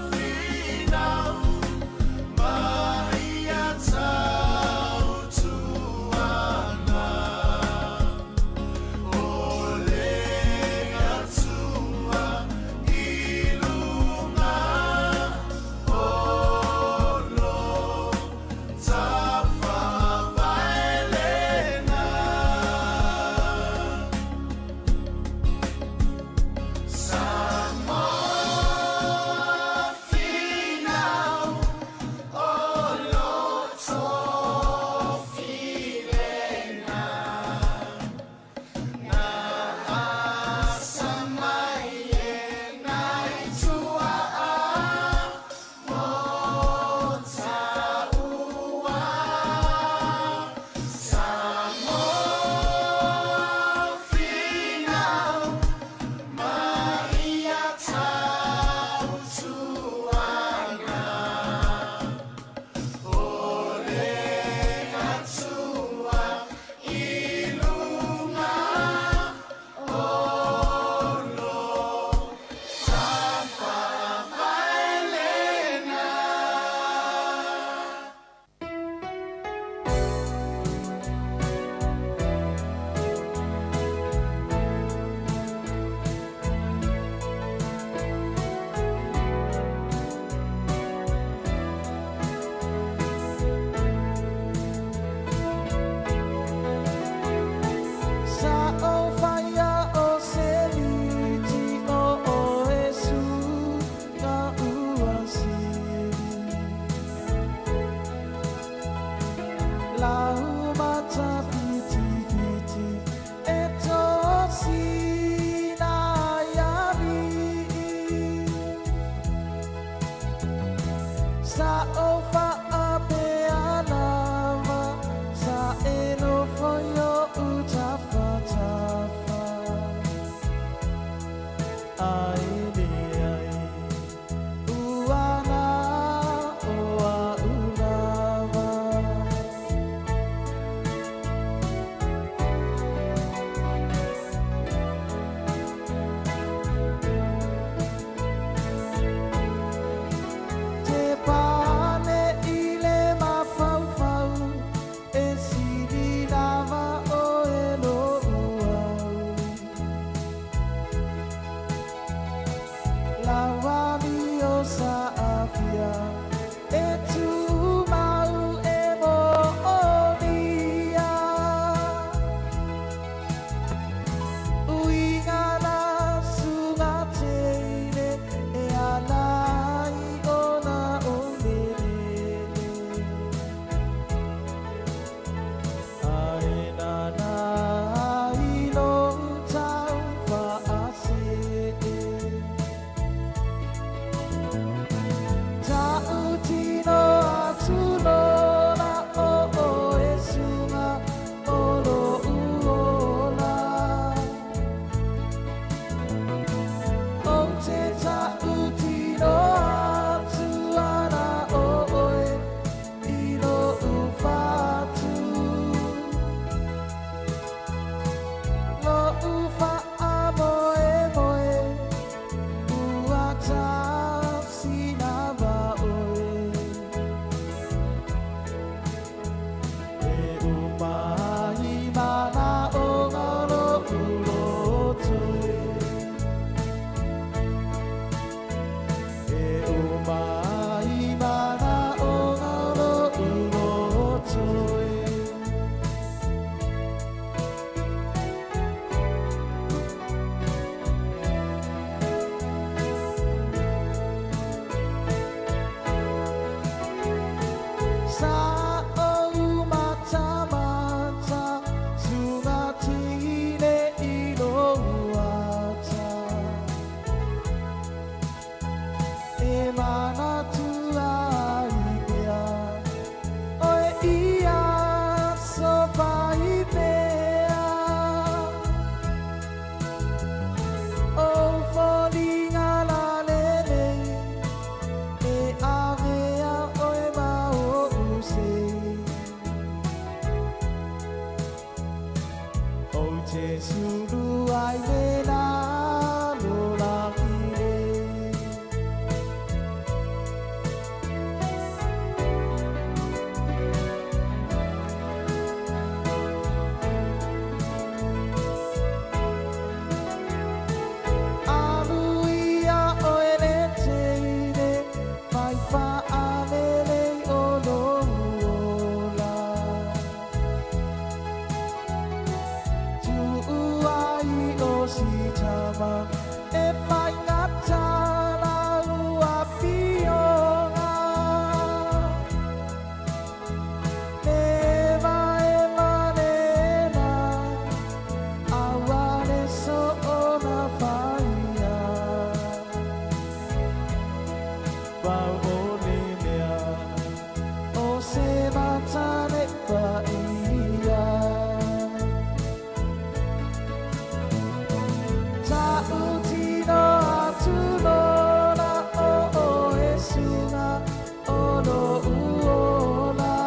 finau mai ia tautuana, o le Atua i luga o lo tafaavae lena. Samoa finau o lo tofi lena, na asa mai e nai tuaa mo taua. Samoa finau mai ia tautuana, o le Atua i luga o lo tafaavae lena. Sa o whaia o se miti o o e su na ua siri. Lau mata whiti whiti e tō sina iari. Sa o whaapea lava, sa e nofo i o utafatafa. Ai le ai, ua na o a ulava. Te pane i le mafaufau, e sili lava o e te sulu ai le lalo lagi le. Aluia oe le teine, fai whaalelei o lou ola. Tu'u ai o sitama, e whai ngata la ua pionga. Le va e manena, aua le so ona whaia. Pau o le mea, o se matane paia. Ta'u tino atu lola o o e sunga o lo uola.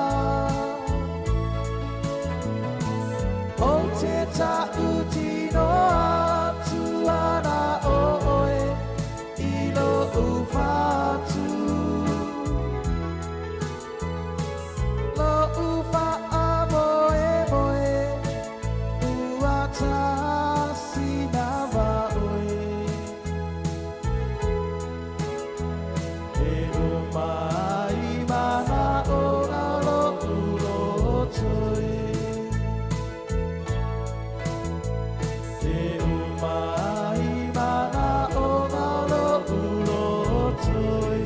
O te ta'u tino atu ana o oe i lo ufatu. Lo ufa a moe moe, ua tasi na wa oe. E o mai mana o ngā lo uroto e. E o mai mana o ngā lo uroto e.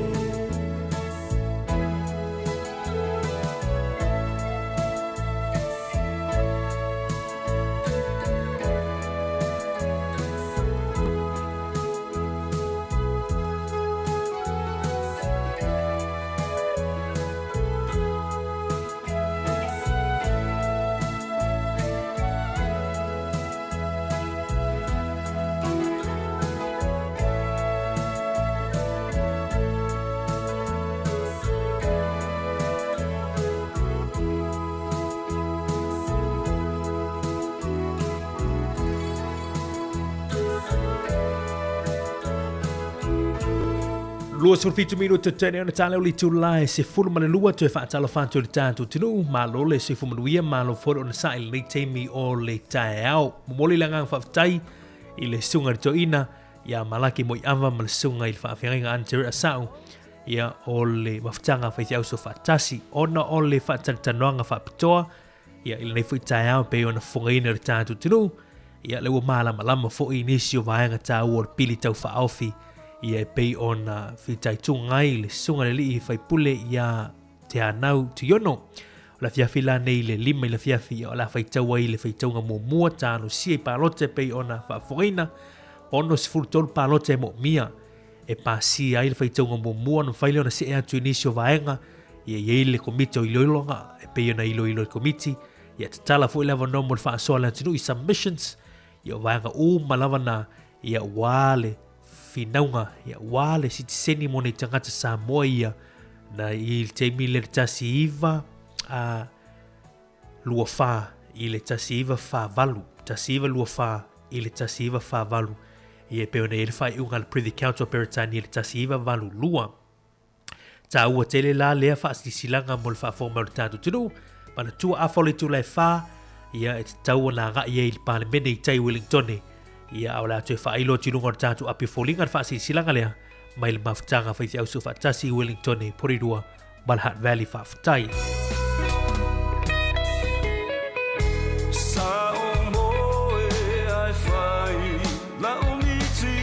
27 minuta tene ona tale o le itula e 12 toe faatalofa atu i le tatou atunuu. Malo le soifua manuia, malo foi le onosai i lenei taimi o le taeao. Momoli le agaga faafetai i le susuga i le toeaina ia Malaki Moiava ma le susuga i le faafeagaiga Anne Asau ia o le mafutaga faifeau soofaatasi ona o le faatalatalanoaga faapitoa ia i lenei foi taeao pei ona fofogaina i le tatou atunuu. Ia lea ua malamalama foi i nisi o vaega taua o le pili tau faaofi ia e pei ona fitaituga ai le susuga i le alii faipule ia Te Anau Tuiono. O le afiafi la nei i le 5 i le afiafi ia o le a faitau ai le faitauga muamua talosia i palota e pei ona faafofogaina 63 palota e moomia e pasia ai le faitauga muamua ona mafai lea ona see atu i nisi o vaega ia i ai le komiti o iloiloga e pei ona iloilo e le komiti ia tatala foi le avanoa mo le faasoa a le atunuu i submissions ia o vaega uma lava na ia ua le finauga ia ua le sitiseni mo nei tagata Samoa ia na i le taimi le 19 a 24 i le 1948, 1924 i le 1948, ia e pei ona i ai le faaiuga a le Privy Council o Peretania i le 1982. Taua tele la lea faasilasilaga mo le faafofoga mai o le tatou atunuu, manatua afa o le itula e 4, ia e tatau ona agai ai i le Palemene i tai Wellingtone, ia a o le a toe faailo atu i luga o le tatou api o foliga le faasilasilaga lea mai le mafutaga faifeau soofaatasi i Wellingtone, Porirua ma le Hutt Valley. Faafetai. Sa o moe ae whai la o miti,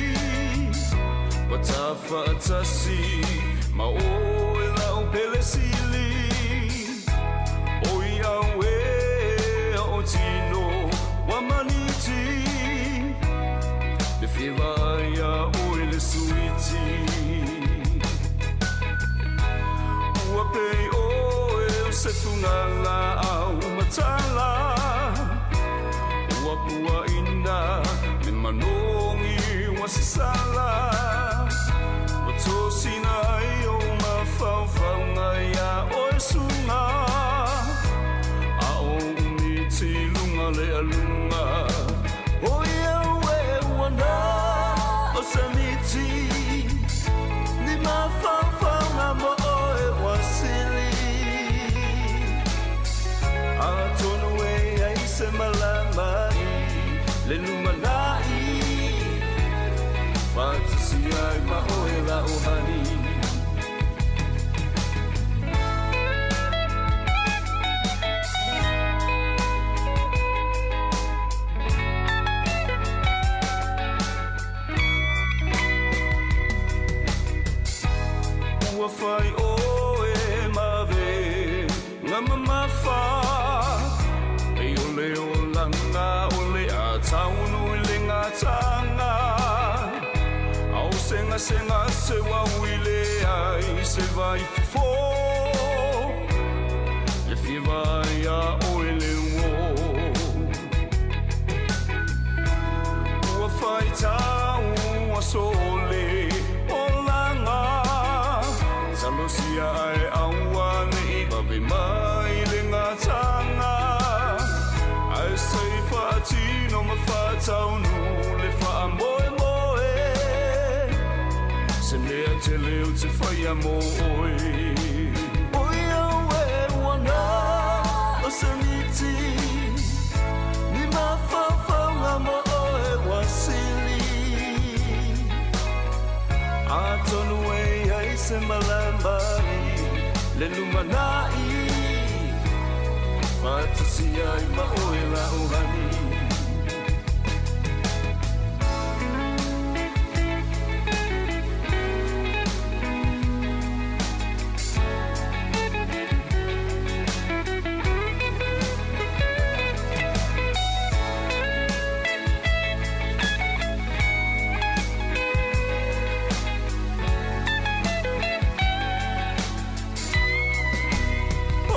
Wa tawhaatasi ma oe la o pele sili. Oi au e o tino wa maniti, Le whiwa ia oe le suiti. Ua pei oe o se tungala au matala, Ua puaina me manongi wa sisala, Ua tosina ai o mafaufauga ia oe suga, A o umiti lunga le alunga. Le lumanai Faatasi ai ma oe la'u hani. Ua fai oe ma vega mamafa, E o le olaga o le a taunu i le gataga. Ao segasega se uaui leai se vaifofo, Le fia vaai iā oe le uō. Ua faitau aso o le olaga, Talosia ae aua ne'i vave mai le gataga. Ae se i faatino ma faataunuu le faamoemoe, Se mea tele ou te faia mo oe. Oi au e ua na o se miti, Ni mafaufauga mo oe ua sili. Atonu e i ai se malama i le lumanai, Faatasi ai ma oe la'u hani.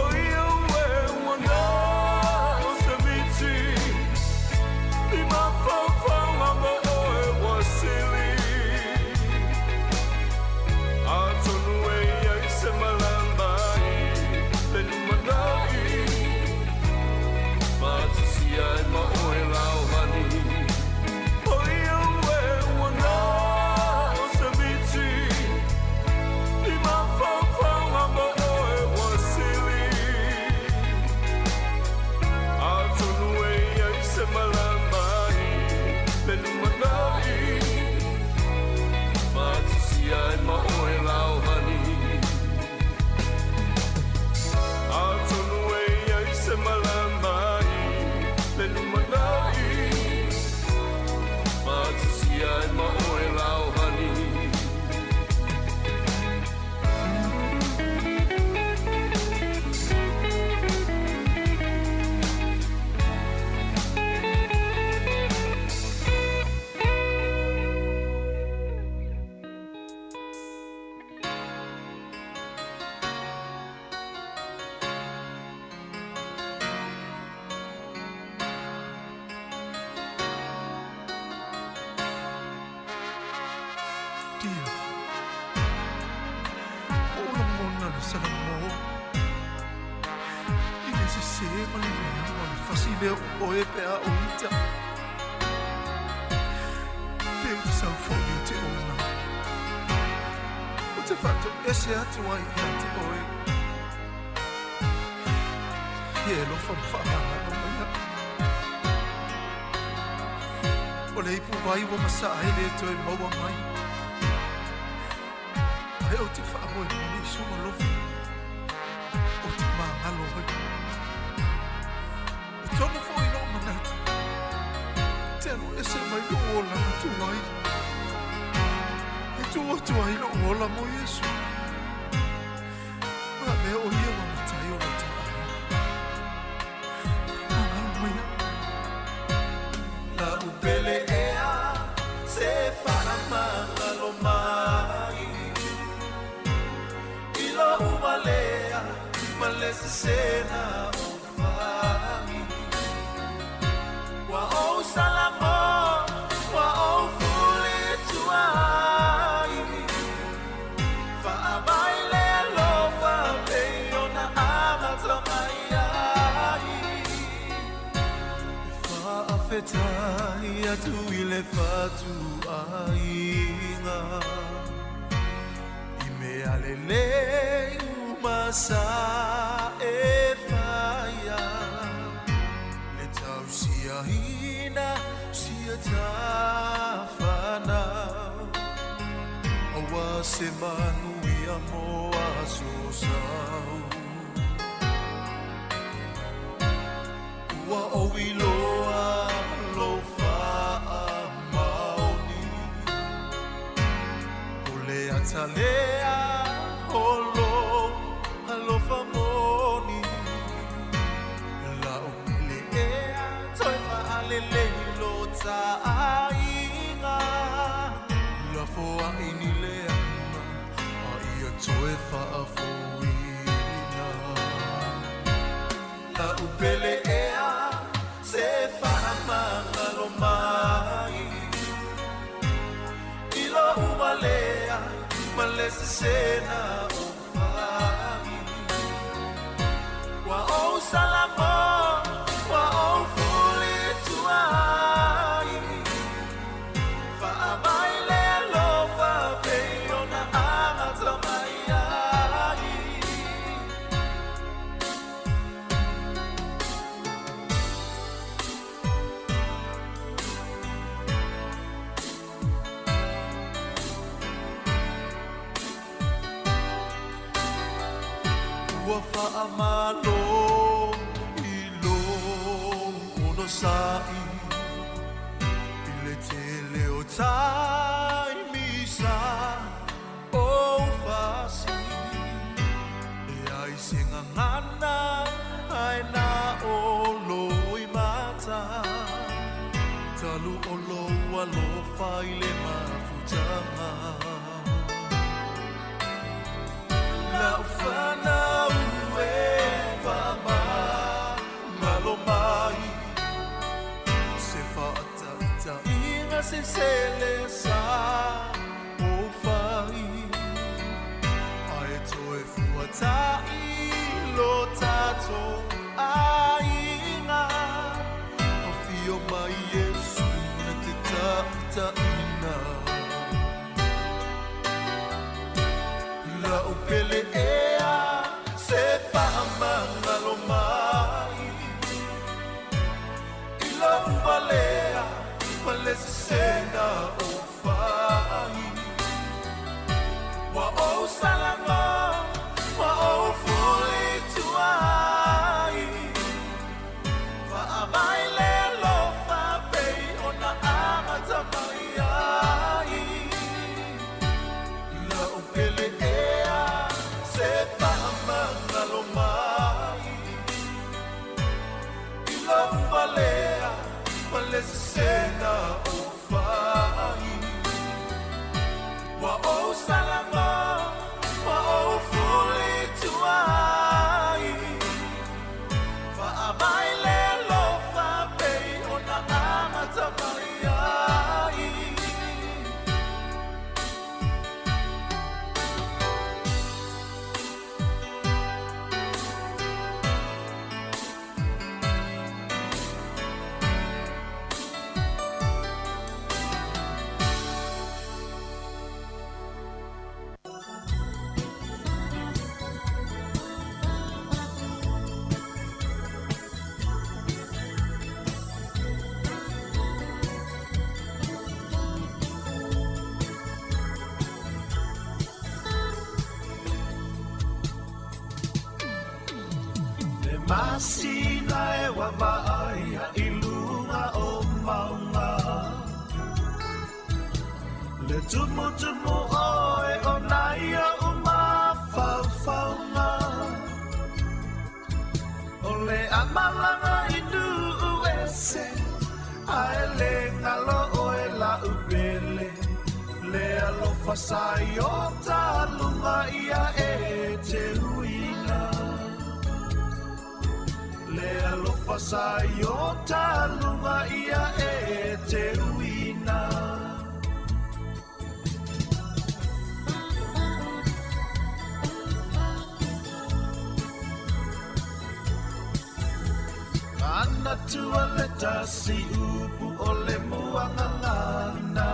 Oi au e ua na o se miti, Ni mafaufauga mo oe ua sili. Atonu e i ai se malama i le lumanai, Faatasi ai ma oe la'u hani. Oi au e ua na o se miti, Ni mafaufauga mo oe ua sili. Atonu e i ai se malama i le lumanai, Faatasi ai ma oe la'u hani. Atonu e i ai se malama i le lumanai, Faatasi ai ma oe la'u hani. Dio, o lagona le salamo i le sesē ma le leaga o le fasi lea o oe pe a ou ita. Pe ou te sau foʻi o te ona, ou te faatoese atu ai iā te oe. E alofa ma faamagalo mai aʻu. O le ipu vai ua masaʻa ai le toe maua mai. Ae ou te faamoemoe i sou alofa, ou te magalo ai. E tonu foʻi lou manatu, te alu ese mai lou olaga tuai. E tuu atu ai lou ola mo Iesu. Ma avea o ia ma matai o lo ta aiga. Faamagalo mai aʻu. La'u pele ea se faamagalo mai i lo'u valea ma le sesena o fai. Ua ou salamo, ua ou fulituai, Faamai le alofa pei ona amata mai ai. E faafetai atu i le fatuaiga, I mea lelei uma sa e faia, Le tausia Tiaina sia tawhanau Aua se manuia mo aso sau. Ua ou iloa lou faamaoni O le atalea o lou alofa moni. Lau pele ea toe faalelei lo taaiga. Lafo ai ni leaga a ia toe faafoina. Lau pele ea se faamagalo mai i lou valea ma le sesena o fai. Ua ou salamo, ua ou fulituai. Faamai le alofa pei ona amata mai ai. Ua faamalo i lou onosai i le tele o taimi sa ou fasi. E ai se gagana ae na o loi mata. Talu o lou alofa i le mafutaga. Lau fanau e faamagalo mai se faataitaiga se sele sa ou fai. Ae toe fuata'i lo tatou aiga. Afio mai Iesu na te taitaiina. Lau pele ea se faamagalo mai i lou valea ma le sesena o fai. Ua ou salago, ua ou fulituai. Faamai le alofa pei ona amata mai ai. Lau pele ea se faamagalo mai i lou valea ma le sesena o fai. Ua ou salago, ua ou fulituai. Faamai le alofa pei ona amata mai ai. Le masina e wavaai a i lunga o maunga. Le tumutumu oe o naia o mafaufauga. O le amalanga i nuu ese, ae le ngalo oe la upele. Le alofa sa i o talunga ia e te uina. Le alofa sa i o talunga ia e te uina. Ana tua le tasi upu o le muangangana.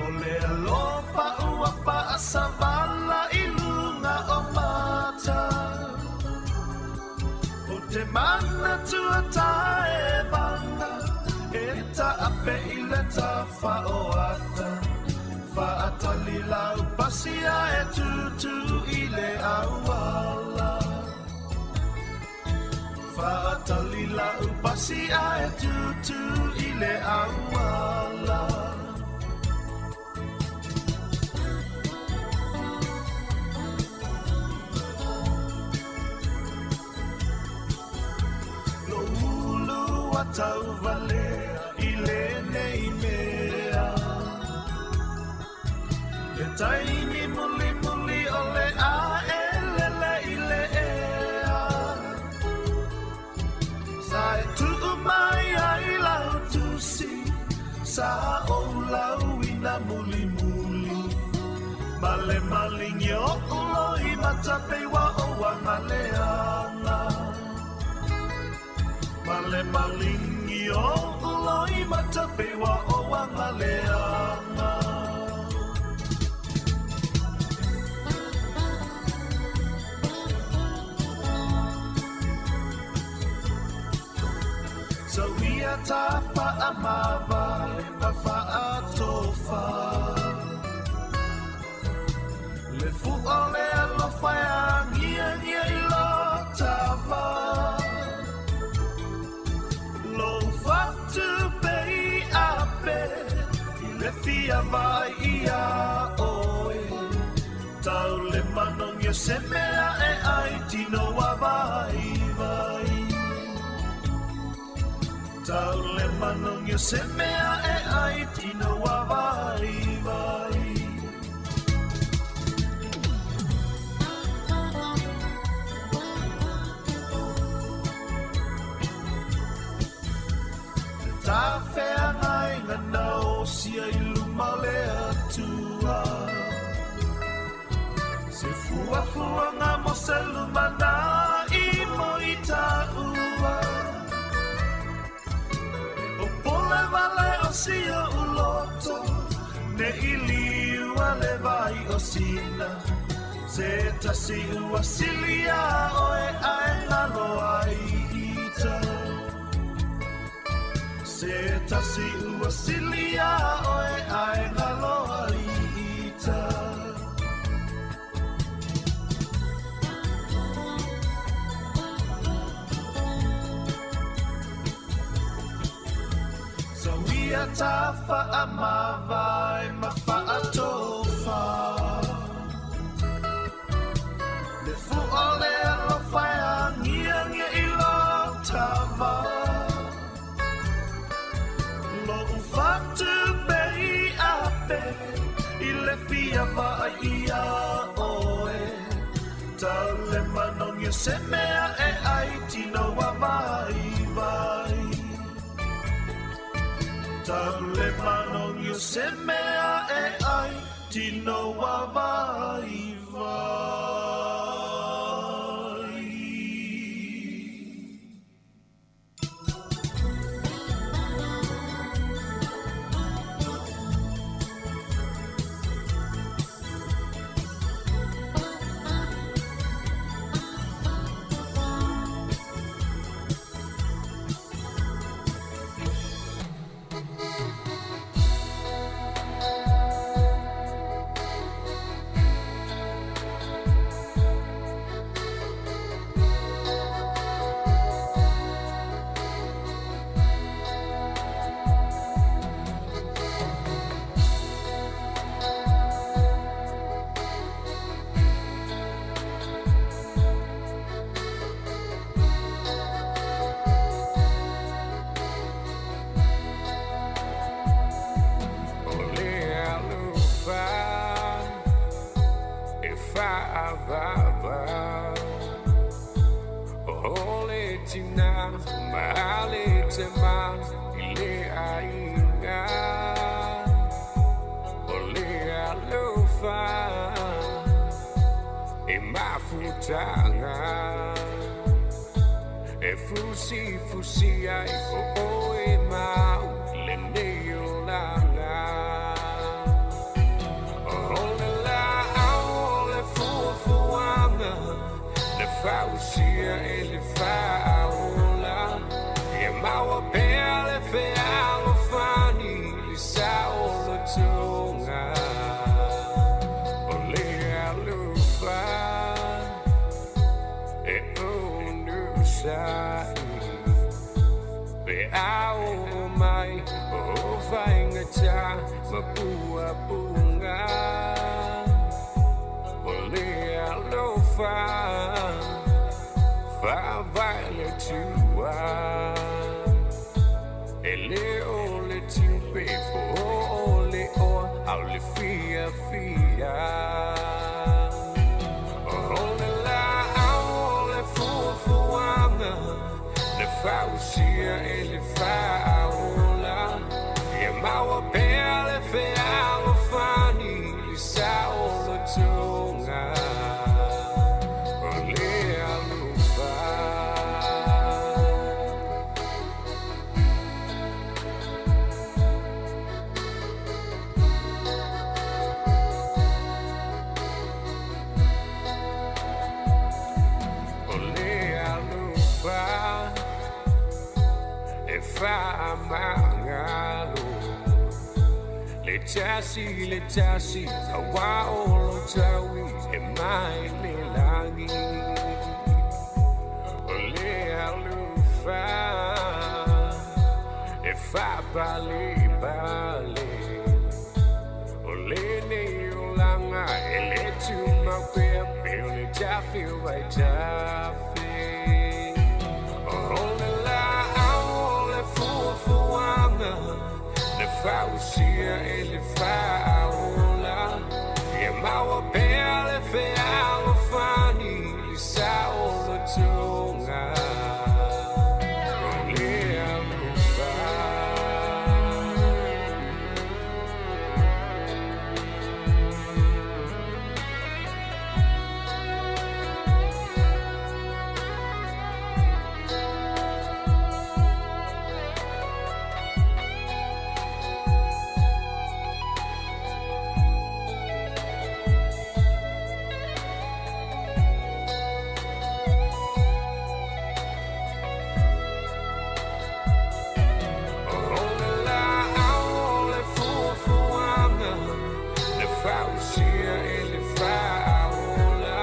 O le alofa ua faasavala i luga o mata. O te mana tua pasi ae tutu i le auala. Whaatali lau pasi ae tutu i le auala. Lo ulu atau valea i lenei mea. Le taimi muli muli o le a e lele i le ea. Sa e tuu mai ai lau tusi, sa o lau ina muli muli. Male malingi o uloi matapeiwa o wangaleanga. Male malingi o uloi matapeiwa o wangaleanga. So ia ta whaamava ma whaatofa. Le fua le alofa e angia ngia i lo tava. Lo whatu pe i ape, i le fia vai ia oe. Tau le manongia se mea e ai tino wa vai vai. Tau le manongia se mea e ai tino wa vai vai. Ta whea ngai ngana o sia i luma le atua. Se fua fua ngā mo se luma nā i mo i ta ua. O pole vale o sia uloto, ne i liua le vai o sina. Se tasi ua silia oe ae ngalo ai ita. Se tasi ua silia oe ae ngalo ai ita. So ia ta whaamava e ma whaatofa. Le fua le alofa e angia ngia i lo tava. Lo ufatu pe i ape, i le fia vai ia oe. Tau le manongia se mea e ai tino wa vai vai. Tau le manongia se mea e ai tino wa vai vai. E fusi fusi ai o o e mau le nei o langa. O le la au o le fuafuaga, le fausia e le faaola. Ia maua pea le fealofani, le saolotoga. O le Pe a o mai o faigata ma puapuga O le alofa faavae le Atua E lē o le tiupe po o le oa a o le fiafia. O le laau o le fuafuaga na fausia e le faaola ia maua pea le fealofani le saolotoga o le alofa. O le alofa e faamagalo le tasi le tasi auā o lo taui e mai le lagi. O le alofa e faapalepale o lenei olaga e lē tumau pea pe o le tafe o vaitafe. O le laau o le fuafuaga na fausia e le faaola ia maua pea le fealofani le saolotoga o le alofa. O le laau o le fuafuaga na fausia e le faaola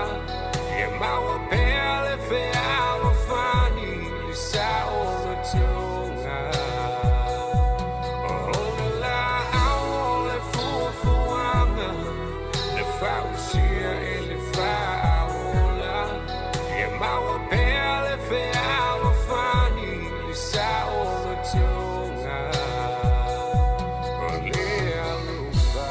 ia maua pea le fealofani le saolotoga. O le laau o le fuafuaga na fausia e le faaola ia maua pea le fealofani le saolotoga o le alofa.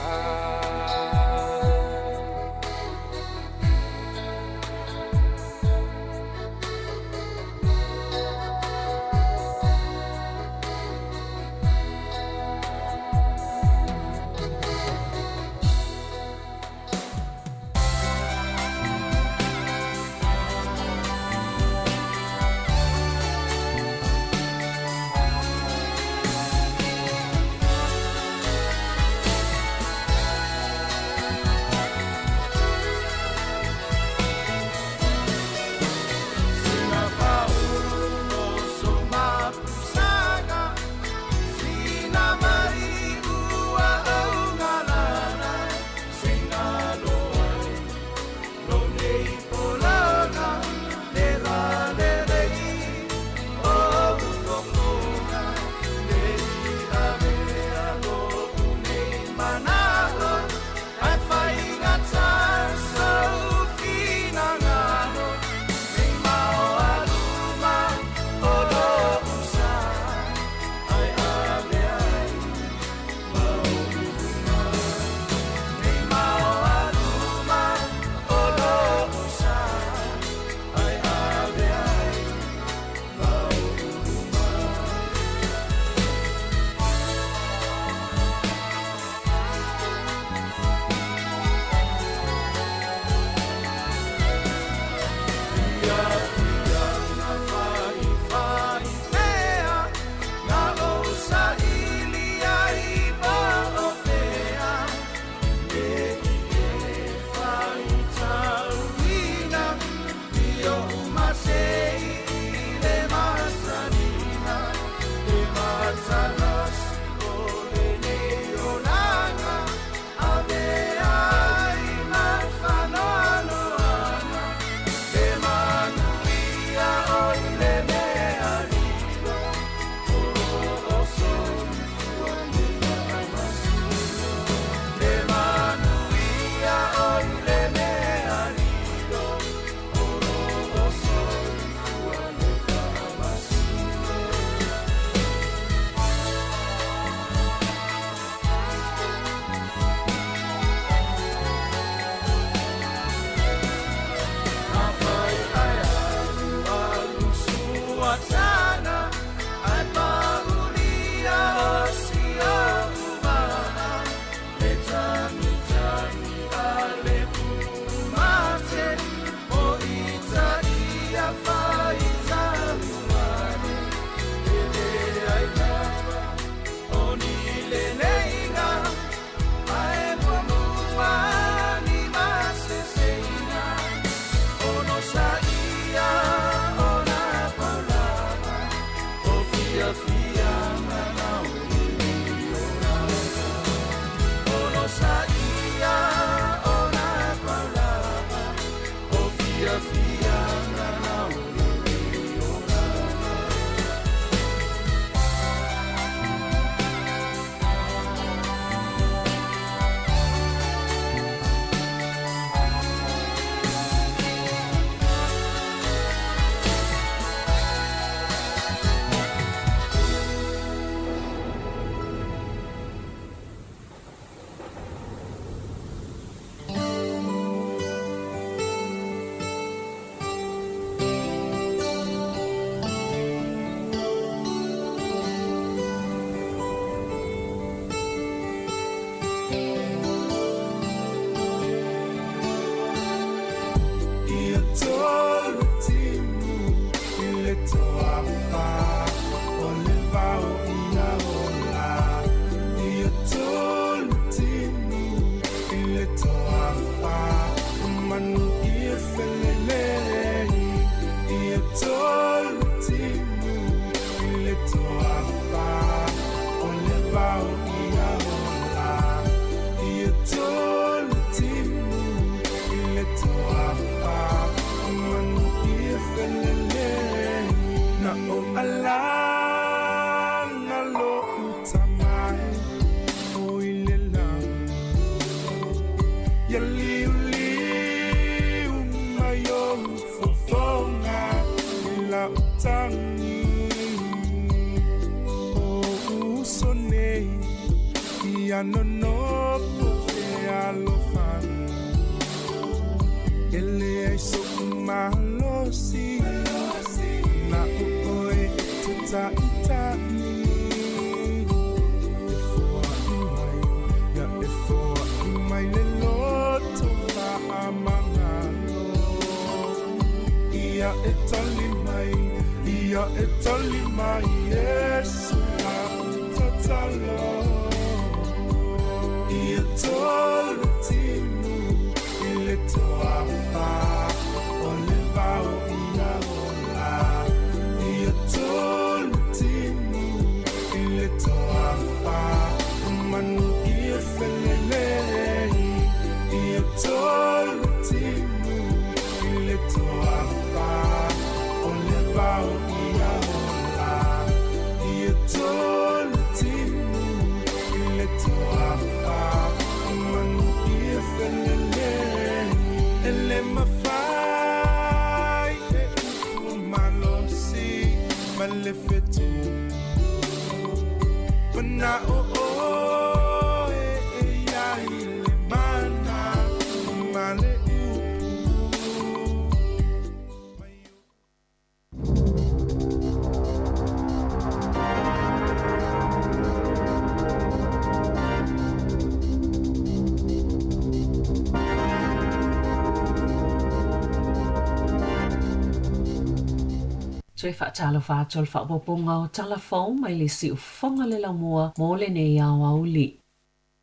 fiafiaga na o le olaga. Onosaia o na paulava, o fiafiaga na o le olaga. Ia tolu timu i le toafa o le vao ia ola. Ia tolu timu i le toafa manu ia felelei. Ia tolu timu i le toafa o le vao ia ola. Ia tolu timu i le toafa manu ia felelei. Na o alana lo utamai o i le lagi. Ia liu liu mai o fofoga i la utangi. O uso nei ia nonofo fealofani. E leai so'u malosi na o oe e te ta'ita'i. E foa'i mai, ia e foa'i mai le loto fa'amagalo. Ia e tali mai, ia e tali mai, Iesu la'u tatalo. Ia tolu timu i le toafa o le vao ia ola. Ia tolu timu i le toafa manu ia felelei. Ia tolu timu i le toafa o le vao ia ola. Ia tolu timu i le toafa manu ia felelei. E le mafai e upu malosi ma le fetu. Mana'o oe e iai le mana ma le upu. Toe faatalofa atu o le faaopoopoga o tala fou mai le siufofoga le laumua mo lenei aoauli.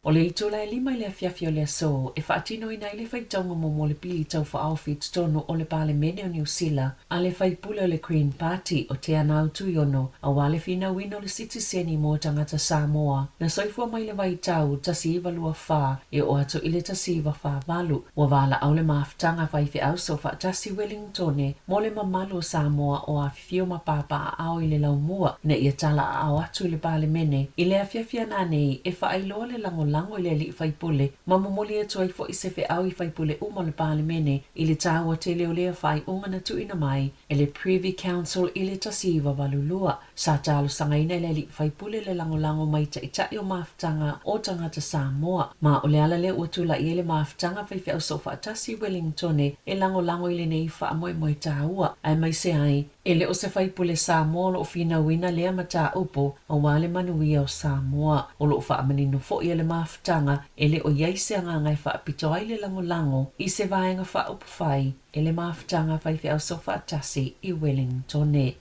O le itula e 5 i le afiafi o le aso e faatinoina ai le faitauga muamua o le pili taufaaofi i totonu o le Palemene o Niu Sila a le faipule o le Green Party o Teanau Tuiono auā le finauina o le sitiseni mo tagata Samoa na soifua mai le vaitau 1924 e oo atu i le 1948. Ua valaau le mafutaga faifeau soofaatasi Wellingtone mo le mamalu o Samoa o afifio ma papaaao i le laumua ina ia tala aao atu i le Palemene i le afiafi ananei e faailoa le lagolago i le alii faipule ma momoli atu ai fo'i se feau i faipule uma o le Palemene i le taua tele o lea faaiuga na tuuina mai e le Privy Council i le 1982. Sa talosagaina e le alii faipule le lagolago mai ta'ita'i o mafutaga o tagata Samoa ma o le ala lea ua tula'i ai le mafutaga faifeau soofaatasi i Wellingtone e lagolago i lenei faamoemoe taua aemaise ai e le o se faipule Samoa o loo finauina lea mataupu auā le manuia o Samoa. O loo faamanino fo'i e le mafutaga e le o i ai se agaga e faapito ai le lagolago i se vaega faaupufai e le mafutaga faifeau soofaatasi i Wellingtone.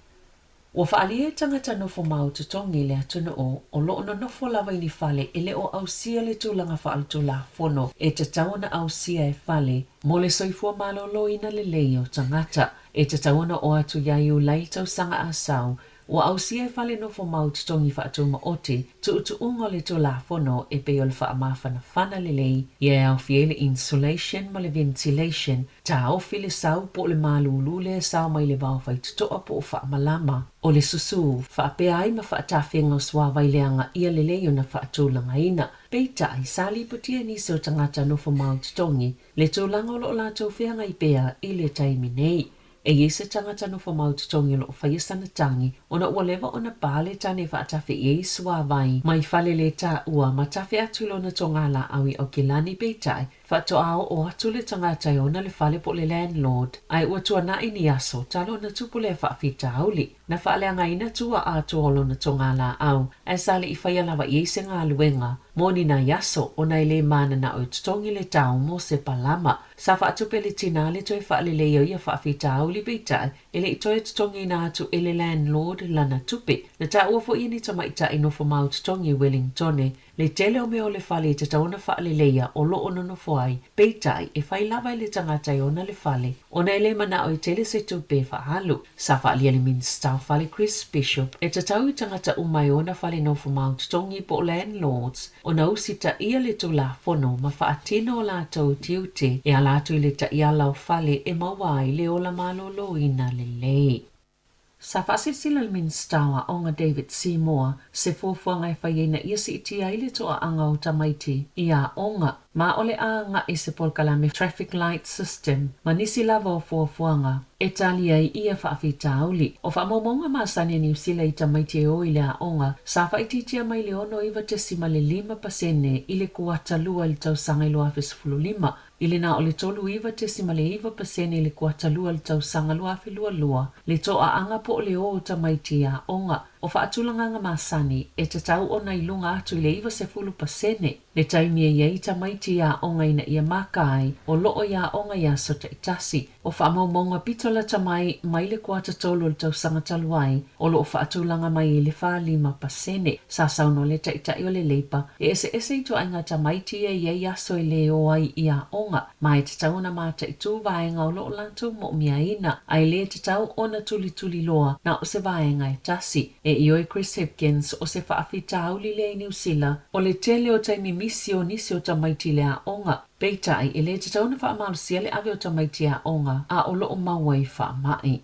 Ua faaalia e tagata nofo mau totogi i le atunuu o loo nonofo lava i ni fale e le o ausia le tulaga faaletulafono e tatau ona ausia e fale mo le soifua malōlōina lelei o tagata. E tatau ona oo atu ia Iulai tausaga a sau Ua ausia e fale nofo mau totogi faatumaoti tuutuuga o le Tulafono e pei o le faamafanafana lelei ia e aofia ai le insulation ma le ventilation, taofi le sau po o le malūlū lea e sao mai le vao faitotoa po o faamalama o le susū, faapea ai ma faatafega o suāvai leaga ia lelei ona faatulagaina. Peitai, sa lipotia e nisi o tagata nofo mau totogi le tulaga o lo o latou feagai pea i le taimi nei. E i ai se tagata nofo mau totogi o lo o faia sana tagi ona ua leva ona pā le tane e faatafe i ai suāvai mai fale lē taua ma tafe atu i lona togalaau i Aukilani peitai faatoa oo atu le tagata e ona le fale po o le landlord ae ua tuanai ni aso talu ona tupu lea faafitauli. Na faaleagaina tua atoa o lona togalaau ae sa le i faia lava i ai se galuega mo ni nai aso ona e lē mananao e totogi le tau mo se palama. Sa faatupe le tinā le toe faaleleia o ia faafitauli peitai e le i toe totogiina atu e le landlord lana tupe. Na taua foi e ni tamaitai nofo mau totogi i Wellingtone le tele o mea o le fale e tatau ona faaleleia o lo o nonofo ai, peitai e fai lava e le tagata e ona le fale ona e le manao e tele se tupe e faaalu. Sa faaalia e le Minisita o Fale Chris Bishop e tatau i tagata uma e ona fale nofo mau totogi po o landlords ona usitaia le Tulafono ma faatino o latou tiute e ala atu i le taiala o fale e maua ai le ola malōlōina lelei. Sa faasilasila le Minisita o Aoga David Seymour se fuafuaga e fai ai ina ia siitia ai le toaaga o tamaiti i aoga ma o le a agai se polokalame Traffic Light System ma nisi lava o fuafuaga e tali ai ia faafitauli. O faamaumauga masani a Niu Sila i tamaiti e o i le aoga, sa faaitiitia mai le 69.5% i le kuata lua i le tausaga i 2015, i le na o le 39.9% i le kuata lua i le tausaga 2022, le toaaga po o le o o tamaiti i aoga. O faatulagaga masani, e tatau ona i luga atu i le 90% le taimi e i ai tamaiti i aoga ina ia maka ai o lo o i aoga i aso taitasi. O faamaumauga pito lata mai mai le kuata tolu o le tausaga talu ai, o lo o faatulaga mai i le 45%. Sa saunoa le Taitai o le Leipa, e eseese ituaiga tamaiti ia e i ai aso e lē o ai i aoga, ma e tatau ona mataitū vaega o lo o latou moʻomiaina, a e lē tatau ona tulituliloa na o se vaega e tasi. E ioe Chris Hipkins, o se faafitauli lea i Niu Sila, o le tele o taimi misi o nisi o tamaiti i le aoga. Peitai, e lē tatau ona faamalosia le ave o tamaiti i aoga, a o lo o maua i faamai.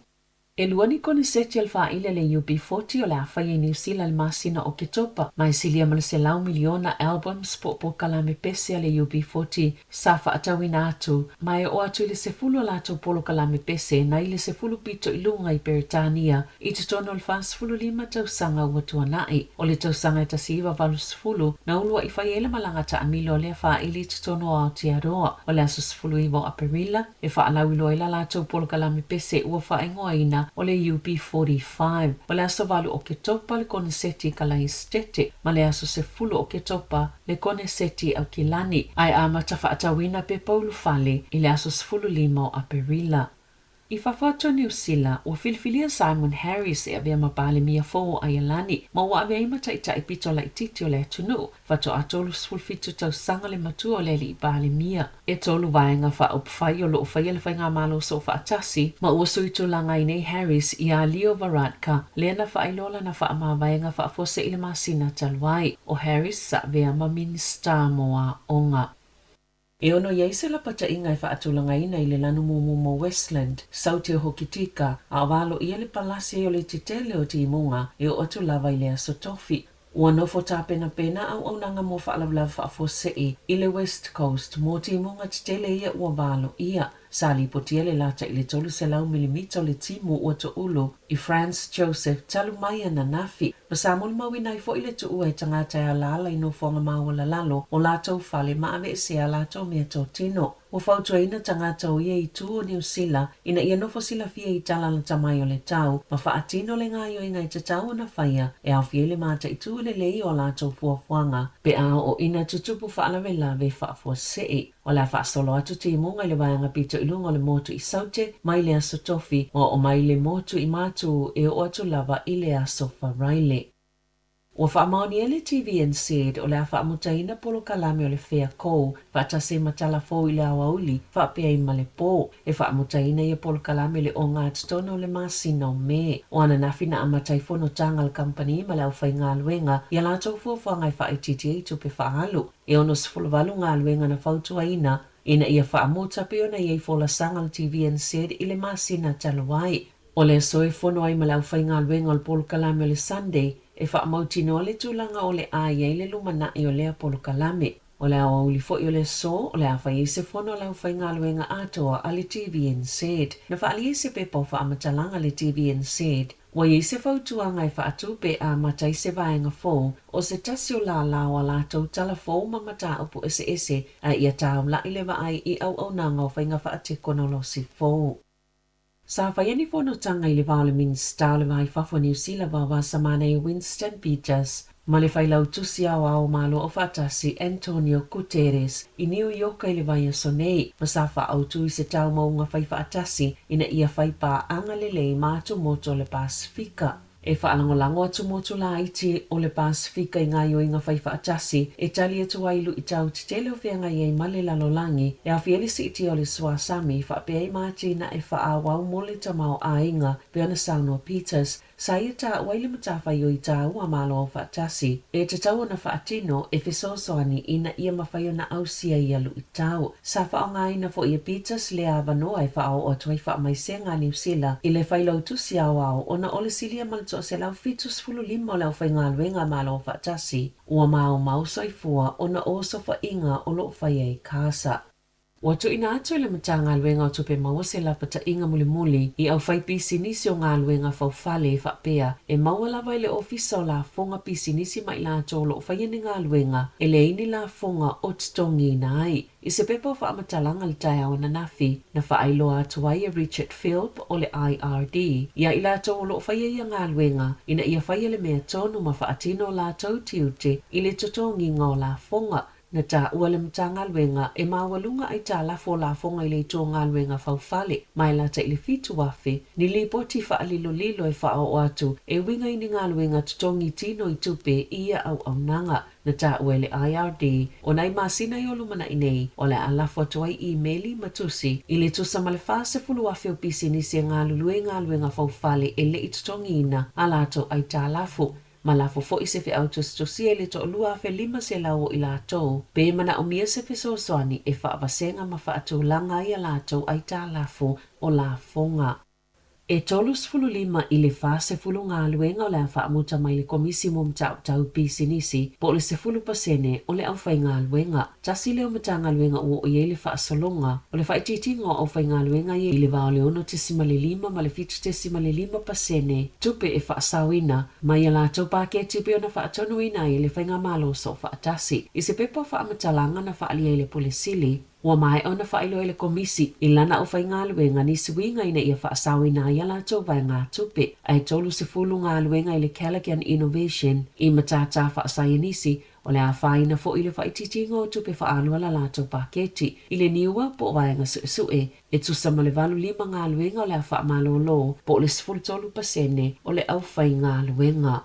E lua ni koneseti a le faaili a le UB40 o le a faia i Niu Sila i le masina o Oketopa, ma e silia ma le 100 miliona albums po o polokalame pese a le UB40 sa faatauina atu, ma e oo atu i le 10 a latou polokalame pese nai le 10 pito i luga i Peretania i totonu o le 45 tausaga ua tuanai. O le tausaga e 1980 na ulua'i fai ai le malaga taamilo a lea faaili i totonu o Aotearoa. O le aso 19 o Aperila, e faalauiloa ai la latou polokalame pese ua faaigoaina o le UB45. O le aso 8 o Oketopa le koneseti i Kalaesetete ma le aso 10 o Oketopa le koneseti i Aukilani, ae amata faatauina pepa ulufale i le aso 15 o Aperila. I fafo atu o Niu Sila, ua filifilia Simon Harris e avea ma Palemia fou o Aialani, ma ua avea ai ma taitai pito laitiiti o le atunuu. Faatoa 37 tausaga le matua o le alii Palemia. E tolu vaega faaupufai o lo o faia le faigamalo soofaatasi, ma ua sui tulaga ai nei Harris iā Leo Varadkar, lea na faailoa lana faamavaega faafuasei i le masina talu ai. ʻO Harris sa avea ma Minisita mo Aoga. E ono i ai se lapataiga e faatulagaina i le lanu mumu o Westland, Saute o Hokitika, a o valoia le palasi ai o le tetele o timuga e oo atu lava i le aso Tofi. Ua nofo tapenapena auaunaga mo faalavelave faafuasei i le West Coast mo timuga tetele ia ua valoia. Sa lipotia le lata i le 300 milimita o le timu ua toulu i Franz Josef talu mai ananafi, ma sa molimauina ai foi le tuua e tagata e alaala i nofoaga maualalalo o latou fale ma aveesea a latou meatotino. Ua fautuaina tagata o ia itu o Niu Sila ina ia nofo silafia i tala lata mai o le tau ma faatino le gaoioiga e tatau ona faia e aofia ai le mataitū lelei o a latou fuafuaga pe a oo ina tutupu faalavelave faafuasei. O le a faasolo atu timuga i le vaega pito i luga o le motu i Saute mai le aso Tofi ma oo mai le motu i Matū e oo atu lava i le aso Faraile. Ua faamaonia e le TVNZ o le a faamutaina polokalame o le Fair Call faatasi ai ma tala fou i le aoauli faapea ai ma le pō. E faamutaina ia polokalame i le ogatotonu o le masina o Me. O ananafi na amata ai fonotaga a le kamupani ma le aufaigaluega i a latou fuafuaga e faaitiitia ai tupe faaalu. E 68 galuega na fautuaina ina ia faamuta pei ona i ai folasaga a le TVNZ i le masina talu ai. O le aso e fono ai ma le aufaigaluega o le polokalame o le Sunday e faamautinoa le tulaga o le a i ai le lumanai o lea polokalame. O le aoauli foi o le aso, o le a fai ai se fono a le aufaigaluega atoa a le TVNZ. Na faaalia i se pepa o faamatalaga a le TVNZ, ua i ai se fautuaga e faatu pe amata ai se vaega fou o se tasi o lālā o a latou tala fou ma mataupu eseese a ia taula'i le vaai i auaunaga o faiga faatekonolosi fou. Sa faia ni fonotaga i le va o le Minisita o le Va i Fafo o Niu Sila Vaovasa Manaia Winston Peters ma le Failautusi Aoao o Malo Aufaatasi Antonio Guterres i Niu Ioka i le vaiaso nei, ma sa faaautu i se taumauga faifaatasi ina ia fai paaga lelei ma atumotu o le Pasefika. E faalagolago atumotu laiti o le Pasefika i gaoioiga faifaatasi e tali atu ai i luitau tetele o feagai ai ma le lalolagi, e aofia ai le siitia o le suasami, faapea ai ma atinae faaauau mo le tamaoaiga, pei ona saunoa Peters. Sa ia taua ai le matafaioi taua a Malo Aufaatasi e tatau ona faatino e fesoasoani ina ia mafai ona ausia ia luitau. Sa faaaogaina foi e Peters lea avanoa e faaoo atu ai faamaisega a Niu Sila i le Failautusi Aoao ona o le silia ma le 175 o le aufaigaluega a Malo Aufaatasi ua maumau soifua ona o osofaiga o lo o faia i Kasa. Ua tuuina atu e le Matagaluega o Tupe Maua se lapataiga mulimuli i aufaipisinisi o galuega faufale e faapea e maua lava i le Ofisa o Lafoga Pisinisi ma i latou o lo o faia ni galuega e leai ni lafoga o totogiina ai. I se pepa o faamatalaga i le taeao ananafi, na faailoa atu ai e Richard Philp o le IRD iā i latou o lo o faia ia galuega ina ia faia le mea tonu ma faatino o latou tiute i le totogiga o lafoga. Na taua le Matagaluega e maualuga aitalafu o lafoga i le itu o galuega faufale ma e lata i le 7,000 ni lipoti faalilolilo e faaoo atu e uiga i ni galuega totogi tino i tupe i ia auaunaga. Na taua e le IRD o nai masina i o lumanai nei o le a lafo atu ai imeli ma tusi i le tusa ma le 40,000 o pisinisi e galulue i galuega faufale e le i totogiina a latou aitalafu ma lafo foi se feau tusitusia i le 2500 o i latou pe manaomia se fesoasoani e faavasega ma faatulaga ai a latou aitalafu o lafoga. E 35 i le 40 galuega o le a faamuta mai le Komisi mo Mataupu Tau Pisinisi, po o le 10% o le aufaigaluega. Tasi lea o Matagaluega ua oo i ai le faasologa o le faaitiitiga o aufaigaluega ia i le va o le 6.5 ma le 7.5% tupe e faasaoina mai a latou paketi pei ona faatonuina ai e le Faigamalo Soofaatasi. I se pepa o faamatalaga na faaalia i le Pule Sili, Ua maea ona faailoa e le Komisi i lana aufaigaluega ni suiga ina ia faasaoina ai a latou vaegatupe, ae 30 galuega i le Callaghan Innovation i matata faasaienisi, o le a afaina foi le faaitiitiga o tupe faaalu a la latou paketi i le niua po o vaega suesue e tusa ma le 85 galuega o le a faamalolo po o le 13% o le aufaigaluega.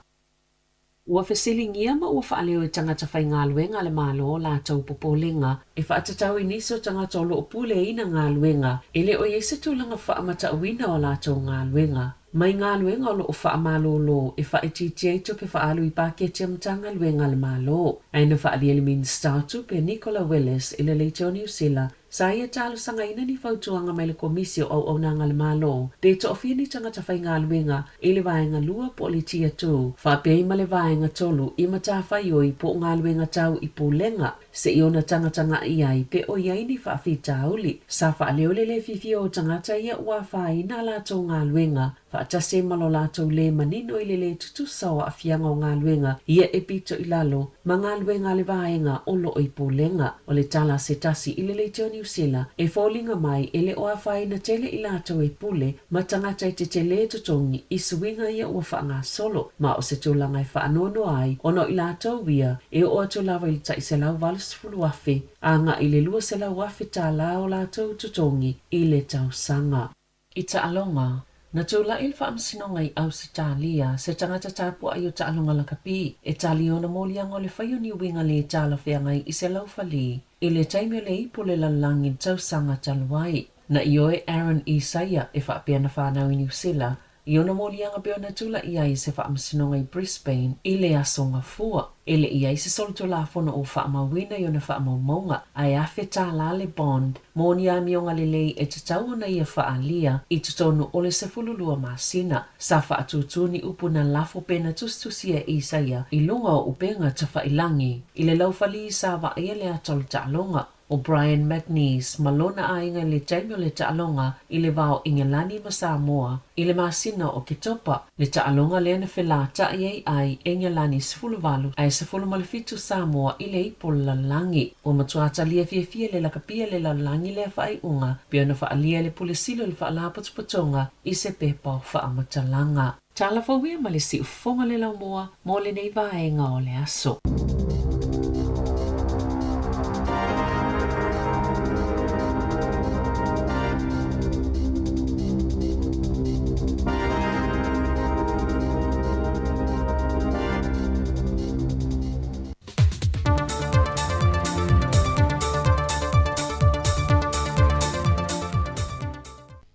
Ua fesiligia ma ua faaleo e tagata faigaluega a le Malo o latou popolega e faatatau i nisi o tagata o lo o puleaina galuega e le o i ai se tulaga faamatauina o a latou galuega mai galuega o lo o faamalolo e faaitiitia ai tupe faaalu i paketi a Matagaluega a le Malo. Ae na faaalia e le Minisita o Tupe Nicola Willis i le Leitio Niu Sila Sa ia talosagaina ni fautuaga mai le Komisi o Auaunaga a le Malo pe toafia ni tagata faigaluega i le vaega lua po o le Tier 2, faapea ai ma le vaega tolu i matafaioi po o galuega tau i pulega seia ona tagataga'i ai pe o i ai ni faafitauli. Sa faaleo le le fiafia o tagata ia ua afaina a latou galuega faatasi ai ma lo latou lē manino i le lē tutusa o aafiaga o galuega ia e pito i lalo ma galuega a le vaega o lo o i pulega. O le tala a se tasi i le leitio Niu Sila e foliga mai e le o afaina tele i latou e pule ma tagata e tetelē totogi i suiga ia ua faagasolo ma o se tulaga e faanoanoa ai ona o i latou ia e oo atu lava i le tai $180,000 agai i le $200,000 o latou totogi i le tausaga. I taaloga. Na tula'i le Faamasinoga i Ausetalia se tagata tapua'i o taaloga lakapi e tali ona moliaga o le fai o ni uiga lē talafeagai i se laufali i le taimi o le ipu o le lalolagi i le tausaga talu ai. Na ioe Aaron Isaia e faapea na fanau i Niusila i ona moliaga pei ona tula'i ai i se faamasinoga i Brisbane i le aso Gafua. E le i ai se solitulafono ua faamauina i ona faamaumauga, ae $1,000 le bond mo ni amioga lelei e tatau ona ia faaalia i totonu o le 12 masina. Sa faatūtū ni upu na lafo pe na tusitusia e Isaia i luga o upega tafailagi i le laufali sa vaaia le ata o le taaloga. ʻO Brian McNeice ma lona aiga i le taimi o le taaloga i le va o ʻIgelani ma Samoa i le masina o Oketopa, le taaloga lea na felataʻi ai ai ʻEgelani 18 ae 17 Samoa i le ipu o le lalolagi. Ua matua talia fiafia le lakapia le lalolagi lea faaiuga pei ona faaalia e le Pule Sili o le Faalapotopotoga i se pepa o faamatalaga. Tala fou ia ma le siufofoga le laumua mo lenei vaega o le aso.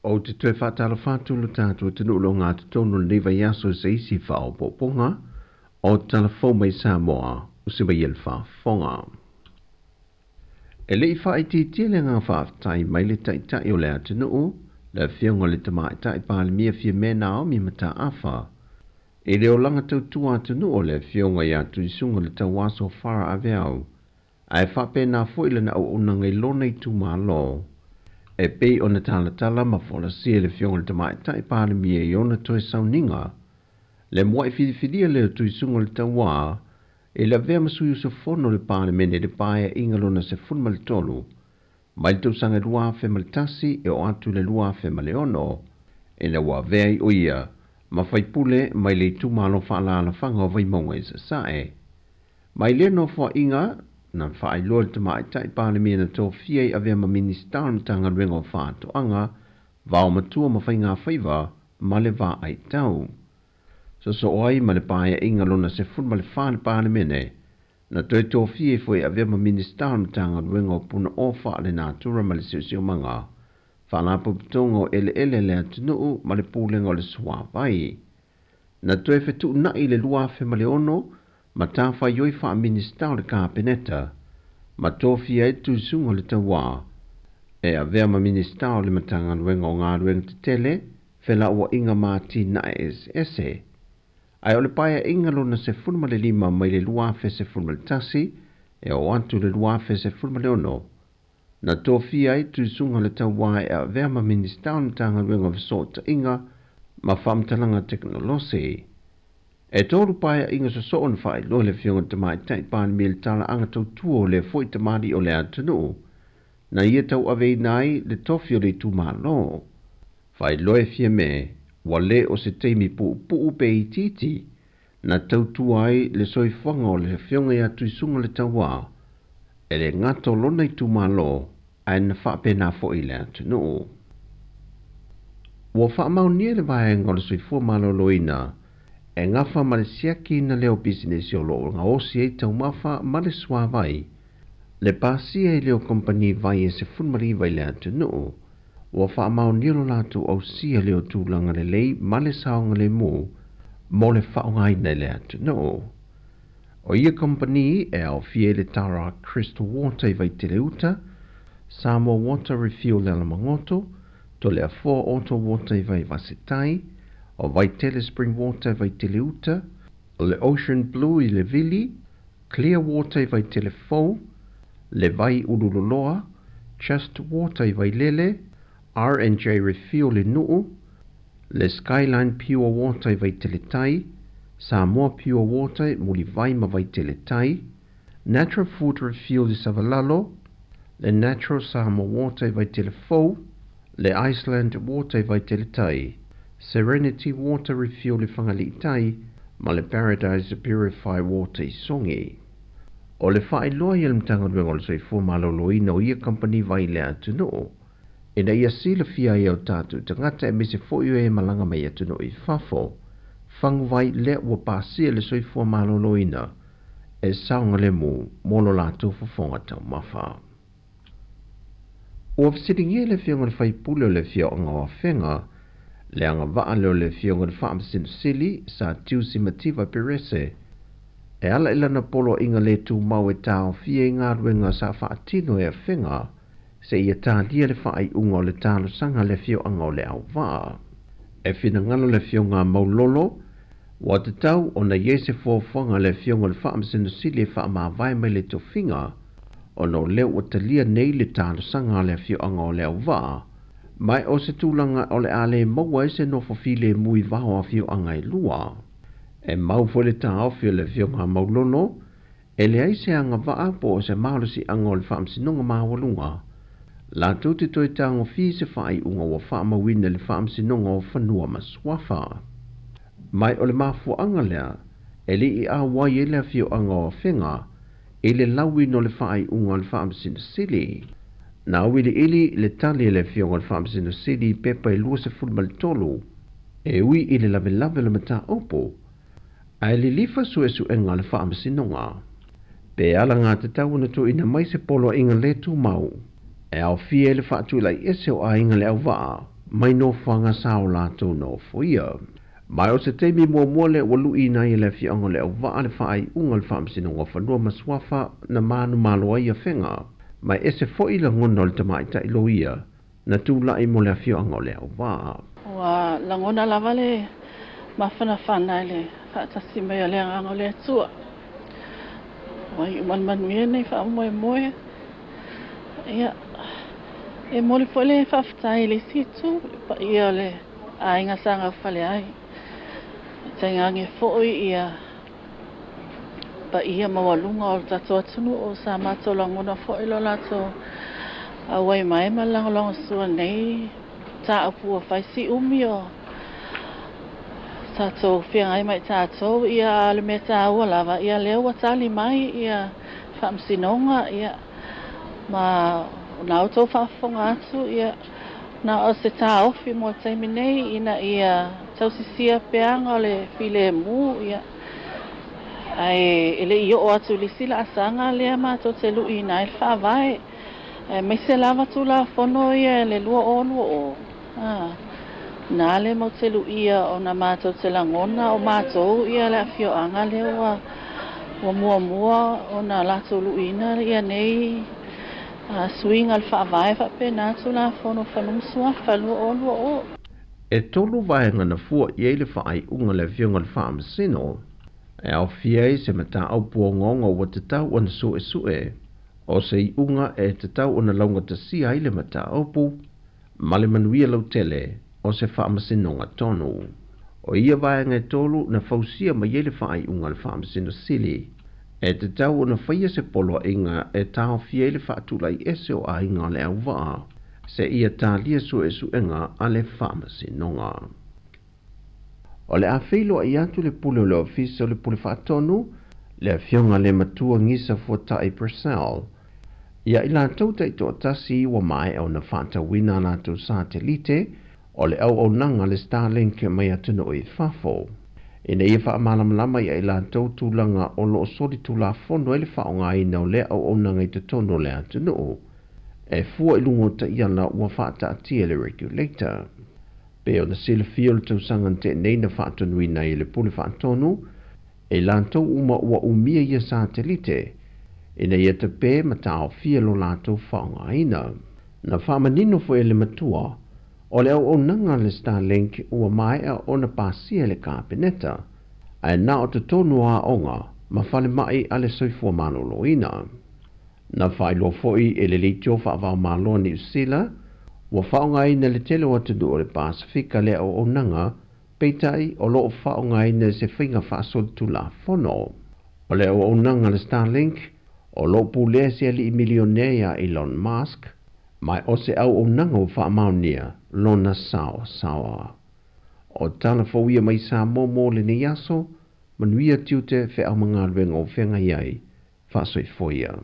Ou te toe faatalofa atu lo tatou atunuu o lo o gatotonu i lenei vaiaso i se isi faaopoopoga o Tala Fou mai Samoa o se mai e le faafofoga. E le i faaitiitia le agaga faafetai mai le Taitai o le atunuu, le Afioga i le Tamaitai Palemia Fiame Naomi Mataafa, i le olaga tautua atunuu o le Afioga ia Tuisuga Le Tauaso Farah Aveau, Ae faapena foi lana auaunaga i lona itumalo, e pei ona talatala ma folasia e le Afioga i le Tamaitai Palemia i ona toe sauniga. Le mua'i filifilia lea o Tuisuga o le Tauā e le avea ma sui usufono o le Palemene i le Paeaiga lona 13, mai le tausaga 2001 e oo atu i le 2006, ina ua avea ai o ia ma faipule mai le itumalo faaalaalafaga o Vaimauga i Sasae. Mai lea nofoaiga, na faailoa e le Tamaitai Palemia na tofia i avea ma Minisita o le Matagaluega o Faatoaga, Vao Matua ma Faigafaiva ma le Vaaitau. Sosoo ai ma le Paeaiga lona 14 le Palemene, na toe tofia ai foi e avea ma Minisita o le Matagaluega o Punaoa Faalenatura ma le Siosiomaga, Faalapotopotoga o Eleele a le Atunuu ma le Pulega o le Suavai. Na toe fetuunai i le 2006 matafaioi faa-Minisita o le Kapeneta ma tofia ai le Tuisuga o le Tauā e avea ma Minisita o le Matagaluega o Galuega Tetele, Felauaiga ma Atinae Eseese. Ae o le Paeaiga lona 15 mai le 2011 e oo atu i le 2016, na tofia ai Tuisuga le Tauā e avea ma Minisita o le Matagaluega o Fesootaiga ma Faamatalaga Tekonolosi. E tolu paeaiga sosoo na faailoa e le Afioga i le Tamaitai Palemia i le talaaga tautua o lea foi tamalii o le atunuu, na ia tauaveina ai le tofi o le itumalo. Faailoa e Fiame, ua le o se taimi puupuu pe itiiti na tautua ai le soifuaga o le Afioga ia Tuisuga le Tauā e le gata o lona itumalo ae na faapena foi i le atunuu. Ua faamaonia e le Vaega o le Soifua Maloloina e gafa ma le siakiina lea o pisinisi o lo o gaosi ai taumafa ma le suavai le pasia i lea o kamupani vai e 19 i le atunuu. Ua faamaonia lo latou ausia lea o tulaga lelei ma le saogalemu mo le faaaogaina i le atunuu. O ia kamupani e aofia ai le Tara Crystal Water i Vaitele Uta, Samoa Water Refuel i Alamagoto, Toleafoa Auto Water i Vaivasetai, o Vaitele Spring Water i Vaitele Uta, o le Ocean Blue i Le Vili, Clear Water i Vaitele Fou, Le Vai Ululoloa, Just Water i Vailele, R&J Refuel i Nuu, le Skyline Pure Water i Vaitele Tai, Samoa Pure Water i Mulivai ma Vaitele Tai, Natural Food Refuel i Savalalo, le Natural Samoa Water i Vaitele Fou, le Iceland Water i Vaitele Tai, Serenity Water Refuel i Fagalii Tai, ma le Paradise Purify Water i Sogi. O le faailoa ia le Matagaluega o le Soifua Maloloina o ia kamupani vai i le atunuu. Ina ia silafia ai e o tatou tagata aemaise foi o e malaga mai atunuu i fafo, faguvai lea ua pasia e le Soifua Maloloina e saogalemu mo lo latou fofoga taumafa. Ua fesiligia le Afioga i le Faipule o le Afioaga o Afega, le agavaa lea o le Afioga i le Faamasino Sili, Sir Tiusi Mativa Perese, e ala i lana poloaiga le tumau e taofia i galuega sa faatino e Afega seia talia le faaiuga o le talosaga a le afioaga o Leauvaa. E finagalo le Afioga a Maulolo, ua tatau ona i ai se fuafuaga a le Afioga i le Faamasino Sili e faamavae mai le tofiga, ona o lea ua talia nei le talosaga a le afioaga o Leauvaa, ma o se tulaga o le a le maua ai se nofo filemu i va o afioaga e lua. E mau foi le taofi o le Afioga a Maulolo, e leai se agavaa po o se malosiaga o le Faamasinoga Maualuga latou te toe tagofia i se faaiuga ua faamauina i le Faamasinoga o Fanua ma Suafa. Ma o le mafuaaga lea e le i auai ai le afioaga o Afega i le lauina o le faaiuga a le Faamasino Sili. Na auiliili le tali a le Afioga i le Faamasino Sili i pepa e 23 e ui i le lavelave o le mataupu, ae lilifa suesuega a le Faamasinoga. Pe alagatatau ona tuuina mai se poloaiga le tumau e aofia ai le faatulaiese o aiga Leauvaa mai nofoaga sa o latou nofoia. Ma o se taimi muamua lea ua luiina ai e le afioaga o Leauvaa le faaiuga o le Faamasinoga o Fanua ma Suafa na manumalo ai Afega. Ma e ese foi lagona o le tamaitai loia na tulai mo le afioaga o Leauvaa. Ua lagona lava le mafanafana i le faatasi mai o le Agaga o le Atua. Ua iu ma le manuia lenei faamoemoe. Ia, e momoli foi le faafetai i le isi itu, i le paia o le aiga sa gaufale ai. E tainane foi ia paia maualuga o le tatou atunuu sa matou lagona foi lo latou auai mai ma le lagolagosua nei mataupu ua fai si umi o tatou feagai ma i tatou ia a o le mea taua lava ia lea ua tali mai ia faamasinoga ia ma na outou faafofoga atu ia Na o se taofi mo le taimi nei ina ia tausisia peaga o le filemu, ia, ae e le i oo atu i le isi laasaga lea matou te luiina ai le Faavae, aemaise lava Tulafono ia i le 2020, a, na le mau te luia ona matou te lagona o matou ia le afioaga lea ua ua muamua ona latou luiina ia nei Suiga o le Faavae faapena Tulafono Fanua Suafa 2020. E tolu vaega na fua i ai le faaiuga a le Afioga i le Faamasino, e aofia ai se mataupu ogaoga ua tatau ona suesue, o se iuga e tatau ona laugatasia ai le mataupu, ma le manuia lautele o se faamasinoga tonu. O ia vaega e tolu na fausia mai ai le faaiuga a le Faamasino Sili, e tatau ona faia se poloaiga e taofia ai le faatulai ese o aiga o Leauvaa seia talia suesuega a le Faamasinoga. O le a feiloai atu le Pule o le Ofisa o le Pule Faatonu, le Afioga le Matua Gisa Fuatai Purcell, ia i latou taitoatasi ua maea ona faatauina a latou satelite o le auaunaga a le Starlink mai atunuu i fafo. Ina ia faamalamalama ia i latou tulaga o lo o solitulafono ai le faaaogaina o lea auaunaga i totonu o le atunuu, e fua i luga o taiala ua faataatia e le Regulator. Pei ona silafia o le tausaga na tea nei na faatonuina ai e le Pule Faatonu e latou uma ua umia ia satelite ina ia tape ma taofia lo latou faaaogaina. Na faamanino foi e le matua o le auaunaga a le Starlink ua maea ona pasia e le Kapeneta, ae na o totonu o aoga ma falemai a le Soifua Maloloina. Na faailoa foi e le Leitio Faavaomalo a Niu Sila ua faaaogaina e le tele o atunuu o le Pasefika le auaunaga, peitai o lo o faaaogaina i se faiga faasolitulafono. O le auaunaga a le Starlink, o lo o pulea e se alii milionea ia Elon Musk, ma o se auaunaga ua faamaonia lona saoasaoa. O tala fou ia mai Samoa mo lenei aso, manuia tiute feau ma galuega o feagai ai, faasoifoia.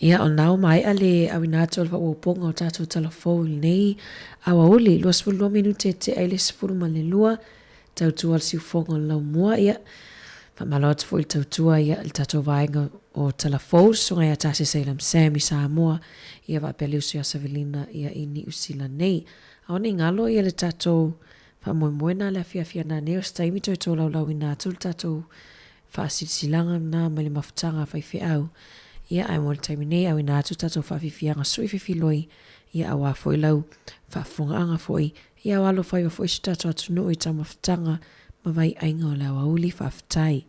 Ia, o lena ua maea le auina atu o le faaopoopoga o tatou tala fou i lenei aoauli, 22 minute e tea i le 12, tautua le siufofoga o le laumua. Ia, faamalo atu foi i le tautua ia i le tatou vaega o tala fou, le Susuga ia Tasi Salem Sam i Samoa, ia faapea le uso ia Savelina ia i Niu Sila nei. Aua ne i galo ia le tatou faamoemoe na le afiafi ana nei o se taimi toe tolaulauina atu le tatou faasilasilaga lena mai le mafutaga a faifeau. Ia, ae mo le taimi nei, auina atu tatou faafiafiaga sui fefiloi, ia auā foi lau faafofogaaga foi, ia o alofaiva foi si o tatou atunuu i taumafataga ma vaiaiga o le aoauli. Faafetai.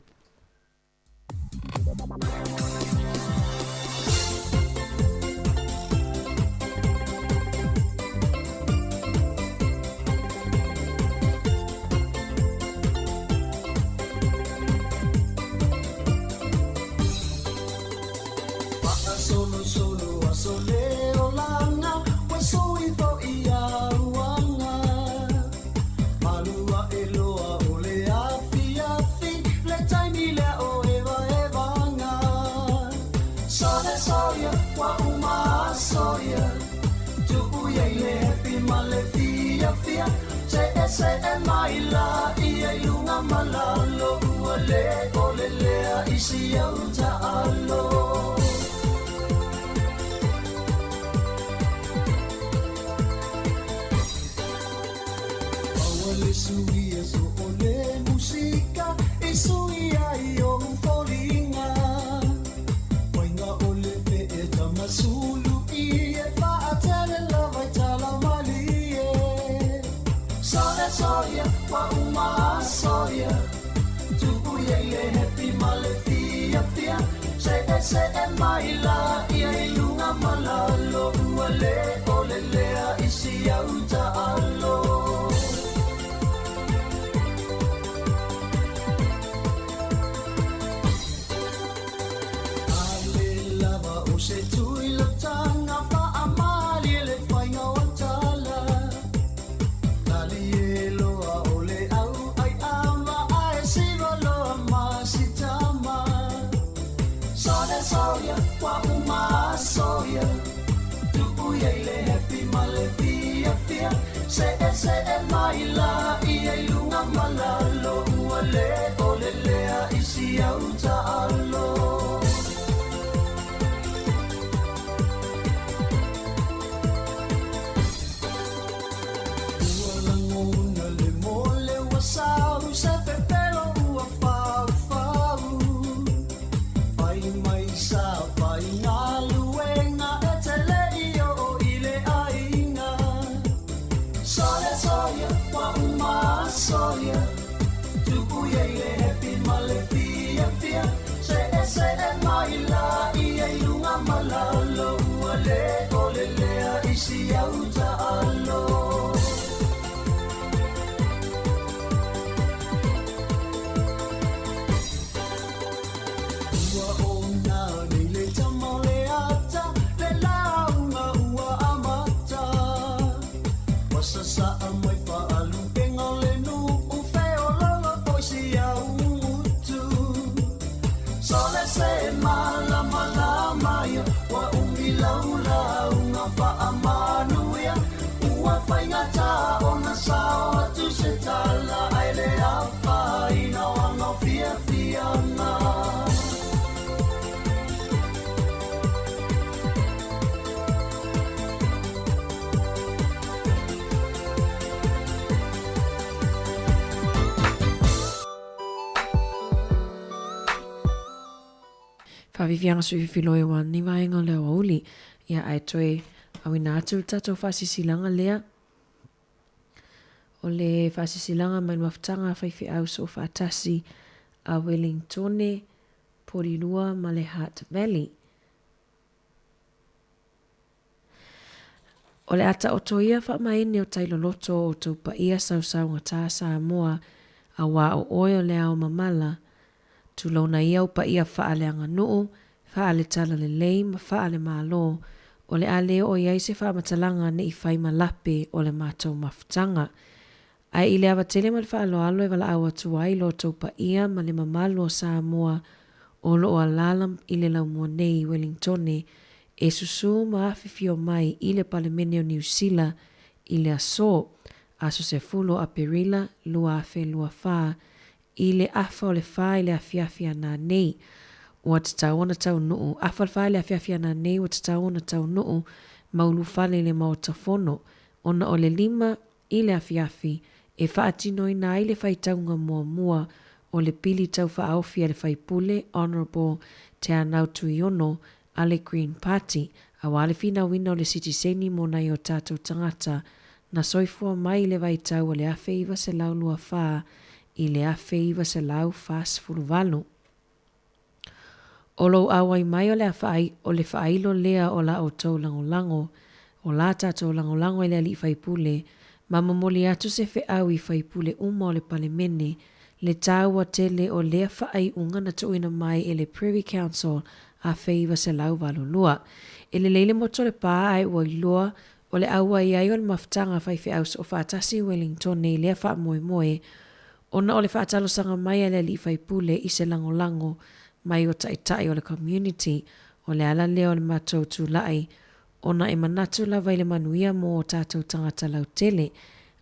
Faafiafiaga sui fefiloi aua ni vaega o le aoauli, ia ae toe auina atu le tatou faasisilaga lea. O le faasisilaga mai le mafutaga a faifeau soofaatasi a Wellingtone, Porirua ma le Hutt Valley. O le a taoto ia faamaene o tai loloto o outou paia sausaugata Samoa auā o oe o le ao mamala, tulouna ia ou paia faaleaganuu, faaletalalelei ma faalemalo, o le a le oo i ai se faamatalaga ne i fai ma lape o le matou mafutaga. Ae i le ava tele ma le faaaloalo e valaau atu ai lo outou paia ma le mamalu o Samoa o lo o alaala i le laumua nei i Wellingtone e susū ma afifio mai i le Palemene o Niu Sila i le aso, aso 10 o Aperila 2024, i le afa o le 4 i le afiafi a nanei. Ua tatau ona taunuu, afa o le 4 i le afiafi a nanei ua tatau ona taunuu ma ulufale i le Maota Fono, ona o le 5 i le afiafi e faatinoina ai le faitauga muamua o le pili tau faaofi a le faipule Honourable Teanau Tuiono a le Green Party aua le finauina o le sitiseni mo nai o tatou tagata na soifua mai i le vaitau o le 1924 i le 1948. O lou auai mai o le o le faailo lea o la outou lagolago, o la tatou lagolago i le Alii Faipule, ma momoli atu se feau i faipule uma o le Palemene, le taua tele o lea faaiuga na tuuina mai e le Privy Council 1982. E lelei le motu o le pā ae ua iloa o le auai ai o le mafutaga faifeau soofaatasi i Wellingtone i lea faamoemoe ona o le faatalosaga mai a le alii faipule i se lagolago mai o taitai o le community o le ala lea o le matou tulai ona e manatu lava i le manuia mo o tatou tagata lautele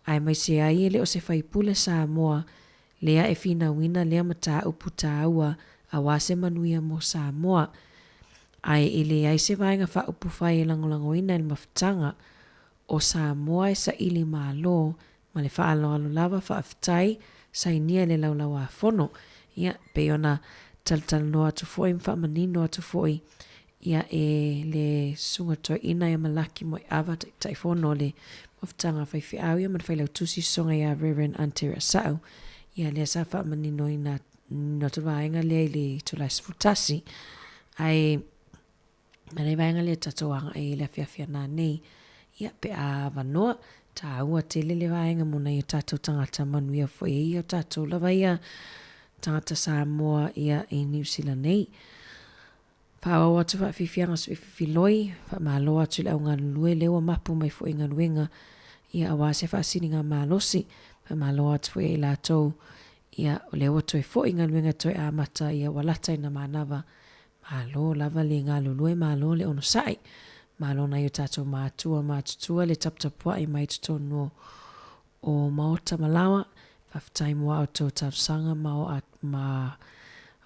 aemaise ai e le o se faipule Samoa lea e finauina lea mataupu taua aua se manuia mo Samoa. Ae e leai se vaega faaupufai e lagolagoina i le mafutaga o Samoa e saili malo ma le faaaloalo lava faafetai sainia i le Laulau-a-Fono. Ia, pei ona talatalanoa atu foi ma faamanino atu foi ia e le Susuga Toeaina ia Malaki Moeava, Taitaifono o le Mafutaga a Faifeau ia ma le Failautusi Susuga ia Reverend Ante Reasau. Ia lea sa faamaninoina atu le vaega lea i le itula e 11. Ae ma le vaega lea tatou agai i le afiafi a nanei, ia pe a avanoa, taua tele le vaega mo nai o tatou tagata manuia foi e ia o tatou lava ia tagata Samoa ia i Niu Sila nei. Faaauau atu faafiafiaga suififiloi, faamalo atu i le au galulue lea ua mapu mai foi i galuega ia aua se faasiliga malosi. Faamalo atu foi ia i latou ia o lea ua toe foi i galuega toe amata ia ua lata ina manava. Malo lava le galulue, malo le onosai. Malo nai o tatou matua matutua le taputapuai mai totonu o Maota ma Laoa. Faafetai mo a outou talosaga ma o a ma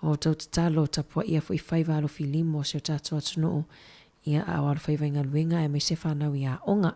outou tatalo tapuaia foi faiva alofilima o si o tatou atunuu ia a o alofaiva i galuega aemaise fanau i aoga.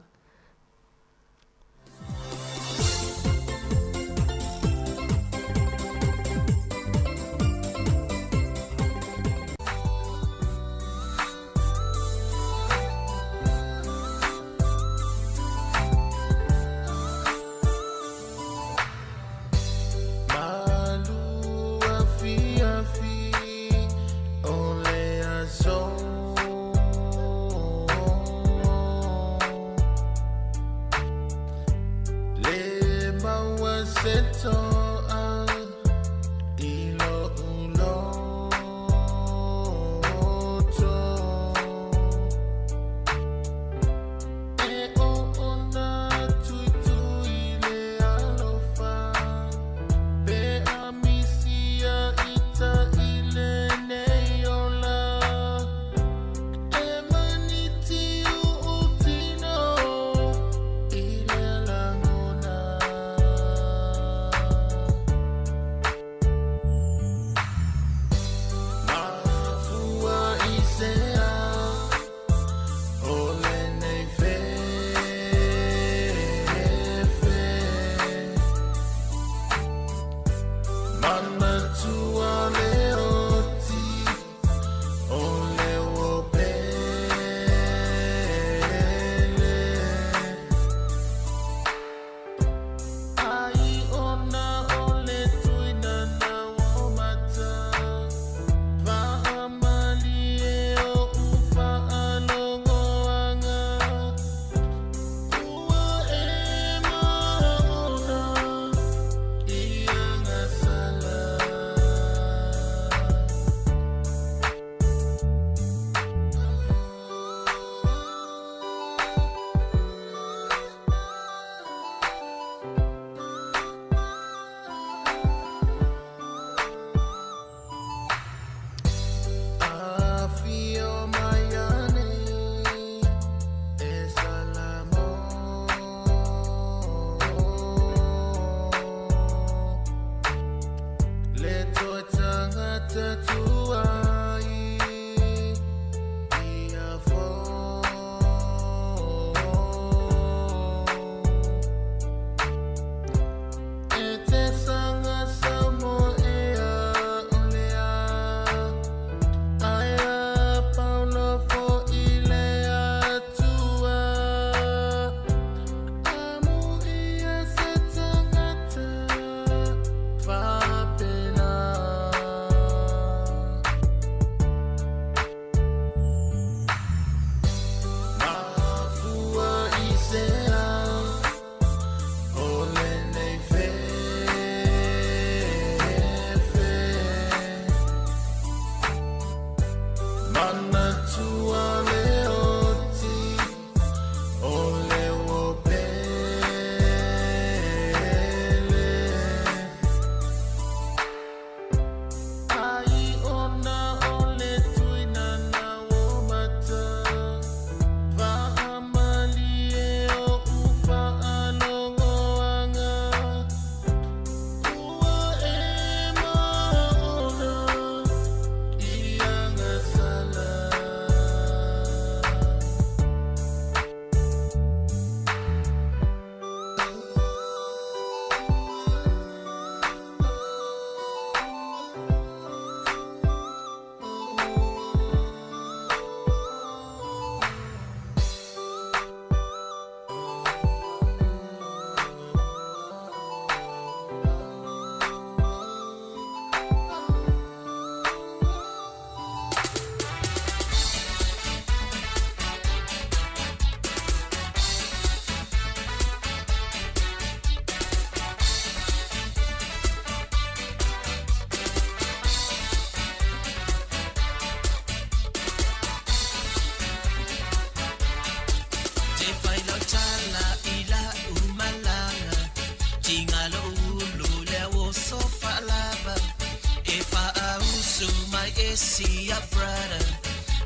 isi a brother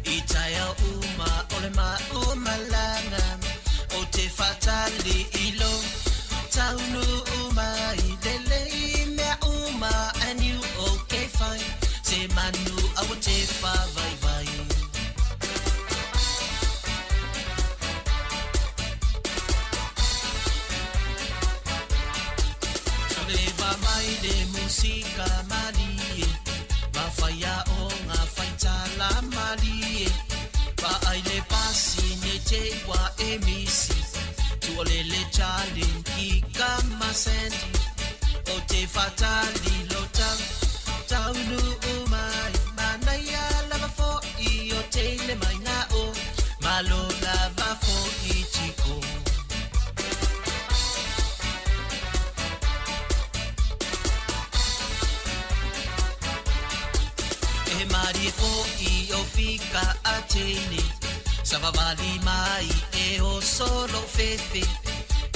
I taia uma o le mau malanga O te whatali i lo Taunu uma i lele i mea uma And you okay fine Se manu awa te whawai vai Leva mai le musika malie Mawhaia o ngā whaitala malie Pa ai le pasi ne te wa e misi Tuolele challenge ki kama sandy O te whatali lo tau Taunu umai Manaia lava fo i o te le mai ngā o Malo lava fo i tiko E mari fo i o fika a teine Savavali mai e o solo fefe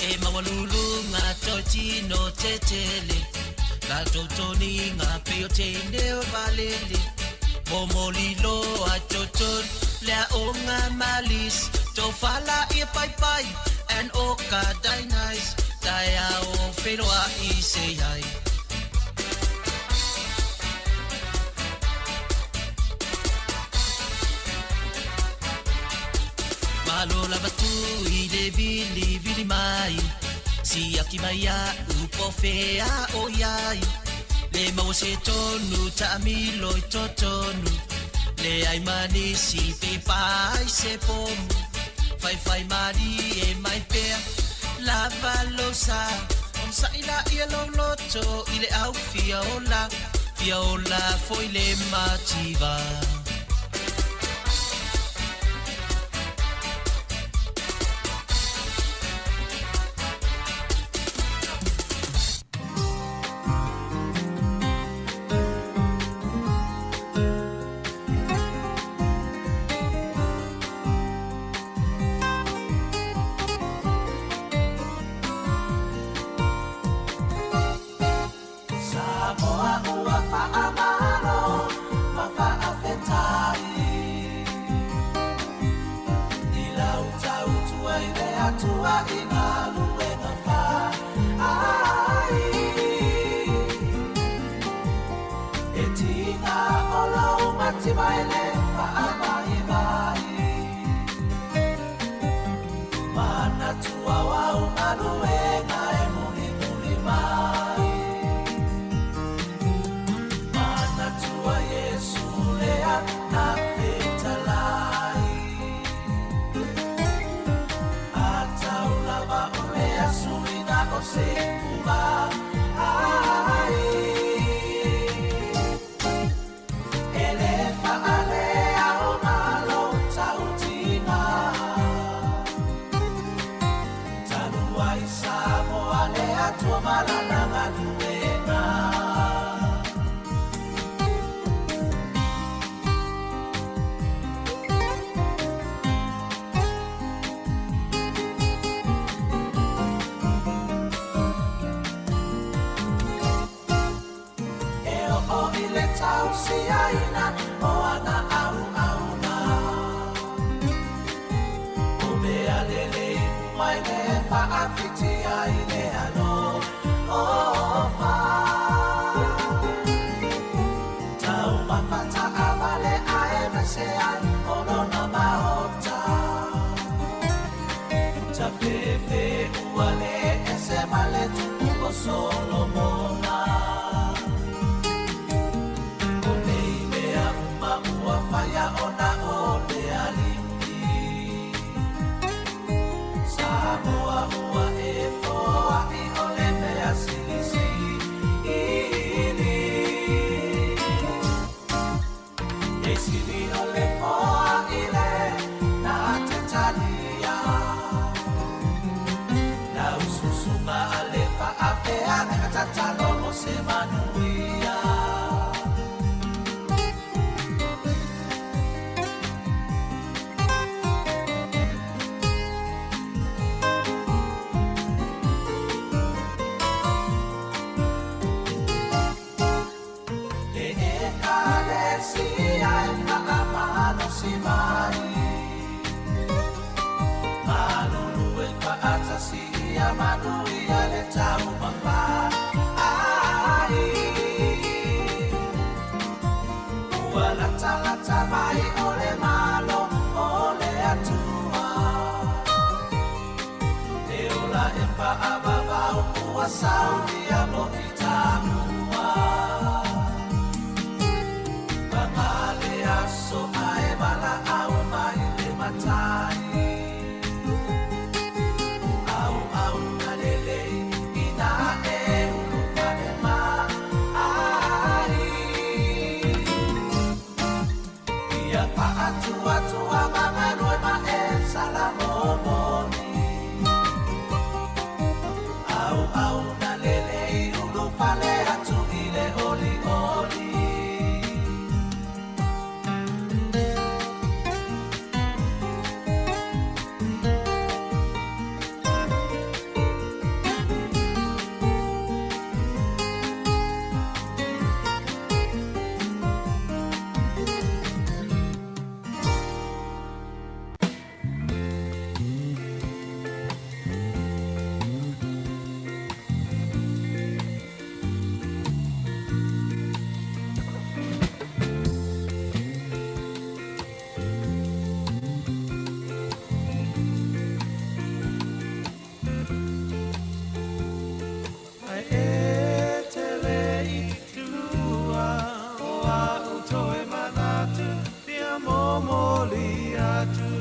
E mawalulu ngā totino te tele La totoni ngā peo teine o valele Momoli loa toton lea o ngā malis Tofala i pai pai and o ka dainais Taia o wheroa i se ai Malo lava tu i le vili vili mai Siaki mai a upo fea o iai Le maua se tonu taamilo i totonu Le ai manisi pe pai se pomu Fai fai mari e mai pea Lava lo sa Om sa ila ia lo loto I le au fia ola Fia ola foi le mativa Samoa ua faamalo ma faafetai I lau tautua i le Atua i galuega faai E tiga o lou mativa e le faavaivai Manatua au galuega e mulimuli mai Manatua Iesu lea na fetalai Atau lava o le asuina o se pua ai E le faalea o malo tautina Talu ai Samoa le Atua malana galuega E o i le tausiaina o ana au auna O mea lelei mai le faafitia i le alo o fa Tau mafata a vale a e mese ai o lona maota Ta fefe ua le ese male tupu o Solomona O nei mea uma ua whaia ona o le alii Samoa ua e foa i o le mea silisili E sili o le foa i le na te talia Na ususunga a le faafea nga tatalo mo se manuia faamanuia le taumafa ai. Ua latalata mai o le Malo o le Atua, e ola e faavavau ua saunia mo i tamua. Paga le aso ae valaau mai le Matai, auauna lelei ina e ulufale mai. Ia faatuatua magalue ma e salamomoni, auauna lelei ulufale atu i le olioli. Ai e te le i tulua o au toe manatu fia momoli atu.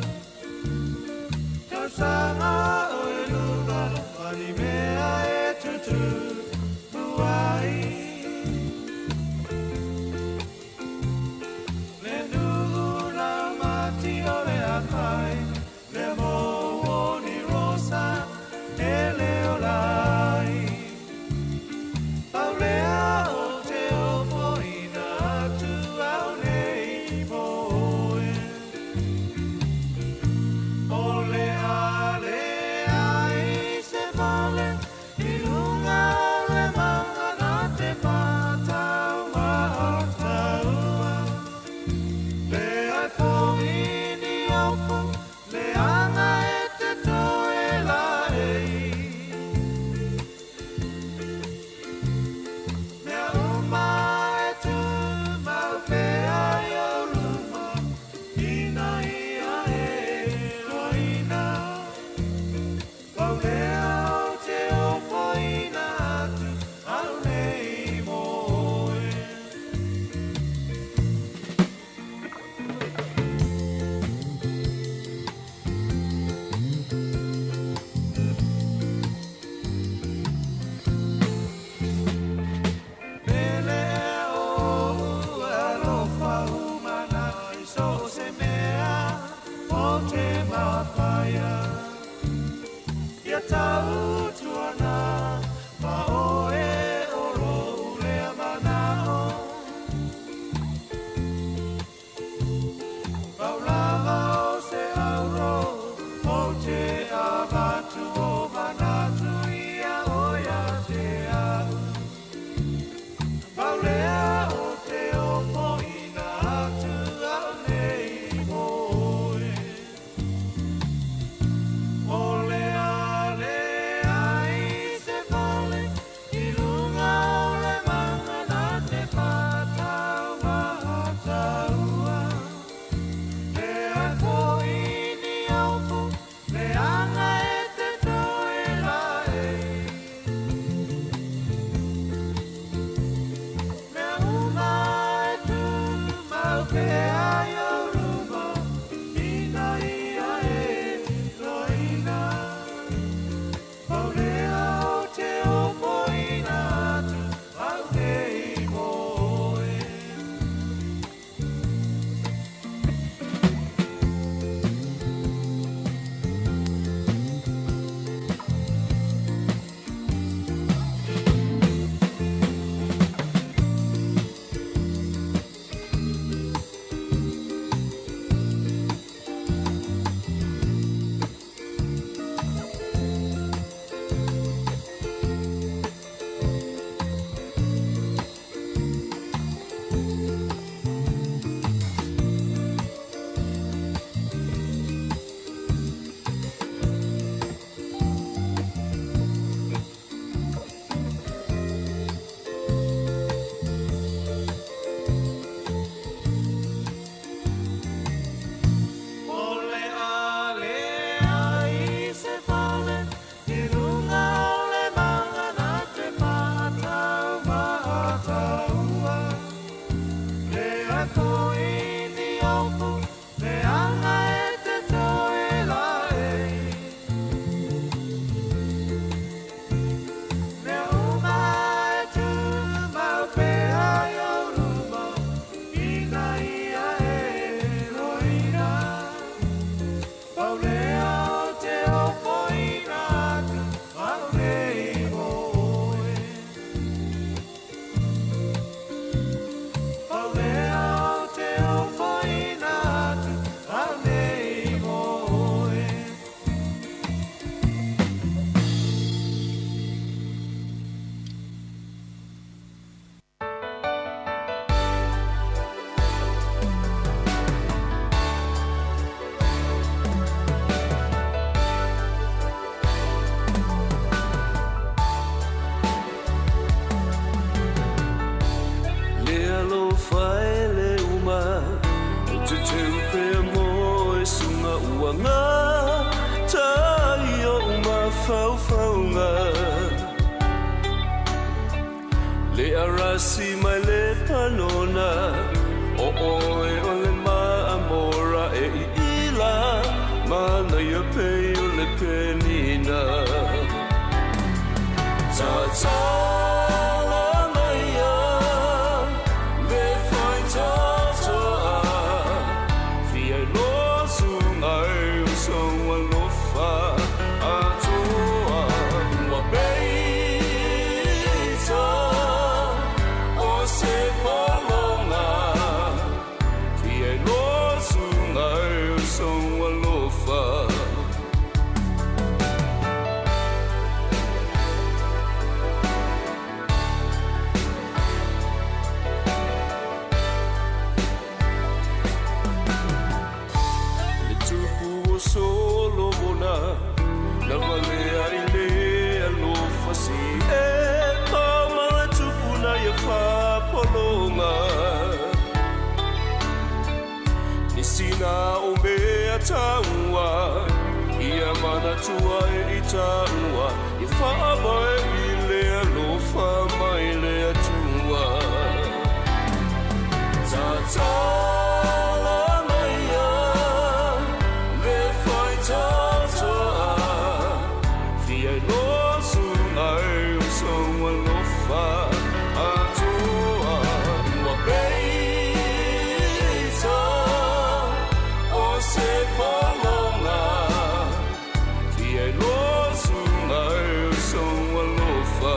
Tausaga o e lua mani mea e tutupu ai. Le nuu raumati o le akai, le mou o ni rosa e leo lai. Paulea o te ofoina atu au nei mo oe. O le ale ai se vale i lunga o le maunga na te matau mataua. Le ai fo'i ni ofu, le anga e te toe la ei. Mea uma e tū mau pea i o luma, ina ia e loina. Paulea o te ofoina atu au nei mo oe. Pele o alofa umana i so se mea o te mawhaia. Ia tautuana ma oe o rō lea manao. Paulava o se auro o te avatu o manatu ia oia te au. Paulea o te ofoina atu au nei mo oe. O le ale Tasi mai le panona O oe o le maamora e i ila Mana ia pei o le penina Tatala maia Le whai tatoa Fia lo sungai o so alofa atoa Ua peita o se polonga Fia lo sungai o so alofa. Le tupu o Solomona Na valea i le alofa si e ma le tupu na ia whapolonga Ni sina o mea taua Ia mana tua e i taua I whaamai i le alofa mai le atua. Tatala maia le whai tatoa Fia lo sungai o so alofa atoa Ua peita o se polonga Fia lo sungai o so alofa.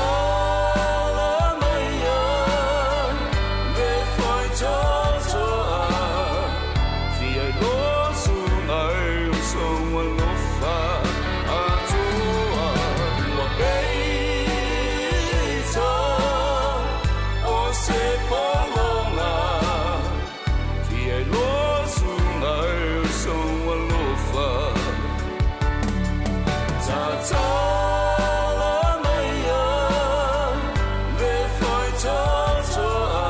Tatala maia le whai tatoa Fia lo sungai o so alofa atoa Ua peita o se polonga Fia lo sungai o so alofa. Tatala maia le whai tatoa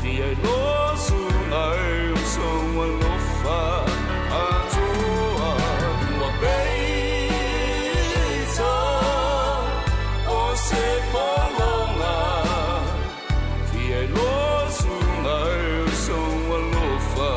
Fia lo sungai o so alofa atoa Ua peita o se polonga Fia lo sungai o so alofa.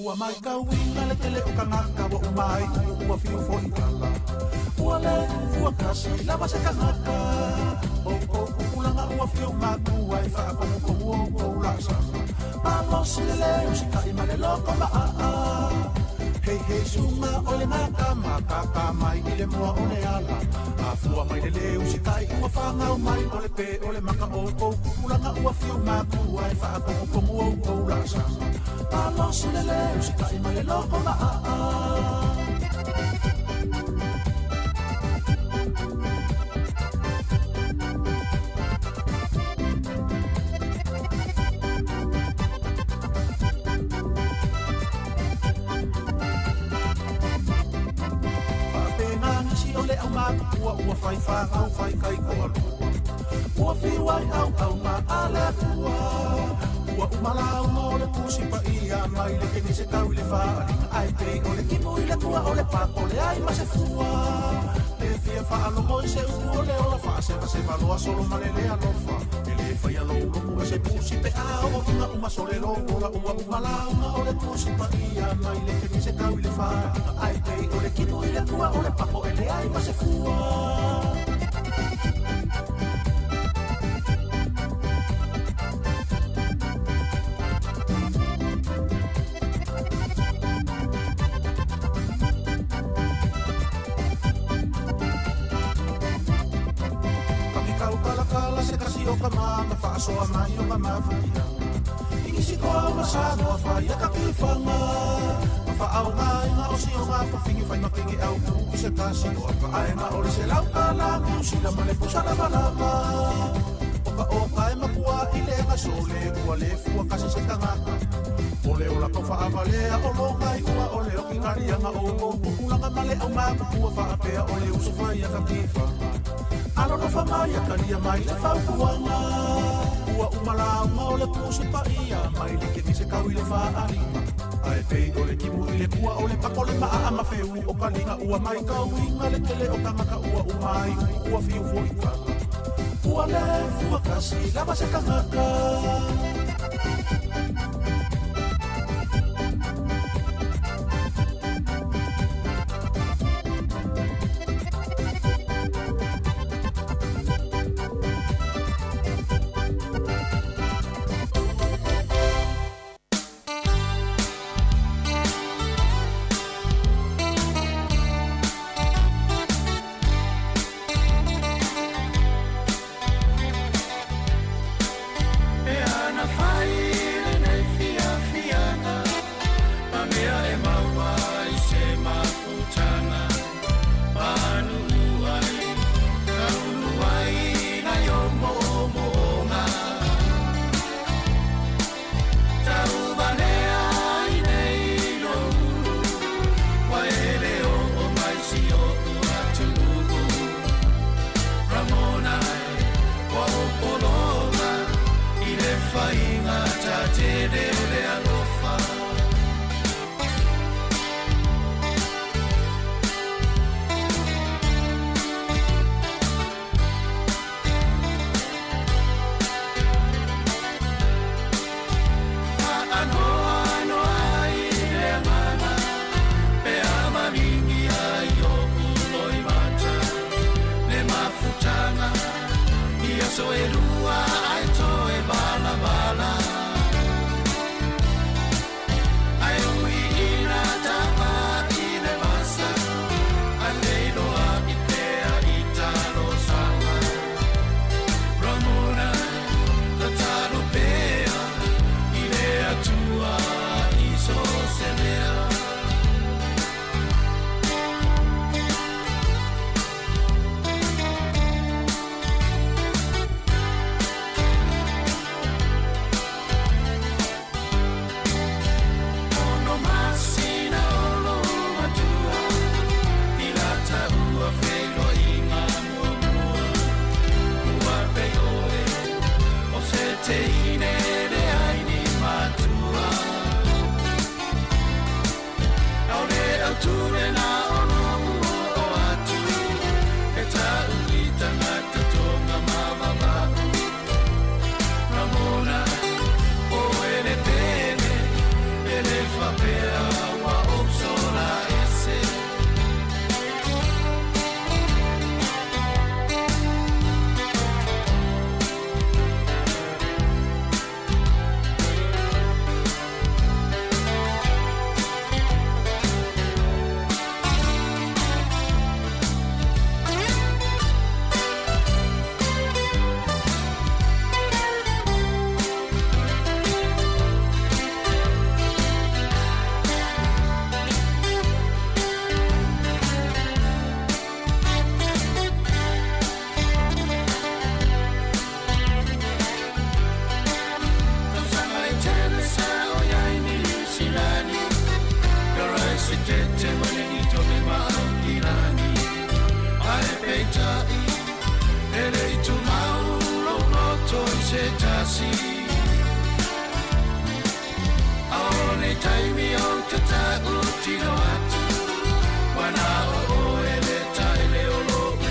Ua mai kauina le tele o kangaka wa umai ua fiu fo i kala. Ua le fua kasi lava se kangaka. O o upulanga ua fiu makua e wha komu komu o kou la sama. Malosi le le usika i male loko ma a a. Hei hei sunga o le ngaka makaka mai i le mua o le ala. A fua mai le le usika i ua whangau mai o le pe o le maka o kou kupulanga ua fiu makua e wha komu komu o kou la sama. Malosi le le usika i male loko ma a a. Ua ua whai whangau whai kai ko alua. Ua whiwai au au ma ale pua. Ua umalau mo le pusi pa ia mai le keni se tau i le whaalinga ai pe o le kimu i le kua o le pako le ai ma se fua. Le fia Faalogo i se upu o le ola faasevaseva loa solo ma le le alofa. E lē faia lou lotu e se pusi pe a oo iga uma sole lou ola ua uma lauga o le tusi paia mai le kenise tau i le faaliga ae pei o le kimu i le pua o le pako e leai ma se fua. Kau kalakala se kasi o ka mama faasoa mai o ka mafatiaga. Igisi koa ma Samoa faia ka kifanga. Ma faaogaiga o si o gafafigi fai mafigi au i se kasi o aka aena o le se laukala Niusila ma le pusa lavalava. O ka oka e makua i le gasole ua le fua kasi se tagata. O le ola kau faavalea o logai ua o le okigaliaga o lou pupulaga ma le aumākukua faapea o le uso faia ka kifanga. Alofa mai atalia mai le fautuaga. Ua uma lauga o le tusi paia mai le kenise tau i le faalima. Ae pei o le timu i le pua o le pako le maa ma feu o kaliga ua mai kauiga le tele o tagata ua uma ai ua fiu foi tala. Ua le fua kasi lava se tagata. E ana fai lenei fiafiaga ma mea e maua ai se mafutaga manuu ai taulu ai nai o moomooga tauvalea ai nei loulu ua e le oo mai si o'u atunuu Ramona e ua ou pologa i le faiga tatele o le alofa. Faanoanoa ai le agaga pe a maligi ai o'u loimata le mafutaga i aso e lua ae toe valavala ae ui ina tava i le vasa ae feiloa'i pea i talosaga Ramona tatalo pea i le Atua i so se mea. Ono masina o lou matua i lata ua feiloaiga muamua ua pei oe o se teine leai ni matua Aole autule na ono ua o atu e ta'u i tagata toga mavava'u Ramona o ele pele e le faapea ua ou sola ese. Tausaga e tele sa o iai Niu Silani Karaisitete ma le tole ma Aukilani Ae peitai e le i tumau lou loto i se tasi A o nei taimi ou te ta'utilo atu Ua na o oe le taele o lo'u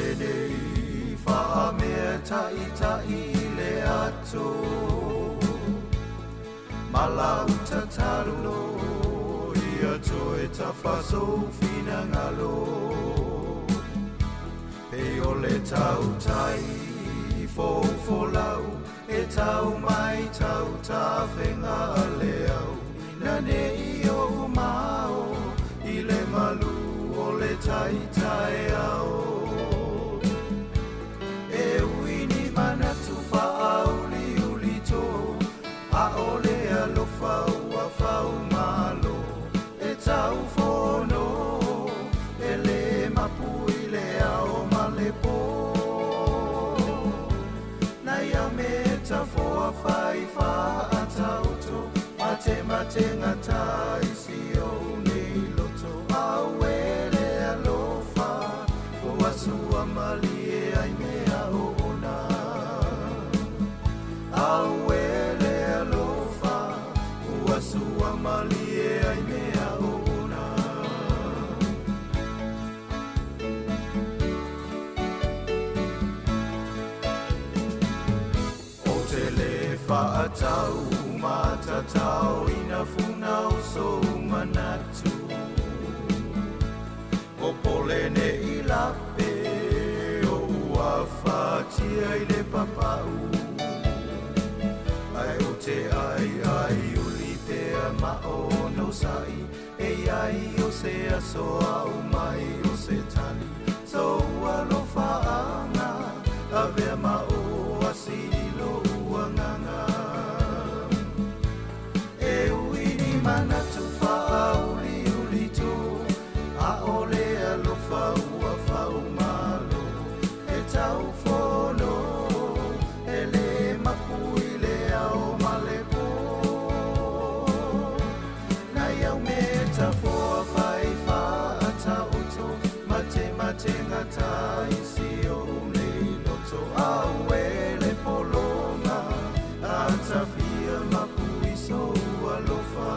pole nei whaamea tai tai le ato Malau tatalo ia toe tafaso finangalo Pe o le tautai fofolau e tau mai tau tafenga le au Na nei o mao i le malu o le taitai ao E uini manatu whaauli uli tō A ole alofa ua whau malo E tau fono e le mapu i le ao ma le pō Na ia me ta foa whai wha atauto Mate mate ngata isi o nei loto Awele alofa o asua malie ai mea o ona Awele alofa o asua malie ai mea o ona O te le whaatau matatau ina funa o so manatu O pole ne i lape o ua whatia i le papau Ai o te ai ai uli pea ma o no sai E ai o se aso au mai o se tali So alofa anga avea ma o asilo uanganga E uini manatu whaauli uli tō A ole alofa ua whau malo E tau fono e le mapu i le ao ma le pō Na iau me ta foa whai whaatauto Mate mate ngata isi o nei loto Awele polonga atawhia mapu iso alofa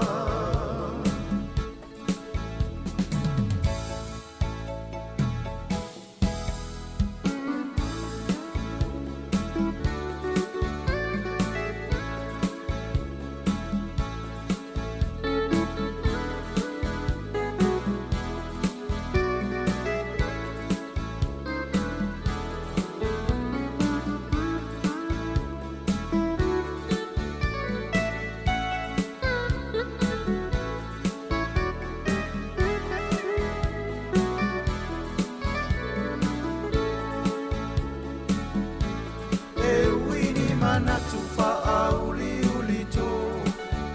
E uini manatu whaauli uli tō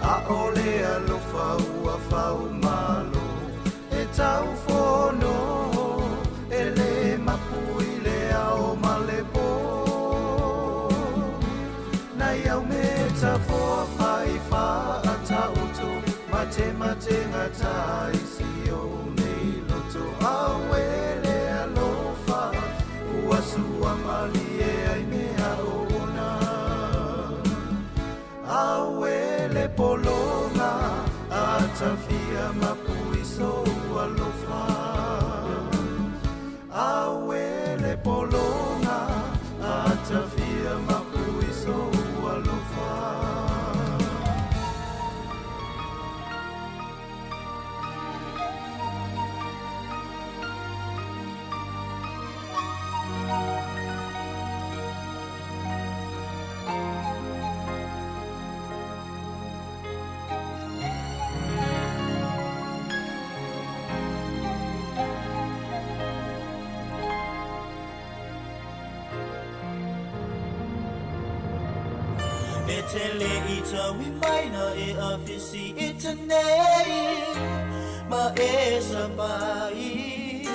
A ole alofa ua whau malo E tau fono e le mapu i le ao ma le pō Na iau me ta foa whai whaatauto Mate mate ngata isi o nei loto Awele alofa ua sua malie ai mea o ona Awele polonga atawhia mapu iso alofa Awele polonga atawhia mapu iso alofa E te le i taui maina e awhisi i te nei Ma e sapai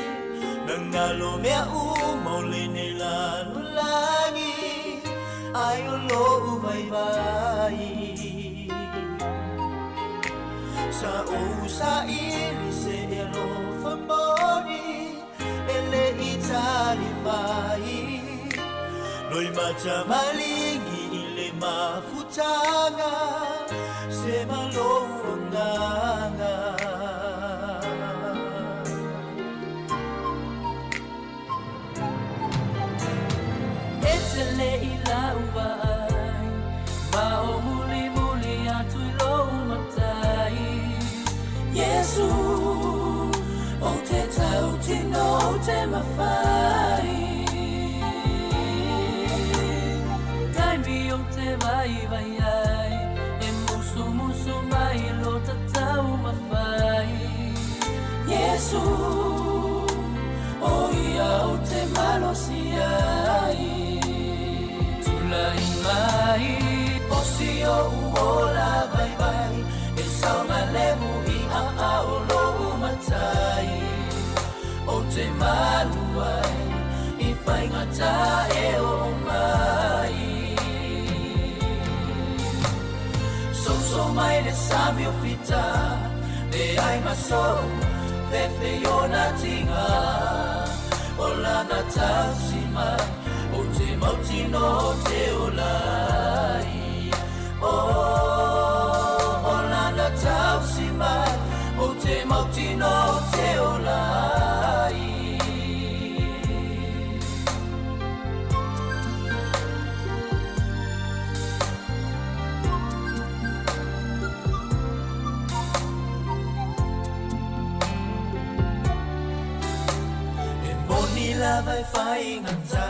Na ngalo mea u maule ne lalo langi Ai o lo u vai vai Sa o sa ili se e lo whamoni E le i tali mai Noi mata malingi i le mafutanga Se malo anganga tele i lau vaai Ma o mulimuli atu i lou matai Iesu Ou te tautino ou te mafai Taimi ou te vaivai ai E musumusu mai lo taumafai Iesu O ia ou te malosi ai Tulai mai O si o'u ola vaivai E saogalemu i aao o lou Matai Ou te malu ai I faigata e oo mai Soso mai le sami o fita Leai ma sou fefe i ona tiga O lana tausi mai Ou te mautinoa ou te ola ai Oh, o lana tausi mai Ou te mautinoa ou te ola ai E moni lava e faigata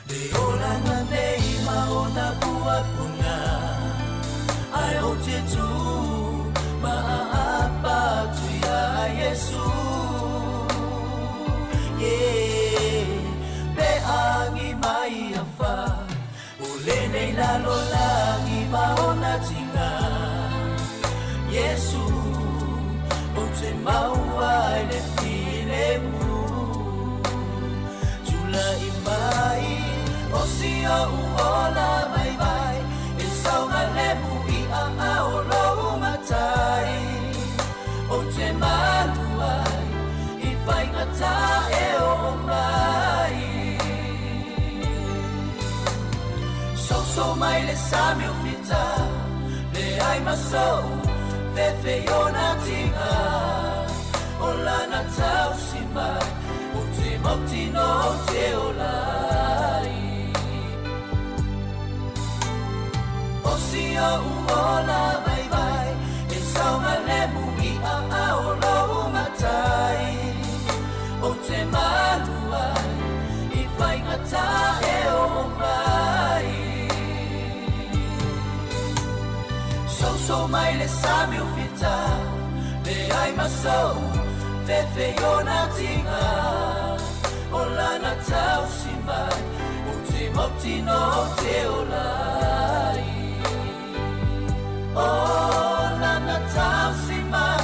Le olaga nei ma ona puapuga Ae ou te tu ma aapa atu iā Iesu Yeah Pe agi mai afa O lenei lalolagi ma ona tiga Iesu Ou te maua ai le filemu Tulai mai O si o'u ola vaivai E saogalemu i aao o lou Matai Ou te malu ai I faigata e oo mai Soso mai le sami o fita Leai ma sou fefe i ona tiga O lana tausi mai Ou te mautinoa ou te ola ai O si o'u ola vaivai E saogalemu i aao o lou Matai Ou te malu ai I faigata e oo mai Soso mai le sami o fita Leai ma sou fefe i ona tiga O lana tausi mai Ou te mautinoa ou te ola ai O lana tausi mai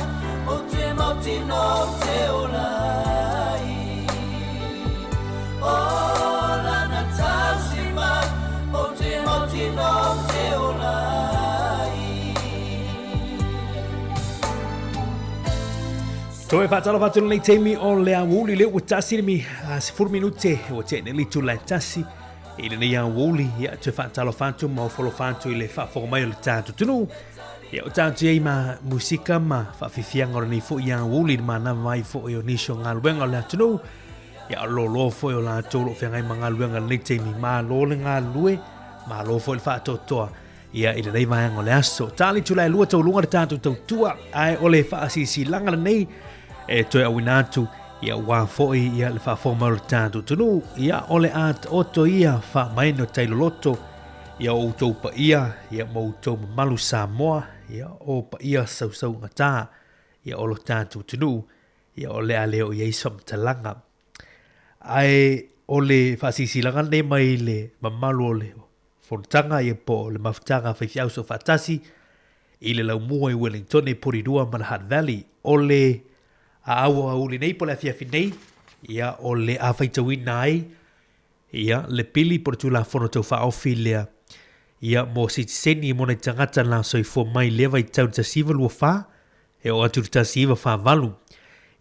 Ou te mautinoa ou te ola ai O lana tausi mai Ou te mautinoa ou te ola ai Toe faatalofa atu lenei taimi o le aoauli lea ua tasi le mi 10 minute ua tea nei le itula e tasi i lenei aoauli. Ia toe faatalofa atu ma ofolofa atu i le faafofoga mai o le tatou atunuu. Ia o tatou i ai ma musika ma faafiafiaga o lenei foi aoauli i le manava ai foi o nisi o galuega o le atunuu. Ia o loloa foi o latou o lo o feagai ma galuega i lenei taimi. Malo le galulue, malo foi le faatoatoa ia i lenei vaega o le aso. Ta le itula e lua tauluga le tatou tautua, ae o le faasilasilaga lenei e toe auina atu ia ua foi ia le faafofoga mai o le tatou atunuu. Ia o le a taoto ia faamaino tailoloto ia o outou paia ia ma outou mamalu Samoa ia o paia sausaugata ia o lo tatou atunuu ia o le a le oo i ai se faamatalaga. Ae o le faasilasilaga lenei mai le mamalu o le fonotaga ia po o le mafutaga a faifeau soofaatasi i le laumua i Wellington i Porirua ma le Hutt Valley. O le aauauli nei po o le afiafi nei, ia o le a faitauina ai ia le pili po o le Tulafono Tau Faaofi lea ia mo sitiseni mo nai tagata na soifua mai i lea vaitau i le 1924 e oo atu i le 1948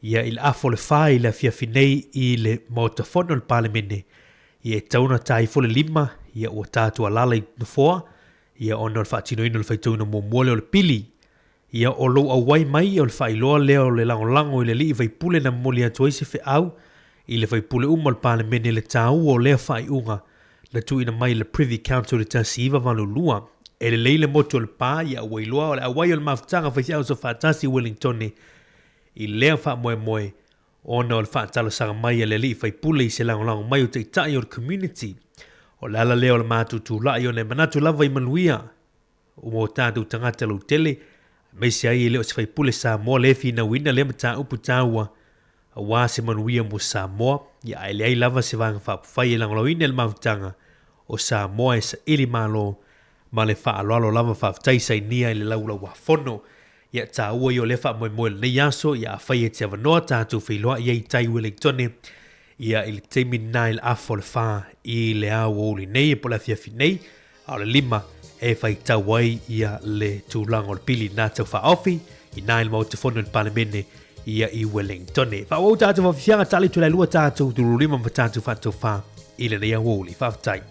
ia i le afa o le fa i le afiafi nei i le Maota Fono o le Palemene. Ia e tatau ona ta ifo le lima, ia ua ta atu alala i nofoa, ia ona o le faatinoina o le faitauina muamua lea o le pili. Ia o lou auai mai o le faailoa lea o le lagolago i le alii faipule na momoli atu ai se feau i le faipule uma o le Palemene i le taua o lea faaiuga. Na tuuina mai e le Privy Council i le 1982, e lelei le motu o le pā, ia ua iloa o le auai o le mafutaga faifeau soofaatasi i Wellingtone i lea faamoemoe ona o le faatalosaga mai a le alii faipule i se lagolago mai o taitai o le community. O le ala lea o le matou tulai ona e manatu lava i manuia mo tatou tagata lautele, aemaise ai e le o se faipule Samoa lea e finauina lea mataupu taua aua se manuia mo Samoa, ia ae leai lava se Vaega Faaupufai e lagolagoina i le mafutaga o Samoa e saili malo ma le faaaloalo lava. Faafetai sainia i le laulauafono. Ia taua ia o lea faamoemoe o lenei aso, ia afai e te avanoa tatou feiloai ai i tai Wellingtone, ia i le taimi lena i le afa o le fa i le aoauli nei po o le afiafi nei, a o le lima e faitau ai ia le tulaga o le pili lena tau faaofi i na i le Maota Fono i le Palemene ia i Wellingtone. Faaauau tatou faafiafiaga, tali atu le lua tatou tululima ma tatou faatofā i lenei aoauli. Faafetai.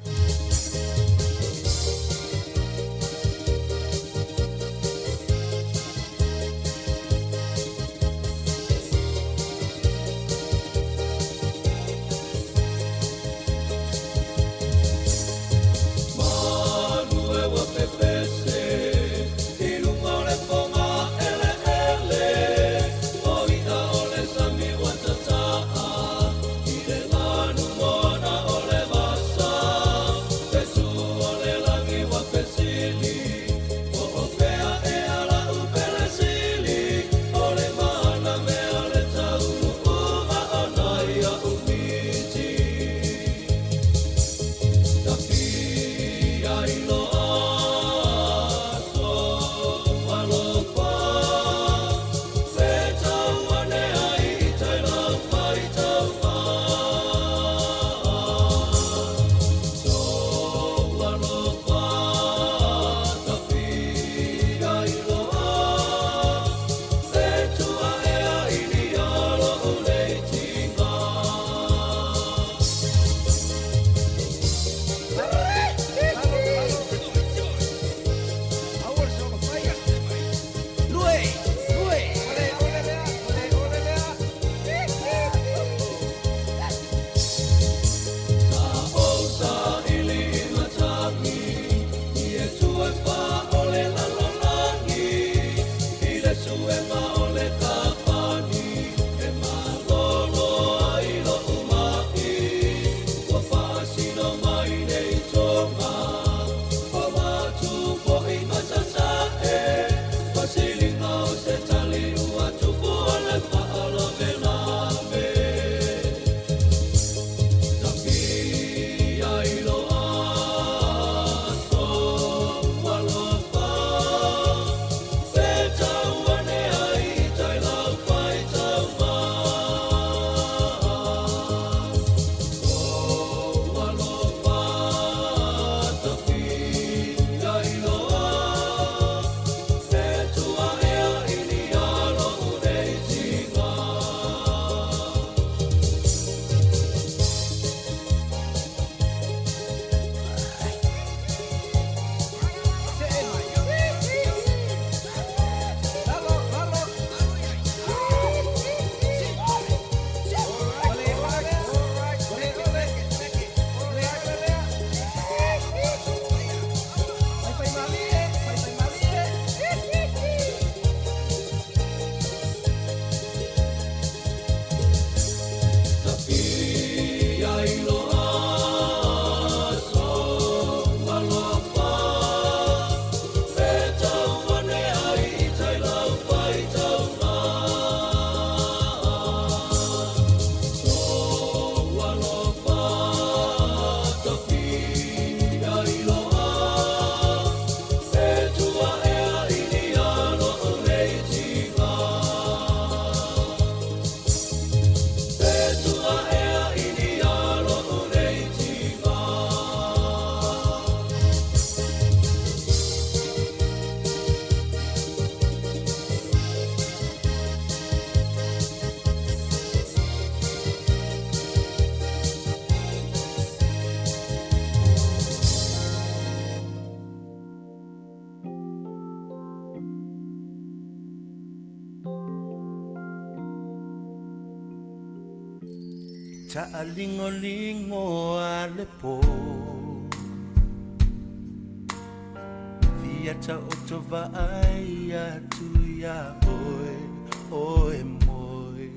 Taalingolingo a le po. Ia taoto vaai atu iā oe, oe moe.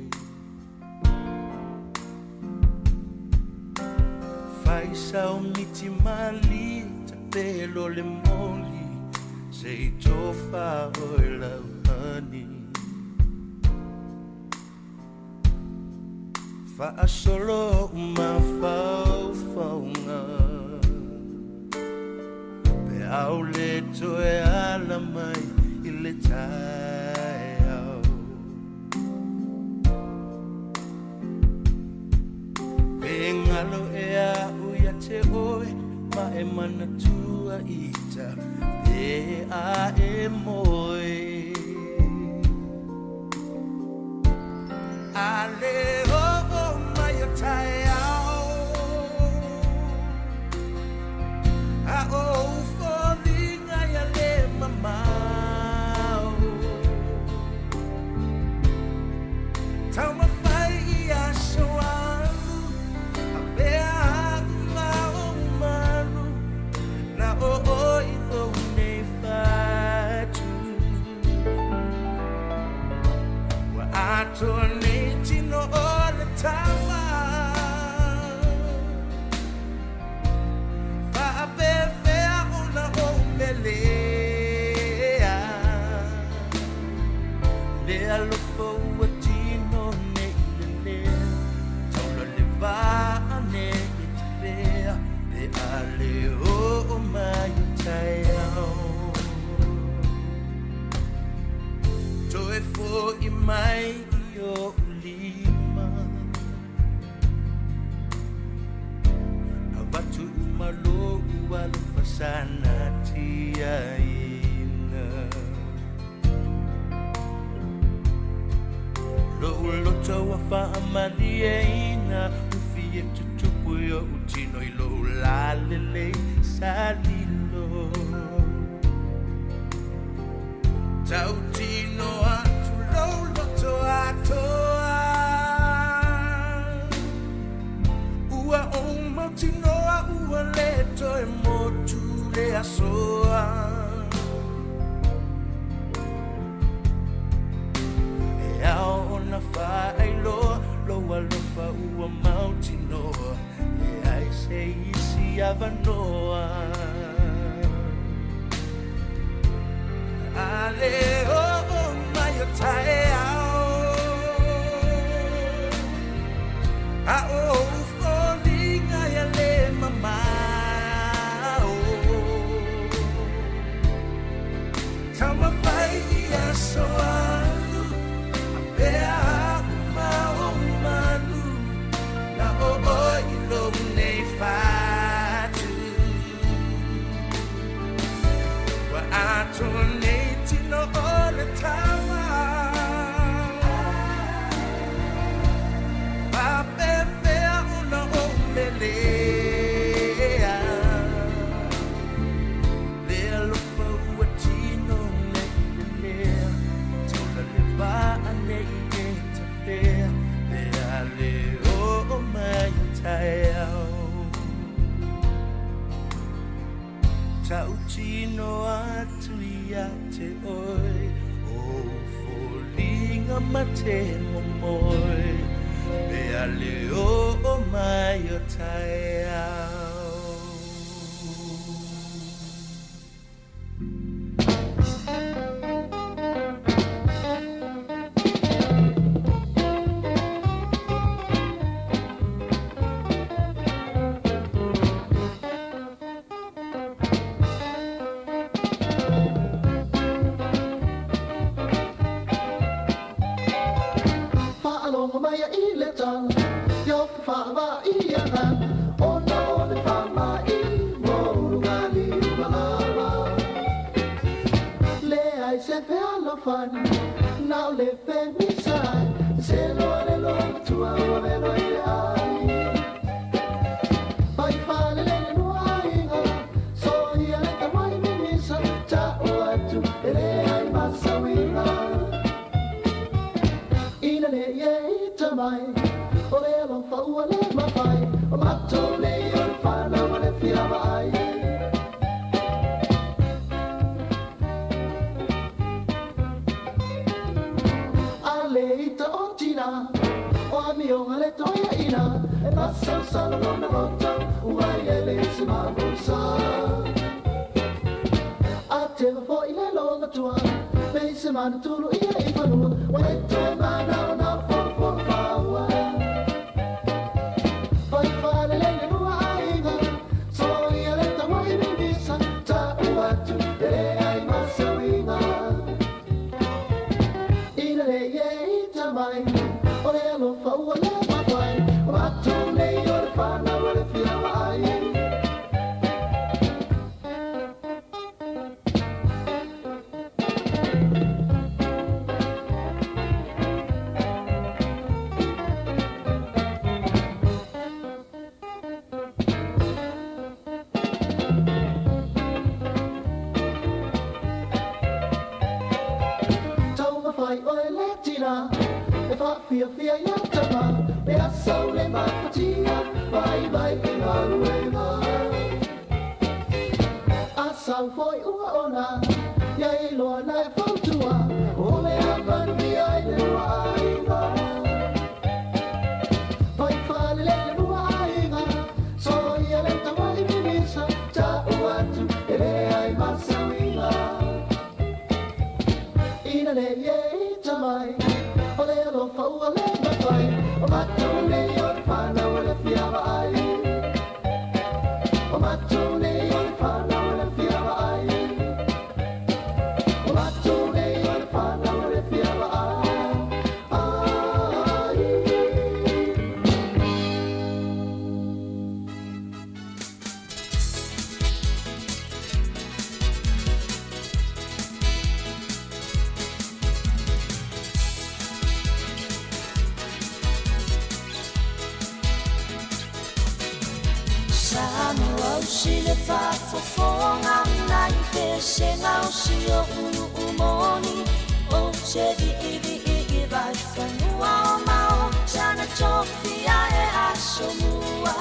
Fai sau miti mali tapelo le moli, se i tofa oe lau honey. Faasolo mafaufauga pe au le toe ala mai i le taeao. Pe galo e a'u ia te oe ma e manatua ita pe a e moe. A le oo mai o taeao, a o ou foliga ia le mamao. Taumafai i aso alu, avea a'u ma ou malu, na o oe i lou nei fatu. Ua atoa nei tino o le tama, faapefea ona ou melea. Le alofa ua tino nei lelea, taula le vaa nei tafea, pe a le oo mai o taeao. Toe fo'i mai i o'u lima, avatu uma lo'u alofa sana tiaina. Lo'u loto ua faamalieina, ufi e tutupu i o'u tino i lou lalelei salilo. Tautino atu lou loto atoa, ua ou mautinoa ua le toe motu le asoa. E ao ona faailoa lou alofa ua mautinoa, leai se isi avanoa. A le oo mai o taeao, a o ou foliga ia le mamao. Taumafai i aso alu, avea a'u ma ou malu, na o oe i lou nei fatu. Ua atoa nei tino o le tama, faapefea ona ou melea. Le alofa ua tino nei lelea, taula le vaa nei e tafea, pe a le oo mai o taeao. Tautino atu ia te oe, o foliga ma te momoe, pe a le oo mai o taeao. Faalogo mai i le tala, io faavaaiaga, ona o le faama'i mo ulugalima lava. Leai se fealofani, na o le femisai, se loa le loa matua ua velo i le ai. Pai fale le le nuaiga, soia le tamai mimisa, ta'u atu e leai masauiga. Ina nei e ita mai, o le alofa ua le mafai, o matou nei o le fanau ma le fia vaai. Asau lona loto ua i ele i se mamosa. A te fo i le lo matua me se manu tulu ia i fanua wa e toe mana o na fo fo faua. Fai fale le le lua aiga so ia le taua i mimisa ta ua atu e le ai masauiga. Ina le ie i tamai o le alofa ua le mafai o matou nei o le fanau e le fia vaai. Taumafai oe le tina e faafiafia ia tama me asau le mafatia vaivai i galuega. Asau foi ua ona ia iloa na e fautua o le amanuia i le lua aiga. Fai fale le le lua aiga so ia le taua i mimisa ta ua atu e leai ma se uiga. Ina le ie i tamai o le alofa ua le mafai o matou nei o le fanau e le fia vaai. O matou nei o le fanau e le fia vaai. O matou nei o le fanau e le fia vaai. Samoa o si le faafofoga nai pesega o si o'u nu'u moni o se vi'ivii vai fanua o mao sana tofia e asomua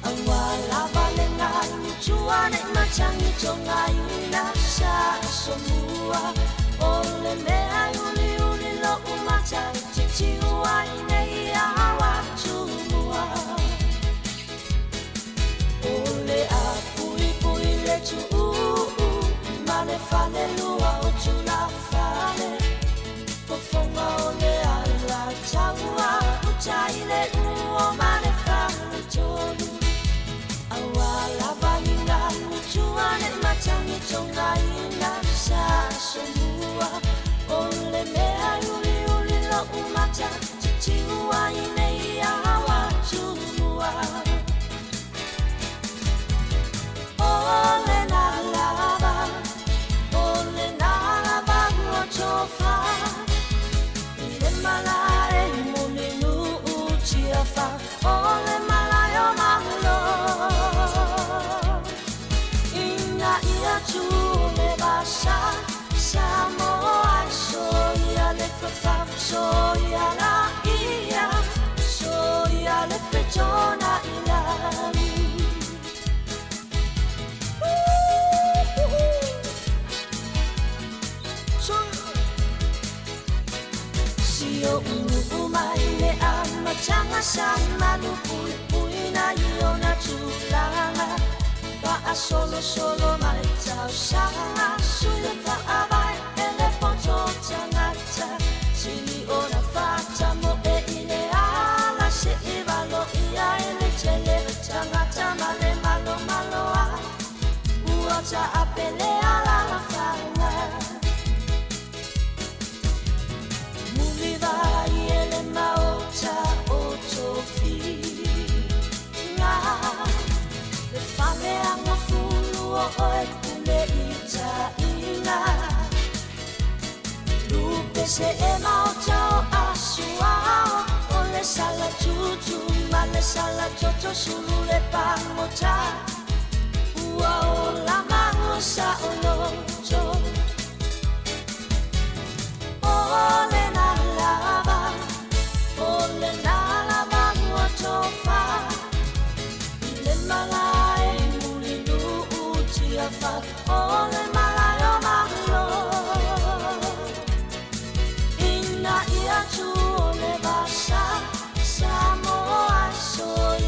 auā lava le galutua ne'i matagi togaina sa asomua o le mea e uliuli lo'u mata titiu ai nei ao atumua o le apuipui le tu'u'u ma le falelua o tulafale fofoga o le alataua utai le uo ma le faletolu auā lava i galutua ne'i matagi togaina sa asomua o le mea e uliuli lo'u mata titiu ai nei ao atumua. O le na lava, o le na lava ua tofa i le malae mulinuu tiafa o le malae o Malo. Ina ia tu le vasa Samoa soia le fafa soia la ia soia le fetona ilali. Si o unu mai le amataga sa malu puipuina i ona tulaga faasolosolo mai tausaga sui le faavae e le poto tagata sili ona fata mo'e i le ala se'i valoia e le tele tagata ma le malomaloa ua ta'apele alalafaga. Mulivai e le maota o tofiga le faleaga fulu o oe pule i ta'iga lupe se e maota o asuao o le sala tutu ma le sala toto sulu le pagota ua ola maua sa'oloto. O le na lava, o le na lava ua tofa i le malae mulinuu tiafa o le malae o Malo. Ina ia tu o le vasa Samoa soia